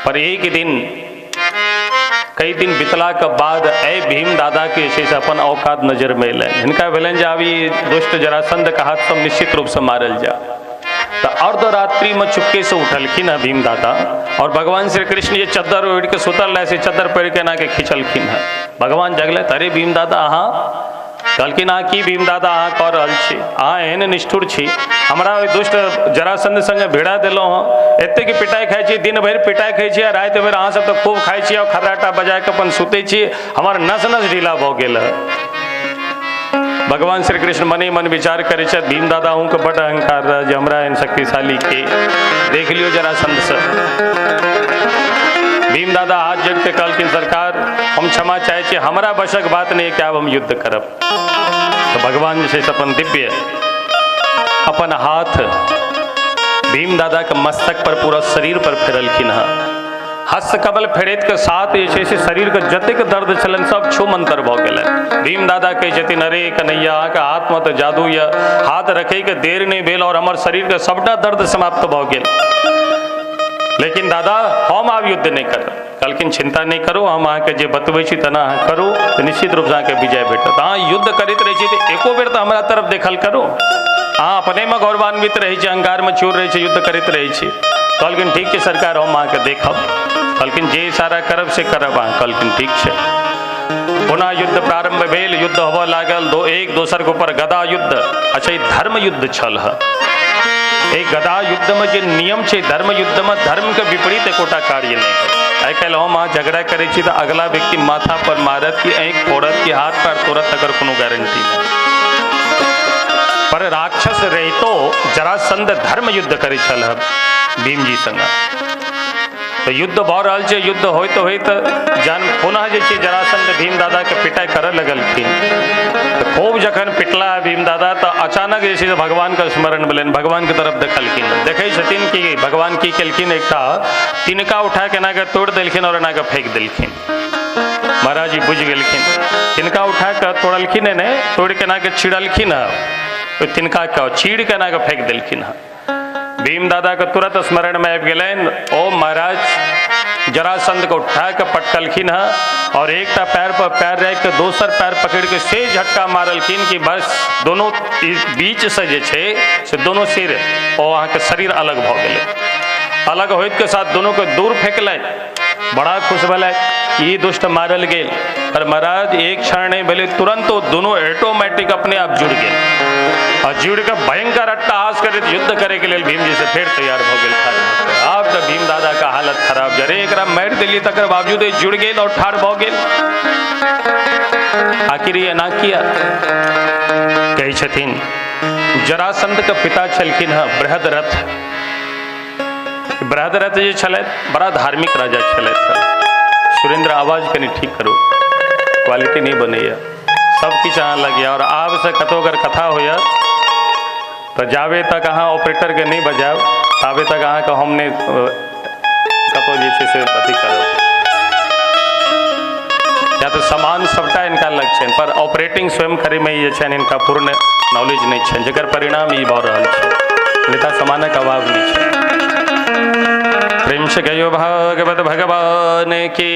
पर एक दिन कई दिन बितला के बाद ए भीम दादा के जे छै से अपन औकात नजर में अयलनि। हिनका भेलनि जे आब ई दुष्ट जरासंध के हाथ से निश्चित रूप से मारल जाय। तो अर्धरात्रि में चुपके से उठलखिन है भीम दादा और भगवान श्री कृष्ण जे चद्दर ओढ़ के सुतल रहे से चद्दर पहिर के एना के खींचलखिन है। भगवान जगले, अरे भीम दादा अहाँ? कहलखिन अहाँ की भीम दादा अहाँ कऽ रहल छी? अहाँ एहन निष्ठुर छी, हमरा ओहि दुष्ट जरासंध संगे भिड़ा देलहुँ हँ, एतेक पिटाइ खाइ छी, दिन भरि पिटाइ खाइ छी आ राति भरि अहाँ सब तऽ खूब खाइ छी और खर्राटा बजा के अपन सुतै छी, हमर नस नस ढीला भऽ गेल है। भगवान श्री कृष्ण मने मन विचार करै छथि, भीम दादा अहूँके बड्ड अहंकार रहै जे हमरा एहन शक्तिशाली के देख लियौ जरासंध से। भीम दादा हाथ जोड़ के कहलखिन सरकार हम क्षमा चाहै छी, हमरा वशक बात नहीं कि आब हम युद्ध करब। तो भगवान जे छै से अपन दिव्य अपन हाथ भीम दादा के मस्तक पर पूरा शरीर पर फेरलखिन हँ। हस्त कमल फेरैत के साथ जे छै से शरीर के जतेक दर्द छलनि सब छू मंतर भऽ गेलनि। भीम दादा कहै छथिन अरे कन्हैया अहाँके हाथमे तऽ जादू यऽ, हाथ रखैके देर नहि भेल और हमर शरीर के सबटा दर्द समाप्त भऽ गेल। लेकिन दादा हम आब युद्ध नहि करब। कहलखिन चिंता नहि करू, हम अहाँके जे बतबै छी तेना अहाँ करू तऽ निश्चित रूपसँ अहाँके विजय भेटत। अहाँ युद्ध करैत रहै छी तऽ एको बेर तऽ हमरा तरफ देखल करू, अहाँ अपनेमे गौरवान्वित रहै छी, अहंकारमे चूर रहै छी, युद्ध करैत रहै छी। कहलखिन ठीक छै सरकार हम अहाँके देखब। कहलखिन जे इशारा करब से करब अहाँ। कहलखिन ठीक छै। पुनः युद्ध प्रारंभ भेल, युद्ध होबऽ लागल, दो एक दोसर के ऊपर गदा युद्ध। अच्छा ई धर्म युद्ध छल है। एक गदा युद्ध में जे नियम छै धर्म युद्ध में धर्म के विपरीत एकोटा कार्य नहीं है। आइ काल्हि हम अहाँ झगड़ा करै छी तऽ अगला व्यक्ति माथा पर मारत कि आँखि फोड़त कि हाथ पैर तोड़त तकर कोनो गारंटी नहीं। पर राक्षस रहितो जरासंध धर्म युद्ध करै छल है भीम जी संग। तो युद्ध भऽ रहल छै, युद्ध होइत होइत जहन पुनः जे छै जरासंध भीम दादा के पिटाइ करऽ लगलखिन तऽ खूब जखन पिटला भीम दादा तऽ अचानक जे छै से भगवान के स्मरण भेलनि, भगवान के तरफ देखलखिन। देखै छथिन कि भगवान की केलखिन, एकटा तिनका उठा के एना के तोड़ि देलखिन और एना के फेंक देलखिन। महाराज जी बुझि गेलखिन, तिनका उठा के तोड़लखिन नहि, तोड़ि के एना के चिड़लखिन हँ, ओहि तिनका के चीड़ के एना के फेंक देलखिन हँ। भीम दादा के तुरंत स्मरण में आबि गेलनि, ओ महाराज जरासंध को उठा के पटकलखिन हँ और एकटा पैर पर पैर राखि के दोसर पैर पकड़ के से झटका मारलखिन कि बस दोनों बीच से जे छै से दोनों सिर ओ अहाँके शरीर अलग भऽ गेलै। अलग होइत के साथ दोनों के दूर फेंकलनि, बड़ा खुश भेलथि ई दुष्ट मारल गेल। पर महाराज एक क्षण नहीं भेलै, तुरंत ओ दोनों ऑटोमेटिक अपने आप जुड़ गेल और जुड़ के भयंकर अट्टहास करैत युद्ध करे के लेल भीम जी से फेर तैयार भऽ गेल ठाढ़। आब तऽ भीम दादा का हालत खराब, जरे एकरा मारि देलियै तकर बावजूद ई जुड़ गेल और ठाढ़ भऽ गेल, आखिर ई एना किया? कहै छथिन जरासंध के पिता छलखिन हँ बृहदरथ। बृहदरथ जे छलथि बड़ा धार्मिक राजा छलथि। सुरेंद्र आवाज कनि ठीक करू, क्वालिटी नहीं बनैया, सब किछु अहाँ लग और आब से कतौ अगर कथा होइए तऽ जाबे तक अहाँ ऑपरेटरके नहीं बजायब ताबे तक अहाँके हम नहि कतौ जे छै से अथी करब। या तऽ सामान सबटा हिनका लग छनि पर ऑपरेटिंग स्वयं करैमे जे छनि हिनका पूर्ण नॉलेज नहि छनि, जकर परिणाम ई भऽ रहल छै, नहि तऽ सामानक अभाव नहि छै। प्रेम से कहियो भागवत भगवान की।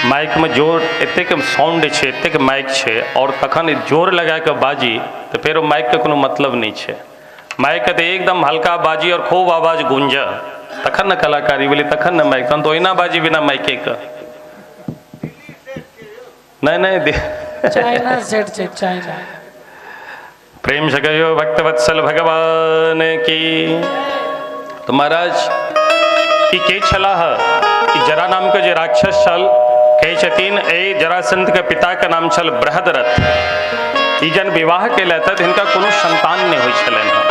माइक में जोर एतेक साउंड छै, एतेक माइक छै और तखन जोर लगा के बाजी तऽ फेर ओ माइक के कोनो मतलब नहि छै। माइक के तऽ एकदम हल्का बाजी और खूब आवाज गूंज तखन ने कलाकारी भेलै, तखन ने माइक, तहन तऽ ओहिना बाजी बिना माइके के। नहीं नहीं चाइना सेट छै, चाइना। प्रेम से कहियो भक्तवत्सल भगवान की। तो महाराज ई के छलाह, ई जरा नाम के जे राक्षस छल, कहै छथिन एहि जरासंध के पिता के नाम छल बृहदरथ। ई जन विवाह केलथि तऽ हिनका कोनो संतान नहि होइ छलनि हँ।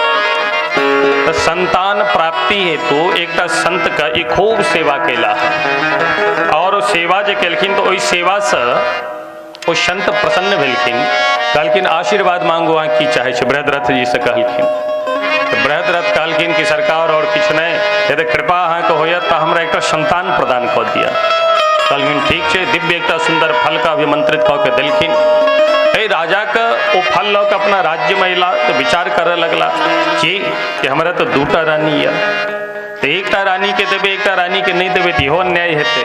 तऽ संतान प्राप्ति हेतु एकटा संत के ई खूब सेवा केलाह और ओ सेवा जे केलखिन तऽ ओहि सेवासँ ओ संत प्रसन्न भेलखिन, कहलखिन आशीर्वाद मांगू अहाँ की चाहै छी, बृहदरथ जी से कहलखिन। तऽ बृहद्रथ कहलखिन कि सरकार और किछु नहि, यदि कृपा अहाँके होयत तऽ हमरा एकटा संतान प्रदान कऽ दिअ। कहलखिन ठीक छै। दिव्य एकटा सुन्दर फलके अभिमंत्रित कऽ के देलखिन। एहि राजाके ओ फल लऽ कऽ अपना राज्यमे अयला तऽ विचार करऽ लगला कि हमरा तऽ दूटा रानी यऽ, तऽ एकटा रानीके देबै एकटा रानीके नहि देबै तऽ इहो अन्याय हेतै।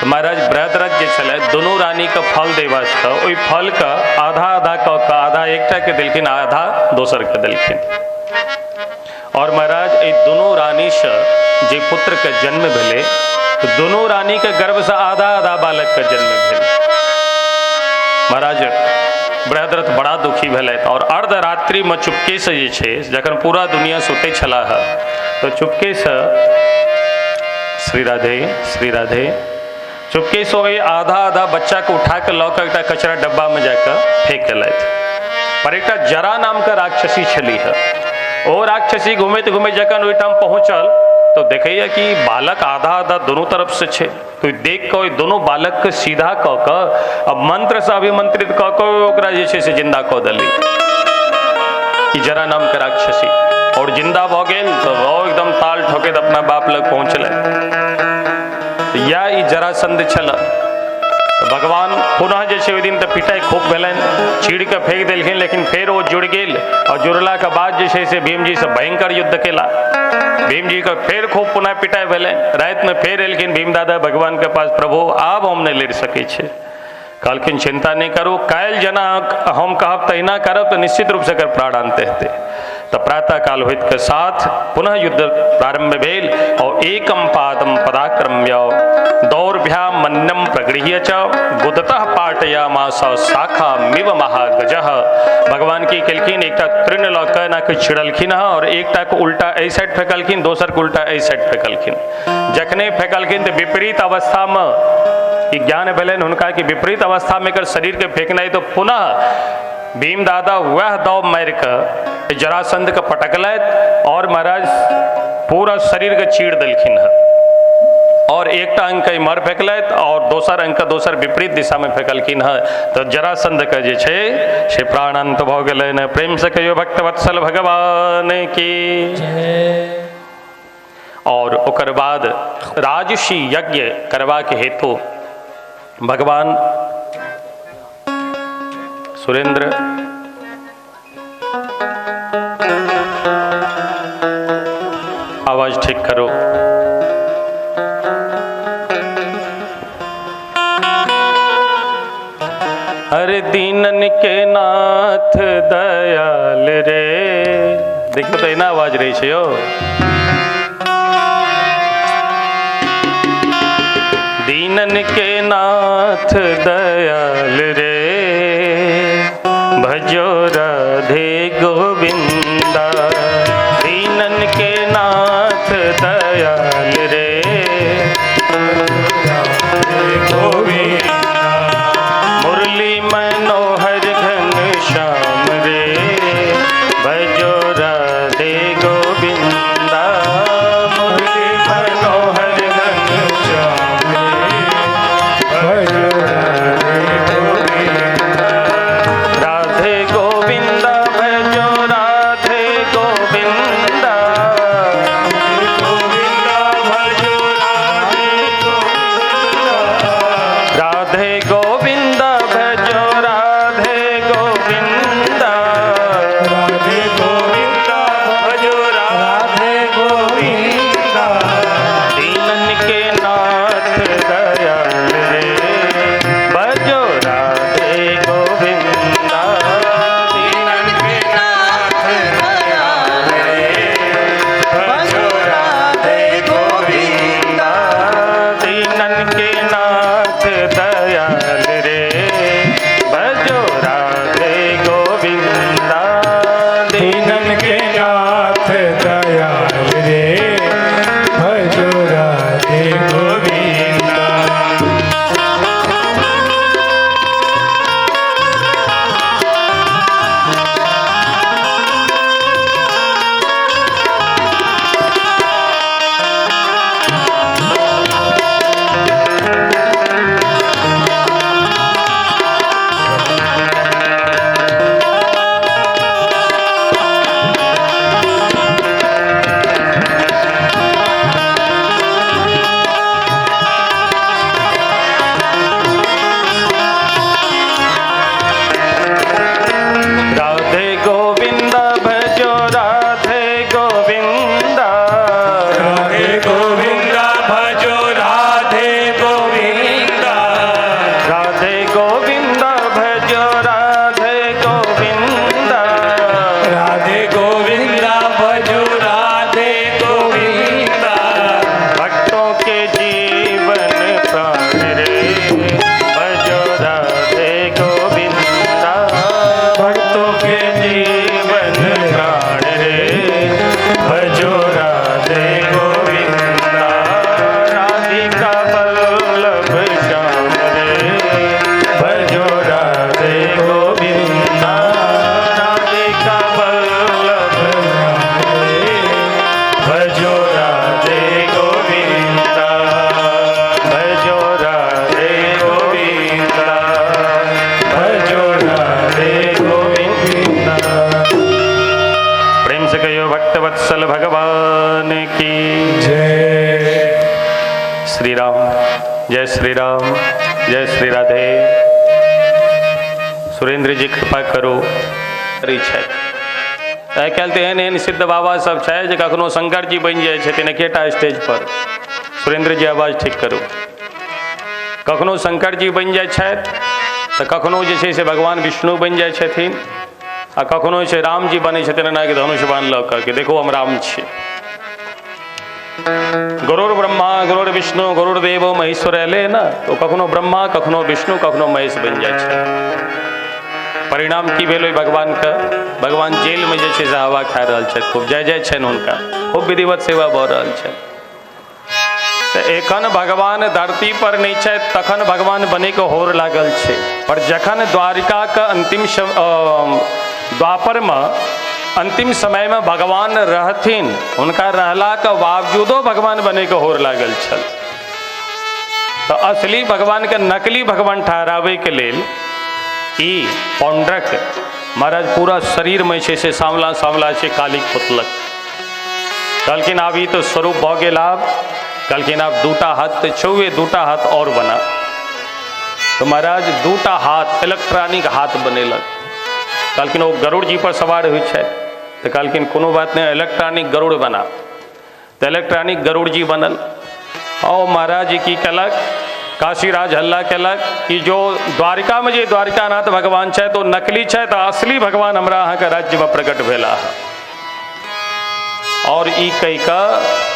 तऽ महाराज बृहद्रथ जे छलै दुनू रानीके फल दै वास्ते ओहि फलके आधा आधा कऽ कऽ आधा एकटाके देलखिन आधा दोसरके देलखिन। और महाराज एहि दुनू रानीसँ जे पुत्रके जन्म भेलै तऽ दुनू रानीके गर्भसँ आधा आधा बालकके जन्म भेल। महाराज बृहद्रथ बड़ा दुखी भेलथि और अर्धरात्रिमे चुपकेसँ जे छै जखन पूरा दुनिया सुतै छलाह तऽ चुपकेसँ श्री राधे श्री राधे चुपकेसँ ओहि आधा आधा बच्चाके उठा कऽ लऽ कऽ एकटा कचरा डब्बामे जाकऽ फेंक एलथि। पर एकटा जरा नामके राक्षसी छलीह, ओ राक्षसी घुमैत घुमैत जखन ओहिठाम पहुँचल तो देखैया कि बालक आधा आधा दोनों तरफ से छै, तो देख कऽ ओहि दोनों बालक के सीधा कऽ कऽ आ मंत्र से अभिमंत्रित कऽ कऽ ओकरा जे छै से जिंदा कऽ देली ई जरा नाम के राक्षसी। और जिंदा भऽ गेल तऽ ओ एकदम ताल ठोकैत अपना बाप लग पहुँचलै। या ई जरासंध छल। भगवान पुनः जे छै ओहि दिन तऽ पिटाइ खूब भेलनि, चीर कऽ फेंक देलखिन, लेकिन फेर ओ जुड़ि गेल और जुड़लाके बाद जे छै से भीमजी से भयंकर युद्ध केला। भीमजी के फेर खूब पुनः पिटाइ भेलनि। रातिमे फेर एलखिन भीम दादा भगवान के पास, प्रभु आब हम नहि लड़ि सकै छी। कहलखिन चिंता नहि करू, काल्हि जेना हम कहब तहिना करब तऽ निश्चित रूपसँ एकर प्राणांत हेतै। तऽ प्रातः काल होइत के साथ पुनः युद्ध प्रारंभ भेल और एकम पादम पदाक्रम्य दौर्भ्यामन्यम प्रगृह्य च गुदतः पाटयामास शाखामिव महागजः। भगवान की केलखिन एकटा तृण लऽ कऽ एना कऽ छिड़लखिन हँ और एकटा के उल्टा एहि साइड फेकलखिन, दोसर के उल्टा एहि साइड फेकलखिन। जखने फेकलखिन तऽ विपरीत अवस्थामे ई ज्ञान भेलनि हुनका कि विपरीत अवस्थामे एकर शरीरके फेकनाइ, तऽ पुनः भीम दादा वह दौड़ मारि कऽ जरासंध के पटकलथि और महाराज पूरा शरीर के चीर देलखिन हँ और एकटा अंग के इम्हर फेकलथि और दोसर अंग के दोसर विपरीत दिशा में फेकलखिन हँ, तऽ जरासंध के जे छै से प्राणांत भऽ गेलनि। प्रेम से कहियो भक्त वत्सल भगवान की। और ओकर बाद राजसी यज्ञ करबाक हेतु भगवान सुरेंद्र आवाज ठीक करो। हर दीनन के नाथ दयाल रे, देखो तो एना आवाज रही छै यो। दीनन के नाथ दयाल रे, भजो राधे गोविंदा। दीनन के नाथ दयाल रे, गोविंदा। मुरली मनोहर घन श्याम रे, भजो राधे गोविंदा। मुरली मनोहर घन श्याम रे, भजो राधे गोविंदा। राधे गोविंदा भजो राधे गोविंदा, गोविंदा भजो राधे गोविंदा। राधे गोविंदा भजो राधे गोविंदा, राधे गोविंदा भजो राधे गोविंदा। दीनन के नाथ दयाल रे, भजो राधे गोविंदा। दीनन के नाथ दयाल रे, भजो राधे गोविंदा। दीनन के नाथ दयाल रे, भजो राधे गोविंदा। दीनन के नाथ दयाल रे, भजो राधे गोविंदा। भक्तवत्सल भगवान की जय। श्री राम जय श्री राम जय श्री राधे। सुरेंद्र जी कृपा करो। आइ काल्हि तऽ एहन एहन सिद्ध बाबा सब छै जे कखनो शंकर जी बनि जाइ छथिन एकेटा स्टेज पर। सुरेंद्र जी आवाज ठीक करू। कखनो शंकर जी बनि जाइ छथि तऽ कखनो जे छै से भगवान विष्णु बनि जाइ छथिन, आ कखनो जे छै राम जी बनै छथिन एना के धनुष बाण लऽ कऽ कि देखो हम राम छी। गुरुर ब्रह्मा गुरुर विष्णु गुरुर्देवो महेश्वर एलै ने, तो कखनो ब्रह्मा कखनो विष्णु कखनो महेश बनि जाइ छै। परिणाम की भेल ओहि भगवानके? भगवान जेलमे जे छै से हवा खा रहल छथि, खूब जय जय छनि हुनका, खूब विधिवत सेवा भऽ रहल छनि। तऽ एखन भगवान धरती पर नहि छथि तखन भगवान बनैके होर लागल छै, पर जखन द्वारिकाके अंतिम द्वापरमे अंतिम समयमे भगवान रहथिन, हुनका रहलाके बावजूदो भगवान बनैके होर लागल छल। तऽ असली भगवानके नकली भगवान ठहराबैके लेल ई पौंड्रक महाराज पूरा शरीरमे छै से सांवला सांवला छै कालीक पुतलक। कहलखिन आब ई तऽ स्वरूप भऽ गेल। आब कहलखिन आब दूटा हाथ तऽ छौहे, दूटा हाथ और बना। तऽ महाराज दूटा हाथ इलेक्ट्रॉनिक हाथ बनेलक। कहलखिन ओ गरुड़ जी पर सवार होइ छथि, तऽ कहलखिन कोनो बात नहि, इलेक्ट्रॉनिक गरुड़ बना। तऽ इलेक्ट्रॉनिक गरुड़ जी बनल। और महाराज जी की केलक, काशीराज हल्ला केलक कि जो द्वारिकामे जे द्वारिकानाथ भगवान छथि ओ नकली छथि, असली भगवान हमरा अहाँके राज्यमे प्रकट भेला। और ई कहि कऽ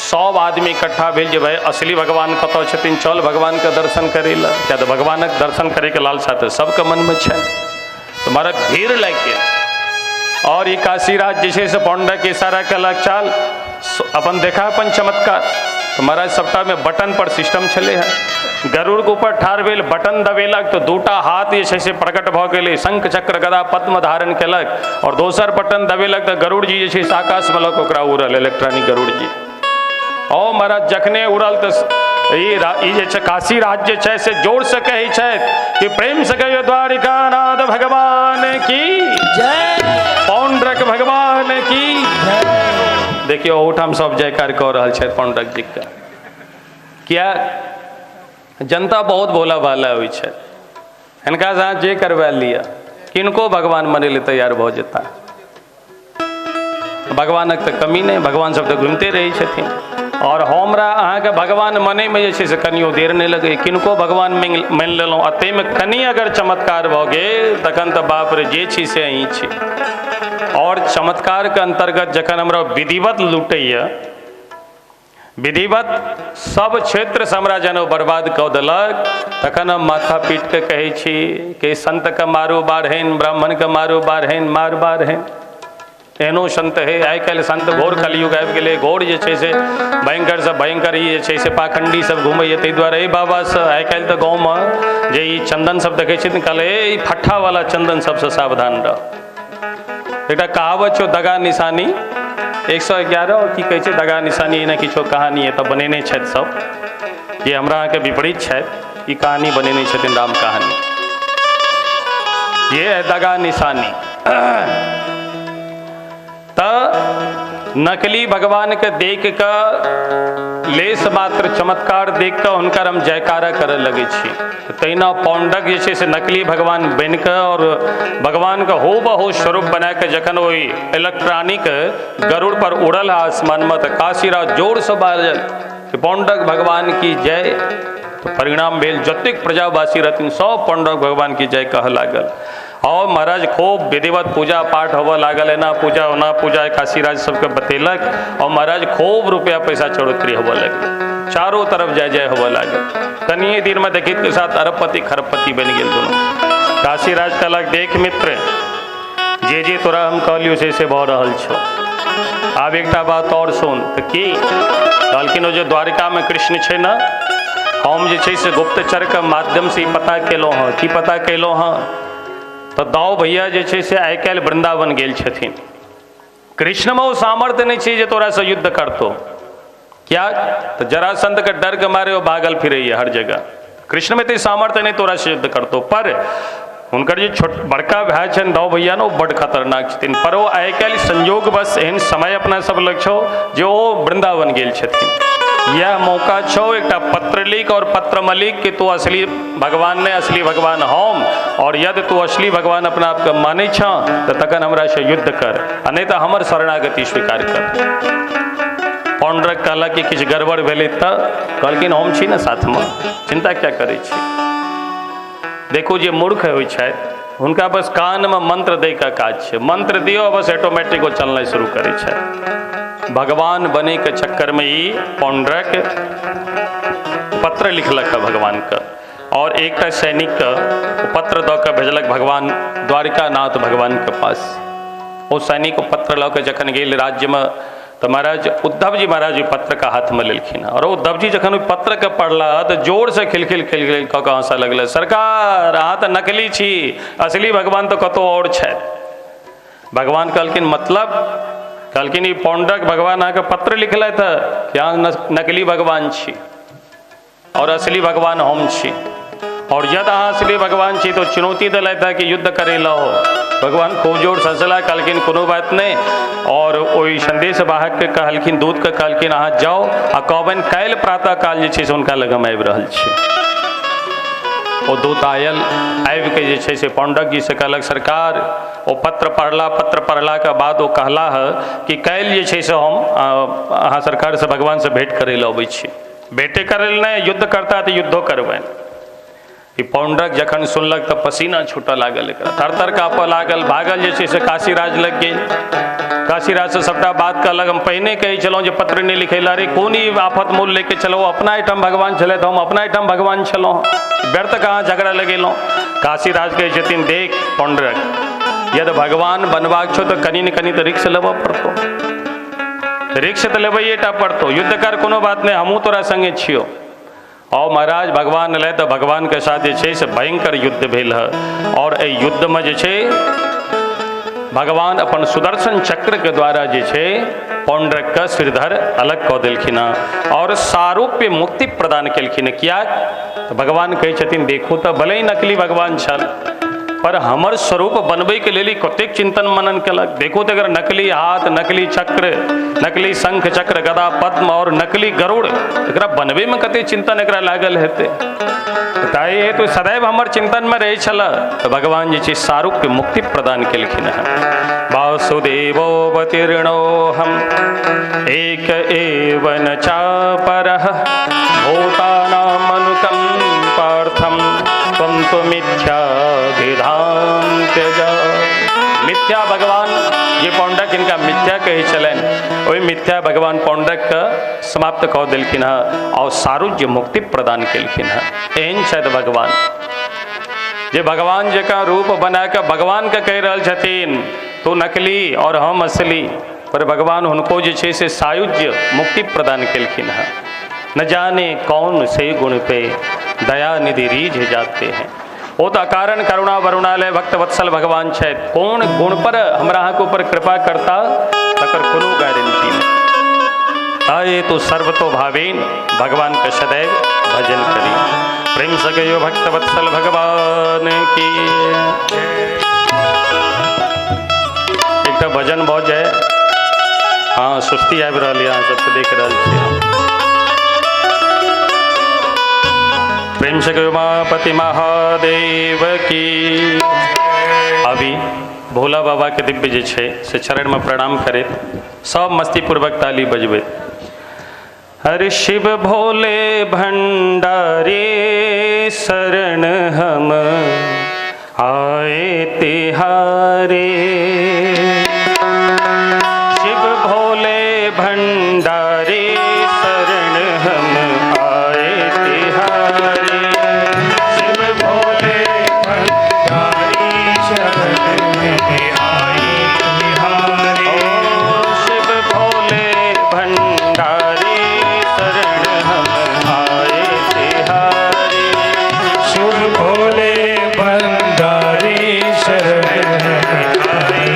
सब आदमी इकट्ठा भेल जे भाई असली भगवान कतऽ छथिन, चल भगवानके दर्शन करै लए। किया तऽ भगवानक दर्शन करैके लालसा तऽ सबके मनमे छनि। तऽ महाराज भीड़ लागि गेल। और ई काशीराज जे छै से पौंडक इशारा केलक, चल अपन देखा अपन चमत्कार। तऽ महाराज सबटामे बटन पर सिस्टम छलै हँ। गरुड़के ऊपर ठाढ़ भेल, बटन दबेलक तऽ दूटा हाथ जे छै से प्रकट भऽ गेलै, शंख चक्र गदा पद्म धारण केलक। और दोसर बटन दबेलक तऽ गरुड़ जी जे छै से आकाशमे लऽ कऽ ओकरा उड़ल, इलेक्ट्रॉनिक गरुड़ जी। ओ महाराज जखने उड़ल तऽ ई जे छै काशीराज जे छै से जोर से कहै छथि कि प्रेम से कहियो द्वारिकानाथ भगवान की जय, पौंड्रक भगवान की जय। देखियौ ओहुठाम सब जयकार कऽ रहल छथि पौंड्रक जी के। किया? जनता बहुत भोला भाला होइ छै, हिनका से अहाँ जे करवा लिअ किनको भगवान मनै लए तैयार भऽ जेता। भगवानक तऽ कमी नहि, भगवान सब तऽ घुमिते रहै छथिन। और हमरा अहाँके भगवान मनैमे जे छै से कनियो देर नहि लगै, किनको भगवान मानि लेलहुँ आ ताहिमे कनि अगर चमत्कार भऽ गेल तखन तऽ बाप रे जे छी से अहीं छी। और चमत्कारके अन्तर्गत जखन हमरा विधिवत लूटैए, विधिवत सब क्षेत्रसँ हमरा जेना बर्बाद कऽ देलक, तखन हम माथा पीट कऽ कहै छी कि संतके मारू बारहनि, ब्राह्मणके मारू बारहनि, मार बारहनि। एहनो संत है। आइ काल्हि संत घोर कलयुग आबि गेलै, घोर जे छै से भयंकरसँ भयंकर ई जे छै से पाखण्डी सब घुमैए। ताहि दुआरे एहि बाबासँ आइ काल्हि तऽ गाँवमे जे ई चन्दन सब देखै छथिन, कहलै ई फट्ठावला चन्दन सबसँ सावधान रह। एकटा कहावत छौ दगा निशानी 111 की कहै छै, दगा निशानी एना किछो कहानी एतऽ बनेने छथि सब जे हमरा अहाँके विपरीत छथि, ई कहानी बनेने छथिन राम कहानी। ये है दगा निशानी। तऽ नकली भगवान के देख कऽ लेस मात्र चमत्कार देख कऽ हुनकर हम जयकारा करऽ लगै छी। तहिना पौंडक जे छै से नकली भगवान बनि कऽ और भगवानके हो बहो स्वरूप बना कऽ जखन ओहि इलेक्ट्रॉनिक गरुड़ पर उड़ल आसमानमे तऽ काशीराज जोरसँ बाजल कि पौंडक भगवान की जय। तऽ परिणाम भेल जतेक प्रजावासी रहथिन सब पौंडक भगवान की जय कहऽ लागल। और महाराज खूब विधिवत पूजा पाठ होबऽ लागल, एना पूजा ओना पूजा काशीराज सबके बतेलक। और महाराज खूब रुपया पैसा चढ़ोतरी होबऽ लगल, चारों तरफ जय जय होबऽ लागल। कनिए दिनमे देखित के साथ अरबपति खरबपति बनि गेल दुनू। काशीराज कहलक देख मित्र, जे जे तोरा हम कहलियौ से भऽ रहल छौ। आब एकटा बात और सुन। तऽ की? कहलखिन ओ जे द्वारिकामे कृष्ण छै ने, हम जे छै से गुप्तचरके माध्यमसँ ई पता केलहुँ हँ। की पता केलहुँ हँ? तऽ दाऊ भैया जे छै से आइ काल्हि वृन्दावन गेल छथिन। कृष्णमे ओ सामर्थ्य नहि छै जे तोरासँ युद्ध करतौ। क्या? तऽ जरासंधके डरके मारे ओ भागल फिरैए हर जगह। कृष्णमे तऽ सामर्थ्य नहि तोरासँ युद्ध करतौ, पर हुनकर जे छोट बड़का भाय छनि दाऊ भैया ने, ओ बड्ड खतरनाक छथिन। पर ओ आइ काल्हि संयोगवश एहन समय अपना सब लग छौ जे ओ वृंदावन गेल छथिन। यह मौका छौ एकटा पत्र लिख और पत्र लिख कि तू असली भगवान ने, असली भगवान हम, और यदि तू असली भगवान अपना आपके मानै छह तऽ तखन हमरा से युद्ध कर, आ नहि तऽ हमर शरणागति स्वीकार कर। पौंड्रक कहलक कि किछु गड़बड़ भेलै तऽ कहलखिन हम छी ने साथमे, चिंता क्या करै छी। देखू जे मूर्ख होइ छथि हुनका बस कानमे मंत्र दै के काज छै, मंत्र दियौ बस ऑटोमेटिक ओ चलनाइ शुरू करै छथि। भगवान बने के चक्कर में ई पौंड्रक पत्र लिखलक भगवान के, और एकटा सैनिक के पत्र दऽ के भेजलक भगवान द्वारिकानाथ भगवान के पास। ओ सैनिक पत्र लऽ के जखन गेल राज्य में तो महाराज उद्धव जी महाराज ओहि पत्र के हाथ में लेलखिन, और उद्धव जी जखन ओहि पत्र के पढ़ला तो जोर से खिलखिल खिलखिल कऽ के हंसऽ लगल, सरकार अहाँ तऽ नकली छी, असली भगवान तऽ कतहु और छथि। भगवान कहलखिन मतलब? कहलखिन ई पौंड्रक भगवान अहाँके पत्र लिखलथि हँ कि अहाँ नकली भगवान छी और असली भगवान हम छी, और यदि अहाँ असली भगवान छी तो चुनौती दिलथि हँ कि युद्ध करे लहो। भगवान खूब जोर से हंसला, कहलखिन कोनो बात नहीं, और ओहि संदेश वाहक के कहलखिन, दूत के कहलखिन अहाँ जाओ आ कहबनि काल्हि प्रातः काल जे छै से हुनका लग हम आबि रहल छी। ओ दूत आयल, आबिके जे छै से पौंड्रक जी से कहलक सरकार ओ पत्र पढ़ला, पत्र पढ़लाके बाद ओ कहला है कि काल्हि जे छै से हम अहाँ सरकार से भगवान से भेंट करै लए अबै छी। भेंटे करै लए नहि, युद्ध करता तऽ युद्धो करबनि। ई पौंड्रक जखन सुनलक तऽ पसीना छूटऽ लागल, एकरा थर थर काँपऽ लागल, भागल जे छै से काशीराज लग गेल। काशीराज से सबटा बात कहलक, हम पहिने कहै छलहुँ जे पत्र नहि लिखै लए, अरे कोन ई आफत मोल लेके चलौ, अपना एहिठाम भगवान छलथि, हम अपना एहिठाम भगवान छलहुँ, व्यर्थ कहाँ झगड़ा लगेलहुँ। काशीराज कहै छथिन देख पौंड्रक, यदि भगवान बनबाक छौ तऽ कनि ने कनि तऽ रिक्स लेबऽ पड़तौ, रिक्स तऽ लेबैए टा पड़तौ, युद्ध कर कोनो बात नहि, हमहूँ तोरा सङ्गे छियौ। और महाराज भगवान एलै तऽ भगवान के साथ जे छै से भयंकर युद्ध भेल है, और एहि युद्ध में जे छै भगवान अपन सुदर्शन चक्र के द्वारा जे छै पौंड्रक के सिरधर अलग कऽ देलखिन हँ और सारूप्य मुक्ति प्रदान केलखिन हँ। किया तऽ भगवान कहै छथिन देखू तऽ भले ही नकली भगवान छल पर हमर स्वरूप बनबैके लेल कतेक चिंतन मनन केलक। देखू तऽ अगर नकली हाथ, नकली चक्र, नकली शंख चक्र गदा पद्म और नकली गरुड़, एकरा बनबैमे कतेक चिंतन एकरा लागल हेतै। ताहि हेतु सदैव हमर चिंतनमे रहै छल। तऽ भगवान जे छै सारूप्य मुक्ति प्रदान केलखिन हँ। वासुदेवोऽवतीर्णोऽहम् एक एव न चापरः भूतानामनुकम्पार्थं त्वं तु मिथ्याभिधां त्यज। मिथ्या भगवान जे पौंड्रक हिनका मिथ्या कहै छलनि, ओहि मिथ्या भगवान पौंड्रक के समाप्त कऽ देलखिन हँ और सारुज्य मुक्ति प्रदान केलखिन हँ। एहन छथि भगवान जे भगवान जकाँ रूप बना कऽ भगवान के कहि रहल छथिन तू नकली और हम असली, पर भगवान हुनको जे छै से सायुज्य मुक्ति प्रदान केलखिन हँ। न जाने कौन से गुण पे दया निधि रीझ जाते हैं। ओ तऽ अकारण करुणा वरुणालय भक्त वत्सल भगवान छथि, कोन गुण पर हमरा अहाँके ऊपर कृपा करता तकर कोनो गारंटी नहि। ताये तो सर्वतो भावेन भगवान के सदैव भजन करी। प्रेम से कहियो भक्त वत्सल भगवान की। एकटा भजन भऽ जाय। हाँ सुस्ती आबि रहल यऽ अहाँ सबके देख रहल छी हम। प्रेम से कहियो उमापति महादेव की। अभी भोला बाबा के दिव्य जे छै से चरण में प्रणाम करैत सब मस्तीपूर्वक ताली बजबैत हर शिव भोले भंडारे शरण हम आए तिहारे। शिव भोले भंडारे शरण हम आए तिहारे। शिव भोले भंडारी शरण में आए तिहारे। ओ शिव भोले भंडारी शरण हम आए तिहारे। शिव भोले भंडारी शरण में आए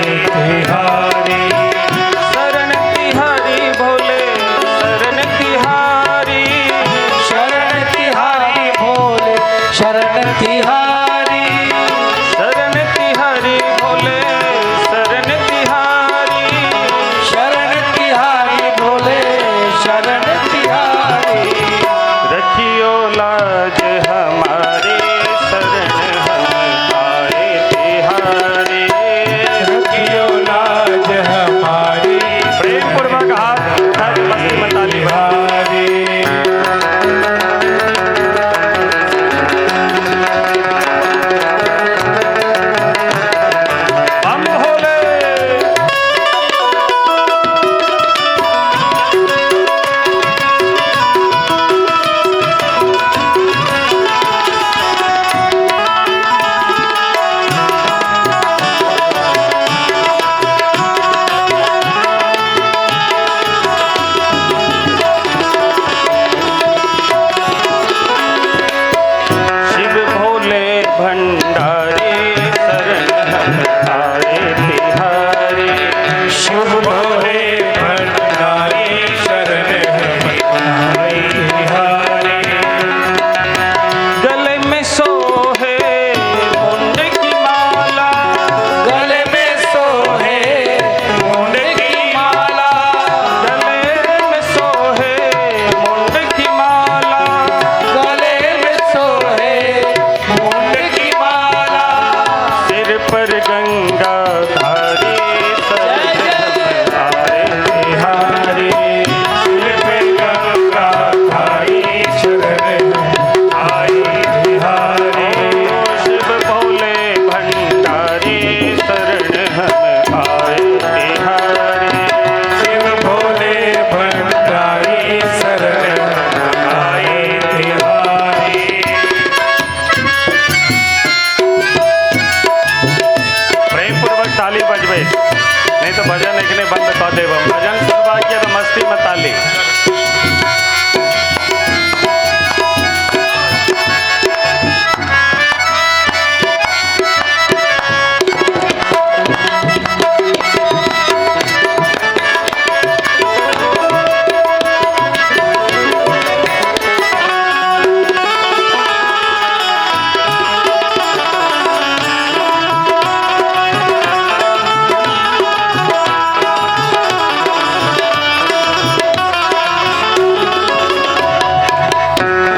शिव भोले भंडारी शरण हम आए तिहारे। गले में सोहे मुंड की माला, गले में सोहे मुंड की माला, गले में सोहे मुंड की माला, गले में सोहे मुंड की माला, सिर पर गंगा धारी शरण हम आए तिहारे। सिर पे गंगा धारी शरण हम आए तिहारे। शिव भोले भंडारी शरण हम आए तिहारे। शिव भोले भंडारी शरण हम आए तिहारे। प्रेम पूर्वक ताली बजबे, नहीं तो भजन एकने बंद कर देब। भजन सुनबा के तो मस्ती में ताली।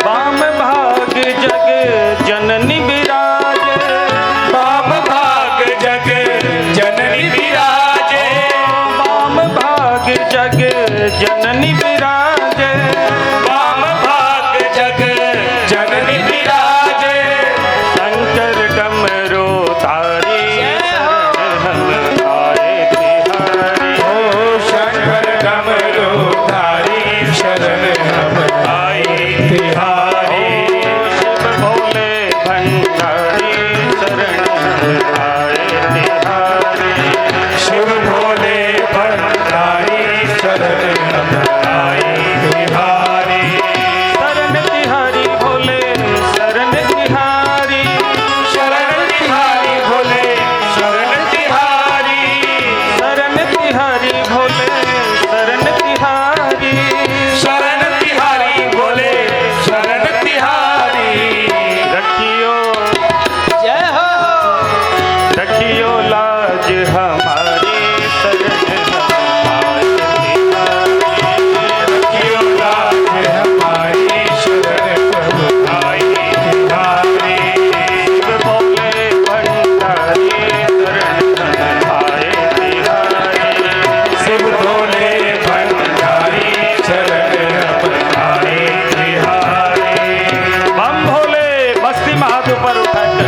वाम भाग जग जननी विराजे, वाम भाग जग जननी विराजे, वाम भाग जग जननी विराजे, वाम भाग जग जननी विराजे, शंकर डमरू धारी शरण हम आए तिहारे। ओ शंकर डमरू धारी शरण हम आए तिहारे। शिव भोले भंडारी शरण हम आए तिहारे। शिव भोले भंडारी शरण हम आए तिहारे। शरण तिहारी भोले शरण तिहारी, शरण तिहारी भोले शरण तिहारी, शरण तिहारी भोले शरण तिहारी, शरण तिहारी भोले शरण तिहारी। रखियो जय हो, रखियो लाज हमारी शरण हम आए तिहारे। रखियो लाज हमारी शरण प्रभु आए तिहारे। शिव भोले भंडारी शरण हम आए तिहारे। शिव भोले भंडारी शरण हम आए तिहारे। बम भोले मस्ती में हाथ ऊपर उठाकर।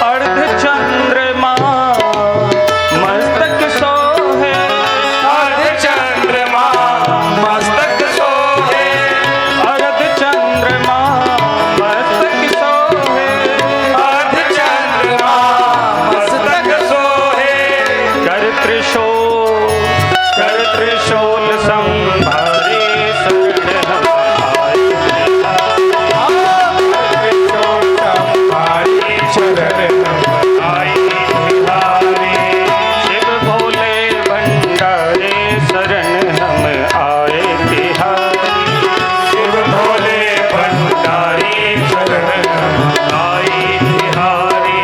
अर्ध चंद्रमा मस्तक सोहे, अर्ध चंद्रमा मस्तक सोहे, अर्ध चंद्रमा मस्तक सोहे, अर्ध चंद्रमा मस्तक सोहे, कर त्रिशूल संभारे शरण हम आए त्रिशूल संभारी शरण हम आए तिहारे। शिव भोले भंडारे शरण हम आए तिहारे। शिव भोले भंडारी शरण हम आए तिहारे।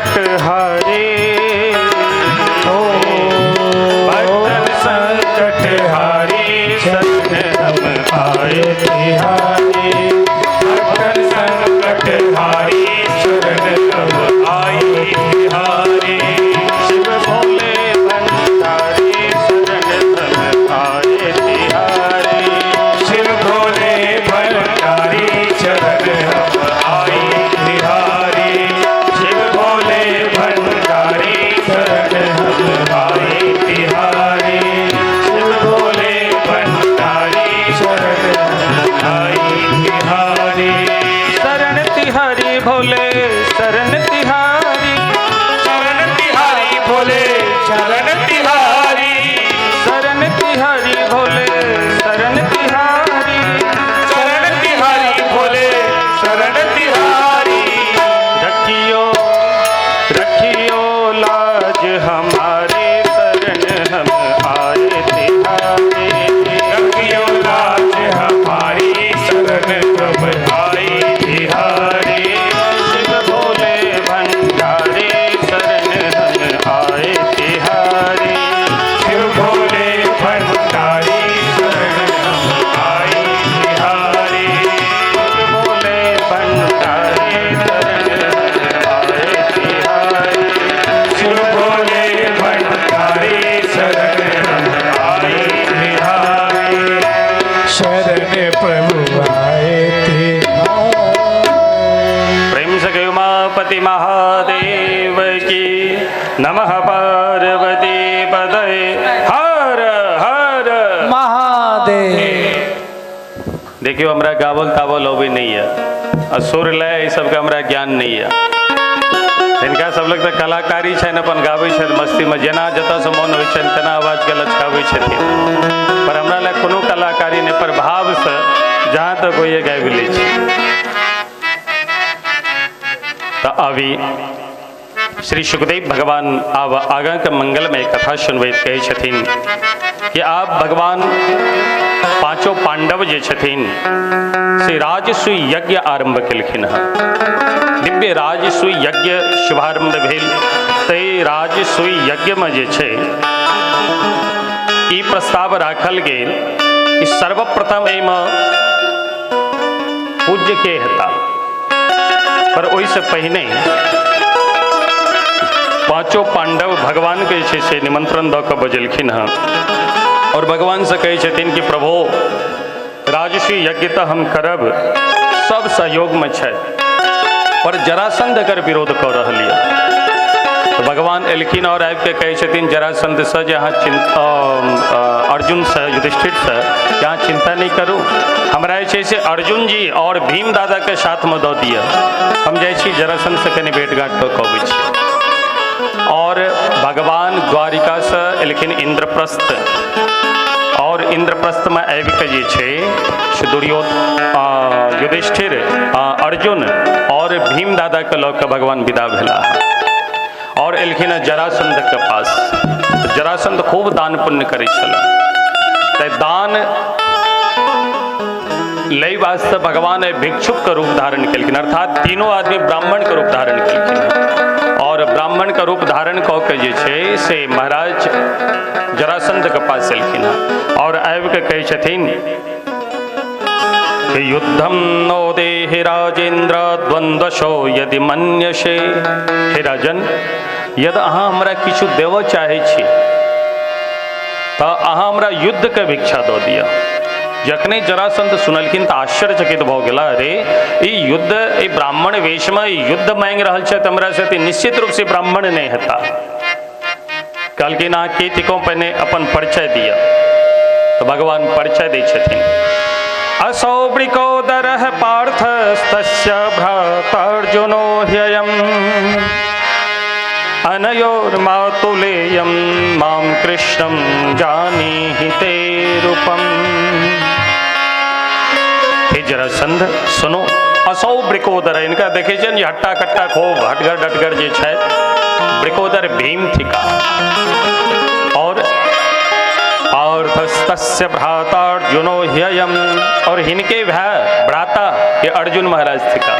संकट हारे, ओ भक्तन संकट हारे शरण हम आए तिहारे, भक्तन संकट हारे शरण हम आए तिहारे, शिव भोले भंडारी शरण हम आए तिहारे, शिव भोले भंडारी शरण हम आए तिहारे, शिव भोले भंडारी शरण हम आए तिहारे, शिव भोले भंडारी शरण हम आए तिहारे, शरण तिहारी भोले शरण तिहारी, शरण तिहारी भोले शरण तिहारी, शरण तिहारी भोले शरण तिहारी, शरण तिहारी भोले शरण तिहारी, रखियो रखियो लाज हमारे शरण हम आए तिहारे, रखियो लाज हमारी शरण हम आए तिहारे, शिव भोले भंडारे शरण हम आए तिहारे, शिव भोले भंडारी शरण हम आए तिहारे, शिव भोले भंडारी शरण हम आए तिहारे, शिव भोले भंडारी शरण हम आए तिहारे, शरण प्रभु आए तिहारे। प्रेम से कहो उमापति महादेव की। नमः पार्वती पदये हर हर महादेव। देखियो हमरा गावल तावल अबै नहीं है आ सुर लय ई सबके हमरा ज्ञान नहीं है। हिनका सब लग तऽ कलाकारी छनि, अपन गाबै छथि मस्तीमे, जेना जतऽसँ मोन होइ छनि तेना आवाजके लचकाबै छथिन। पर हमरा लग कोनो कलाकारी नहि, पर भावसँ जहाँ तक होइए गाबि लै छी। तऽ अभी श्री सुखदेव भगवान आब आगाँके मंगलमय कथा सुनबैत कहै छथिन कि आब भगवान पांचों पांडव जे छथिन से राजसूय यज्ञ आरंभ केलखिन हँ। दिव्य राजसूय यज्ञ शुभारंभ भेल। ताहि राजसूय यज्ञमे जे छै ई प्रस्ताव राखल गेल कि सर्वप्रथम एहिमे पूज्य के हेता। पर ओहिसँ पहिने पांचों पांडव भगवान के जे छै से निमंत्रण दऽ कऽ बजेलखिन हँ और भगवानसँ कहै छथिन कि प्रभु राजसूय यज्ञ तऽ हम करब, सब सहयोगमे छथि, पर जरासंध एकर विरोध कऽ रहल यऽ। तऽ भगवान एलखिन और आबिके कहै छथिन जरासंधसँ जे अहाँ चिंता, अर्जुनसँ, युधिष्ठिरसँ जे अहाँ चिंता नहि करू, हमरा जे छै से अर्जुन जी और भीम दादाके साथमे दऽ दिअ, हम जाइ छी जरासंधसँ कनि भेट घाट कऽ कऽ अबै छी। और भगवान द्वारिकासँ एलखिन इंद्रप्रस्थ और इंद्रप्रस्थमे आबिके जे छै से युधिष्ठिर, अर्जुन और भीम दादाके लऽ कऽ भगवान विदा भेलाह और एलखिन जरासंधके पास। जरासंध खूब दान पुण्य करै छल, तऽ दान लै वास्ते भगवान भिक्षुक के रूप धारण केलखिन, अर्थात तीनों आदमी ब्राह्मण के रूप धारण केलखिन और ब्राह्मण के रूप धारण कऽ के जे छै से महाराज जरासंध के पास एलखिन और आबि के कहै छथिन कि युद्धम नो देहि राजेन्द्र द्वंद्वशो यदि मन्यसे। हे राजन, यदि अहाँ हमरा किछु देबऽ चाहै छी तऽ अहाँ हमरा युद्ध के भिक्षा दऽ दिअ। जखने जरासंध सुनलखिन तऽ आश्चर्यचकित भऽ गेला, अरे ई युद्ध, ई ब्राह्मण वेशमे ई युद्ध मांगि रहल छथि हमरा से, तऽ निश्चित रूप से ब्राह्मण नहि हेता। कहलखिन अहाँ के थिकहुँ, पहिने अपन परिचय दिअ। तऽ भगवान परिचय दै छथिन, असौ वृकोदरः पार्थस्तस्य भ्रातार्जुनो ह्ययम् अनयोर्मातुलेयं मां कृष्णं जानीहि ते रूपम्। हे जरासंध सुनो, असौ वृकोदर, इनका देखे छियनि जे हट्टा कट्टा खूब हटगर डटगर जे छथि, वृकोदर भीम थिका और पार्थस्तस्य भ्रातार्जुनो ह्ययम्, और हिनके भाई भ्राता ये अर्जुन महाराज थिका।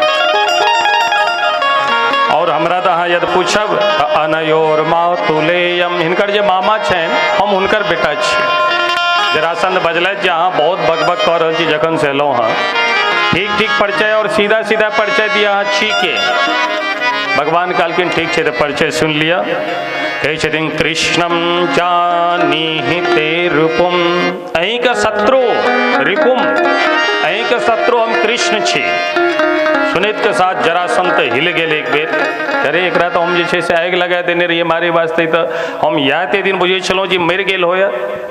और हमरा तो अहाँ यदि पूछब तऽ अनयोर मातुलेयम, हिनकर जे मामा छनि हम हुनकर बेटा छी। जरासंध बजलथि जे अहाँ बहुत बकबक कऽ रहल छी जखन से एलहुँ हँ, ठीक ठीक परिचय और सीधा सीधा परिचय दिअ, अहाँ छी के? भगवान कहलखिन ठीक छै तऽ परिचय सुनि लिअ। कहै छथिन कृष्णम जानीहि ते रूपम, अहीँके शत्रु रिपुम, अहीँके शत्रु हम कृष्ण छी। सुनैत के साथ जरासंध तऽ हिल गेल एक बेर, अरे एकरा तऽ हम जे छै से आगि लगा देने रहियै मारे वास्ते, तऽ हम इएह एते दिन बुझै छलहुँ जे मरि गेल होय,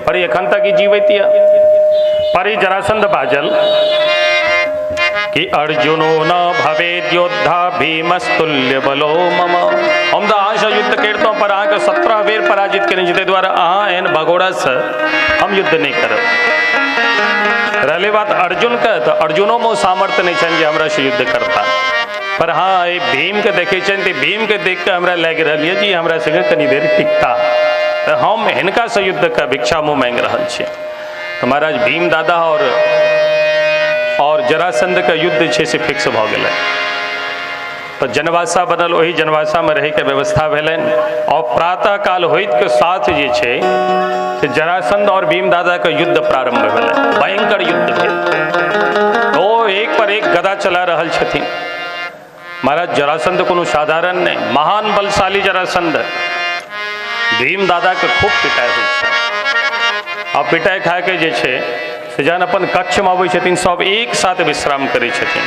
पर एखन तक ई जीवैत यऽ। पर ई जरासंध बाजल कि अर्जुनो न भवेद योद्धा भीमस्तुल्य बलो मम, हम तऽ अहाँसँ युद्ध करितहुँ पर अहाँके 17 बेर पराजित केने छी, ताहि दुआरे अहाँ एहन भगोड़ासँ हम युद्ध नहि करब। रहले बात अर्जुनके, तऽ अर्जुनोमे ओ सामर्थ्य नहि छनि जे हमरासँ युद्ध करता, पर हाँ एहि भीमके देखै छनि तऽ भीमके देख कऽ हमरा लागि रहल यऽ जे हमरा संगे कनि देर टिकता, तऽ हम हिनकासँ युद्धके भिक्षा मुँह माँगि रहल छी। तऽ महाराज भीम दादा और जरासंधके युद्ध छै से फिक्स भऽ गेलै। तऽ जनवासा बनल, ओहि जनवासामे रहैके व्यवस्था भेलनि और प्रातः काल होइत के साथ जे छै से जरासंध और भीम दादाके युद्ध प्रारंभ भेलै। भयंकर युद्ध भेल, ओ एक पर एक गदा चला रहल छथिन। महाराज जरासंध कोनो साधारण नहि, महान बलशाली जरासंध भीम दादाके खूब पिटाइ होइ छै। आ पिटाइ खाके जे छै से जहन अपन कक्षमे अबै छथिन सब एक साथ विश्राम करै छथिन।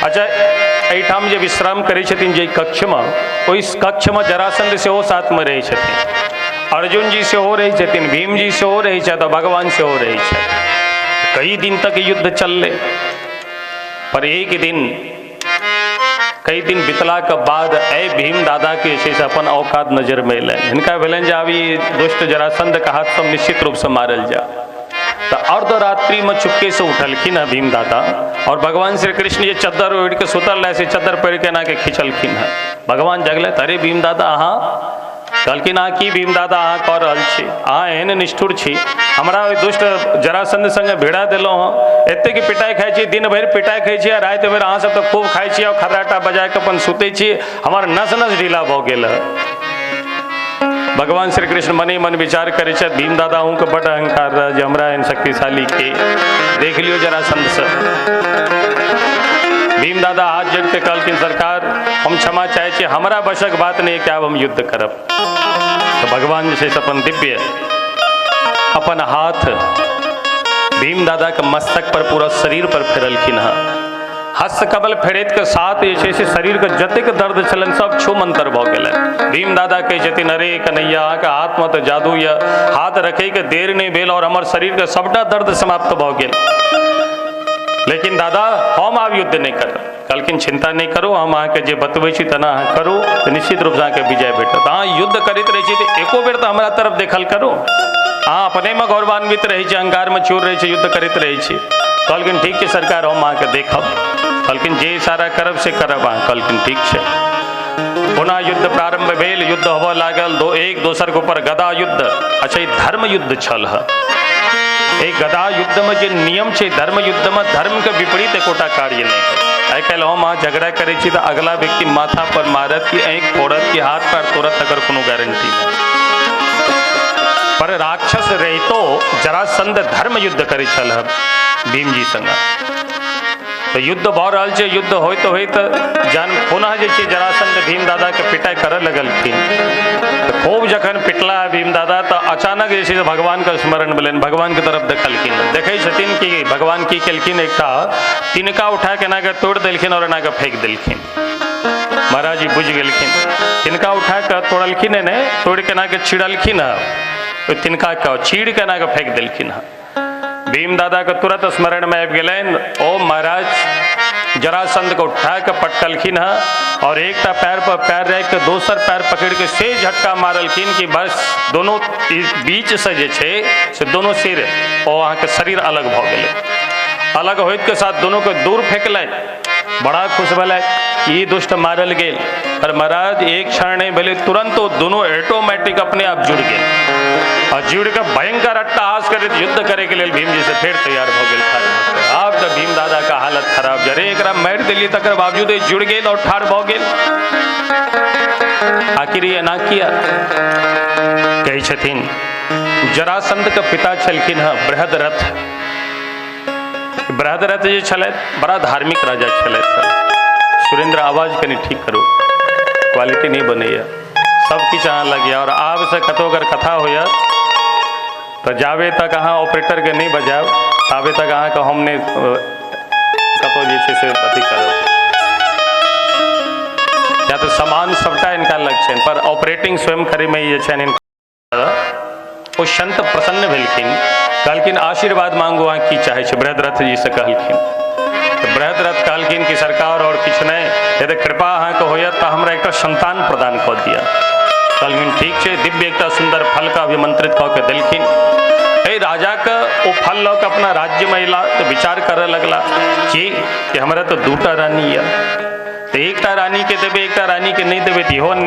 अच्छा एहिठाम जे विश्राम करै छथिन जे कक्षमे, ओहि कक्षमे जरासंध सेहो साथमे रहै छथिन, अर्जुन जी सेहो रहै छथिन, भीम जी सेहो रहै छथि, भगवान सेहो रहै छथि। कई दिन तक युद्ध चललै, पर एक दिन कई दिन बितला के बाद ए भीम दादा के जे छै से अपन औकात नजरमे अयलनि। हिनका भेलनि जे आब ई दुष्ट जरासंध के हाथ सब निश्चित रूपसँ मारल जाय। तऽ अर्धरात्रिमे चुपके से उठलखिन हँ भीम दादा और भगवान श्री कृष्ण जे चद्दर ओढ़ि के सुतल रहै से चद्दर पहिर के एना के खींचलखिन हँ। भगवान जगलथि, अरे भीम दादा अहाँ? कहलखिन अहाँ की भीम दादा अहाँ कऽ रहल छी, अहाँ एहन निष्ठुर छी, हमरा ओहि दुष्ट जरासंध संगे भिड़ा देलहुँ हँ, एतेक पिटाइ खाइ छी, दिन भरि पिटाइ खाइ छी आ राति भरि अहाँ सब तऽ खूब खाइ छी और खर्राटा बजा कऽ अपन सुतै छी, हमर नस नस ढीला भऽ गेल हँ। भगवान श्री कृष्ण मने मन विचार करै छथि, भीम दादा अहूँके बड्ड अहंकार रहै जे हमरा एहन शक्तिशाली के देख लियौ जरासंधसँ। भीम दादा हाथ जोड़ि के कहलखिन सरकार हम क्षमा चाहै छी, हमरा वशक बात नहि कि आब हम युद्ध करब। तऽ भगवान जे छै से अपन दिव्य अपन हाथ भीम दादा के मस्तक पर पूरा शरीर पर फेरलखिन हँ। हस्त कमल फेरैत के साथ जे छै से शरीर के जतेक दर्द छलनि सब छू मंतर भऽ गेलनि। भीम दादा कहै छथिन अरे कन्हैया अहाँके हाथमे तऽ जादू यऽ, हाथ रखैके देर नहि भेल और हमर शरीरके सबटा दर्द समाप्त भऽ गेल, लेकिन दादा हम आब युद्ध नहि करब। कहलखिन चिंता नहि करू, हम अहाँके जे बतबै छी तेना अहाँ करू तऽ निश्चित रूपसँ अहाँके विजय भेटत। अहाँ युद्ध करैत रहै छी तऽ एको बेर तऽ हमरा तरफ देखल करू, अहाँ अपनेमे गौरवान्वित रहै छी, अहंकारमे चूर रहै छी, युद्ध करैत रहै छी। कहलखिन ठीक छै सरकार हम अहाँके देखब। कहलखिन जे इशारा करब से करब अहाँ। कहलखिन ठीक छै। पुनः युद्ध प्रारंभ भेल, युद्ध होबऽ लागल, दो एक दोसर के ऊपर गदा युद्ध। अच्छा ई धर्म युद्ध छल हँ। एहि गदा युद्धमे जे नियम छै धर्म युद्धमे धर्म के विपरीत एकोटा कार्य नहि है। आइ काल्हि हम अहाँ झगड़ा करै छी तऽ अगला व्यक्ति माथा पर मारत कि आँखि फोड़त कि हाथ पैर तोड़त तकर कोनो गारंटी नहि। पर राक्षस रहितो जरासंध धर्म युद्ध करै छल हँ भीमजी संग। तऽ युद्ध भऽ रहल छै, युद्ध होइत होइत जहन पुनः जे छै जरासंध भीम दादाके पिटाइ करऽ लगलखिन तऽ खूब जखन पिटला भीम दादा तऽ अचानक जे छै से भगवानके स्मरण भेलनि, भगवानके तरफ देखलखिन, देखै छथिन कि भगवान की केलखिन, एकटा तिनका उठा के एना के तोड़ि देलखिन और एना के फेंक देलखिन। महाराज जी बुझि गेलखिन, तिनका उठा के तोड़लखिन नहि, तोड़ि के एना के चिड़लखिन हँ, ओहि तिनका के चीड़ के एना के फेंक देलखिन हँ। भीम दादा के तुरंत स्मरण में आबि गेलनि, ओ महाराज जरासंध के उठा के पटकलखिन हँ और एकटा पैर पर पैर राखि के दोसर पैर पकड़ के से झटका मारलखिन कि बस दोनों बीच से जे छै से दोनों सिर ओ अहाँके शरीर अलग भऽ गेलै। अलग होइत के साथ दोनों के दूर फेंकलथि, बड़ा खुश भेलथि ई दुष्ट मारल गेल। पर महाराज एक क्षण नहीं भेलै, तुरंत ओ दोनों ऑटोमेटिक अपने आप जुड़ गेल आ जुड़ के भयंकर अट्टहास करैत युद्ध करे के लेल भीम जी से फेर तैयार भऽ गेल ठाढ़ भऽ के। आब तऽ भीम दादा का हालत खराब जरे एकरा मारि देलियै तकर बावजूद ई जुड़ गेल और ठाढ़ भऽ गेल। आखिर ई एना किया कहै छथिन? जरासंध के पिता छलखिन हँ बृहदरथ। बृहदरथ जे छलथि बड़ा धार्मिक राजा छलथि। सुरेंद्र आवाज कनि ठीक करू, क्वालिटी नहीं बनैया, सब किछु अहाँ लग और आब से कतौ अगर कथा होइए तऽ जाबे तक अहाँ ऑपरेटरके नहीं बजायब ताबे तक अहाँके हम नहि कतौ जे छै से अथी करब। या तऽ सामान सबटा हिनका लग छनि पर ऑपरेटिंग स्वयं करैमे जे छनि हिनका। ओ संत प्रसन्न भेलखिन, कहलखिन आशीर्वाद मांगू अहाँ की चाहै छी? बृहदरथ जी से कहलखिन। तऽ बृहदरथ कहलखिन कि सरकार और किछु नहि, यदि कृपा अहाँके होयत तऽ हमरा एकटा संतान प्रदान कऽ दिअ। कहलखिन ठीक छै। दिव्य एकटा सुन्दर फलके अभिमंत्रित कऽ के देलखिन। एहि राजाके ओ फल लऽ कऽ अपना राज्यमे अयला तऽ विचार करऽ लगला कि हमरा तऽ दूटा रानी यऽ, तऽ एकटा रानीके देबै एकटा रानीके नहि देबै तऽ इहो अन्याय।